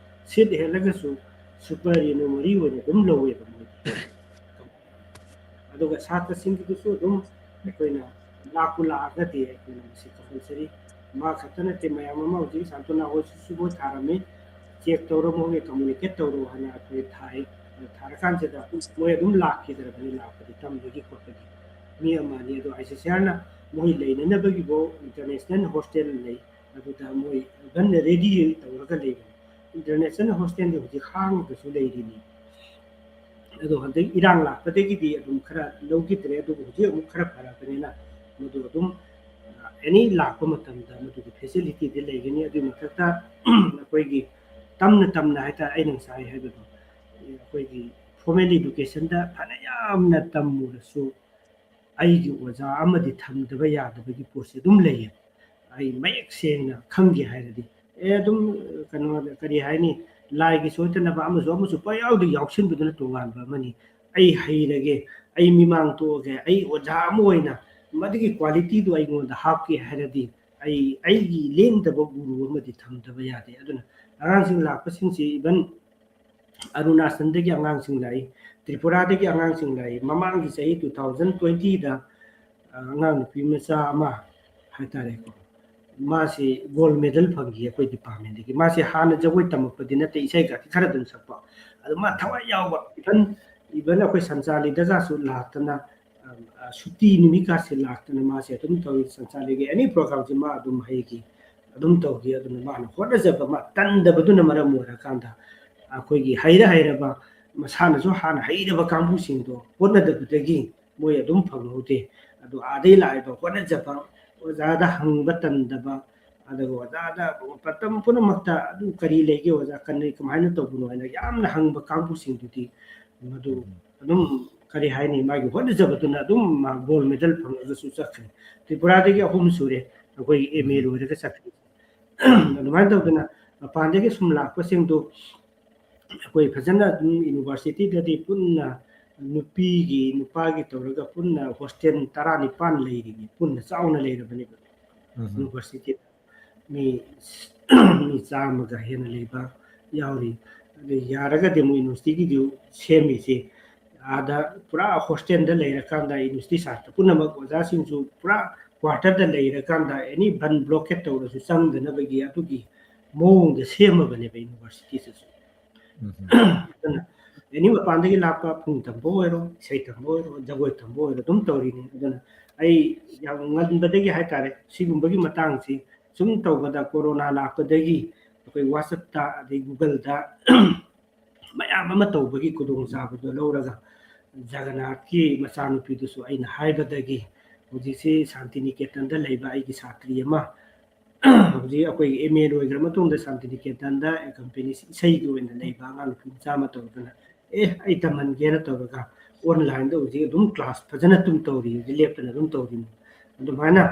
ꯁꯤꯠ ꯍꯦꯜꯂꯒꯁꯨ ꯁꯨꯄꯔ ꯅꯨꯃꯔꯤ ꯑꯣꯏꯅ ꯑꯗꯨꯝ ꯂꯧꯋꯦꯕ ꯃꯣꯏꯗꯤ꯫ ꯑꯗꯨꯒ ꯁꯥꯇ꯭ꯔꯁꯤꯡꯒꯤꯗꯨꯁꯨ ꯑꯗꯨꯝ ꯑꯩꯈꯣꯏꯅ ꯂꯥꯛꯄꯨ ꯂꯥꯛꯑꯒꯗꯤ ꯑꯩꯈꯣꯏꯅ ꯃꯁꯤ ꯀꯝꯄꯜꯁꯔꯤ, ꯃꯥ ꯈꯛꯇ ꯅꯠꯇꯦ, ꯃꯌꯥꯝ ꯑꯃ ꯍꯧꯖꯤꯛ ꯁꯥꯟꯇꯣꯅꯥ ꯍꯣꯏꯁꯤꯁꯨ ꯃꯣꯏ ꯊꯥꯔꯝꯃꯤ, ꯆꯦꯛ ꯇꯧꯔꯣ, ꯃꯣꯏꯒꯤ ꯀꯝꯃꯨꯅꯤꯀꯦꯠ ꯇꯧꯔꯣ ꯍꯥꯏꯅ ꯑꯩꯈꯣꯏ ꯊꯥꯏ꯫ ꯑꯗꯨ ꯊꯥꯔꯀꯥꯟꯁꯤꯗ ꯃꯣꯏ ꯑꯗꯨꯝ ꯂꯥꯛꯈꯤꯗ꯭ꯔꯕꯅꯤ, ꯂꯥꯛꯄꯗꯤ ꯇꯝꯕꯒꯤ ꯈꯣꯠꯄꯒꯤ ꯃꯤ ꯑꯃꯅꯤ꯫ ꯑꯗꯣ ꯑꯥꯏ ꯁꯤ ꯁꯤ ꯑꯥꯔꯅ ꯃꯣꯏ ꯂꯩꯅꯅꯕꯒꯤꯐꯥꯎ ꯏꯟꯇꯔꯅꯦꯁꯅꯦꯜ ꯍꯣꯁꯇꯦꯜ ꯂꯩ, ꯑꯗꯨꯗ ꯃꯣꯏ ꯀꯟꯅ ꯔꯦꯗꯤ ꯇꯧꯔꯒ ꯂꯩꯕꯅꯤ꯫ ꯏꯟꯇꯔꯅꯦꯁꯅꯦꯜ ꯍꯣꯁꯇꯦꯜꯗꯤ ꯍꯧꯖꯤꯛ ꯍꯥꯡꯉꯒꯁꯨ ꯂꯩꯔꯤꯅꯤ꯫ ꯑꯗꯣ ꯍꯟꯗꯛ ꯏꯔꯥꯡ ꯂꯥꯛꯄꯗꯒꯤꯗꯤ ꯑꯗꯨꯝ ꯈꯔ ꯂꯧꯈꯤꯗ꯭ꯔꯦ, ꯑꯗꯨꯕꯨ ꯍꯧꯖꯤꯛ ꯑꯃꯨꯛ ꯈꯔ ꯐꯔꯕꯅꯤꯅ ꯃꯗꯨ ꯑꯗꯨꯝ ꯑꯦꯅꯤ ꯂꯥꯛꯄ ꯃꯇꯝꯗ ꯃꯗꯨꯒꯤ ꯐꯦꯁꯤꯂꯤꯇꯤꯗꯤ ꯂꯩꯒꯅꯤ꯫ ꯑꯗꯨꯒꯤ ꯃꯊꯛꯇ ꯑꯩꯈꯣꯏꯒꯤ ꯇꯝꯅ ꯇꯝꯅ ꯍꯥꯏꯇꯥꯔꯦ, ꯑꯩꯅ ꯉꯁꯥꯏ ꯍꯥꯏꯕꯗꯣ, ꯑꯩꯈꯣꯏꯒꯤ ꯐꯣꯔꯃꯦꯜ ꯏꯗꯨꯀꯦꯁꯟꯗ ꯐꯅ ꯌꯥꯝꯅ ꯇꯝꯃꯨꯔꯁꯨ ꯑꯩꯒꯤ ꯑꯣꯖꯥ ꯑꯃꯗꯤ ꯊꯝꯗꯕ ꯌꯥꯗꯕꯒꯤ ꯄꯣꯠꯁꯦ ꯑꯗꯨꯝ ꯂꯩꯌꯦ꯫ ꯑꯩ ꯃꯌꯦꯛ ꯁꯦꯡꯅ ꯈꯪꯒꯦ ꯍꯥꯏꯔꯗꯤ, ꯑꯦ, ꯑꯗꯨꯝ, ꯀꯩꯅꯣ, ꯀꯔꯤ ꯍꯥꯏꯅꯤ, ꯂꯥꯏꯒꯤ ꯁꯣꯏꯗꯅꯕ ꯑꯃꯁꯨ ꯑꯃꯁꯨ ꯄꯪꯌꯥꯎꯗ ꯌꯥꯎꯁꯤꯟꯕꯗꯨꯅ ꯇꯣꯉꯥꯟꯕ ꯑꯃꯅꯤ꯫ ꯑꯩ ꯍꯩꯔꯒꯦ, ꯑꯩ ꯃꯤꯃꯥꯡ ꯊꯣꯛꯑꯒꯦ, ꯑꯩ ꯑꯣꯖꯥ ꯑꯃ ꯑꯣꯏꯅ ꯃꯗꯨꯒꯤ ꯀ꯭ꯋꯥꯂꯤꯇꯤꯗꯨ ꯑꯩꯉꯣꯟꯗ ꯍꯥꯞꯀꯦ ꯍꯥꯏꯔꯗꯤ, ꯑꯩ, ꯑꯩꯒꯤ ꯂꯦꯡꯗꯕ ꯒꯨꯔꯨ ꯑꯃꯗꯤ ꯊꯝꯗꯕ ꯌꯥꯗꯦ꯫ ꯑꯗꯨꯅ ꯑꯉꯥꯡꯁꯤꯡ ꯂꯥꯛꯄꯁꯤꯡꯁꯤ, ꯏꯚꯟ ꯑꯔꯨꯅꯥꯆꯜꯗꯒꯤ ꯑꯉꯥꯡꯁꯤꯡ ꯂꯥꯛꯏ, ꯇ꯭ꯔꯤꯄꯨꯔꯥꯗꯒꯤ ꯑꯉꯥꯡꯁꯤꯡ ꯂꯥꯛꯏ꯫ ꯃꯃꯥꯡꯒꯤ ꯆꯍꯤ two thousand twenty ꯗ, ꯑ, ꯑꯉꯥꯡ ꯅꯨꯄꯤ ꯃꯆꯥ ꯑꯃ ꯍꯥꯏꯇꯥꯔꯦꯀꯣ, ꯃꯥꯁꯤ ꯒꯣꯜ ꯃꯦꯗꯜ ꯐꯪꯈꯤ ꯑꯩꯈꯣꯏ ꯗꯤꯄꯥꯔꯠꯃꯦꯟꯗꯒꯤ꯫ ꯃꯥꯁꯤ ꯍꯥꯟꯅ ꯖꯒꯣꯏ ꯇꯝꯃꯛꯄꯗꯤ ꯅꯠꯇꯦ, ꯏꯁꯩ ꯈꯔꯗꯤ ꯑꯗꯨꯝ ꯁꯛꯄ꯫ ꯑꯗꯨ ꯃꯥ ꯊꯋꯥꯏ ꯌꯥꯎꯕ, ꯏꯚꯟ, ꯏꯚꯟ ꯑꯩꯈꯣꯏ ꯁꯟꯆꯥꯂꯤꯗꯒꯁꯨ ꯂꯥꯛꯇꯅ, ꯑ, ꯑ, ꯁꯨꯇꯤ ꯅꯨꯃꯤꯠꯀꯥꯁꯦ ꯂꯥꯛꯇꯅ ꯃꯥꯁꯦ ꯑꯗꯨꯝ ꯇꯧꯏ꯫ ꯁꯟꯆꯥꯂꯤꯒꯤ ꯑꯦꯅꯤ ꯄ꯭ꯔꯣꯒ꯭ꯔꯥꯝꯁꯦ ꯃꯥ ꯑꯗꯨꯝ ꯍꯩꯈꯤ, ꯑꯗꯨꯝ ꯇꯧꯈꯤ꯫ ꯑꯗꯨꯅ ꯃꯥꯅ ꯍꯣꯠꯅꯖꯕ ꯑꯃ, ꯇꯟꯗꯕꯗꯨꯅ ꯃꯔꯝ ꯑꯣꯏꯔꯀꯥꯟꯗ ꯑꯩꯈꯣꯏꯒꯤ ꯍꯩꯔ ꯍꯩꯔꯕ, ꯃꯁꯥꯅꯁꯨ ꯍꯥꯟꯅ ꯍꯩꯔꯕ ꯀꯥꯡꯕꯨꯁꯤꯡꯗꯣ ꯍꯣꯠꯅꯗꯕꯗꯒꯤ ꯃꯣꯏ ꯑꯗꯨꯝ ꯐꯪꯍꯧꯗꯦ꯫ ꯑꯗꯨ ꯑꯥꯗꯩ ꯂꯥꯛꯏꯕ ꯍꯣꯠꯅꯖꯕ, ꯑꯣꯖꯥꯗ ꯍꯪꯕ ꯇꯟꯗꯕ, ꯑꯗꯨꯒ ꯑꯣꯖꯥꯗ ꯃꯇꯝ ꯄꯨꯝꯅꯃꯛꯇ "ꯑꯗꯨ ꯀꯔꯤ ꯂꯩꯒꯦ ꯑꯣꯖꯥ, ꯀꯔꯤ, ꯀꯃꯥꯏꯅ ꯇꯧꯕꯅꯣ?" ꯍꯥꯏꯅ ꯌꯥꯝꯅ ꯍꯪꯕ ꯀꯥꯡꯕꯨꯁꯤꯡꯗꯨꯗꯤ ꯃꯗꯨ ꯑꯗꯨꯝ, ꯀꯔꯤ ꯍꯥꯏꯅꯤ, ꯃꯥꯒꯤ ꯍꯣꯠꯅꯖꯕꯗꯨꯅ ꯑꯗꯨꯝ ꯃꯥ ꯒꯣꯜ ꯃꯦꯗꯜ ꯐꯪꯉꯒꯁꯨ ꯆꯠꯈ꯭ꯔꯦ꯫ ꯇ꯭ꯔꯤꯄꯨꯔꯥꯗꯒꯤ ꯑꯍꯨꯝ ꯁꯨꯔꯦ ꯑꯩꯈꯣꯏꯒꯤ ꯑꯦꯝ ꯑꯦ ꯂꯣꯏꯔꯒ ꯆꯠꯈ꯭ꯔꯦ꯫ ꯑꯗꯨꯃꯥꯏꯅ ꯇꯧꯗꯅ ꯃꯄꯥꯟꯗꯒꯤ ꯁꯨꯝ ꯂꯥꯛꯄꯁꯤꯡꯗꯨ ꯑꯩꯈꯣꯏ ꯐꯖꯅ ꯑꯗꯨꯝ universityꯗꯗꯤ ꯄꯨꯟꯅ ꯅꯨꯄꯤꯒꯤ, ꯅꯨꯄꯥꯒꯤ ꯇꯧꯔꯒ ꯄꯨꯟꯅ hostel ꯇꯔꯥꯅꯤꯄꯥꯟ ꯂꯩꯔꯤꯅꯤ, ꯄꯨꯟꯅ ꯆꯥꯎꯅ ꯂꯩꯔꯕꯅꯦꯕ꯫ ꯎꯝ꯫ University ꯃꯤ, ꯃꯤ ꯆꯥꯝꯃꯒ ꯍꯦꯟꯅ ꯂꯩꯕ ꯌꯥꯎꯔꯤ꯫ ꯑꯗꯨ ꯌꯥꯔꯒꯗꯤ ꯑꯃꯨꯛ universityꯒꯤꯗꯨ ꯁꯦꯝꯃꯤꯁꯤ ꯑꯥꯗ ꯄꯨꯔꯥ hostelꯗ ꯂꯩꯔꯀꯥꯟꯗ university ꯁꯥꯇ꯭ꯔ ꯄꯨꯝꯅꯃꯛ, ꯑꯣꯖꯥꯁꯤꯡꯁꯨ ꯄꯨꯔꯥ quarterꯗ ꯂꯩꯔꯀꯥꯟꯗ any ꯕꯟ blockade ꯇꯧꯔꯁꯨ ꯆꯪꯗꯅꯕꯒꯤ ꯑꯗꯨꯒꯤ ꯃꯑꯣꯡꯗ ꯁꯦꯝꯃꯕꯅꯦꯕ universityꯁꯤꯁꯨ꯫ ꯎꯝ꯫ ꯑꯗꯨꯅ any ꯃꯄꯥꯟꯗꯒꯤ ꯂꯥꯛꯄ ꯄꯨꯡ ꯇꯝꯕ ꯑꯣꯏꯔꯣ, ꯏꯁꯩ ꯇꯝꯕ ꯑꯣꯏꯔꯣ, ꯖꯒꯣꯏ ꯇꯝꯕ ꯑꯣꯏꯔꯣ, ꯑꯗꯨꯝ ꯇꯧꯔꯤꯅꯤ꯫ ꯑꯗꯨꯅ ꯑꯩ ꯌꯥꯝ ꯉꯟꯕꯗꯒꯤ ꯍꯥꯏꯇꯥꯔꯦ, ꯁꯤꯒꯨꯝꯕꯒꯤ ꯃꯇꯥꯡꯁꯤ ꯁꯨꯝ ꯇꯧꯕꯗ, ꯀꯣꯔꯣꯅꯥ ꯂꯥꯛꯄꯗꯒꯤ ꯑꯩꯈꯣꯏ WhatsAppꯇ ꯑꯗꯩ Googleꯗ ꯃꯌꯥꯝ ꯑꯃ ꯇꯧꯕꯒꯤ ꯈꯨꯗꯣꯡꯆꯥꯕꯗꯣ ꯂꯧꯔꯒ, ꯖꯒꯟꯅꯥꯊꯀꯤ ꯃꯆꯥꯅꯨꯄꯤꯗꯨꯁꯨ ꯑꯩꯅ ꯍꯥꯏꯕꯗꯒꯤ ꯍꯧꯖꯤꯛꯁꯤ ꯁꯥꯟꯇꯤꯅꯤꯀꯦꯇꯟꯗ ꯂꯩꯕ ꯑꯩꯒꯤ ꯁꯥꯇ꯭ꯔꯤ ꯑꯃ, ꯍꯧꯖꯤꯛ ꯑꯩꯈꯣꯏꯒꯤ MA ꯂꯣꯏꯈ꯭ꯔ ꯃꯇꯨꯡꯗ ꯁꯥꯟꯇꯤꯅꯤꯀꯦꯇꯟꯗ accompany ꯏꯁꯩꯒꯤ ꯑꯣꯏꯅ ꯂꯩꯕ ꯑꯉꯥꯡ ꯅꯨꯄꯤ ꯃꯆꯥ ꯑꯃ ꯇꯧꯗꯅ, "ꯑꯦ, ꯑꯩ ꯇꯝꯍꯟꯒꯦꯅ" ꯇꯧꯔꯒ onlineꯗ ꯍꯧꯖꯤꯛ ꯑꯗꯨꯝ class ꯐꯖꯅ ꯑꯗꯨꯝ ꯇꯧꯔꯤ, ꯍꯧꯖꯤꯛ ꯂꯦꯞꯇꯅ ꯑꯗꯨꯝ ꯇꯧꯔꯤ꯫ ꯑꯗꯨꯃꯥꯏꯅ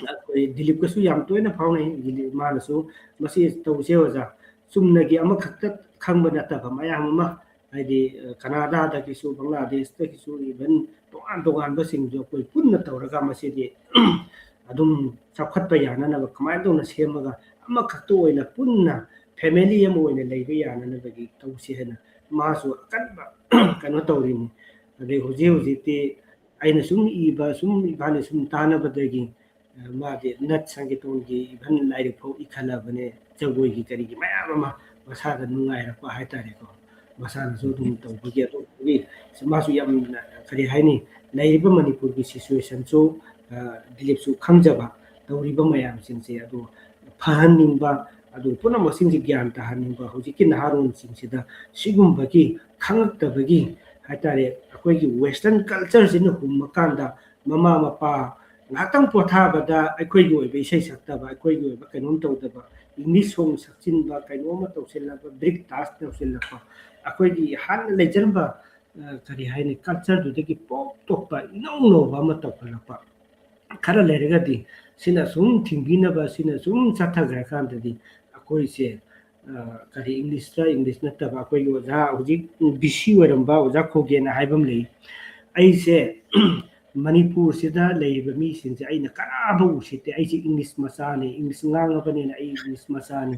ꯑꯩꯈꯣꯏ ꯗꯤꯂꯤꯞꯀꯁꯨ ꯌꯥꯝ ꯇꯣꯏꯅ ꯐꯥꯎꯅꯩ꯫ ꯗꯤꯂꯤꯞ, ꯃꯥꯅꯁꯨ, "ꯃꯁꯤ ꯇꯧꯁꯦ ꯑꯣꯖꯥ, ꯆꯨꯝꯅꯒꯤ ꯑꯃꯈꯛꯇ ꯈꯪꯕ ꯅꯠꯇꯕ, ꯃꯌꯥꯝ ꯑꯃ, ꯍꯥꯏꯗꯤ, ꯑ, ꯀꯅꯥꯗꯥꯗꯒꯤꯁꯨ, ꯕꯪꯒ꯭ꯂꯥꯗꯦꯁꯇꯒꯤꯁꯨ, even ꯇꯣꯉꯥꯟ ꯇꯣꯉꯥꯟꯕꯁꯤꯡꯁꯨ ꯑꯩꯈꯣꯏ ꯄꯨꯟꯅ ꯇꯧꯔꯒ ꯃꯁꯤꯗꯤ ꯑꯗꯨꯝ ꯆꯥꯎꯈꯠꯄ ꯌꯥꯅꯅꯕ ꯀꯃꯥꯏꯅ ꯇꯧꯅ ꯁꯦꯝꯃꯒ ꯑꯃꯈꯛꯇ ꯑꯣꯏꯅ ꯄꯨꯟꯅ family ꯑꯃ ꯑꯣꯏꯅ ꯂꯩꯕ ꯌꯥꯅꯅꯕꯒꯤ ꯇꯧꯁꯤ" ꯍꯥꯏꯅ ꯃꯥꯁꯨ ꯑꯀꯟꯕ ꯀꯩꯅꯣ ꯇꯧꯔꯤꯅꯤ꯫ ꯑꯗꯩ ꯍꯧꯖꯤꯛ ꯍꯧꯖꯤꯛꯇꯤ ꯑꯩꯅ ꯁꯨꯝ ꯏꯕ, ꯁꯨꯝ ꯏꯕꯥꯅꯤ ꯁꯨꯝ ꯇꯥꯟꯅꯕꯗꯒꯤ, ꯑ, ꯃꯥꯗꯤ ꯅꯠ ꯁꯪꯒꯤꯇꯣꯟꯒꯤ even ꯂꯥꯏꯔꯤꯛ ꯐꯥꯎ ꯏꯈꯠꯂꯕꯅꯦ, ꯖꯒꯣꯏꯒꯤ ꯀꯔꯤꯒꯤ ꯃꯌꯥꯝ ꯑꯃ ꯃꯁꯥꯗ ꯅꯨꯡꯉꯥꯏꯔꯛꯄ ꯍꯥꯏꯇꯥꯔꯦꯀꯣ꯫ ꯃꯁꯥꯅꯁꯨ ꯑꯗꯨꯝ ꯇꯧꯕꯒꯤ, ꯑꯗꯨꯒꯤ ꯃꯥꯁꯨ ꯌꯥꯝꯅ, ꯀꯔꯤ ꯍꯥꯏꯅꯤ, ꯂꯩꯔꯤꯕ ꯃꯅꯤꯄꯨꯔꯒꯤ situationꯁꯨ, ꯑ, ꯗꯤꯂꯤꯞꯁꯨ ꯈꯪꯖꯕ, ꯇꯧꯔꯤꯕ ꯃꯌꯥꯝꯁꯤꯡꯁꯦ ꯑꯗꯨ ꯐꯍꯟꯅꯤꯡꯕ, ꯑꯗꯨ ꯄꯨꯝꯅꯃꯛꯁꯤꯡꯁꯦ ꯒ꯭ꯌꯥꯟ ꯇꯥꯍꯟꯅꯤꯡꯕ, ꯍꯧꯖꯤꯛꯀꯤ ꯅꯍꯥꯔꯣꯜꯁꯤꯡꯁꯤꯗ ꯁꯤꯒꯨꯝꯕꯒꯤ ꯈꯪꯉꯛꯇꯕꯒꯤ ꯍꯥꯏꯇꯥꯔꯦ, ꯑꯩꯈꯣꯏꯒꯤ western cultureꯁꯤꯅ ꯍꯨꯝꯃꯀꯥꯟꯗ ꯃꯃꯥ ꯃꯄꯥ ꯉꯥꯏꯍꯥꯛꯇꯪ ꯄꯣꯊꯥꯕꯗ ꯑꯩꯈꯣꯏꯒꯤ ꯑꯣꯏꯕ ꯏꯁꯩ ꯁꯛꯇꯕ, ꯑꯩꯈꯣꯏꯒꯤ ꯑꯣꯏꯕ ꯀꯩꯅꯣꯝ ꯇꯧꯗꯕ, English song ꯁꯛꯆꯤꯟꯕ, ꯀꯩꯅꯣꯝꯃ ꯇꯧꯁꯤꯜꯂꯕ, ꯕ꯭ꯔꯤꯛ ꯗꯥꯟꯁ ꯇꯧꯁꯤꯜꯂꯛꯄ, ꯑꯩꯈꯣꯏꯒꯤ ꯍꯥꯟꯅ ꯂꯩꯖꯔꯝꯕ, ꯑ, ꯀꯔꯤ ꯍꯥꯏꯅꯤ, cultureꯗꯨꯗꯒꯤ ꯄꯣꯞ ꯇꯣꯞꯄ, ꯏꯅꯧ ꯅꯧꯕ ꯑꯃ ꯇꯧꯈꯠꯂꯛꯄ꯫ ꯈꯔ ꯂꯩꯔꯒꯗꯤ ꯁꯤꯅ ꯁꯨꯝ ꯊꯤꯡꯕꯤꯅꯕ, ꯁꯤꯅ ꯁꯨꯝ ꯆꯠꯊꯈ꯭ꯔꯀꯥꯟꯗꯗꯤ ꯑꯩꯈꯣꯏꯁꯦ ꯑ, ꯀꯔꯤ, ꯏꯪꯂꯤꯁꯇ, ꯏꯪꯂꯤꯁ ꯅꯠꯇꯕ, ꯑꯩꯈꯣꯏꯒꯤ ꯑꯣꯖꯥ ꯍꯧꯖꯤꯛ ꯕꯤ ꯁꯤ ꯑꯣꯏꯔꯝꯕ ꯑꯣꯖꯥ ꯈꯣꯒꯦꯟ ꯍꯥꯏꯕ ꯑꯃ ꯂꯩ꯫ ꯑꯩꯁꯦ ꯃꯅꯤꯄꯨꯔꯁꯤꯗ ꯂꯩꯔꯤꯕ ꯃꯤꯁꯤꯡꯁꯦ ꯑꯩꯅ ꯀꯅꯥꯐꯥꯎ ꯎꯁꯤꯠꯇꯦ꯫ ꯑꯩꯁꯦ ꯏꯪꯂꯤꯁ ꯃꯆꯥꯅꯤ, ꯏꯪꯂꯤꯁ ꯉꯥꯡꯉꯕꯅꯤꯅ ꯑꯩ ꯏꯪꯂꯤꯁ ꯃꯆꯥꯅꯤ꯫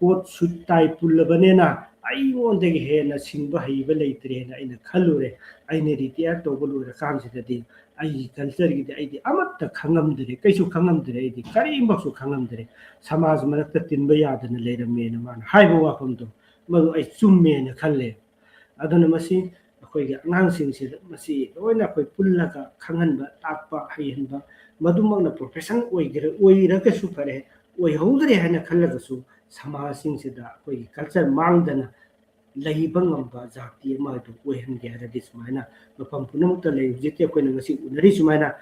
ꯀꯣꯠ ꯁꯨꯠ ꯇꯥꯏ ꯄꯨꯜꯂꯕꯅꯤꯅ ꯑꯩꯉꯣꯟꯗꯒꯤ ꯍꯦꯟꯅ ꯁꯤꯡꯕ ꯍꯩꯕ ꯂꯩꯇ꯭ꯔꯦꯅ ꯑꯩꯅ ꯈꯜꯂꯨꯔꯦ꯫ ꯑꯩꯅ ꯔꯤꯇꯤꯌꯥꯔ ꯇꯧꯕ ꯂꯣꯏꯔꯀꯥꯟꯁꯤꯗꯗꯤ ꯑꯩꯒꯤ ꯀꯜꯆꯔꯒꯤꯗꯤ ꯑꯩꯗꯤ ꯑꯃꯠꯇ ꯈꯪꯉꯝꯗ꯭ꯔꯦ, ꯀꯩꯁꯨ ꯈꯪꯉꯝꯗ꯭ꯔꯦ, ꯑꯩꯗꯤ ꯀꯔꯤꯃꯛꯁꯨ ꯈꯪꯉꯝꯗ꯭ꯔꯦ꯫ ꯁꯃꯥꯖ ꯃꯔꯛꯇ ꯇꯤꯟꯕ ꯌꯥꯗꯅ ꯂꯩꯔꯝꯃꯦꯅ ꯃꯥꯅ ꯍꯥꯏꯕ ꯋꯥꯐꯝꯗꯣ, ꯃꯗꯨ ꯑꯩ ꯆꯨꯝꯃꯦꯅ ꯈꯜꯂꯦ꯫ ꯑꯗꯨꯅ ꯃꯁꯤ ꯑꯩꯈꯣꯏꯒꯤ ꯑꯉꯥꯡꯁꯤꯡꯁꯤꯗ ꯃꯁꯤ ꯂꯣꯏꯅ ꯑꯩꯈꯣꯏ ꯄꯨꯜꯂꯒ ꯈꯪꯍꯟꯕ, ꯇꯥꯛꯄ, ꯍꯩꯍꯟꯕ, ꯃꯗꯨꯃꯛꯅ ꯄ꯭ꯔꯣꯐꯦꯁꯟ ꯑꯣꯏꯒꯦꯔꯥ, ꯑꯣꯏꯔꯒꯁꯨ ꯐꯔꯦ, ꯑꯣꯏꯍꯧꯗ꯭ꯔꯦ ꯍꯥꯏꯅ ꯈꯜꯂꯒꯁꯨ ꯁꯃꯥꯖꯁꯤꯡꯁꯤꯗ ꯑꯩꯈꯣꯏꯒꯤ ꯀꯜꯆꯔ ꯃꯥꯡꯗꯅ ꯂꯩꯕ ꯉꯝꯕ ꯖꯥꯇꯤ ꯑꯃ ꯑꯗꯨ ꯑꯣꯏꯍꯟꯒꯦ ꯍꯥꯏꯔꯗꯤ ꯁꯨꯃꯥꯏꯅ ꯃꯐꯝ ꯄꯨꯝꯅꯃꯛꯇ ꯂꯩ꯫ ꯍꯧꯖꯤꯛꯇꯤ ꯑꯩꯈꯣꯏꯅ ꯉꯁꯤ ꯎꯅꯔꯤ ꯁꯨꯃꯥꯏꯅ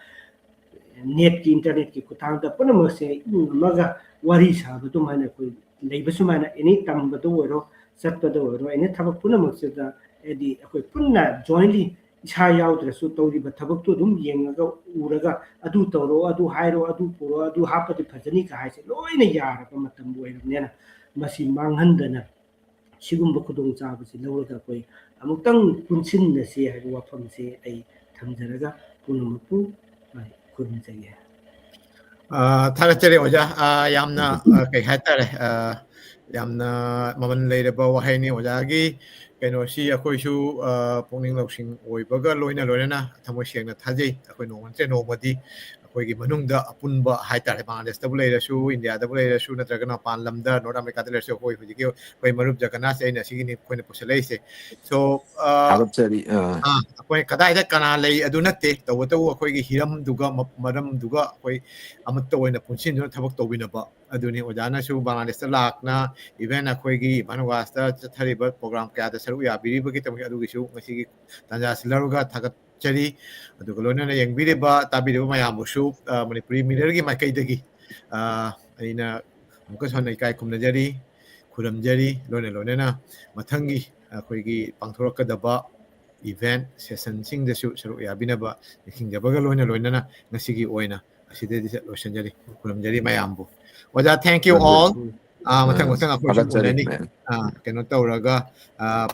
ꯅꯦꯠꯀꯤ, ꯏꯟꯇꯔꯅꯦꯠꯀꯤ ꯈꯨꯠꯊꯥꯡꯗ ꯄꯨꯝꯅꯃꯛꯁꯦ ꯏꯃꯨꯡ ꯑꯃꯒ ꯋꯥꯔꯤ ꯁꯥꯕ ꯑꯗꯨꯃꯥꯏꯅ ꯑꯩꯈꯣꯏ ꯂꯩꯕ ꯁꯨꯃꯥꯏꯅ ꯑꯦꯅꯤ ꯇꯝꯕꯗ ꯑꯣꯏꯔꯣ, ꯆꯠꯄꯗ ꯑꯣꯏꯔꯣ, ꯑꯦꯅꯤ ꯊꯕꯛ ꯄꯨꯝꯅꯃꯛꯁꯤꯗ ꯍꯥꯏꯗꯤ ꯑꯩꯈꯣꯏ ꯄꯨꯟꯅ jointly ꯏꯁꯥ ꯌꯥꯎꯗ꯭ꯔꯁꯨ ꯇꯧꯔꯤꯕ ꯊꯕꯛꯇꯨ ꯑꯗꯨꯝ ꯌꯦꯡꯉꯒ ꯎꯔꯒ ꯑꯗꯨ ꯇꯧꯔꯣ, ꯑꯗꯨ ꯍꯥꯏꯔꯣ, ꯑꯗꯨ ꯄꯨꯔꯣ, ꯑꯗꯨ ꯍꯥꯞꯄꯗꯤ ꯐꯖꯅꯤꯒ ꯍꯥꯏꯁꯦ ꯂꯣꯏꯅ ꯌꯥꯔꯕ ꯃꯇꯝ ꯑꯣꯏꯔꯕꯅꯤꯅ ꯃꯁꯤ ꯃꯥꯡꯍꯟꯗꯅ ꯁꯤꯒꯨꯝꯕ ꯈꯨꯗꯣꯡꯆꯥꯕꯁꯤ ꯂꯧꯔꯒ ꯑꯩꯈꯣꯏ ꯑꯃꯨꯛꯇꯪ ꯄꯨꯟꯁꯤꯟꯅꯁꯤ ꯍꯥꯏꯕ ꯋꯥꯐꯝꯁꯤ ꯑꯩ ꯊꯝꯖꯔꯒ ꯄꯨꯝꯅꯃꯛꯄꯨ, ꯑ, ꯈꯨꯔꯨꯝꯖꯒꯦ꯫ ꯑ, ꯊꯥꯒꯠꯆꯔꯤ ꯑꯣꯖꯥ꯫ ꯑ, ꯌꯥꯝꯅ, ꯑ, ꯀꯩ ꯍꯥꯏꯇꯥꯔꯦ, ꯑ, ꯌꯥꯝꯅ ꯃꯃꯜ ꯂꯩꯔꯕ ꯋꯥꯍꯩꯅꯤ ꯑꯣꯖꯥꯒꯤ ꯀꯩꯅꯣꯁꯤ꯫ ꯑꯩꯈꯣꯏꯁꯨ, ꯑ, ꯄꯨꯛꯅꯤꯡ ꯂꯧꯁꯤꯡ ꯑꯣꯏꯕꯒ ꯂꯣꯏꯅ ꯂꯣꯏꯅꯅ ꯊꯃꯣꯏ ꯁꯦꯡꯅ ꯊꯥꯖꯩ꯫ ꯑꯩꯈꯣꯏ ꯅꯣꯡꯃ ꯅꯠꯇ꯭ꯔ ꯅꯣꯡꯃꯗꯤ ꯑꯩꯈꯣꯏꯒꯤ ꯃꯅꯨꯡꯗ ꯑꯄꯨꯟꯕ ꯍꯥꯏꯇꯥꯔꯦ, ꯕꯪꯒ꯭ꯂꯥꯗꯦꯁꯇꯕꯨ ꯂꯩꯔꯁꯨ, ꯏꯟꯗꯤꯌꯥꯗꯕꯨ ꯂꯩꯔꯁꯨ, ꯅꯠꯇ꯭ꯔꯒꯅ ꯃꯄꯥꯟ ꯂꯝꯗ, ꯅꯣꯔꯠ ꯑꯃꯦꯔꯤꯀꯥꯗ ꯂꯩꯔꯁꯨ, ꯑꯩꯈꯣꯏ ꯍꯧꯖꯤꯛꯀꯤ ꯑꯩꯈꯣꯏ ꯃꯔꯨꯞ ꯖꯒꯅꯥꯁꯦ ꯑꯩꯅ ꯑꯁꯤꯒꯤꯅꯤ ꯑꯩꯈꯣꯏꯅ ꯄꯨꯁꯜꯂꯛꯏꯁꯦ꯫ So, ꯑ, ꯊꯥꯒꯠꯆꯔꯤ꯫ ꯑ, ꯑ, ꯑꯩꯈꯣꯏ ꯀꯗꯥꯏꯗ ꯀꯅꯥ ꯂꯩ ꯑꯗꯨ ꯅꯠꯇꯦ, ꯇꯧꯕꯇꯕꯨ ꯑꯩꯈꯣꯏꯒꯤ ꯍꯤꯔꯝꯗꯨꯒ ꯃ-, ꯃꯔꯝꯗꯨꯒ ꯑꯩꯈꯣꯏ ꯑꯃꯠꯇ ꯑꯣꯏꯅ ꯄꯨꯟꯁꯤꯟꯗꯨꯅ ꯊꯕꯛ ꯇꯧꯃꯤꯟꯅꯕ ꯑꯗꯨꯅꯤ꯫ ꯑꯣꯖꯥꯅꯁꯨ ꯕꯪꯒ꯭ꯂꯥꯗꯦꯁꯇ ꯂꯥꯛꯅ, even ꯑꯩꯈꯣꯏꯒꯤ ꯏꯝꯐꯥꯜ ꯋꯥꯁꯇ ꯆꯠꯊꯔꯤꯕ ꯄ꯭ꯔꯣꯒ꯭ꯔꯥꯝ ꯀꯌꯥꯗ ꯁꯔꯨꯛ ꯌꯥꯕꯤꯔꯤꯕꯒꯤꯗꯃꯛ ꯑꯗꯨꯒꯤꯁꯨ ꯉꯁꯤꯒꯤ ꯇꯥꯟꯖꯥꯁꯤ ꯂꯧꯔꯒ ꯊꯥꯒꯠꯆꯔꯤ꯫ ꯑꯗꯨꯒ ꯂꯣꯏꯅꯅ ꯌꯦꯡꯕꯤꯔꯤꯕ, ꯇꯥꯕꯤꯔꯤꯕ ꯃꯌꯥꯝꯕꯨꯁꯨ, ꯑ, ꯃꯅꯤꯄꯨꯔꯤ ꯃꯤꯔꯔꯒꯤ ꯃꯥꯏꯀꯩꯗꯒꯤ, ꯑ, ꯑꯩꯅ ꯑꯃꯨꯛꯀꯁꯨ ꯍꯟꯅ ꯏꯀꯥꯏ ꯈꯨꯝꯅꯖꯔꯤ, ꯈꯨꯔꯨꯝꯖꯔꯤ꯫ ꯂꯣꯏꯅ ꯂꯣꯏꯅꯅ ꯃꯊꯪꯒꯤ ꯑꯩꯈꯣꯏꯒꯤ ꯄꯥꯡꯊꯣꯔꯛꯀꯗꯕ event sessionꯁꯤꯡꯗꯁꯨ ꯁꯔꯨꯛ ꯌꯥꯕꯤꯅꯕ ꯅꯤꯡꯁꯤꯡꯖꯕꯒ ꯂꯣꯏꯅ ꯂꯣꯏꯅꯅ ꯉꯁꯤꯒꯤ ꯑꯣꯏꯅ ꯑꯁꯤꯗꯩꯗꯤ ꯂꯣꯏꯁꯤꯟꯖꯔꯤ꯫ ꯈꯨꯔꯨꯝꯖꯔꯤ ꯃꯌꯥꯝꯕꯨ꯫ ꯑꯣꯖꯥ, thank you all. ꯑꯥ, ꯃꯊꯪ ꯑꯥ, ꯃꯊꯪ ꯑꯩꯈꯣꯏꯁꯨ ꯊꯥꯒꯠꯆꯔꯤ, ꯎꯅꯅꯤ꯫ ꯃꯌꯥꯝ꯫ ꯑꯥ, ꯀꯩꯅꯣ ꯇꯧꯔꯒ, ꯑꯥ,